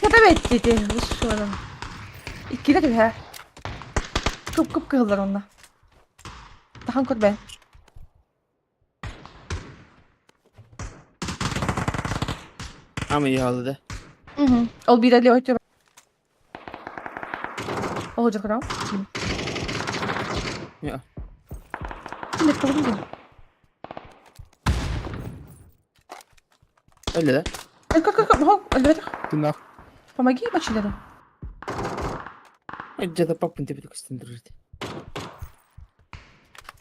Kada bettidi. Şuanın. İkkide de Кып кып кыһыллар онна. Тахан көрбен. Ама ялы да. Ол биир эле өтө. Ол жакырам. Я. Не кылдым. Öyle да. Как как как Альберт, Ты нах. помоги мочилеру. Где-то папын тебе только дружит.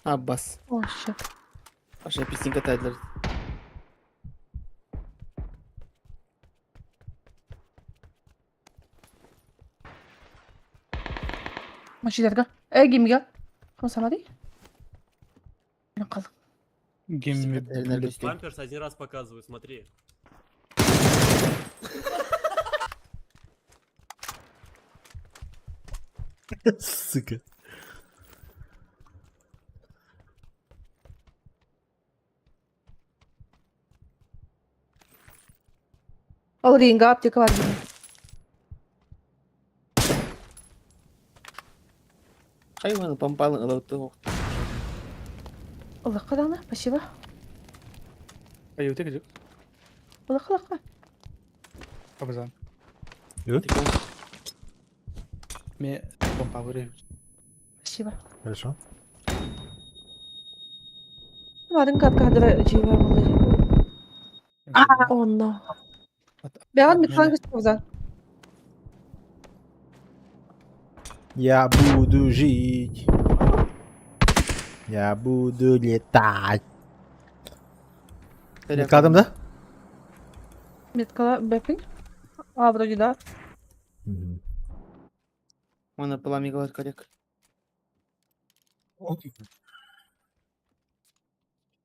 Аббас. О, щит. Аша песенка тайдлер. Мочилерга. Эй, гимге. Хамсамади. Кал. Гемми. Памперс один раз показываю, смотри. Сука. Ол ринга аптека бар gibi. Хайваны помпалы ылауты. Улакка даны, спасибо. Аюты где? Улакка, улакка. Абазан. Ме помпа вырежу. Спасибо. Хорошо. Барын кат кадра жиба болар. Онно. Бяган микрофон көстөзөн. Я буду жить. Я буду летать. Меткадым, да? Меткала бэпин. А, вроде да. Оны пламигалар коррек.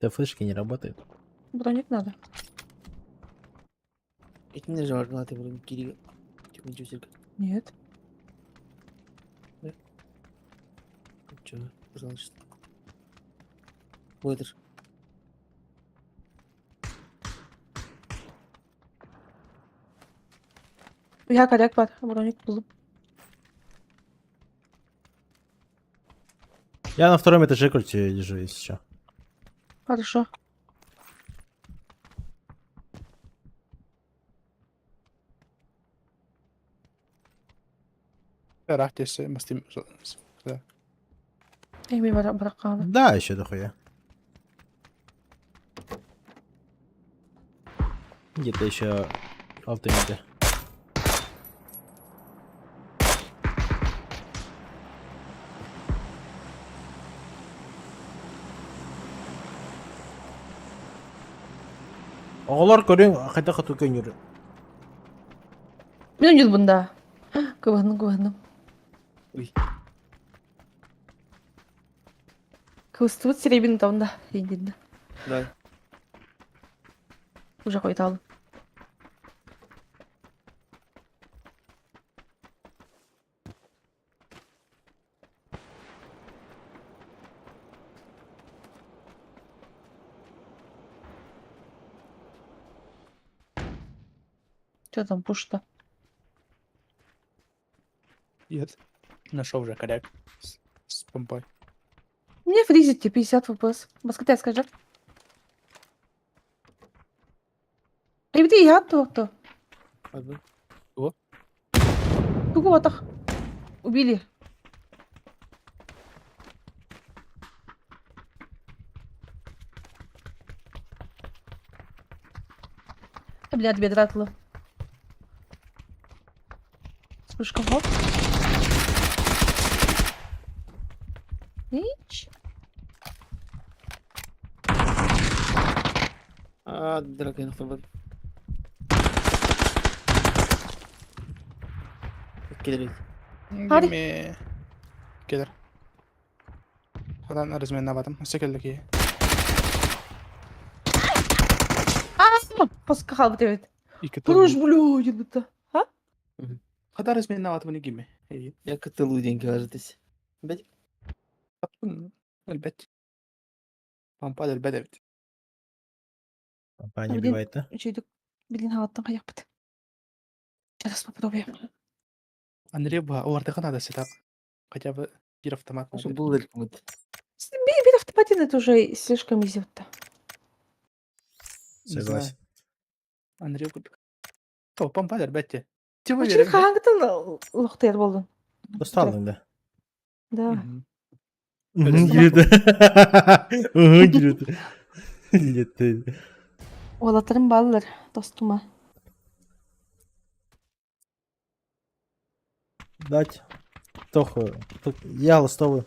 Да флешки не работает. Броник надо. Этин же бар ты блин кири. Нет. Чё, пожалуйста. Выдер. Я коряк бар. Броник булып. Я на втором этаже, короче, лежу, если что. Хорошо. Рах тесе мастим. Да. Эми бар баракканы. Да, еще дохуя. Где-то еще автоматы. Оҕолор көрүҥ, хайдах хоту көнүр. Мен жүл бunda. Кыбыһыным, кыбыһыным. Уй. Кыбыстыбыт сиребин таунда. Индинде. Да. Уже койталым. Что там пушта? Нет. Нашел уже коряк. С помпой. Мне фризит тебе 50 фпс. Баскетя скажи. Ребята, я то-то. Одну. О. Тугу вот так. Убили. Блядь, бедра тлы. Вспышка, хоп. Ич. Аа, драка нохтор Келер. Хари. Гиме. Келер. Хадан разменнабатым. Өссө келлики. А, Паска халбыт эбит. Икки Туруш, тыл. блядь, будто. А? Хадан разменнабатым не гиме. Я кытылу деньги кажетесь. Бәт. Элбет. Пампа элбет эбит. Компания Блин, убивает, да? Үчүйдүк. Билин халаттан каяқпыт. Сейчас попробуем. Андрей ба, олардыга надо сетап. Хотя бы бир автомат Ошо надо. бул элек будет. Бир автоматин это уже слишком изи вот. Не знаю. Согласен. Андрей курдук. О, пампа элбетте. Типа Үчүйдүк верим. хааңгытын лохтер болдун. Досталдың да. Да. Мгм, Келеді. Мгм, келеді. Келеді. Олатырым балалар, достума. Дать. Тоху. Я ластовый.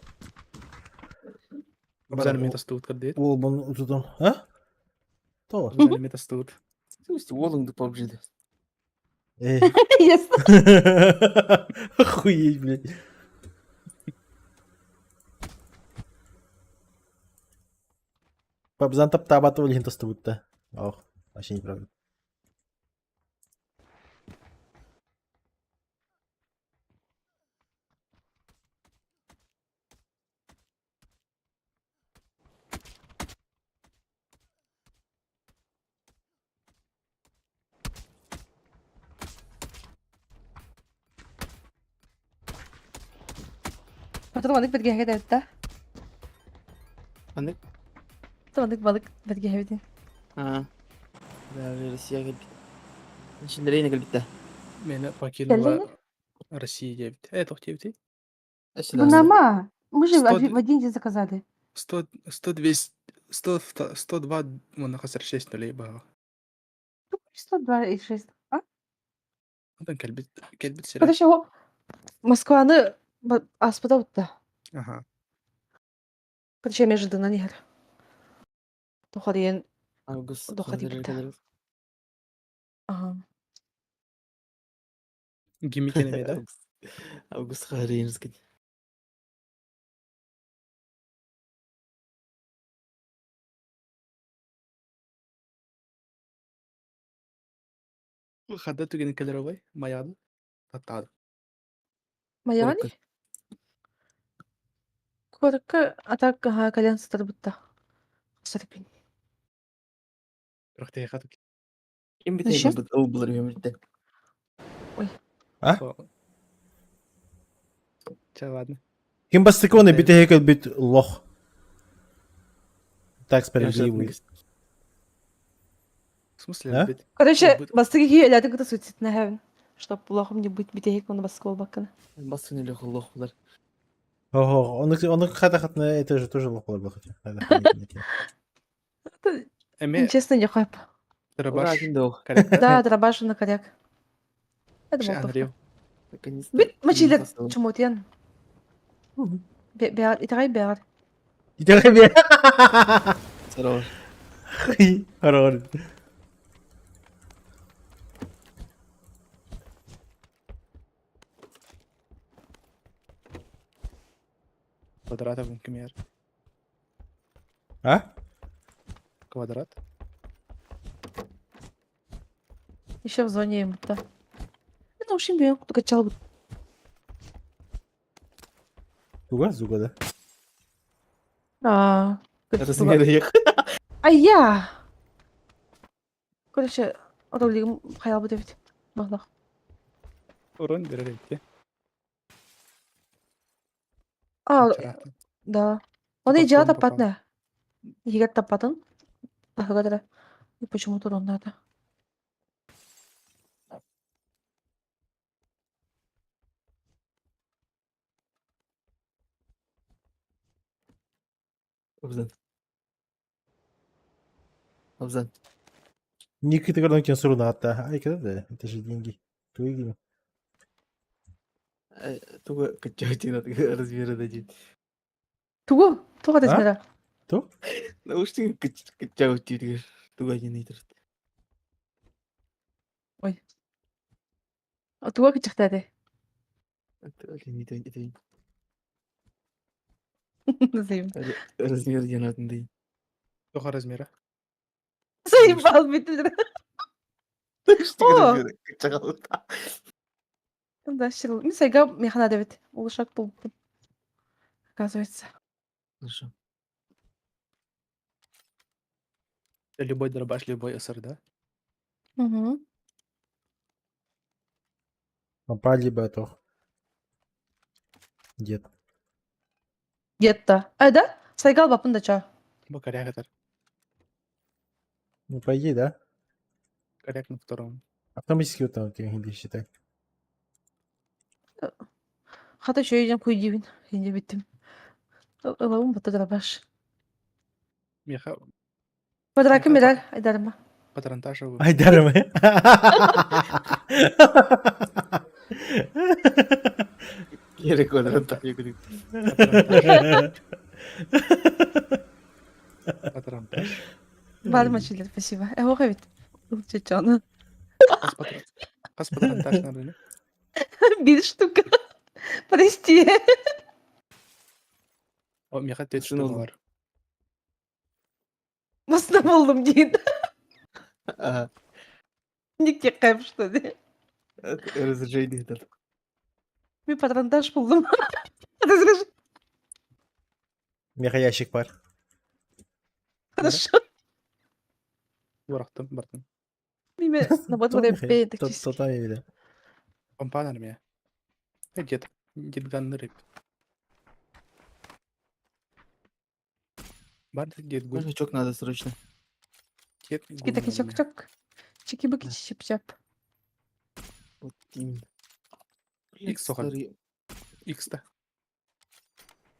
Базар метастуут кырдыт. Ол бұны ұтудым. А? То. Базар метастуут. В смысле, Уоллинг PUBG. Эй. Ясно. Охуеть, блядь. Пабзан таптабатып өлген тосты будто. Ох, вообще неправда. Потом бирге хедет да. Анык? Тоннык балык бирге хедет. А. Да, Россия келбит. Şimdi Reyna келбит да. Мени покинула Россия дебит. Э, тох дебит. Нама. Мы же в один день заказали. 100, 100, 200, 100, 102, вон, хасар 6 нулей баға. 102,6. А? Одан келбит, келбит сире. Короче, о, Москваны аспыда утта. Ага. Короче, между на нер. Тохариен Август. Дохати битта. Ага. Гимикенеме, да? Август Харинский. Хада түген келер обай, маяды. Таттады. Майами? Корка атак ха кален сытар бутта. Сарпин. Рахтей хату. Ким бит Зачем? ол булар өмүрдө. Ой. А? Ча, ладно. Ким бастыконы бите хекел бит лох. Так справедливый. В смысле, А? бит? Короче, бастыгы хиэләдин кыта суицид на хәвен. Чтоб лохом не быть битехик оны баскы болбаккана. Басын эле лох булар. Ого, он хата хатна это же тоже лох был хотя. Эме Честно, не хайп. Дробаш. Да, дробаш на коряк. Это Ше, был Андрей. Бит мачилер чумотьян. Беар, итагай беар. Итагай беар. Здорово. Хорош. Квадратов, например. А? Квадрат. Еще в зоне им, да. Это уж им только чал. Туга, зуга, да? А, Размер их. А я. Короче, ролигим хаял бу бит. Бахлах. Урон берер А, да. Он и делал тапатна. Егер тапатын. Ахгадра. И почему-то он надо. Абзан. Абзан. Никита Горнутин сурунаата. Ай, когда это же деньги. Твои деньги. Тугу кыччаатыгар размера дадим. Тугу? Туга размера? Ту? Наушник кыччаатыгар тугу один ыйтар. Ой. Туга кыччахтааты? Размер диэн атын Тоха размера? Заебал битилер. Да, шил. Мин сайга механа дебит. Улушак болуппун. Оказывается. Хорошо. Любой дробаш, любой СР, да? Угу. Попали бы, а то. Дед. Дед-то. А, да? Сайгал бапын да ча. Бу коряк этер. Ну, по идее, да? Коряк на втором. Автоматически вот там ты считай. Хата еще идем куйдибин. Инде биттим. Ылабын бата дробаш. Меха Квадракы мирар, айдарма. патронтаж Айдарым. Кире квадратта. Патронтаж. Бар мачилер, спасибо. Эго бит. Чечаны. Хас патронтаж надо, Бир штука. Прости. О, меха тет штука бар. Масына болдум дейін. Ага. Никте кайф, что ли? Разрешение этот. Мен патронтаж болдум. Разрешение. Меха ящик бар. Хорошо. Барахтым, бартым. Миме на вот То там я видел. Помпан армия. Дед. Дед ганны рыб. Бар дед гуль. Жучок надо срочно. Дед Чики таки чок чок. Чики-буки чип-чап. Вот именно. Икс сохан. Икс-та.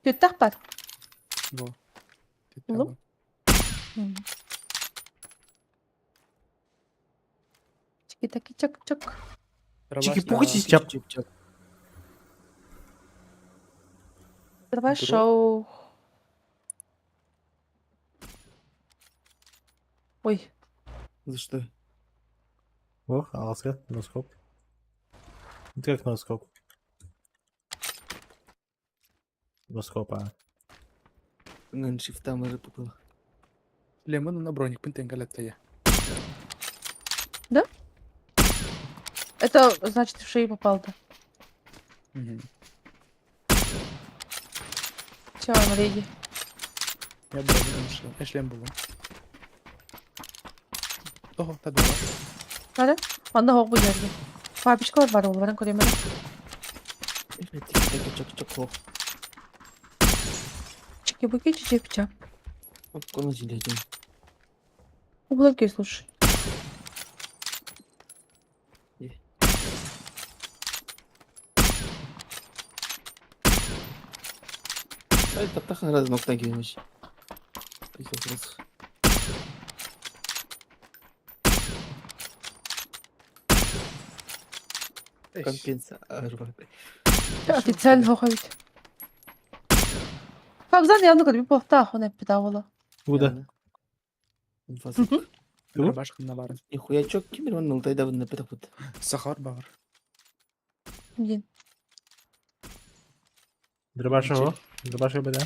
Түттах бар. Во. Улум? Чики-таки чок-чок. Чики-пуки чип-чап. Давай шоу. Ой. За что? О, Алска, носкоп. Это как носкоп? Носкоп, а. Ngân шифта мары пукула. Лемон на броник пынтен я. Да? Это значит в шею попал, да. Угу. Че, Андрей? Я броник нашел. Я шлем был. Ого, та два. Надо? Анда хок буйдерди. Папичкалар бар ол, баран көремін. Чок-чок-чок. Чики-буки, чип-чап. Кону жилетин. Угловки, слушай. Ай, таптахан раз ноктан келмеш. Пиздец, раз. Компенса. Официально хоховит. Фабзан явно көрбі боқта ахун әппі Куда? Дробаш на бар. Нихуя чок кимер он нултай да вынна петахут. Сахар бар. Блин. Дробаш его. Дробаш его, да.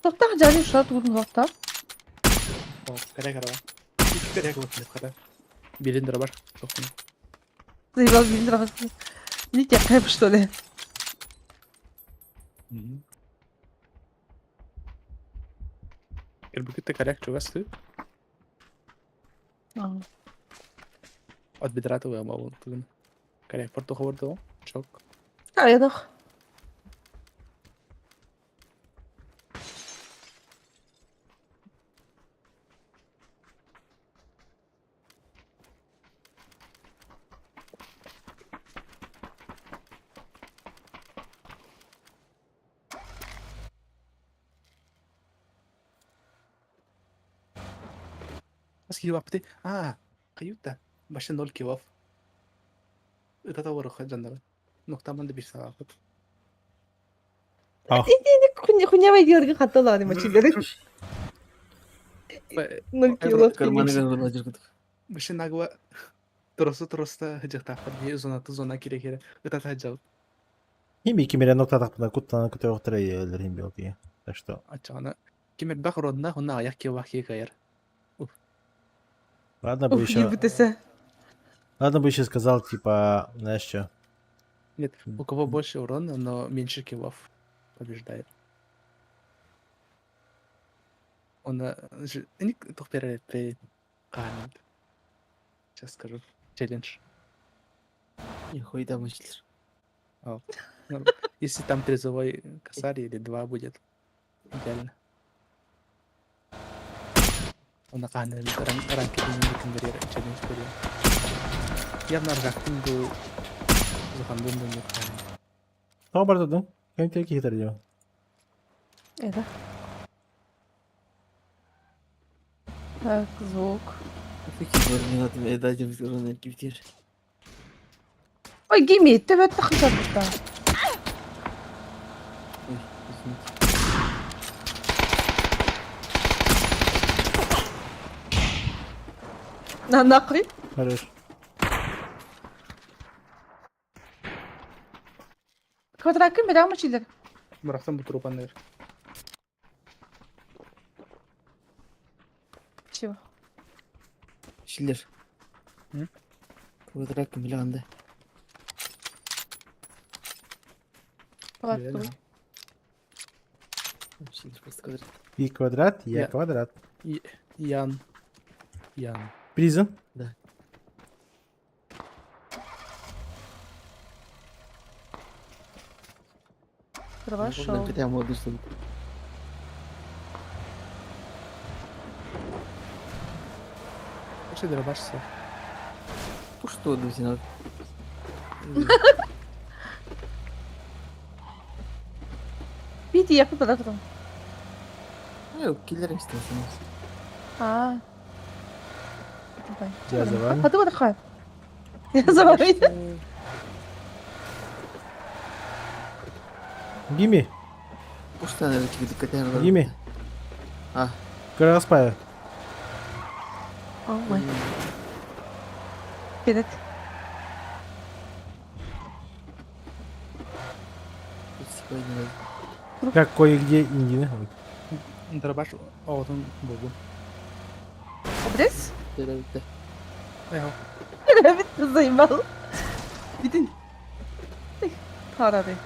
Тоқтақ жаны ұшырат ұғын тоқта. О, коряк арба. Коряк вот хата. Билин дробаш. Тохтун. Заебал билин дробаш. Не тебе кайф, что ли? Ирбукитте коряк чугас ты. От бедра туга мабыл тугун. Коряк порту хабарду. Чок. А, я дох. Хас киһи А, каюта. Баша 0 килов. Это того дьоннору. Нуктаман да бир саҕаахыт. Хуйня диярга хатталааны мачилары. 0 кило. Баша нагла Тороста тороста хыдьахтаахпар дии зонаты зона кире-кире ытата сылдьабыт. Хим кимире ноктатахпына куттанан көтөөхтөрө иэлэр хим билки. Так что. Аччаҕына ким элбэх уроднаах уонна аҕыйах килолаах киһи кыайар. Ладно бы еще. Ладно бы еще сказал, типа, знаешь что? Нет, у кого больше урона, но меньше киллов побеждает. Он Сейчас скажу. Челлендж. Нихуй там учитель. Если там призовой косарь или два будет, идеально. Он ранки челлендж будет. Явно аргактын бу Зухандын бу нет. Тоҕо бардадың? Кем тек киһи тарыйа? Это. Так, звук. Ой, гими, ты в это хотя бы да. Ой, извините. На нахуй. Хорош. Квадракы берем мачилер. Бырахтан бу трупаныр. Чего? Шиллер. Квадрат миллионда. И квадрат, я квадрат. Ян. Ян. Призен? Да. Прошел. Хотя модный что Пошли дробашься. Что, друзья? Видите, я квадратом. Ну, киллер естественно. А. Я за вами. А ты вот такая. Я за вами. Гими. Гими. А. Краспая. О мой. Перед. Как кое-где Индина. Дробаш оҕотун булгун. Обрез? Төрөбүттэ. Төрөбүттэ заебал. Бүтүн. Харады.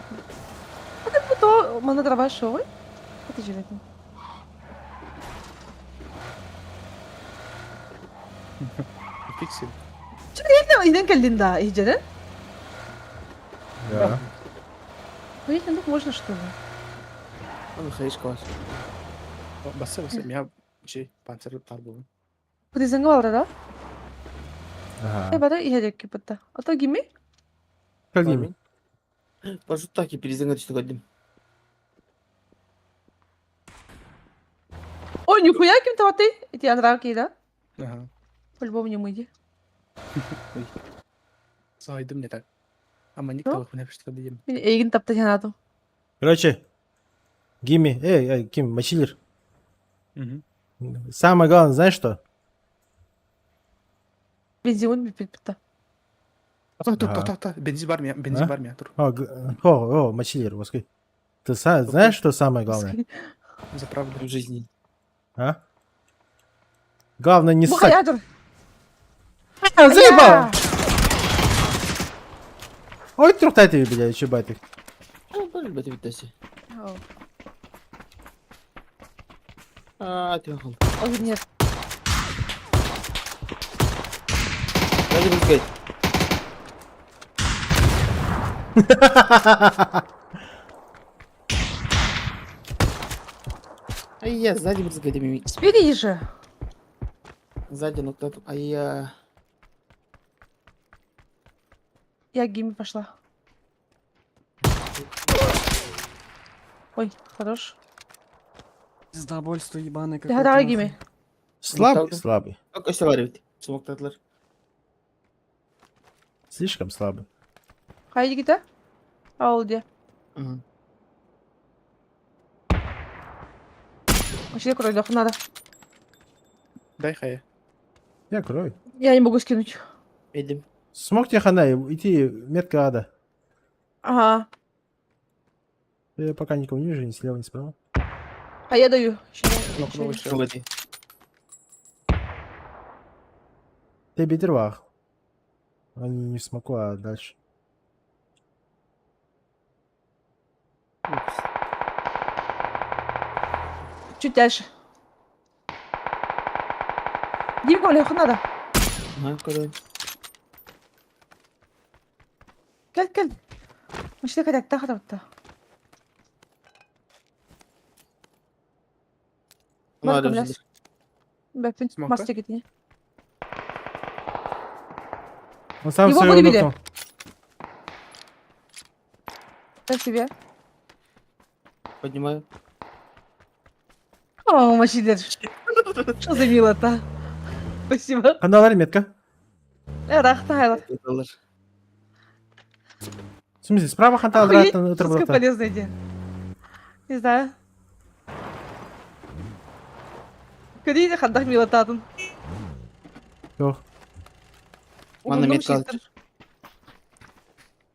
Это бу то мана дробаш шоуй. Это жилетин. Пиксель. Чү инен келдин да, ижеде? Да. Охуеть, можно что ли? Он хаишка ваш. Баса баса меня чей панцир бар булгун. Призыңы бар да? Ага. Э, бары иһерек кипытта. А то гими? Как гими? Пожу так и перезагнуть что годим. Ой, нихуя ким ты? Эти анраки, да? Ага. По-любому не мыйди. Сайдым не так. Ама никто не что дим. Мен эйгин тапта жанатым. Короче, Гими, эй, эй, Ким, Мачилер. Самое главное, знаешь что? Бензин биппитта. Тур тур тур тур бензин бар меня, бензин бар меня тур. О, о, о, Мачилер, воски. Ты знаешь, что самое главное? Заправлю. В жизни. А? Главное не ссать. А, заебал! Ой, трухтай ты, блядь, чебатик. А, ты охуел. Ой, нет. Дай мне Ай я сзади брызгает мимик. Спереди же. Сзади, ну кто-то. Ай я. Я к Гиме пошла. Ой, хорош. Пиздобольство ебаное Да, давай Гиме. Слабый, слабый. Өссө бар эбит. Смоктадылар. Слишком слабый. Хайа дигите? Аул де. Вообще кровь надо. Дай хая. Я крой. Я не могу скинуть. Эдим. Смог тебе хана, идти метка ада. Ага. Я пока никого не вижу, ни слева, ни справа. А я даю. Ещё Нокнул ещё еще. Води. Ты бедервах. Они не в смоку, а дальше. Чуть дальше. Димка, Леху надо. Ага, көрөйүн. Кел, кел. Машина кадакта хатабытта. Надо Марка, же. Бәппин. Смока? Мастер кетини. Он сам Его своего вырубили. нокнул. Так себе. Поднимаю. О, машина. Что за милота? Спасибо. Хандалар метка. Рахта хайлар. Доллар. В смысле, справа ханталар, Жестко полезная идея. Не знаю. Көрейді хандах милотатын. Жоқ. Мана метка алып.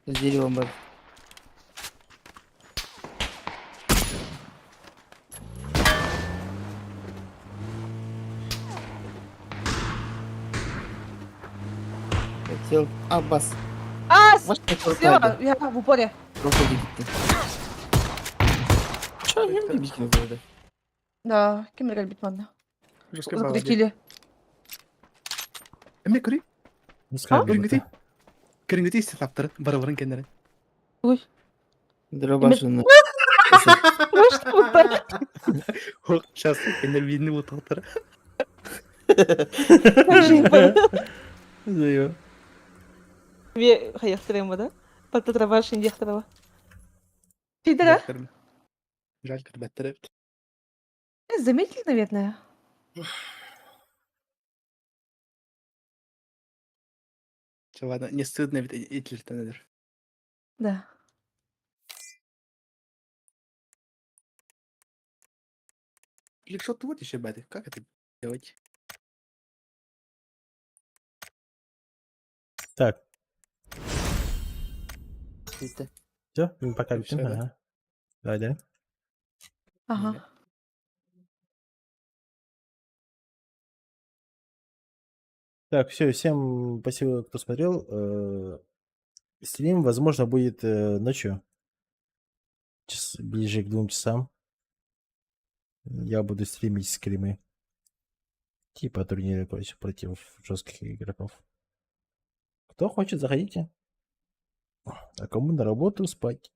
С деревом бар. Хотел... Аббас. А, Ваш слева, я в упоре. Проходи gitti. Чё, не битин oldu? Да, ким бит манна. Жестко балла. Закрутили. Эме көрей. Пускай Көрүнгүтүй. Көрүнгүтүй сетаптырын, бары-барын кеннерин. Ой. Дробашını. Что вот так? Ох, сейчас кеннер видны вот тоқтыр. Заю. Бе хаяқтырайм да? Паттатрабашин дияқтырала. Фидера? Жаль, көрбәттер. Заметили, наверное. Че, ладно, не стыдно ведь итлертенедер. Да. Или что-то вот еще, бәді. Как это делать? Так, Bitti. все, пока Всё, битим. да. Ага. Давай, да. Ага. Так, все, всем спасибо, кто смотрел. Стрим, возможно, будет ночью. Ближе к 2 часам. Я буду стримить скримы. Типа турнира, короче, против жестких игроков. Кто хочет, заходите. А кому на работу спать.